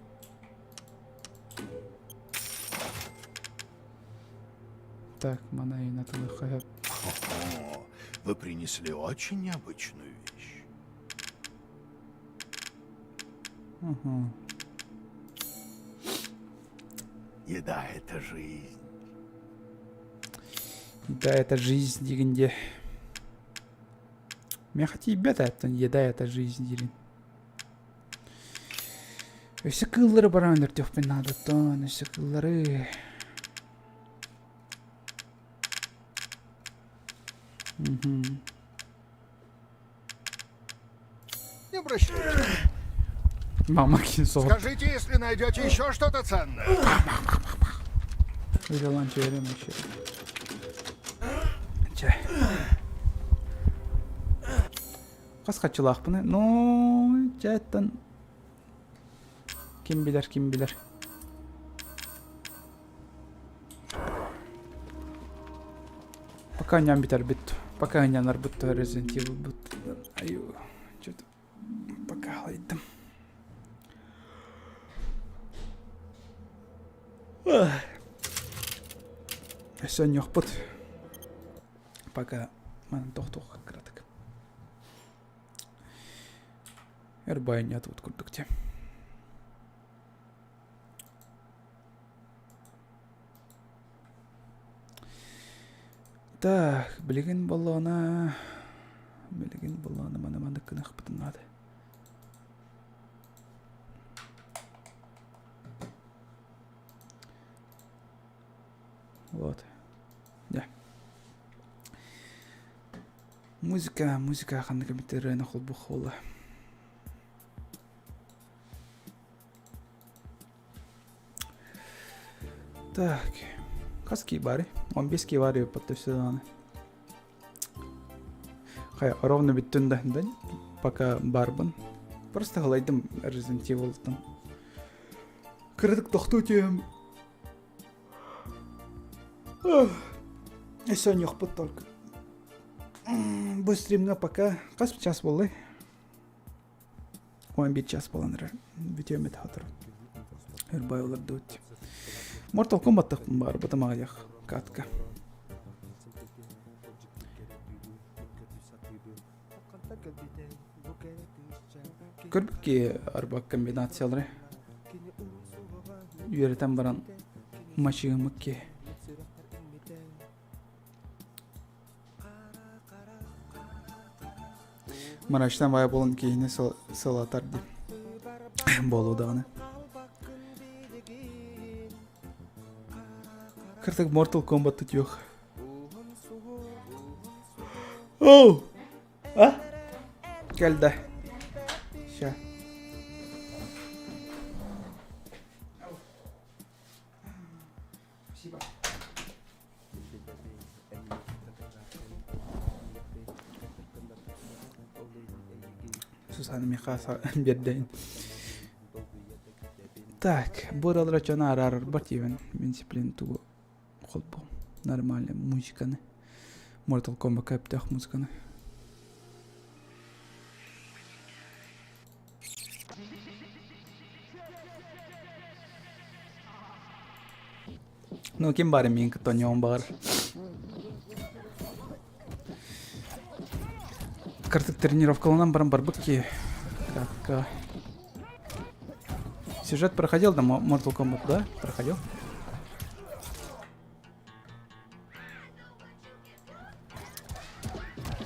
Так, мана инатылыха. О, вы принесли очень необычную вещь. Угу. Еда — это жизнь. Еда — это жизнь дигинде. Миэхэ тиийбэт ааттан еда это жизнь диирин. Өссө кыыллары баран өлөртүөхпүн наадаттан, өссө кыыллары. Мгм. Не обращайте. Мама соҕот. Скажите, если найдете еще что-то ценное. Ырылан түһэрим еще. Чэ. Хас хаччылаахпыный? Ну, чэттэн ким билэр, ким билэр. Пока ням бүтэрбит. Пока нянарбыт Resident Evil бут. Аю, что-то пока алайдым. Өссө онньуохпут. Пока манан тохтуохха кыратык. Өр байанньаатыбыт курдук дии. Так, билигин боллоҕуна билигин боллоҕуна маны маннык гыныахпытын наада. Вот. Да. Музыка, музыка ханнык эмит ырыаны холбуох буолла. Так. Хас кии баарый? 15 кии баар эбит өссө даҕаны. Хайа, ровно бүттүн да, да пока баарбын. Просто халайдым Resident Evil'тан. Кыратык тохтуу түһэм. Өссө онньуохпут только. Бу стримҥа пока хас час буоллай? 11 час буолан эрэр. Бүтүөм этэ сотору. Өр олордубут. Mortal Kombat баарбытым аҕыйах катка. Көрбүт ки арба комбинациялары үөрэтэн баран мачыымык ки. Мрачно баайа буолан киһини сылатар дии. Буолуо даҕаны. Кыртык Mortal Kombat тутуох. Оу! А? Кэлдэ. Ща. Спасибо. Сусана Михаса биэрдэйин. Так, бу ыралара чон араарарбар тиэбин. Мин сиплин тугу холбу нормальный музыканы. Mortal Kombat өптөөх музыканы. Ну, ким баар миин кытта оонньуон баҕар. Кыртык тренировкаланан баран барбыт ки. Так, сюжет проходил, да, Mortal Kombat, да? Проходил?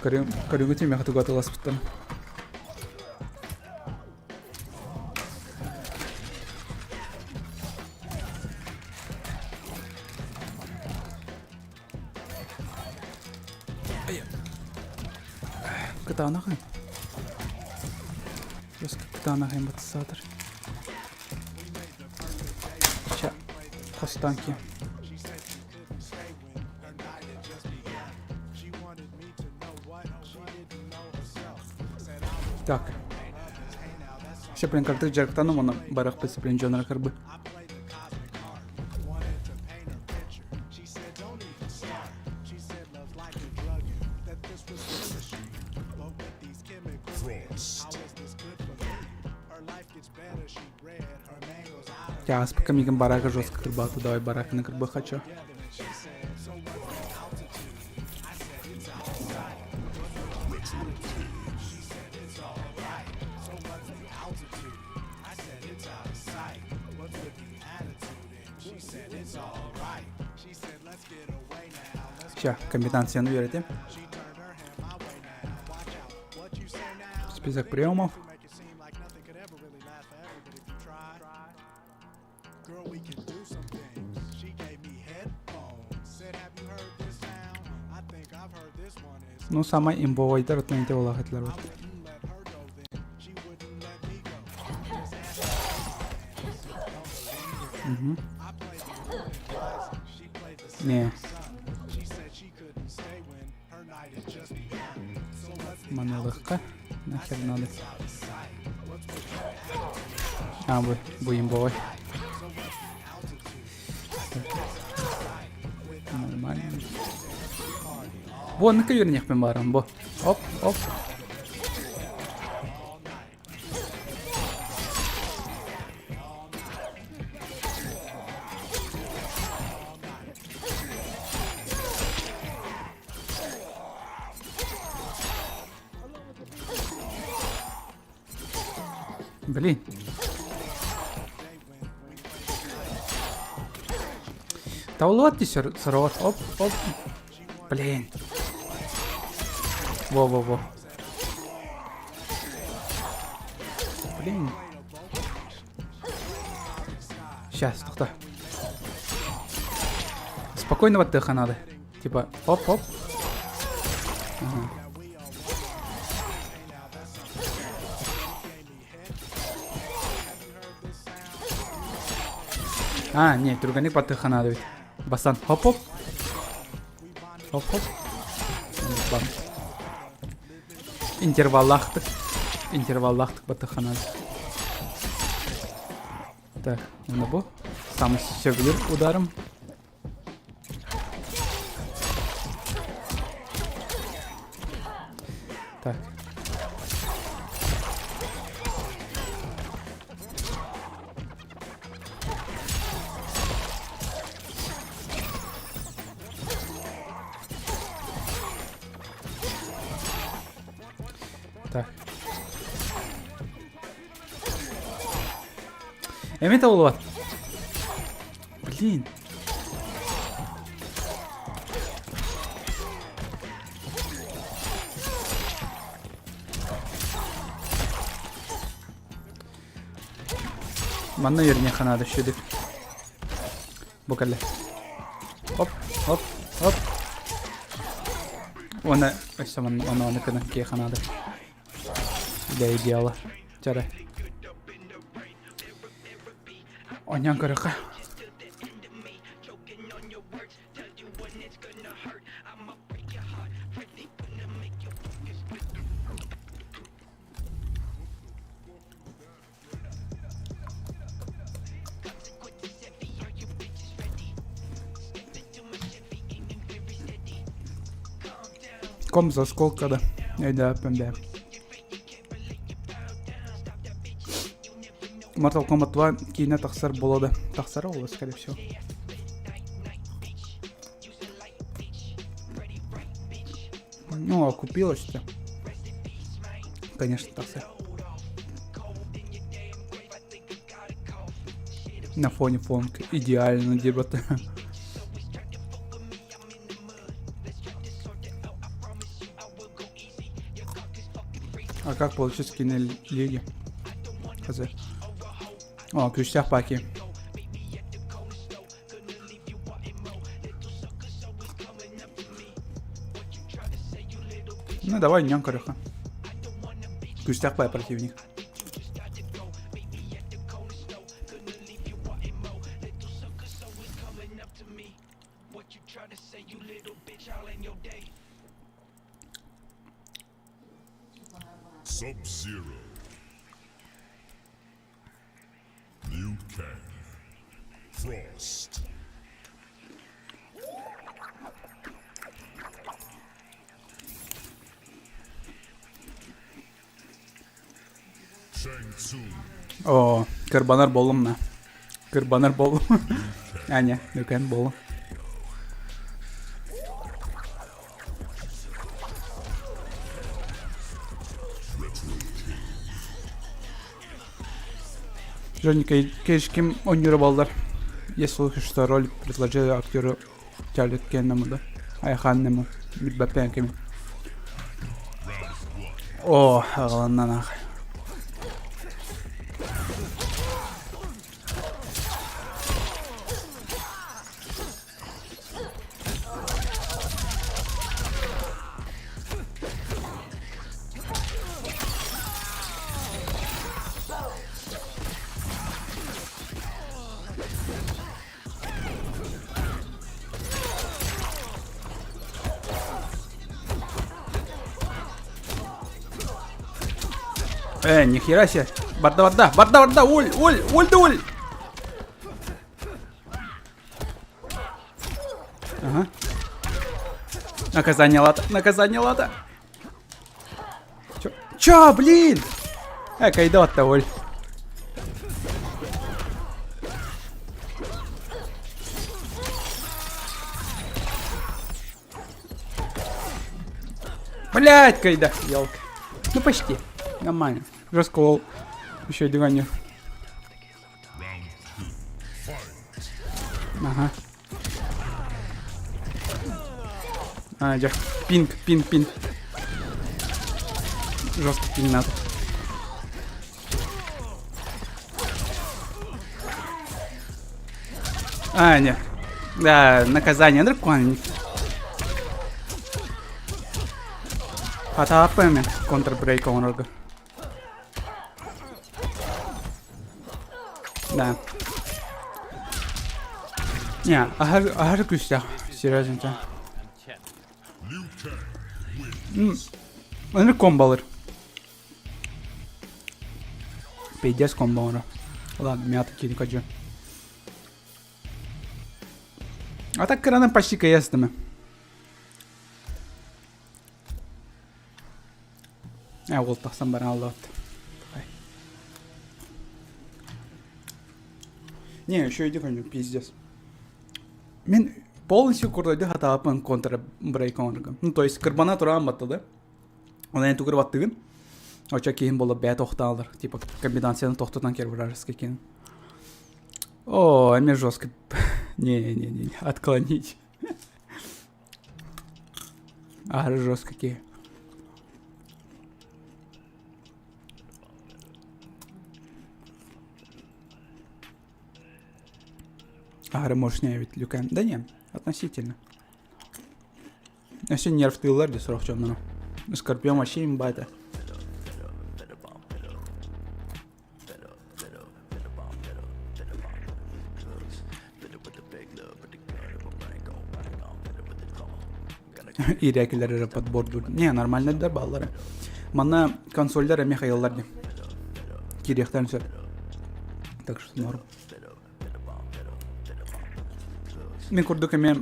Көрүҥҥүтүн миэхэ тугу атыыласпыттан. Кытаанахын. Кытаанахын батысаатар. Ча, хостан киһи. Так. Все, блин, картык дьарыктаным, оны барахпыт, блин, дьонора карбы. Ааспыкка миигин барака жестко кырбаата, давай бараканы кырбыахха чё. Ща, комбинацияны үөрэтим. Список приемов. Ну, самай имбовайдар оттон ити буолаах этилэр вот. Мгм. Не. Манылыхха нахер надо. А, бу, бу имбовай. Нормально. Бу оннука үөрэниэхпин баарым бу. Оп, оп. Блин. Табыллыбат дии сороҕор. Оп, оп. Блин. Во-во-во. Блин. Сейчас, тоқта. Спокойно баттыахха надо. Типа, оп-оп. Ага. А, не, түргэнник баттыахха надо ведь. Бастан хоп-хоп. Хоп-хоп. Бам. Интерваллаахтык. Интерваллаахтык баттыахха надо. Так, уонна бу. Самый сөбүлүүр ударым. Так. Так. Эмиэ табыллыбат. Блин. Манна үөрэниэххэ наада үчүгэй. Бу кэллэ. Оп, оп, оп. Уонна өссө манна ону ону гынан киэхэ наада. Для идеала. Чара. Оонньоон көрүөххэ. Ком за сколько да? Өйдөөппүн бэйэм. Mortal Kombat 2 киинэ тахсар буолуо да? Тахсара буолуо, скорее всего. Ну, окупилось-то. Конечно, тахсар. На фоне фонк идеально дебаты. А как получить скины лиги? Хз. О, күүстээх паки. Ну давай днем көрүөххэ. Күүстээх пай противник. Sub-Zero. Liu Kang. Frost. Shang Tsung. Оо, кырбанар буоллум на. Кырбанар буоллум. Аня, нүкэн буоллум. Джонни Кейдж ким оонньуура буоллар? Есть слухи, что роль предложили актеру Чарли Кенному, да? Айханнему, билбэппээн кими. О, аҕаланнан ах. Э, нихера себе. Барда, барда, барда, барда, уль, уль, уль, да уль. Ага. Наказание лата, наказание лата. Чё? Чё, блин? Э, кайда уль. Блять, кайда, елка. Ну почти. Нормально. Жестко лол. Еще и дыхание. Ага. А, дьэ. Пинг, пинг, пинг. Жестко пинг надо. А, не. Да, наказание дракон. Хатааппа контрбрейк оҥорорго. Да. Не, аһары күүстээх, серьезно. Ынырык комбалар. Пиздец комбо оҥоро. Ладно, мята киирин кадьы. А так кыранан почти кыйастымы. Э, уол тахсан баран аллаат. Не, еще иди коню, пиздец. Мин полностью курдойду хатаапын контр брейк оҥорго. Ну, то есть кырбана тураан батта да. Онон тугур баттыгын. Оча киһин боло бэт охтаалар. Типа комбинацияны тохтотон кербурарыска киһин. О, эме жестко. Не-не-не, отклонить. Аһары жестко киһи. Аһары мощнее ведь Люкен. Да не, относительно. Өссө нервтыыллар дии сорох дьонноро. Скорпион вообще имба этэ. Иирээкилэр эрэ подбордуур. Не, нормальнайдар бааллара. Манна консольдар эмиэ хайаллар дии. Киириэхтэрин сөп. Так что норм. Мин курдук эмиэ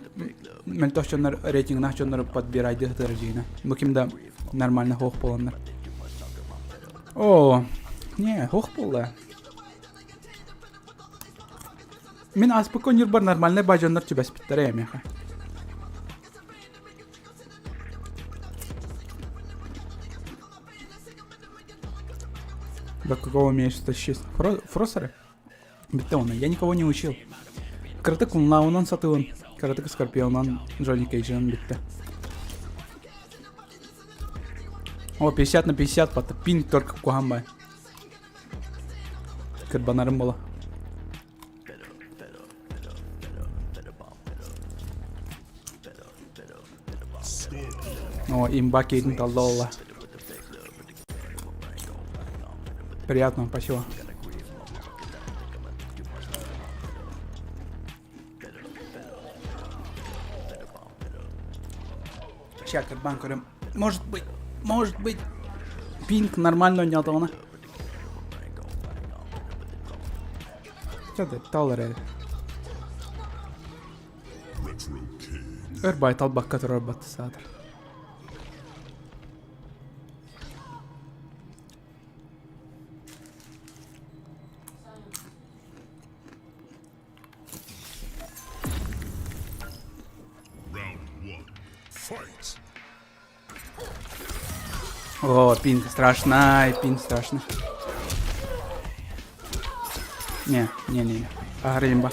мөлтөх дьоннор рейтингнаах дьоннору подбирайды сытар дьиҥинэ. Бу ким да нормально хоох буоланнар. О, не, хоох буолла. Мин ааспыкка ньурбар нормальнай баадьоннор түбэспиттэрэ эмиэхэ. До какого умеешь тащить? Фро фросеры? Бүттэ уонна я никого не учил. Кыратык Кунлаунан сатыыбын, кыратык Скорпионан Джонни Кейджинан бүттэ. О, 50 на 50 пата пинг только куһаан Кырбанарым буола. О, имба кейтин талла олла. Приятного, спасибо. Ща, кырбан көрөм. Может быть, может быть, пинг нормально ойнотоҕуна. Чэ, тал эрэ. Өр байталбакка турар баттысаатар. Fight. О, пинг страшный, пинг страшный. Не, не, не, не. Аһарыйымба.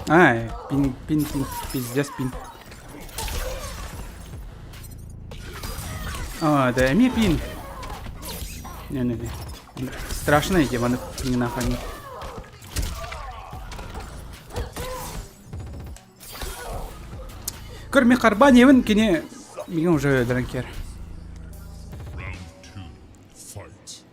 Ай, пин, пин, пин, пиздец, пин. А, да, эмиэ пин. Не-не-не. Страшно эти ваны не нахуй. Көр ми харбан ебин кини миген уже өлөрөн кер. Round two. Fight.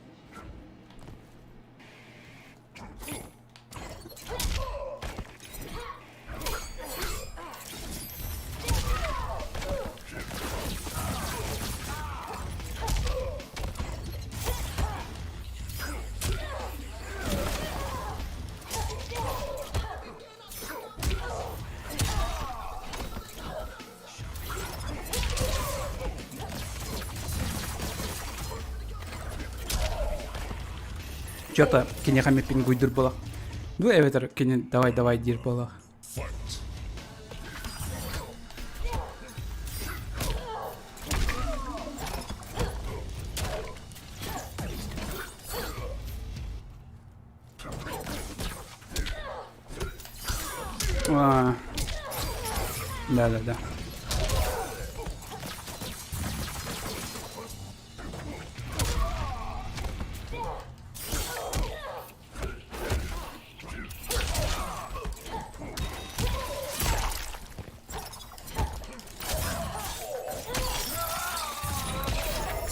Чё-то киниэхэ эмиэ пингуйдур буолах. Ну эбэтэр кини давай-давай диир буолах. А, Да-да-да.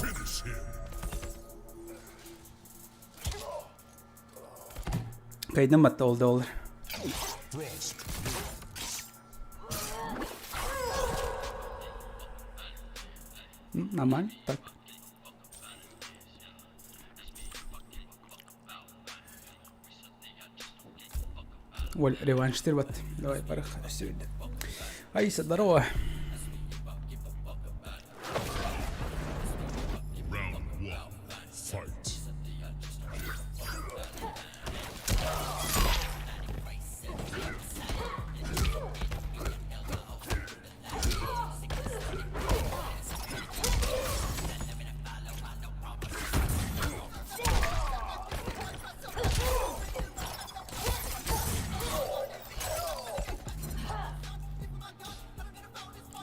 Finish him. Кайдам батта ол да олар. Frost wins. Нормально, так. Оль, реванш бат. Давай, барах, сегодня. Аиса, здорово. Round one. Fight.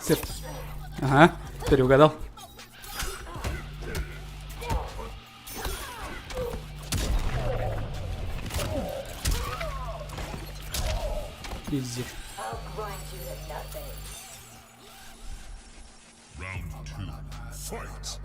Сып. Ага, теперь угадал. Изи. Round two. Fight.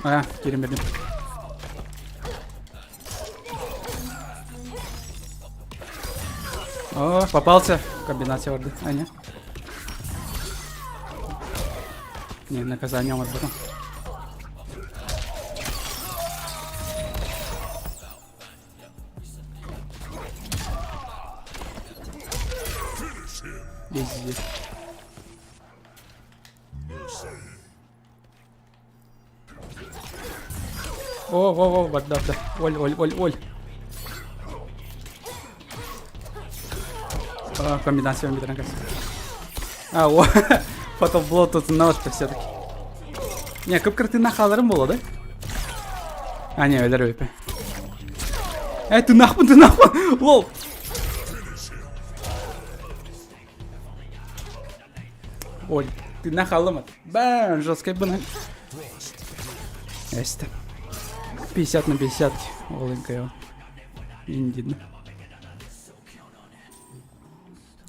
А, киирэн бэрдим. О, попался. Комбинация барды. А, не. Не, наказание оҥорботум. Изи. О, о, о, барда, да. Оль, оль, оль, оль. А, комбинация бүтэрэн А, о, фотобло тут ножка все-таки. Не, кып-кыртына хааларым буолла да? А, не, өлөр өйпе. Э, тынахпын, тынахпын! Лол! Оль, тынах алымат. Бам, жесткой бына. Эсте. 50 на 50 Оленька Индин.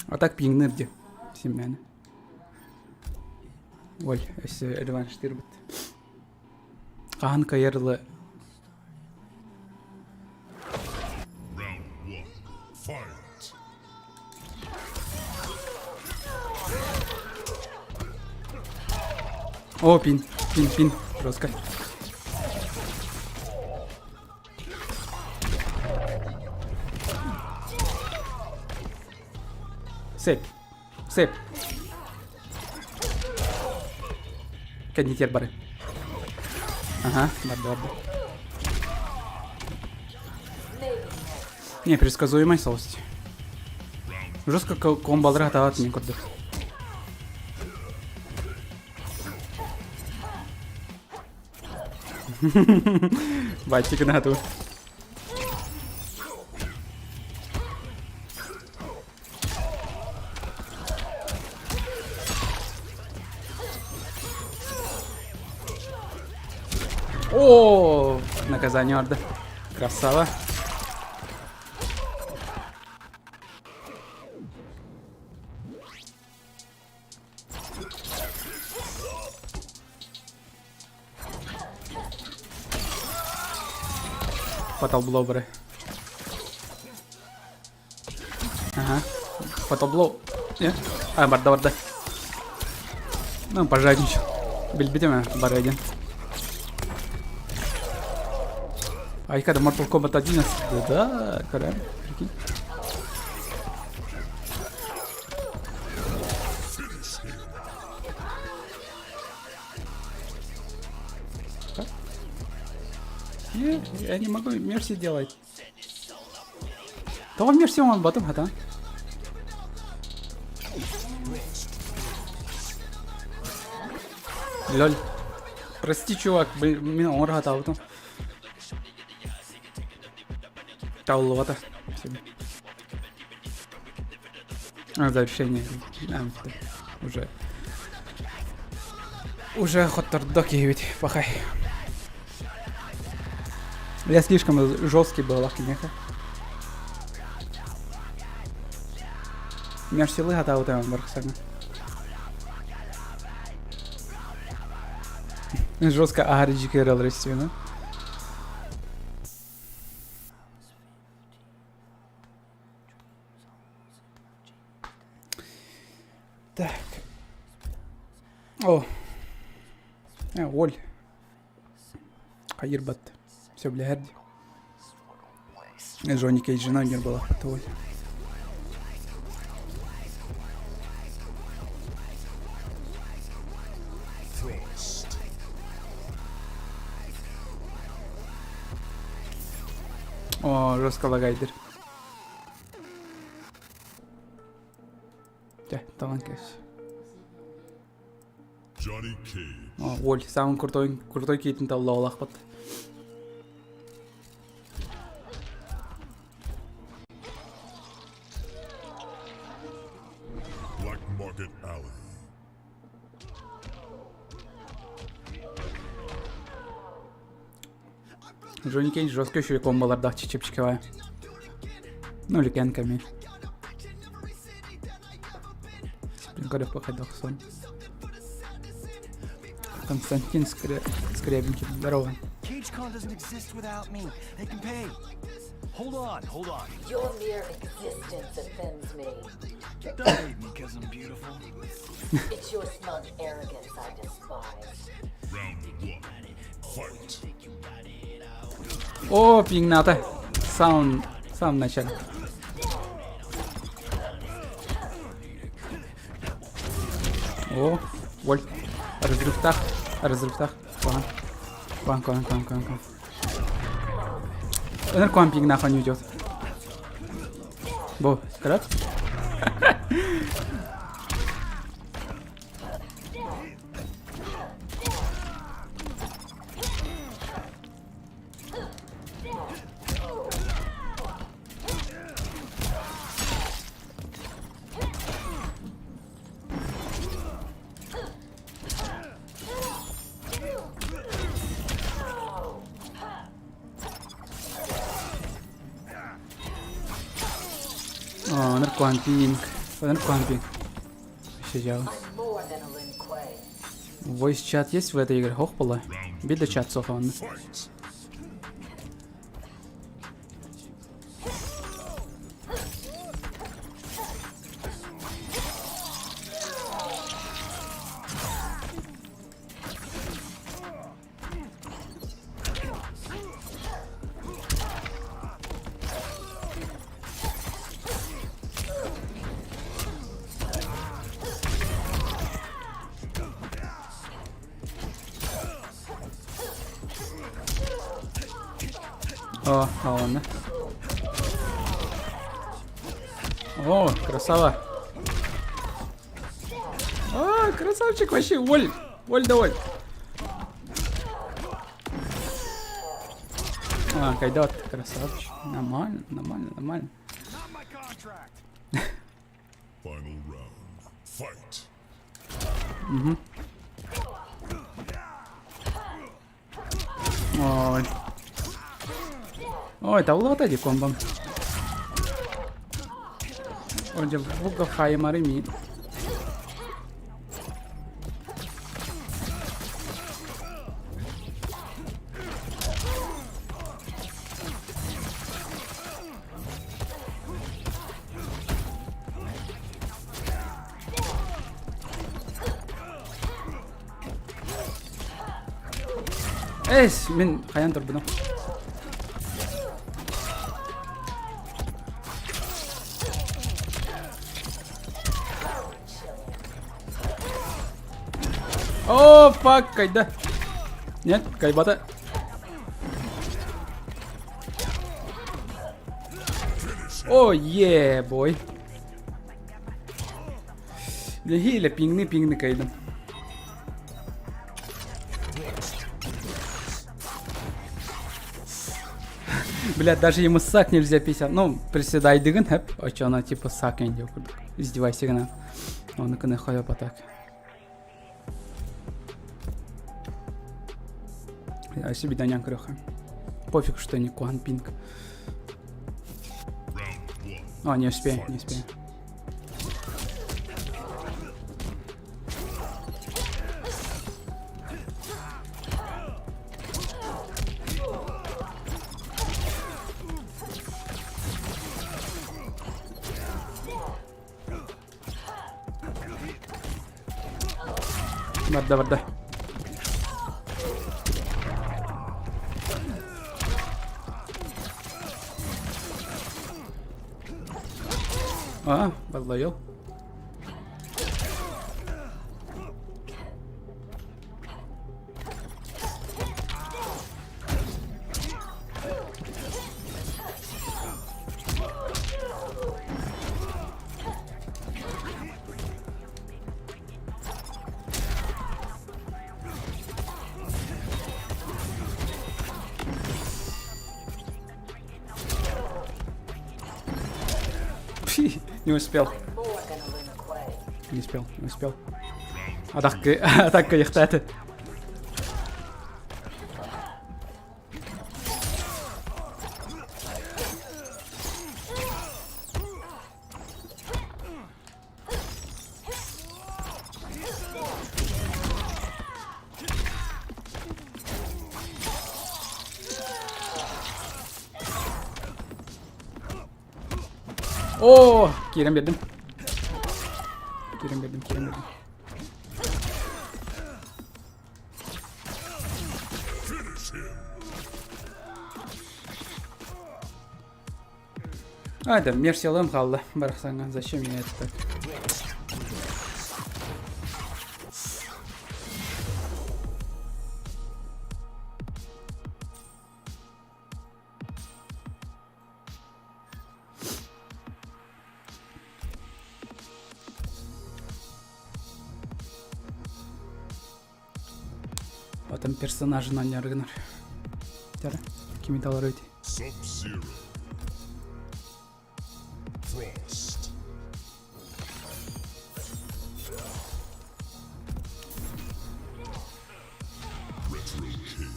А так пиҥныр дии симмэни. Ой, өссө реванштыырбыт. Хаһан кыайар ылы Round one. Fight. О, пин, пин, пин, жестко. Сеп. Сеп. Кэннитер бары. Ага, барды, барды. Не, предсказуемый соус. Жестко комбалары хатаат мен көрдүк. Бачик гына О, наказание орда. Красава. Fatal blow бары. Ага. Fatal blow. Не? А, барда, барда. Ну, пожадничал. Билбитим, бар один. Айка да Mortal Kombat 11. Да, да, прикинь. Не, я не могу мерси делать. Тоҕо мерси оҥорботум хата. Лоль. Прости, чувак, мин оҥоро хатаабытым. Тауллубата. А, завершение. А, уже. Уже хоттордо киһибит, пахай. Я слишком жесткий был, кинеха. Мерсилы хатаабытым бархсана. Жестко аһары дьикэрэл рестивина. Так. О. Э, Оль. Хайырбат. Все, бля, Джонни Кейдж жена мир была. Это Оль. О, жестко лагайдер. Дьэ, талан кэс. Johnny Cage. О, Оль, самый крутой, крутой кейтин талла олахпат. Black Market Alley. Джонни Кейдж жестко еще и комболардаах чичипчиковая. Ну, или кенками. Константин Скрябинкин. Здорово. CageCon doesn't exist without me. They can pay. Hold on, hold on. Your mere existence offends me. Don't hate me because I'm beautiful. It's your smug arrogance I despise. Round one. Fight. О, пингната. Сам, в самом начале. О, Воль. Разрывтах. Разрывтах. Куан. Куан, куан, куан, куан, куан. Ыныр пинг нахуй не уйдет. Бо, крат? О, ыныр куан пинг. Ыныр куан пинг. Вообще дьявол. I'm more than a Lin Kuei. Voice chat есть в этой игре? Хох была? Видно чат софа Fight. О, ладно. О, красава. А, красавчик вообще, Оль, Оль, давай. А, кайдат, красавчик. Нормально, нормально, нормально. Final round. Fight. Угу. Ой. Ой, табыллыбата дии комбом. Ой, буга хаймары ми. Эс, мин хайан турбутум. О, фак, кайда. Нет, кайбата. О, е, бой. Нэһиилэ пиҥни-пиҥни кыайдым. Бля, даже ему сак нельзя 50. Ну, приседайдыгын хэп. Очо типа сак инде курдук. Издевайся гына. Оны кыны хойоп атак. Я себе данян крёха. Пофиг, что не куан пинг. А, не успею, не успею. Барда, барда. А, подловил. Не успел. Не успел, не успел. Атакка яхтаты. Оо, киирэн биэрдим. Киирэн биэрдим, киирэн биэрдим. А, да, мерсиялыым хаалла барахсаҥҥа. Зачем я это так? Потом персонажын анньар гынар. Тара, кими талар эбитий? Sub-Zero. Frost. Retro King.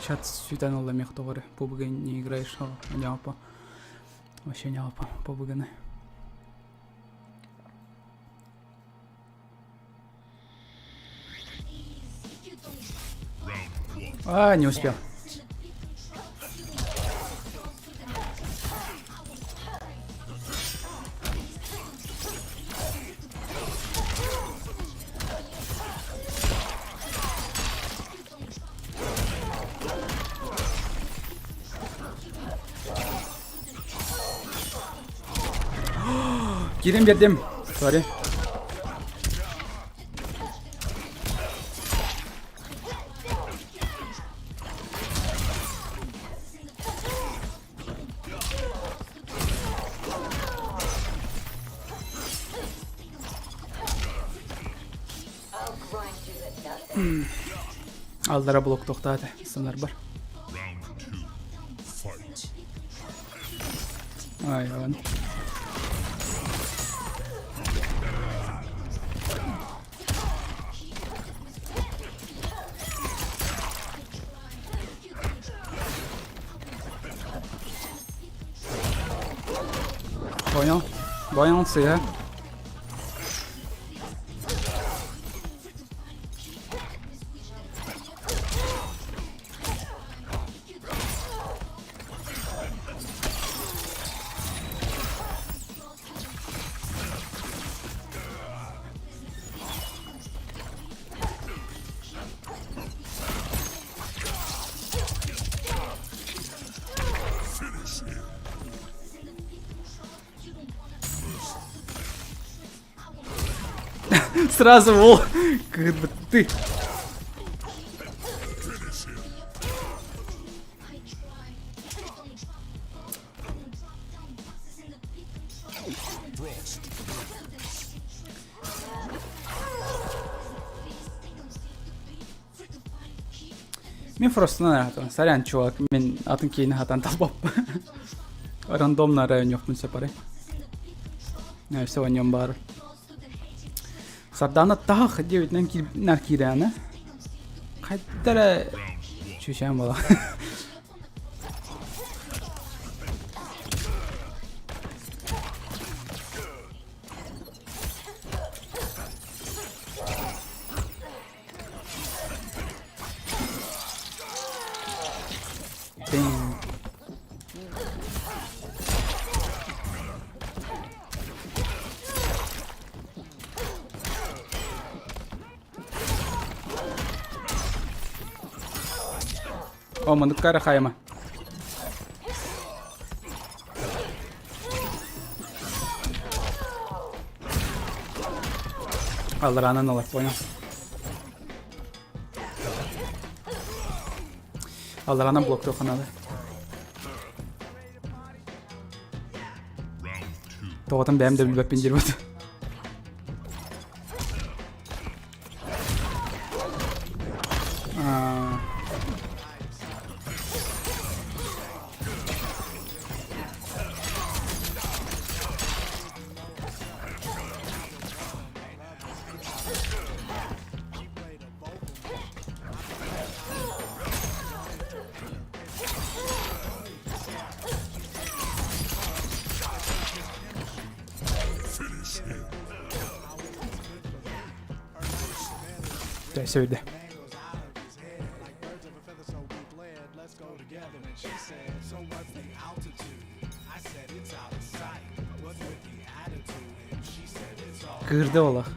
Чат сүтэн ылла миэхэ тоҕо эрэ PUBG не играешь ньаапа вообще ньаапа PUBG-ны А, не успел. Киирэн биэрдим. Sorry. Аллара блок тохтоото сынарбар. Ай, он. Понял. Понял, сыа. Сразу вол. Как бы ты. Мин Фростынан аһатан. Сорян, чувак, мин атын киһини аһатан талбаппын. Рандомно районёхпун сөп арай. Все о нем баар. Сардаана таах диэбитинэн нар киирээнэ. Хайда эрэ чүүчээн буола. Damn. О, маннык хайма. Алларанан ылар, понял. Алларанан блоктуохха наада. Тоҕотун бэйэм да билбэппин диир бут. Сөйдө. Кыырды олох.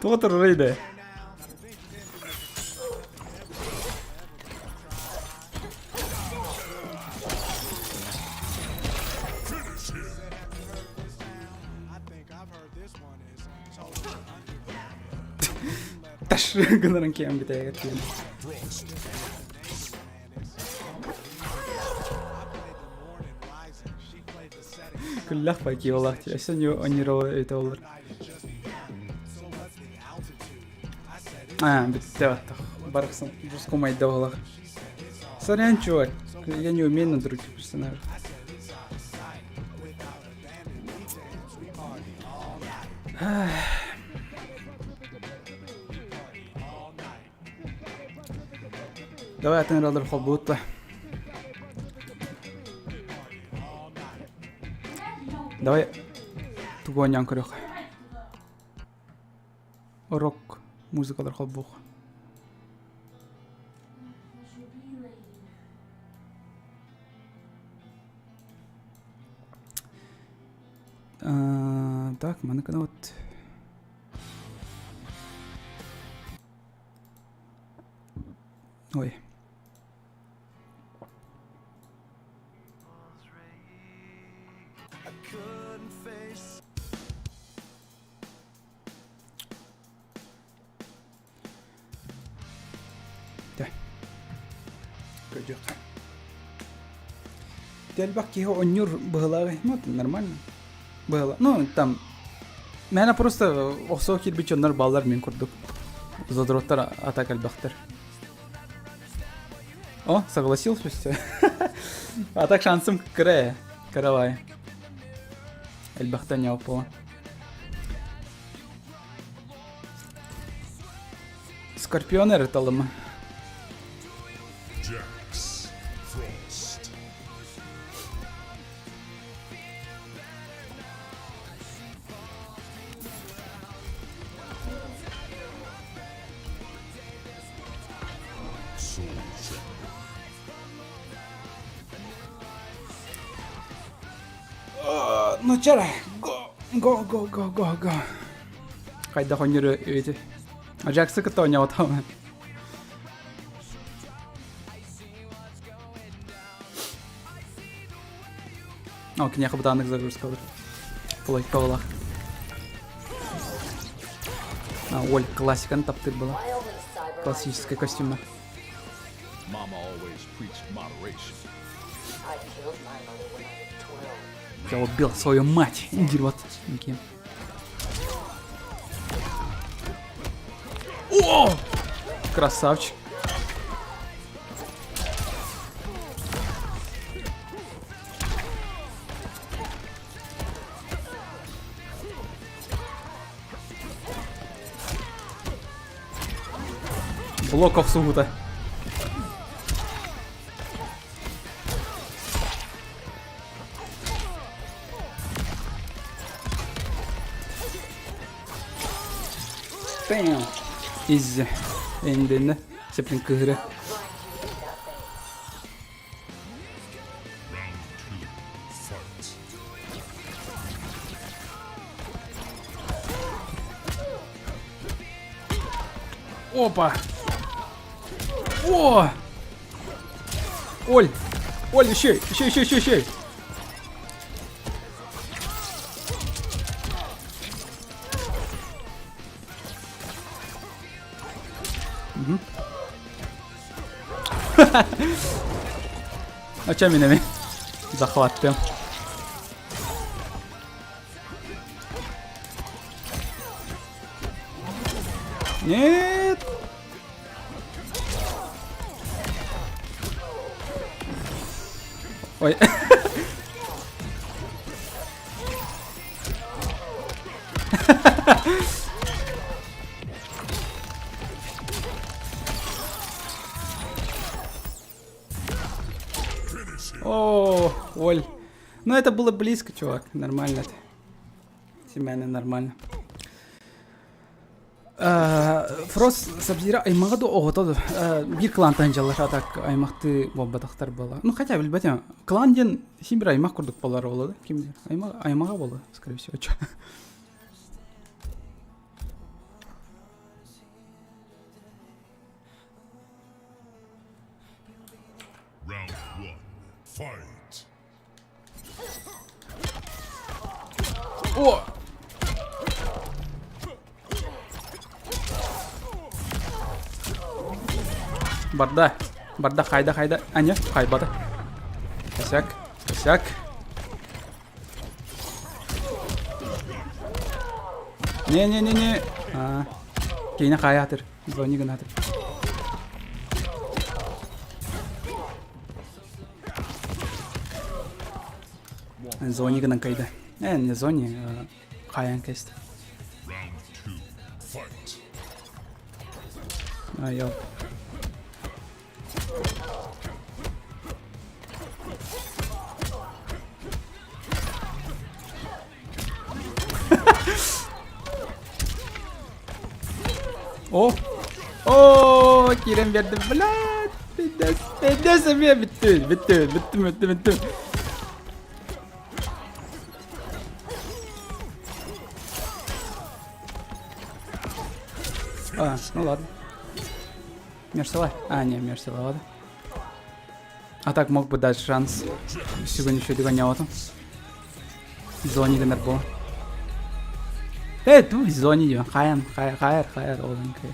Тоҕо турарый да? Таш гынарын киэн бүтэйгэр тиийэн. Күллэх байкиолах өссө онирова өтө олор. А, бүттэ баттах. Барахсан русском айда олох. Сорян, чувак, я не умею на других персонажах. Давай атын ыралар холбуутта. Давай тугу оонньоон көрүөх. Рок музыкалар холбуох. Так, маны вот Ой. Дэ. Көрдүөххэ. Элбэх киһи оонньуур быһылааҕый? Ну, это нормально. Быһыла. Ну, там Мээнэ просто охсуо киирбит дьоннор бааллар мин курдук. Задроттар атак элбэхтэр. О, согласился все. А так шансым кыра ээ. Кыра Элбэхтэн ньооппула. Скорпион эрэ талыма. Jax Frost. Soul Chamber. Ну чара, го, го, го, го, го, го. Хайдах оонньуур эбити. Джаксы кытта оонньоотом. О, киниэхэ бытааннык загрузкалар. Плойкалах. А, Оль, классиканы таптыыр была. Классический костюмы. Я убил свою мать, идиот. Окей. О! Красавчик. Блок охсуһуута. Бэм! Иззи. Энденне. Сеплин кыһыры. Round two. Fight. Опа! О! Оль! Оль, еще, еще, еще, еще, еще! Оча минеми захваттым. Нет! Ой. О, Оль. Ну это было близко, чувак. Нормально это. Семена нормально. Фрос Сабзира аймаҕа да оҕото биир клантан дьаллар а так аймахтыы буолбатахтар буола. Ну хотя билбэтим. Клан диэн син бир аймах курдук буолар буолла да? Ким билэр? Аймаҕа аймаҕа буолла, скорее всего. Round one. Fight. О! Барда. Барда хайда хайда. Аня, хайбата. Косяк. Косяк. Не-не-не-не. А, Кейне хайатыр. Звони гынатыр. Зони гынан кайда. Э, не зони, а хайан кесті. Round two. Fight. А, я. О! О, киирэн биэрдим, блядь! Пиздец, пиздец эмиэ бүттүн, бүттүн, бүттүм, бүттүм, бүттүм. А, ну ладно. Мерсила? А, не, Мерсила, ладно. А так мог бы дать шанс. Сегодня еще догонял там. Зони гынар буо. Э, ту зони диэн хайан, хайар, хайар, хайар ол кай.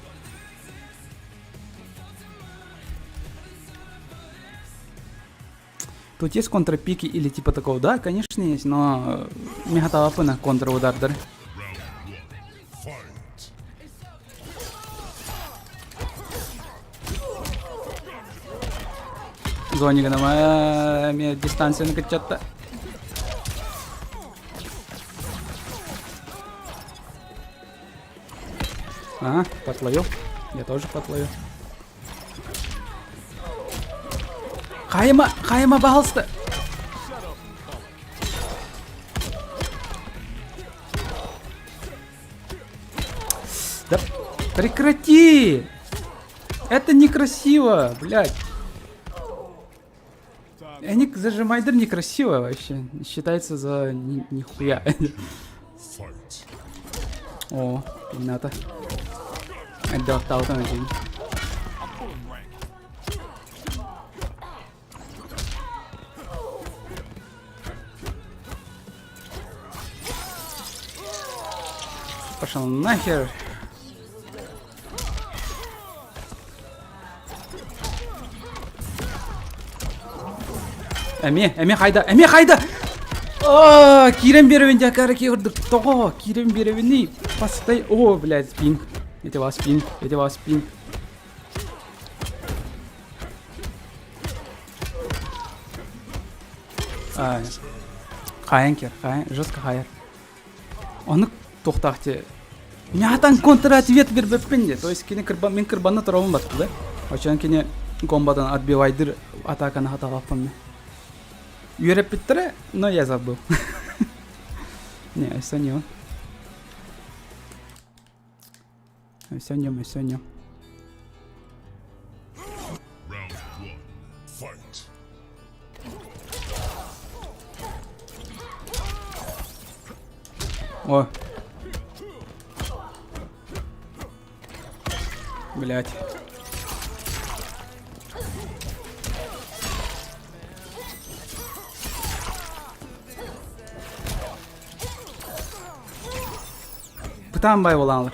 Тут есть контрпики или типа такого? Да, конечно есть, но мехаталапына контрудардар. Зонигана эмиэ дистанцияны кыччатта. Ага, потловил. Я тоже потловил. Хайма, хайма, пожалуйста. Да прекрати! Это некрасиво, блядь. Они зажимайдер некрасиво вообще. Считается за ни нихуя. О, пината. Отдал один. Пошел нахер. Эмиэ, эмиэ хайда, эмиэ хайда! О, киирэн биэрэбин дьэ акаары киирдик. Тоҕо киирэн биэрэбиний? Постой. О, блядь, пинг. Эти вас пинг, эти вас пинг. А, хаайан киэр, хаайан, жестко хаайар. Ону туохтаах ти Мятан контр-ответ бербеппин де. То есть кини кырба, мин кырбанна турамын батты да. Очон кини комбадан отбивайдыр атаканы хаталаппын мен. Үөрэппиттэрэ, но я забыл. Не, все не он. Все не, все не. О. Блять. Бытаан бай буолаалар.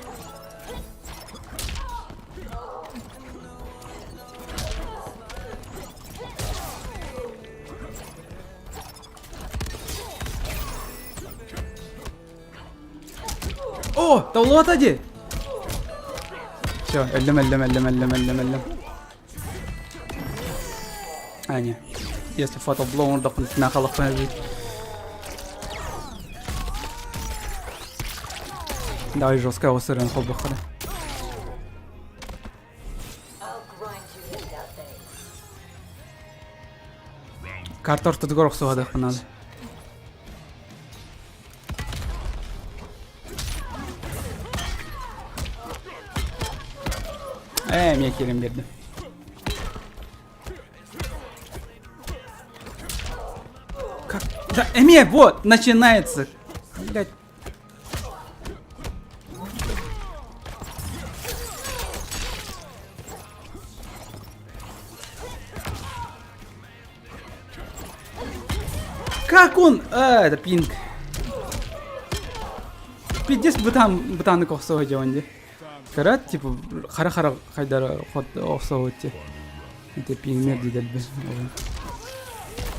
О, толлуота дии! Все, өллүм, өллүм, өллүм, өллүм, өллүм, өллүм. А, не. Если фото блоун документына халықпен эбит. Давай жестко осырын холбоххана. Карта ортотугар охсуһадыахпын надо. Ээ, эмиэ киирэн биэрдим. Как? Да, эмиэ, вот, начинается. Блять. Как он? А, это пинг. Пиздец бытан бытаны охсоо дьон дии. Кыра типа хара-хара хайдара охсоо ти. Это пингмер диделби.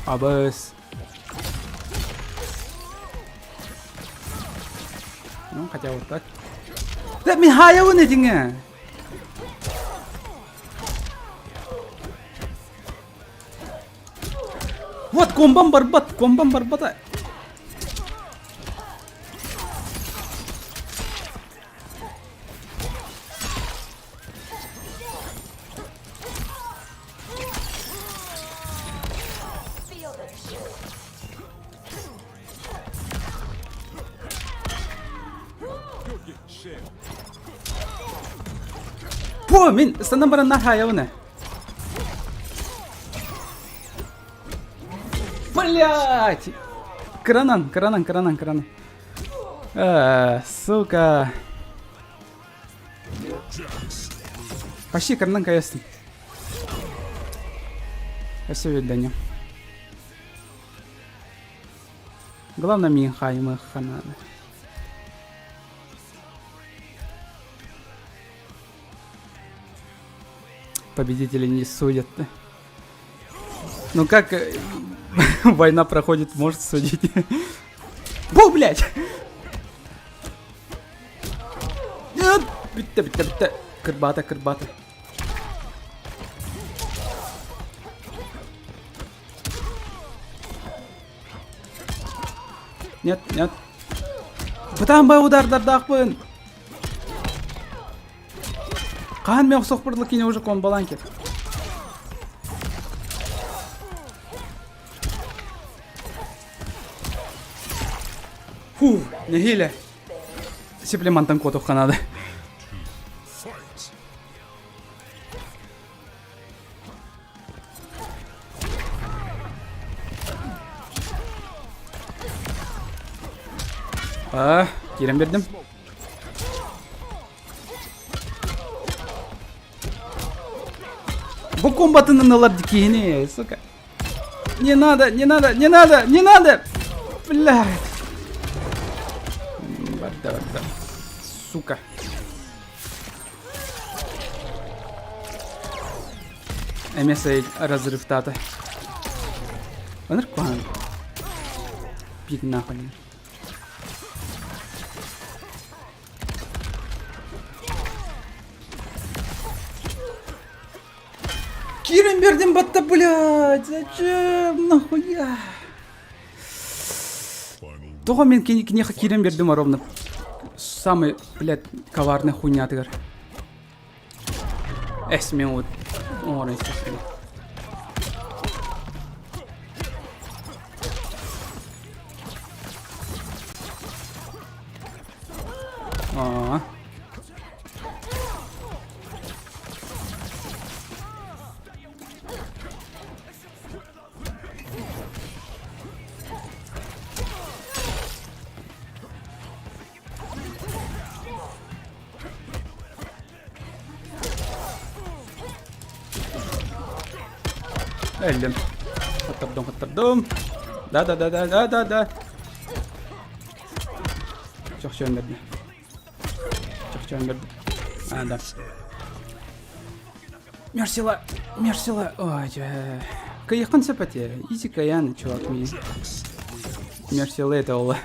Абыс. Ну, хотя вот так. Да, мин хаайабын этиҥэ. Вот комбам барбат, комбам барбата. По, мин станан баран хаайабын Блять! Кранан, кранан, кранан, кранан. Э, сука. Почти кранан каястым. Все видание. Главное, мин хаймы хананы. Победители не судят. Ну как... Война проходит, может судить. Бу, блядь! Нет! Бүтте, бүтте, бүтте. Кырбата, кырбата. Нет, нет. Бытаан бай удардардаахпын. Хаһан мен охсохпурлы кини уже комбалаан кеп. Фу, нэһиилэ. Сиплемантан куотуохха наада. А, киирэн биэрдим. Бу комбатынан ылар киһини, сука. Не надо, не надо, не надо, не надо! Блядь. Барда, барда. Сука. Эмиэ разрывтаата. Ыныр куһаҕан. Пик нахуй. Киирэн биэрдим батта, блядь, зачем, нахуя? Тоҕо мен киниэхэ киирэн биэрдим ровно самый, блядь, коварный хуйнятыгар. Эс мен вот оҥорон истэхпинэ. Аа. Өллүм. Хоттордум, хоттордум. Да-да-да-да-да-да-да. Чохчоон берди. Чохчоон берди. А, да. Мерсила, Мерсила, ой, дьэ. Кыйыххын сөп этэ. Изи каян, чувак, ми. Мерсила это ола.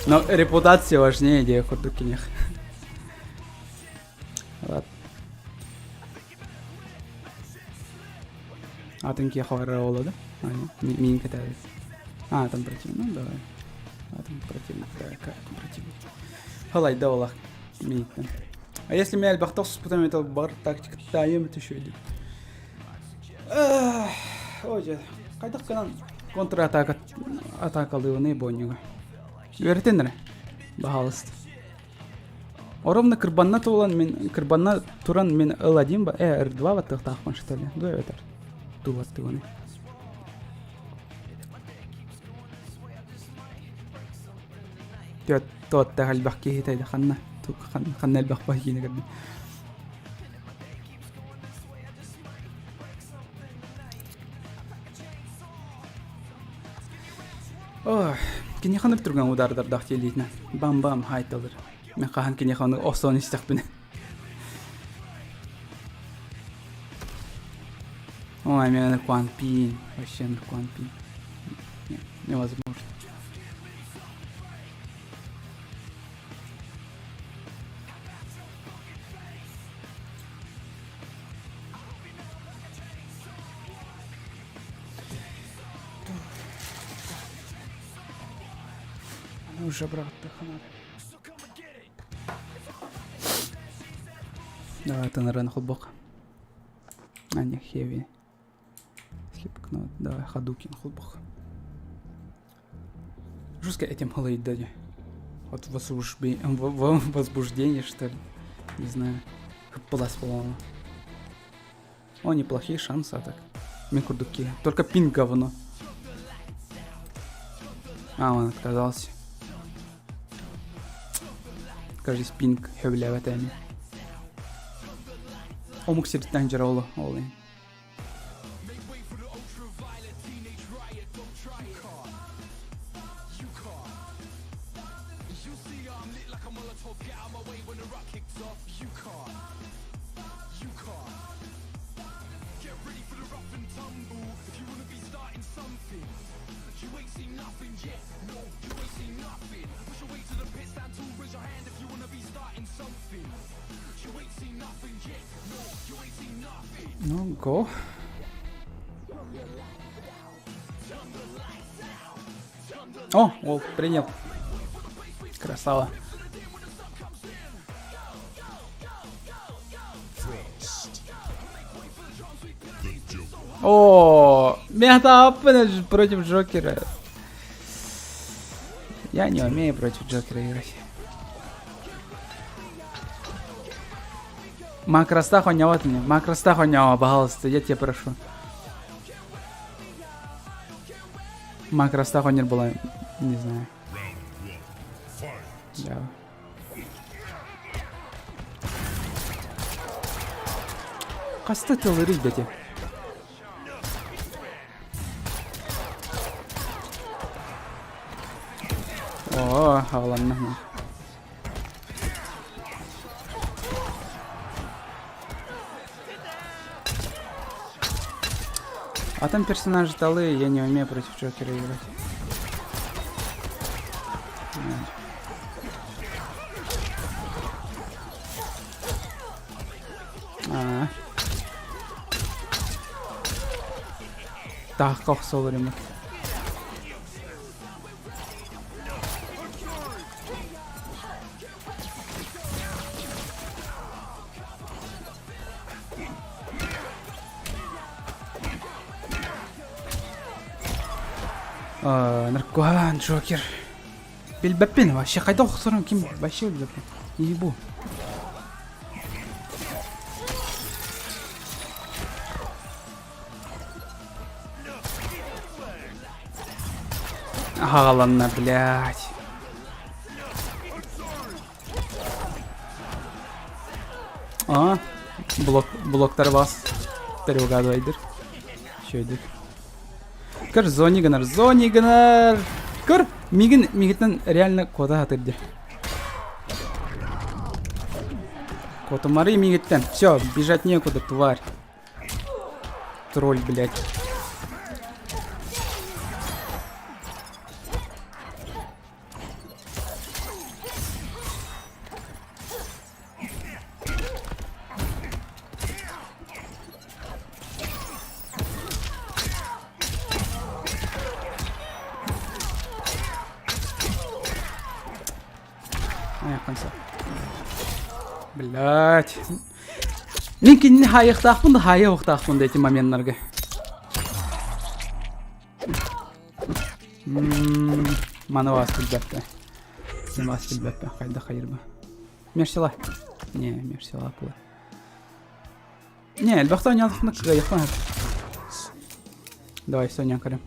Но репутация важнее, диэ курдук киниэх. Вот. Атын киэхэ барар ола да? А, миин кэтээбит. А, там противник. Ну, давай. Атын противник. Давай, противник. Халайда олах. Мииттен. А если мен элбэхтэ охсуспутум это бар тактика таайым түшүөдү. Ой, дьэ, хайдах гынан контратака атакалыыбыный буонньуга. Үөрэтин эрэ, баһаалыста. Оромно кырбанна туолан мин кырбанна туран мин L1 ба R2 баттыахтаахпын что ли? Дуо эбэтэр туу баттыгыны. Туотта элбэх киһи тайда ханна ханна элбэх баһиини көрдүм. Ой, киниэхэ ханнык түргэн удардардаах тиэлиитинэн бам-бам хаайталыр. Мен хаһан киниэхэ ону охсон истэхпинэ. Ой, мен Куан Пин, вообще Куан Пин. Невозможно. Уже брат надо. Давай, это, наверное, холбок. А, не, хеви. Слепкнот. Давай, Хадукин холбок. Жестко этим холоид дядя. От возбуждения, что ли. Не знаю. Хпалас, по-моему. О, неплохие шансы, а так. Мен курдуки. Только пинг говно. А, он отказался. Кажись, пинг хөбүлээбэт эми. Омук сириттэн дьара ол Ну, го. О, ол принял. Красава. О, меня оппонент против Джокера. Я не умею против Джокера играть. Макростах он мне. Макростах он пожалуйста, я тебя прошу. Макростах он была, не знаю. Да. Хаста тылырый бете. О, хааланна. А там персонажи талы, я не умею против Джокера играть. Нет. А. Таах охсолор ему. Наркоан, Джокер. Билбэппин вообще хайдах охсорун ким вообще билбэппин. Ебу. Аҕаланна, блядь. А, блок, блоктар бас. Угадывайдыр. Шөйдүк. Көр, зони гынар, зони гынар. Көр, мигин, мигиттен реально кода хатырды. Котумары мигиттен. Все, бежать некуда, тварь. Тролль, блядь. Блять. Мин кинини хаайыахтаахпын да хаайа уохтаахпын да ити моменнарга. Маны вас билбэппэ. Вас билбэппэ. Хайда хайырба. Мерсила. Не, мерсила була. Не, элбэхтэ оонньоотохпуна кыайыахпын Давай, Соня, көрөм.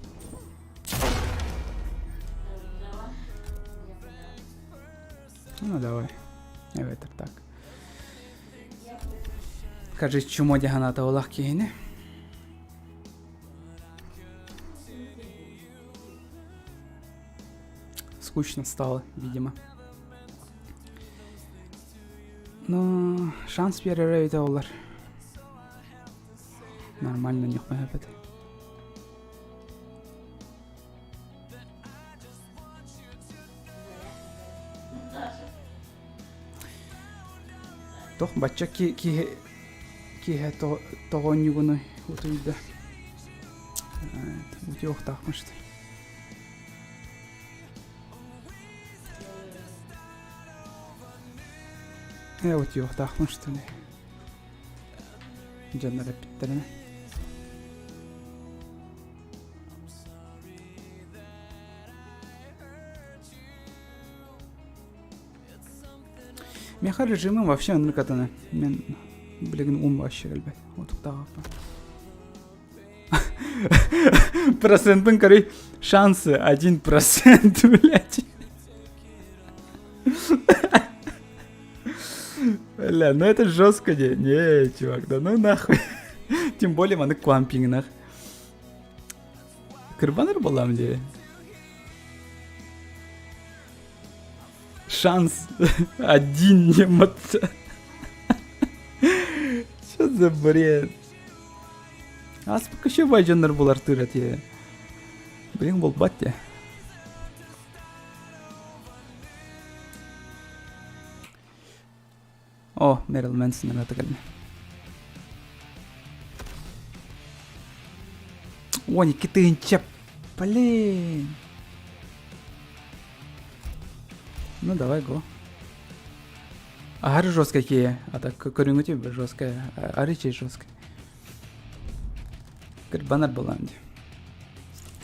Ну, давай. Эбэтэр так. Кажи, чумо дьаһаната олах киһини. Скучно стало, видимо. Ну, шанс биэрэрэ эбитэ олар. Нормально ньөхмө эбит. Тох бачча ки киһи киһи тоҕонньугунуй утуйда. Утуйуохтаахпын что Э, утуйуохтаахпын что ли? Дьоннор эппиттэринэ. Миэхэ режимым вообще оннук атына. Мен билигин ум вообще кэлбэт. Утуктаҕаппын. Процентын көрүй шансы 1%, блядь. Бля, ну это жестко, не, не, чувак, да ну нахуй. Тем более маннык квампингнах. Кырбаныр буоллаҕым дии. Шанс один не Что за бред? Аспык еще бай дьоннор булар тыыра тиэ. Блин, буолбат дии. О, Мэрил Мэнсон ырыата кэллэ. 12 тыһыынча. Блин. Ну давай, го. Аһары жесткая киэ. А так көрүҥүтү жесткая. Арычай жесткая. Кырбанар буолан дии.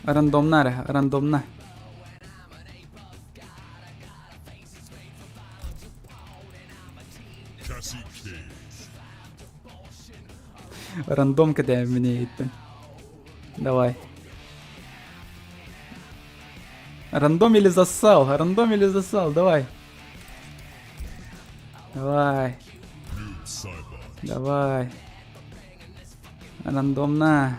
Рандомна эрэ, рандомна. Рандом кэтээммин эйиттэн. Давай. Рандом или зассал? Рандом или зассал? Давай. Давай. Давай. Рандомно.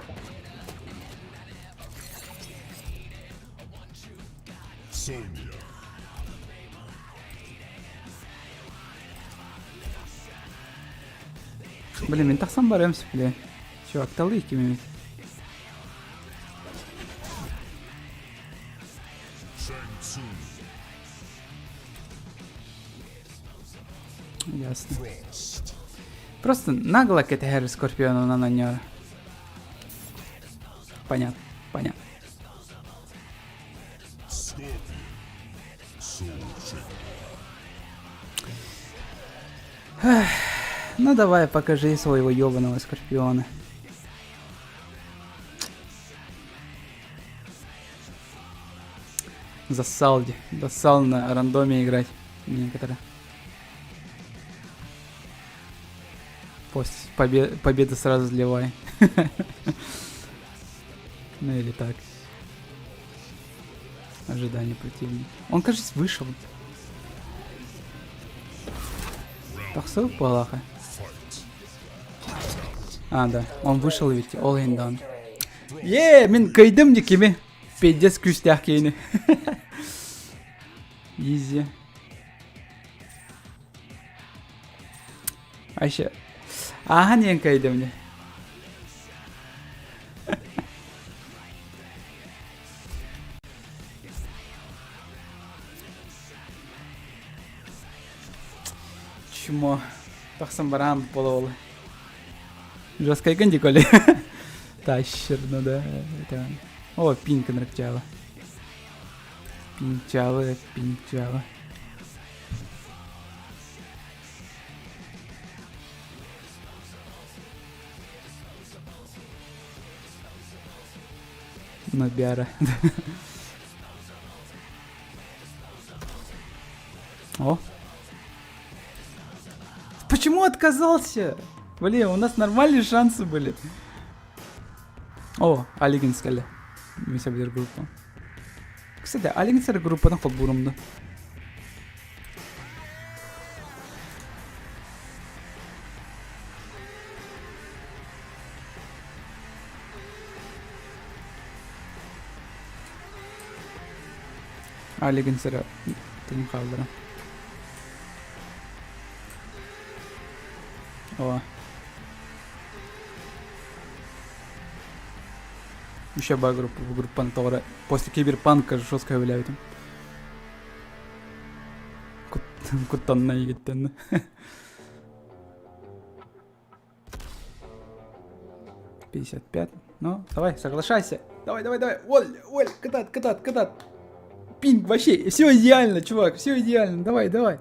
Блин, мин тахсан барыам сөп Чувак, талы икки Ясно. Просто нагло кэтэһэр Скорпионунан анньар. Понятно, понятно. Ну давай, покажи своего ёбаного Скорпиона. Зассал, зассал на рандоме играть некоторые. После победы сразу сливай. Ну или так. Ожидание противника. Он, кажется, вышел. Тахсыл Палаха. А, да. Он вышел ведь. All in done. Е, мин кыйдым дикими. Пиздец күүстээх киһини. Изи. Вообще. Ааһан иэн кыйдым дии. Чмо. Тахсан бараан буола-буола. Жесткайгын диколи. Тащер, ну да. Это... О, пинка нырктяла. Пинчалы, пинчалы. Набяра. О. Почему отказался? Блин, у нас нормальные шансы были. О, Алигинс кэллэ. Миса билэр группа. Кстати, Алигинсер группаны холбуурум да. Алигинсера тыын хааллара. О. Еще ба группа, группа тоҕо после киберпанка жестко выявляют. Куттанна игиттен. 55. Ну, давай, соглашайся. Давай, давай, давай. Оль, Оль, катат, катат, катат. Пинг вообще, все идеально, чувак, все идеально. Давай, давай.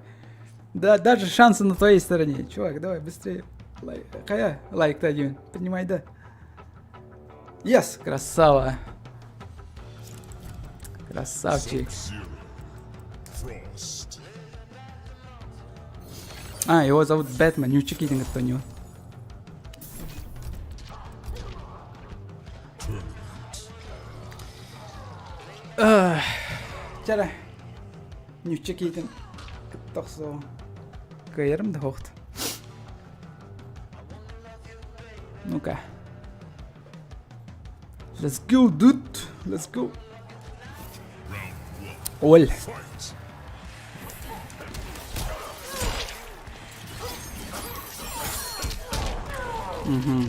Да, даже шансы на твоей стороне. Чувак, давай, быстрее. Лайк, хайа, лайк один. Принимай, да. Yes, красава. Красавчик. А, его зовут Бэтмен, не учеките кто него. Чара. Нючча киитин кытта охсуоҕум. Кыайарым да суохт. Ну-ка. Let's go, dude. Let's go. Оль. Угу.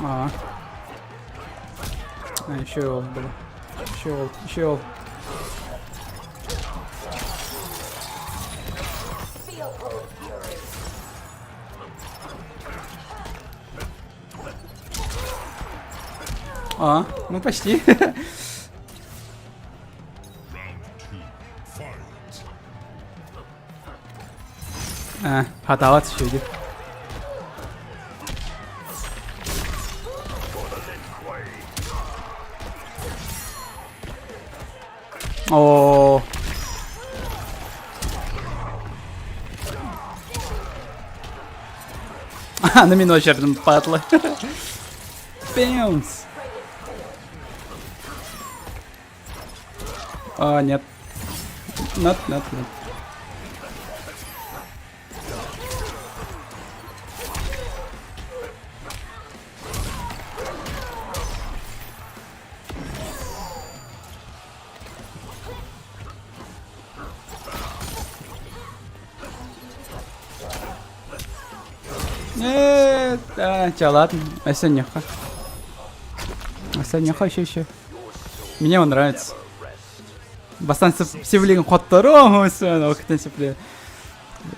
А. А, еще ол было. Еще ол, еще ол. А, ну почти. А, хатаабат үчүгэй. Оо. Аны мин очердым падла. Пенс. А, нет. Нет, нет, нет. Нет, а, чё, ладно, а нюха. А нюха еще еще. Мне он нравится. Бастан севлигин хоттору, ол сепле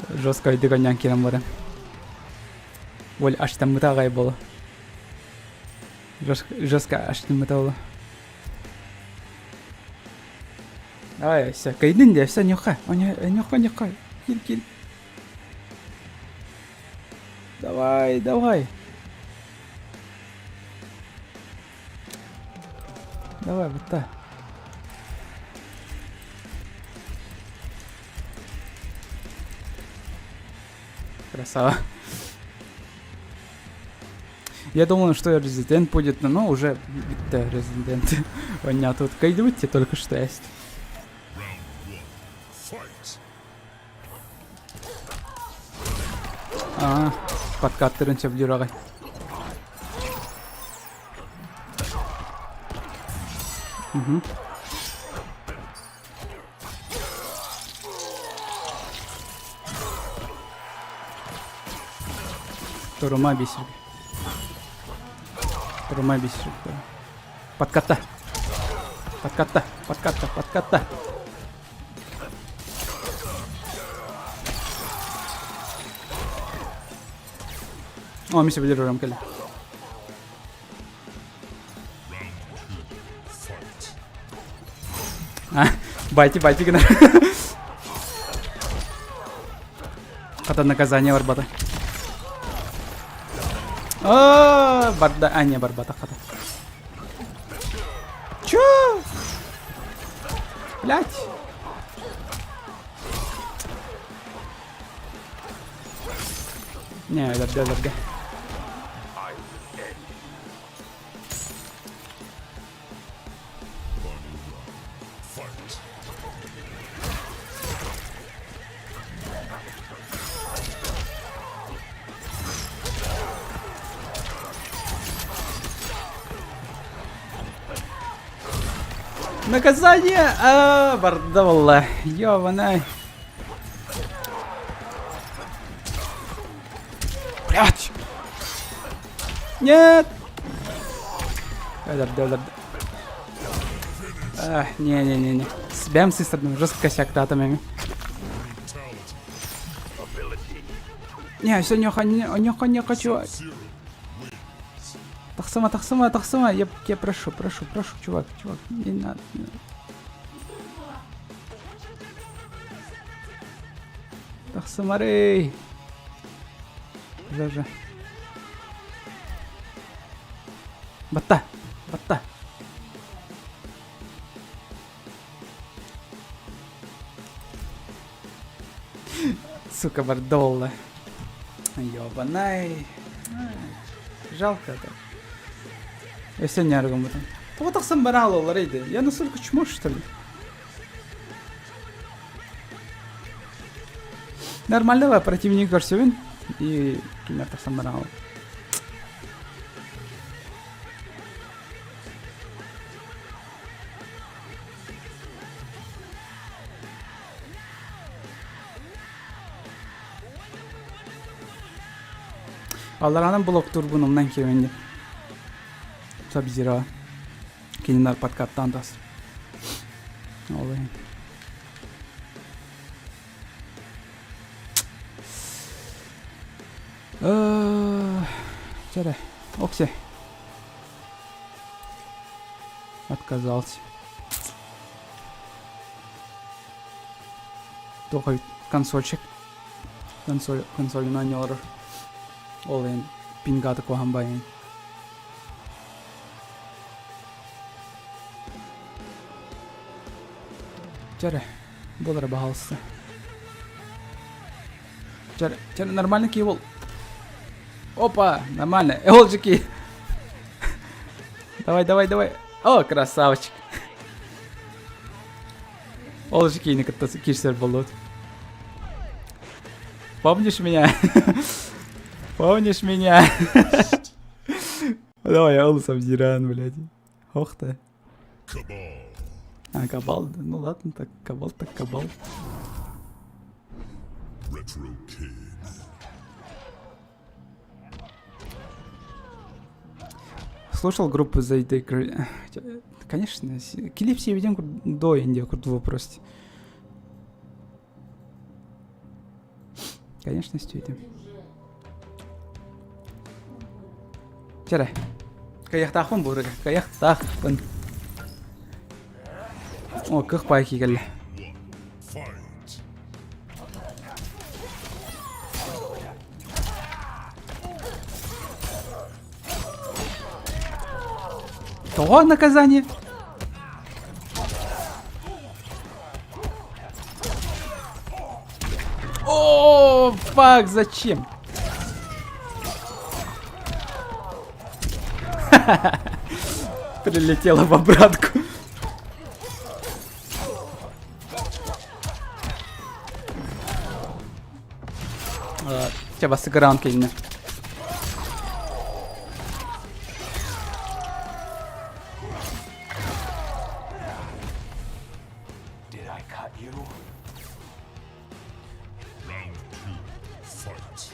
жестко өйдөгөннөн кирен баран. Ол аштаммыта агай боло. Жестко аштаммыта боло. Давай, все, кайдын де, все, нюха. Нюха, нюха. Кил, кил. Давай, давай. Давай, вот так. Красава. Я думал, что резидент будет, но уже да, резидент. У меня тут кайдуйте только что есть. А, подкаттырын сөбүлүүр аҕай. Угу. Турума бисерге. Турума бисерге. Подкатта. Подкатта, подкатта, подкатта. О, миссия билер кэлэ. А, байти, байти гына. Хата наказание барбата. А, барда, а не барбата хата. Чё? Блять. Не, өлөрдө, өлөрдө. Наказание! А, барда буолла. Ёбанай. Блять! Нет! Өлөрдө, өлөрдө. А, не-не-не-не. Бэм сыстырдым, жестко косяктаатым эми. Не, все, не, не, не хочу. Тахсыма, тахсыма, тахсыма. Я, я прошу, прошу, прошу, чувак, чувак, не надо. Не надо. Тахсымарый. Жажа. Батта, батта. Сука, бардолла. Ёбанай. Жалко это. Я все не аргументом. Вот так сам барал, Лорейды. Я настолько чмо, что ли? Нормального противника көрсөбүн и кинер тахсан барал. Алларанан блоктуурбун умнан киэбин диэн. Сабзира кинилэр подкаттаан тас. Ол иһин. Чэрэ, оксе. Отказался. Туох консольщик. Консоль, консолынан олорор. Ол иһин пингаты куһан байын. Чэрэ, буолара баһаалыста. Чэрэ, чэрэ, нормально киһи Опа, нормально. Элжики. Давай, давай, давай. О, красавчик. Ол же кытта киирсэр буолуот. Помнишь меня? Помнишь меня? Давай, я Сабзиран, блядь. Ох ты. А, кабал, ну ладно, так кабал, так кабал. Слушал группу The Day Конечно, клип видим до Индия курдуво просто. Конечно, стүйдім. Чэрэ. Кайахтаахпын буурга. Кайахтаахпын. О, кых пай кигэллэ. Того наказание? О, фак, зачем? Прилетела в обратку. Чэ, бастакы раунд кэлинэ. Did I cut you? Round two, fight.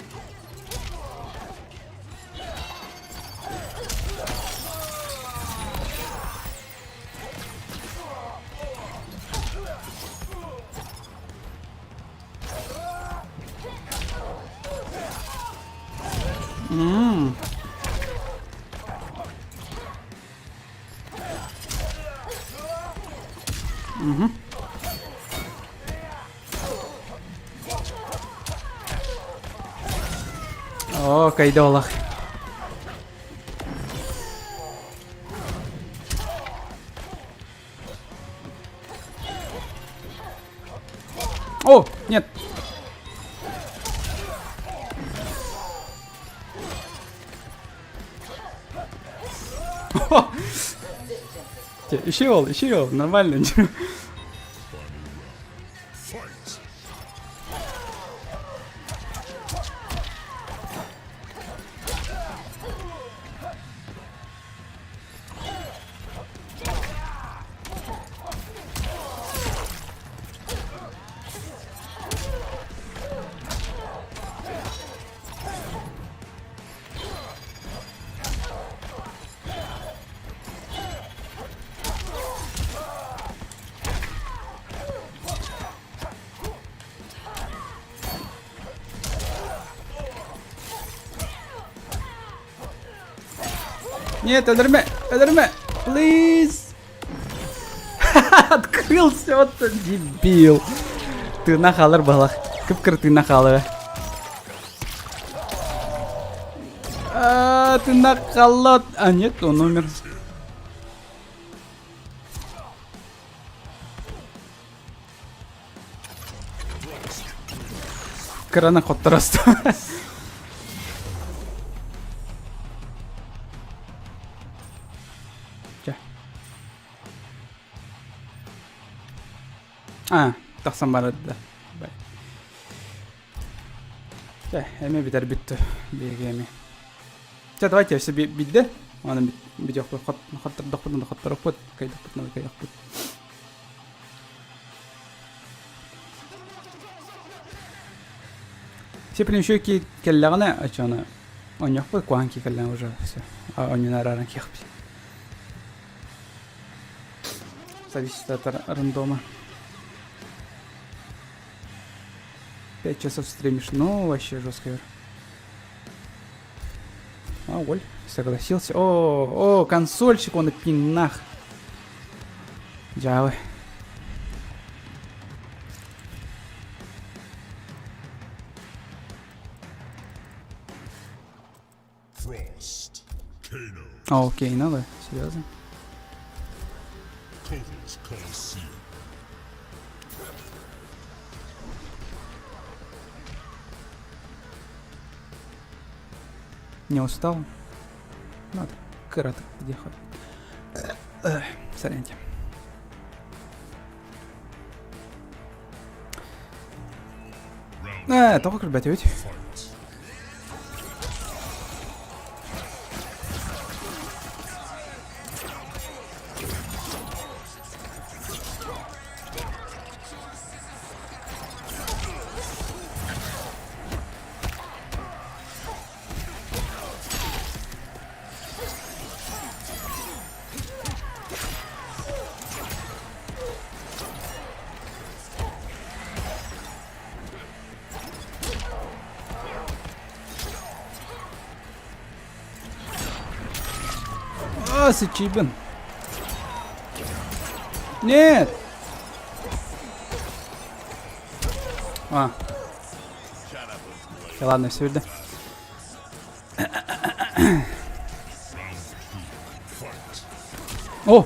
Оо, кайда олох. О, нет. Ищи ол, ищи ол, нормально. Нет, өлөрүмэ, өлөрүмэ, please. Открылся, вот дебил. Тыына хаалар балах. Кып-кыр тыына хаалар. А, тыына халат. А, нет, он умер. Кыраны хотторосто. Чэ. А, тахсан барар да. Чэ, эми бүтэр бүттү. Биһиги эми. Чэ, давайте все бидде. Аны видео хоттордохпут, хотторохпут, кайдахпут, кайдахпут. Сепин еще ки келлэҕинэ оччону онньохпут куһаан ки кэллэҕинэ уже все онньуну арааран киэхпит. Зависит от рандома. 5 часов стримишь. Ну, вообще жестко. А, Оль, согласился. О, о, консольщик он и пинах. Дьаабы. А, окей, надо? Серьезно? Не устал? Надо. Кырат, где хоть. Соряньте. Э, тоҕо көрбөтүбүт? А, сычыйбын. Нет! А. Ладно, все, да. О!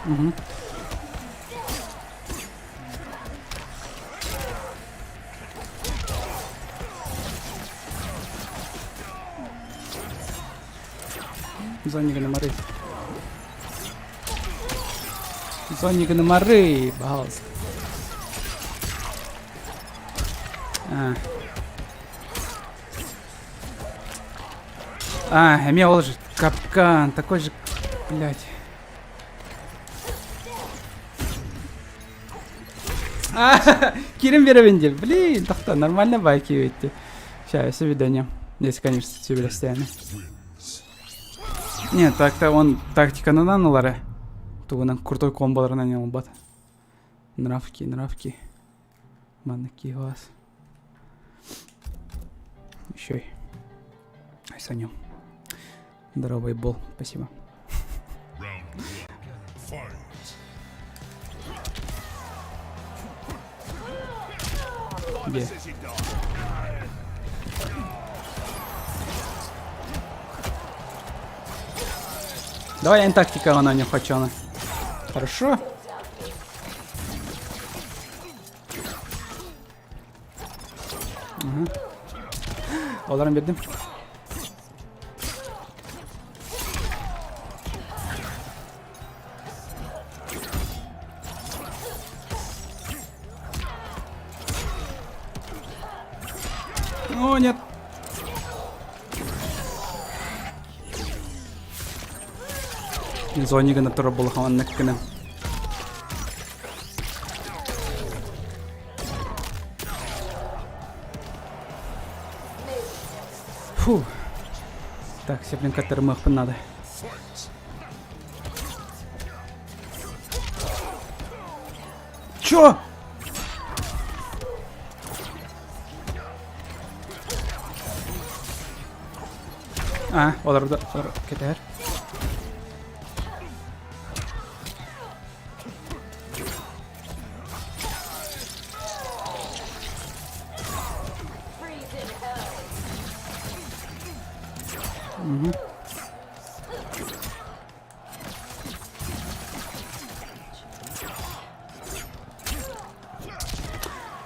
Угу. Зоник мары. Зоник мары, пожалуйста. А. А, эмиэ ол же капкан, такой же, блядь. А, кирин биэрэбин диир. Блин, тохто, нормально байки ведь. Сейчас, свидание. Если, конечно, сөбүлэстэҕинэ. Нет, так-то он тактиканынан ылара. Тугунан крутой комболарынан ылбат. Нравки, нравки. Маннык киһи Еще и. Ай, Саню. Здоровый был. Спасибо. Где? Давай антарктика она не хочет. Хорошо. Олорон биэрдим. О, нет. Зони гына турар буоллахха гына. Фу. Так, сеплин каттарымыахпын надо. Чё? А, олар кэтэр.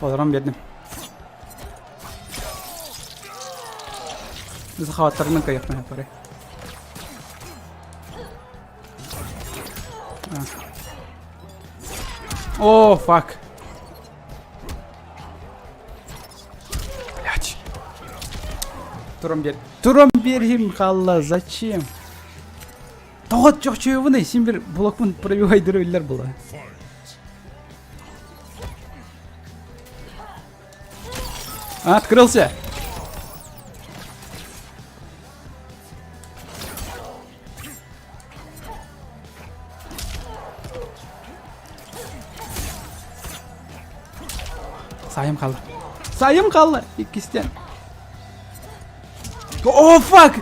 Олорон биэрдим. Захваттарынан кайыхпын пары. О, фак. Блять. Туран биэр. Туран биэрим хаалла, зачем? Тоҕо чохчуйабыный, син бир блокпун пробивайдыры биллэр була. Открылся. Саайым хаалла. Саайым хаалла! Иккистэн. О, фак!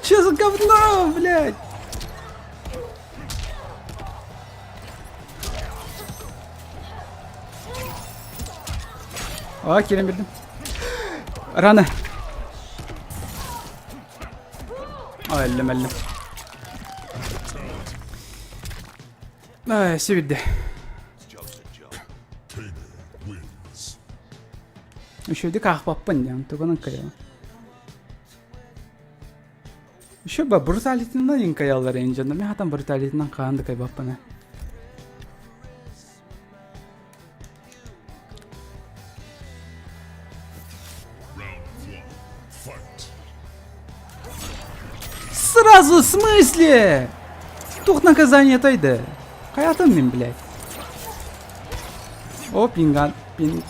Че за говно, блядь? А, кирен бердим. Рано. Өллүм, өллүм. Ай, сибирде. Үчүгэйдик аахпаппын диэн тугунан кыайабын. Еще ба бруталитинан инкаяллар эн дьоно. Мен хатан бруталитинан хаан да кайбаппын э. Сразу, в смысле? Тух наказание тайды. Хаятым мин, блядь. О, пинган, пин...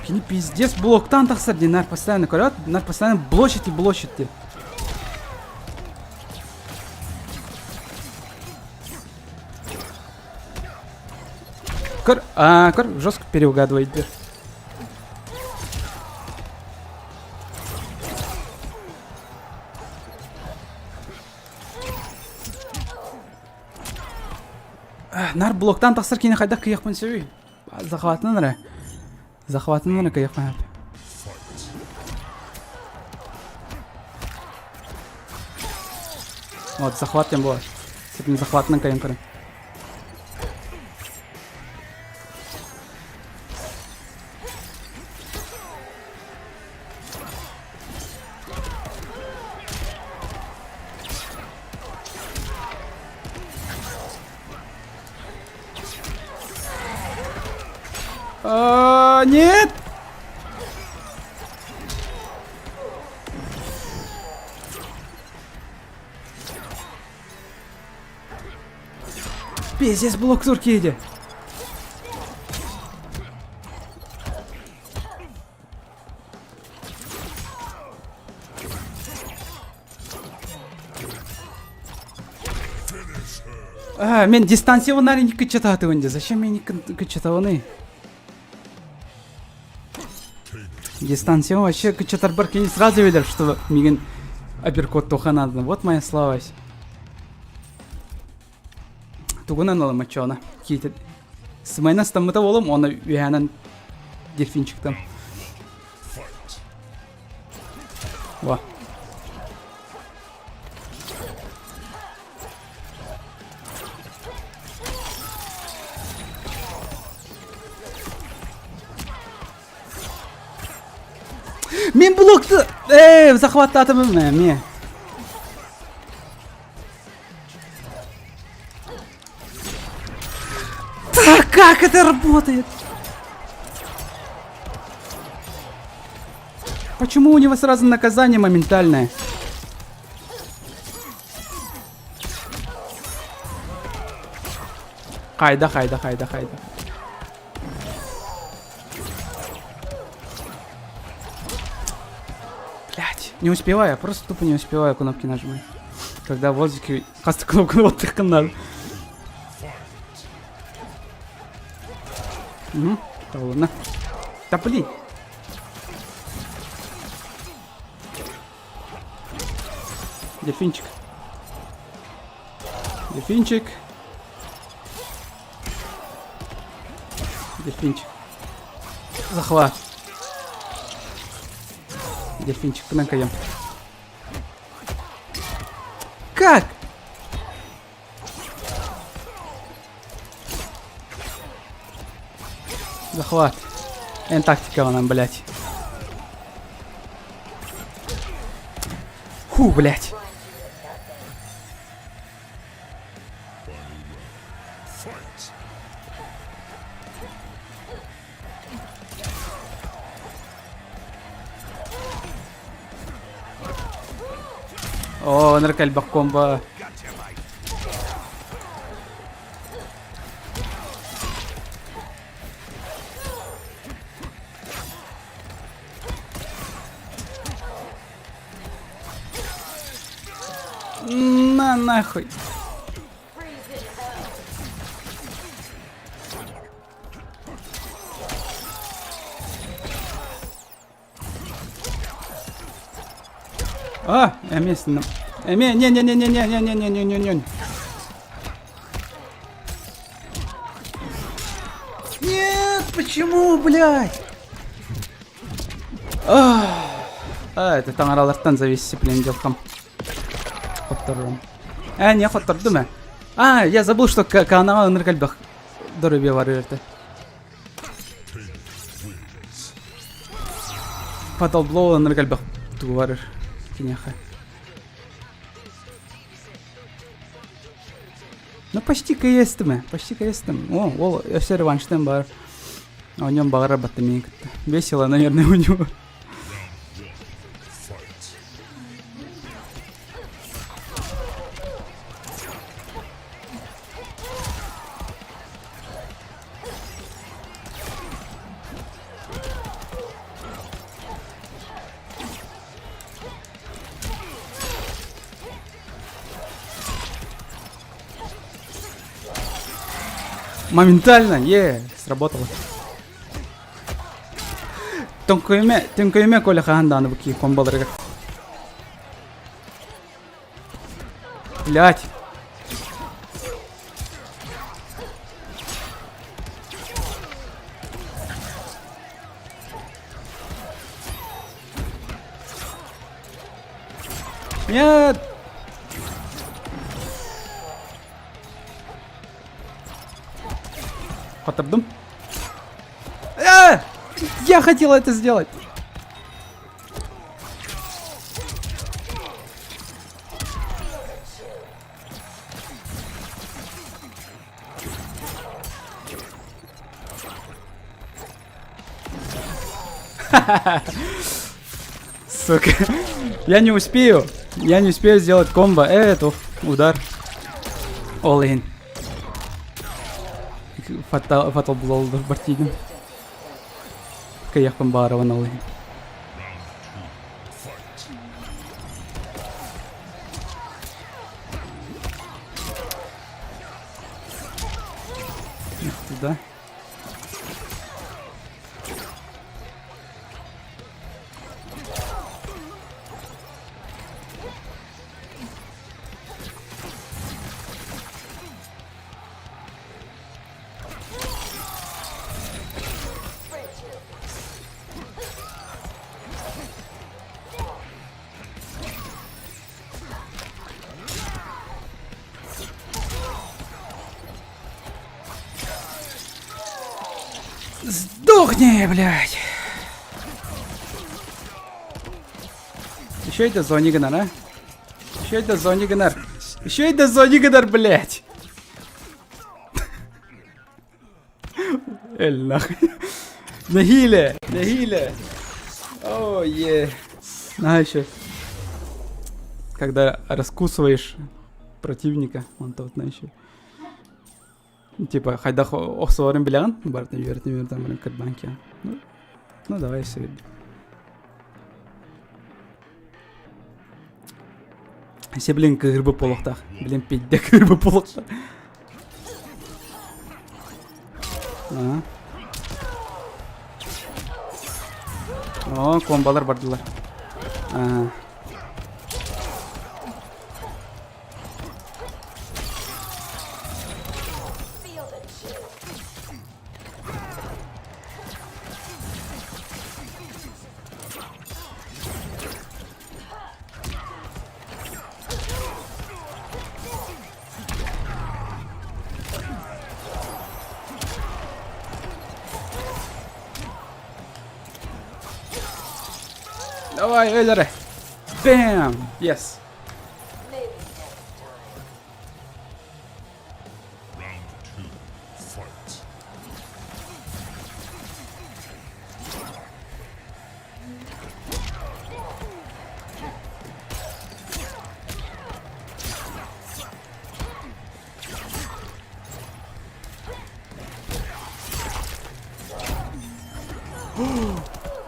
Кини пиздец блоктан тахсар дии, нар постоянно көрөт, нар постоянно блочит и блочит дии. Көр, а, көр, жестко переугадывает дии. Нар блоктан тахсар кини хайдах кыйахпын сөбүй? Захватынан эрэ. Захватынан эрэ кыйахпын Вот, захват тем буолар. Ситин захватынан кайын көрөн. А, нет! Пиздец, блок турки иди. А, мен дистанциябын икки чатаатыбын дии. Зачем мен икки чатабыный? Дистанция вообще кычатарбар кини сразу видел, что мигин апперкот туха надо. Вот моя слабость. Тугунан ылым очоона. Киитин. Сымайна стаммыта болом, оны үһэнэн дельфинчиктан. Во. Мин блокты... Э, захваттатым мен. Так, как это работает? Почему у него сразу наказание моментальное? Хайда, хайда, хайда, хайда. Блять, не успеваю, я просто тупо не успеваю кнопки нажимать. Когда в воздухе хаста кнопканы баттыххын надо. Угу, ладно. Да блин. Дельфинчик. Дельфинчик. Дельфинчик. Захват. Дельфинчик, кынан Как? Захват. Эн тактика нам, блядь. Фу, блядь. Оо, ынырык элбэх комбо. На нахуй. А, эмиэ сынным. Эмиэ, не-не-не-не-не-не-не-не-не-не. Нет, почему, блядь? А, это таҥаралартан зависит, блин, дьылҕам. Хотторорум. Э, не хоттордум э. А, я забыл, что канаҕа ынырык элбэх доруобуйа бар это. Fatal Blow ынырык элбэх тугу барыр киниэхэ. Ну почти кыйыстым, почти кыйыстым. О, ол өссө реванштан бар. О нем баҕарар батта миин кытта. Весело, наверное, у него. Моментально, е, сработало. Тоҥкуйуме, тоҥкуйуме Коля хаһан даҕаны бу кии комболарыгар. Блять. Нет! Хоттордум. Э! Я хотел это сделать. Сука. Я не успею. Я не успею сделать комбо. Э, это удар. All in. Fatal, fatal blow бартигин. Кыйахпын баарабын ол иһин. Туда. Сдохни, блядь! Еще это зони гынар, а? Еще это зони гынар. Еще это зони гынар, блядь! Эл нахуй. Нэһиилэ, нэһиилэ. О, е. На еще. Когда раскусываешь противника, он тут на еще. Типа, хайдах охсуорун билэҕин, барытын үөрэтин үөрэтэн баран кырбаан Ну, ну давай все. Се блин кыһырбы буолуохтаах. Блин пидде кыһырбы буолуохтаах. Аа. Оо, комбалар бардылар. Аа. Давай, өлөрө. Бэм! Yes.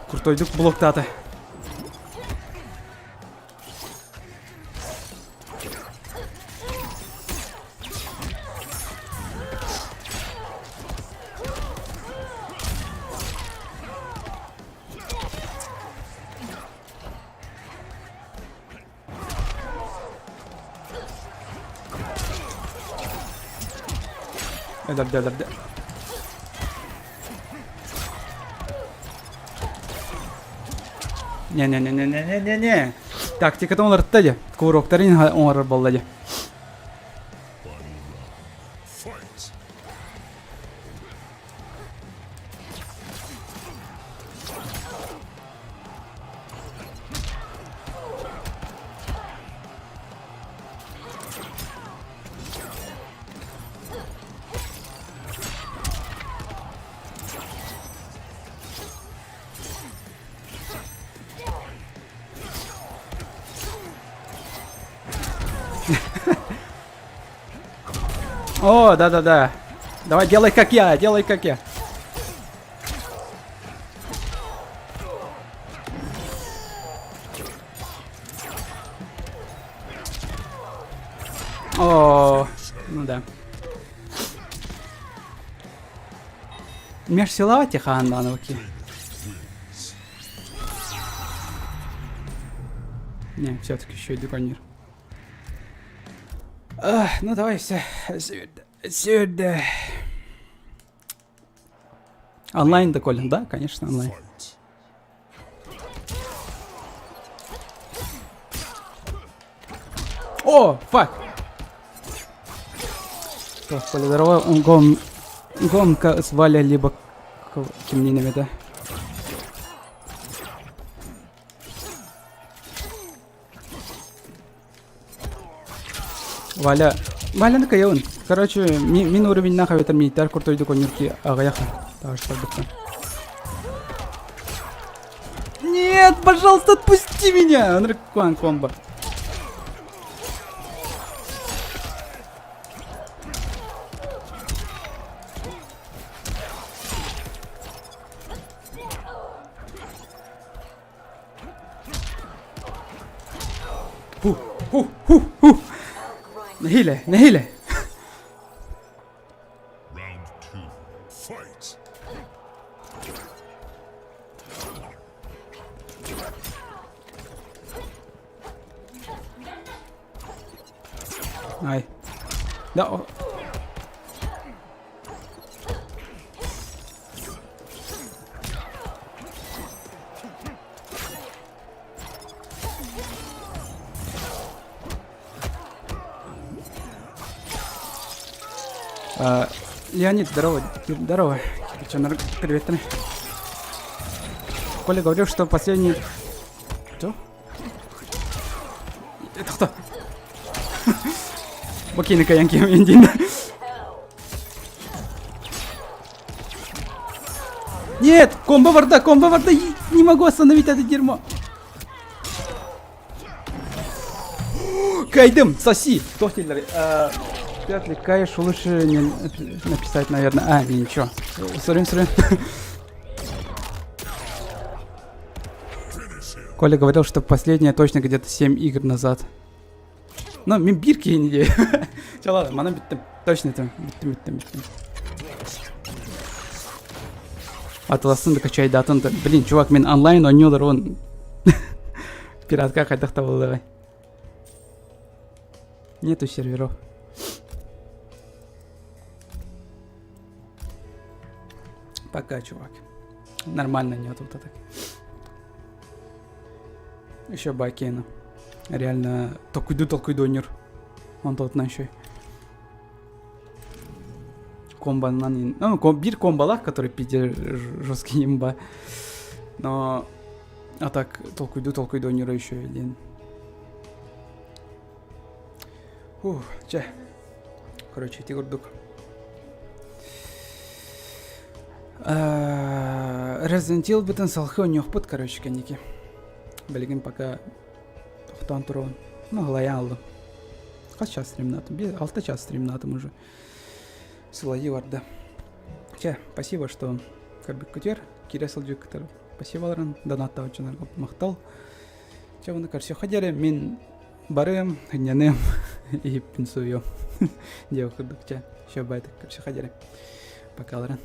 Куртойдук блоктаата. Өлөрдө, өлөрдө. Не-не-не-не-не-не-не. Тактикатын уларытта дии. Куруктарын оҥорор буолла дии. О, да-да-да. Давай, делай как я, делай как я. О, ну да. Межсела Тихоаннановки. Не, все-таки еще и драконир. Ну давай все. Сюда. Сюда. Онлайн, да, Колин? Да, конечно, онлайн. О, фак! Так, Коля, здорово. Гон, гонка с Валя либо кимнинами, да? Валя, Валя кайын. Короче, мин уровень нахуй это милитар крутой доконюрки аҕыйах. Так что Нет, пожалуйста, отпусти меня! Анрыкуан комбо. Ху, ху, ху, ху. Нэһиилэ, нэһиилэ. Round two. Fight. Ай. Да. о- А, Леонид, здорово. Здорово. Кирпичан, привет. Коля говорил, что последний... Что? Это кто? Бокины каянки индин. Нет, комбо варда, комбо варда, не могу остановить это дерьмо. Кайдым, соси. Кто Ты отвлекаешь, лучше не написать, наверное. А, не, ничего. Сорим, сорим. Коля говорил, что последняя точно где-то 7 игр назад. Ну, мин биир киһини дии. Чэ, ладно, манан бүттүм. Точно это. Бүттүм, бүттүм, бүттүм. Атыласын да качайдатын да. Блин, чувак, мин онлайн оонньуулар он. Пиратка хайдах табыллыгай. Нету серверов. Пока, чувак. Нормально нету вот так. Еще Бакена. Реально, толкуйду толкуйду нюр. Он тот еще. Комбо ну, ком, бир комбалах, который пиздец жесткий имба. Но а так толкуйду толкуйду нюра еще один. Ух, чэ. Короче, ити курдук. Resident Evil бүтэн салхы оонньуохпут, короче, кэнники. Билигин пока тохтоон туруон. Ну, ылайан алдым. Хас час стримнатым? Алта час стримнатым уже. Сылайыы барда. Чэ, спасибо, что көрбүккүтүгэр киирэ сылдьыбыккытыгар спасибо донаттаабыт дьоннорго махтал. Чэ, уонна көрсүөххэ диэри мин барыам, ынньаныам иһиппин суйуом диэх курдук чэ, еще байтык көрсүөххэ диэри. Пока, Лорен.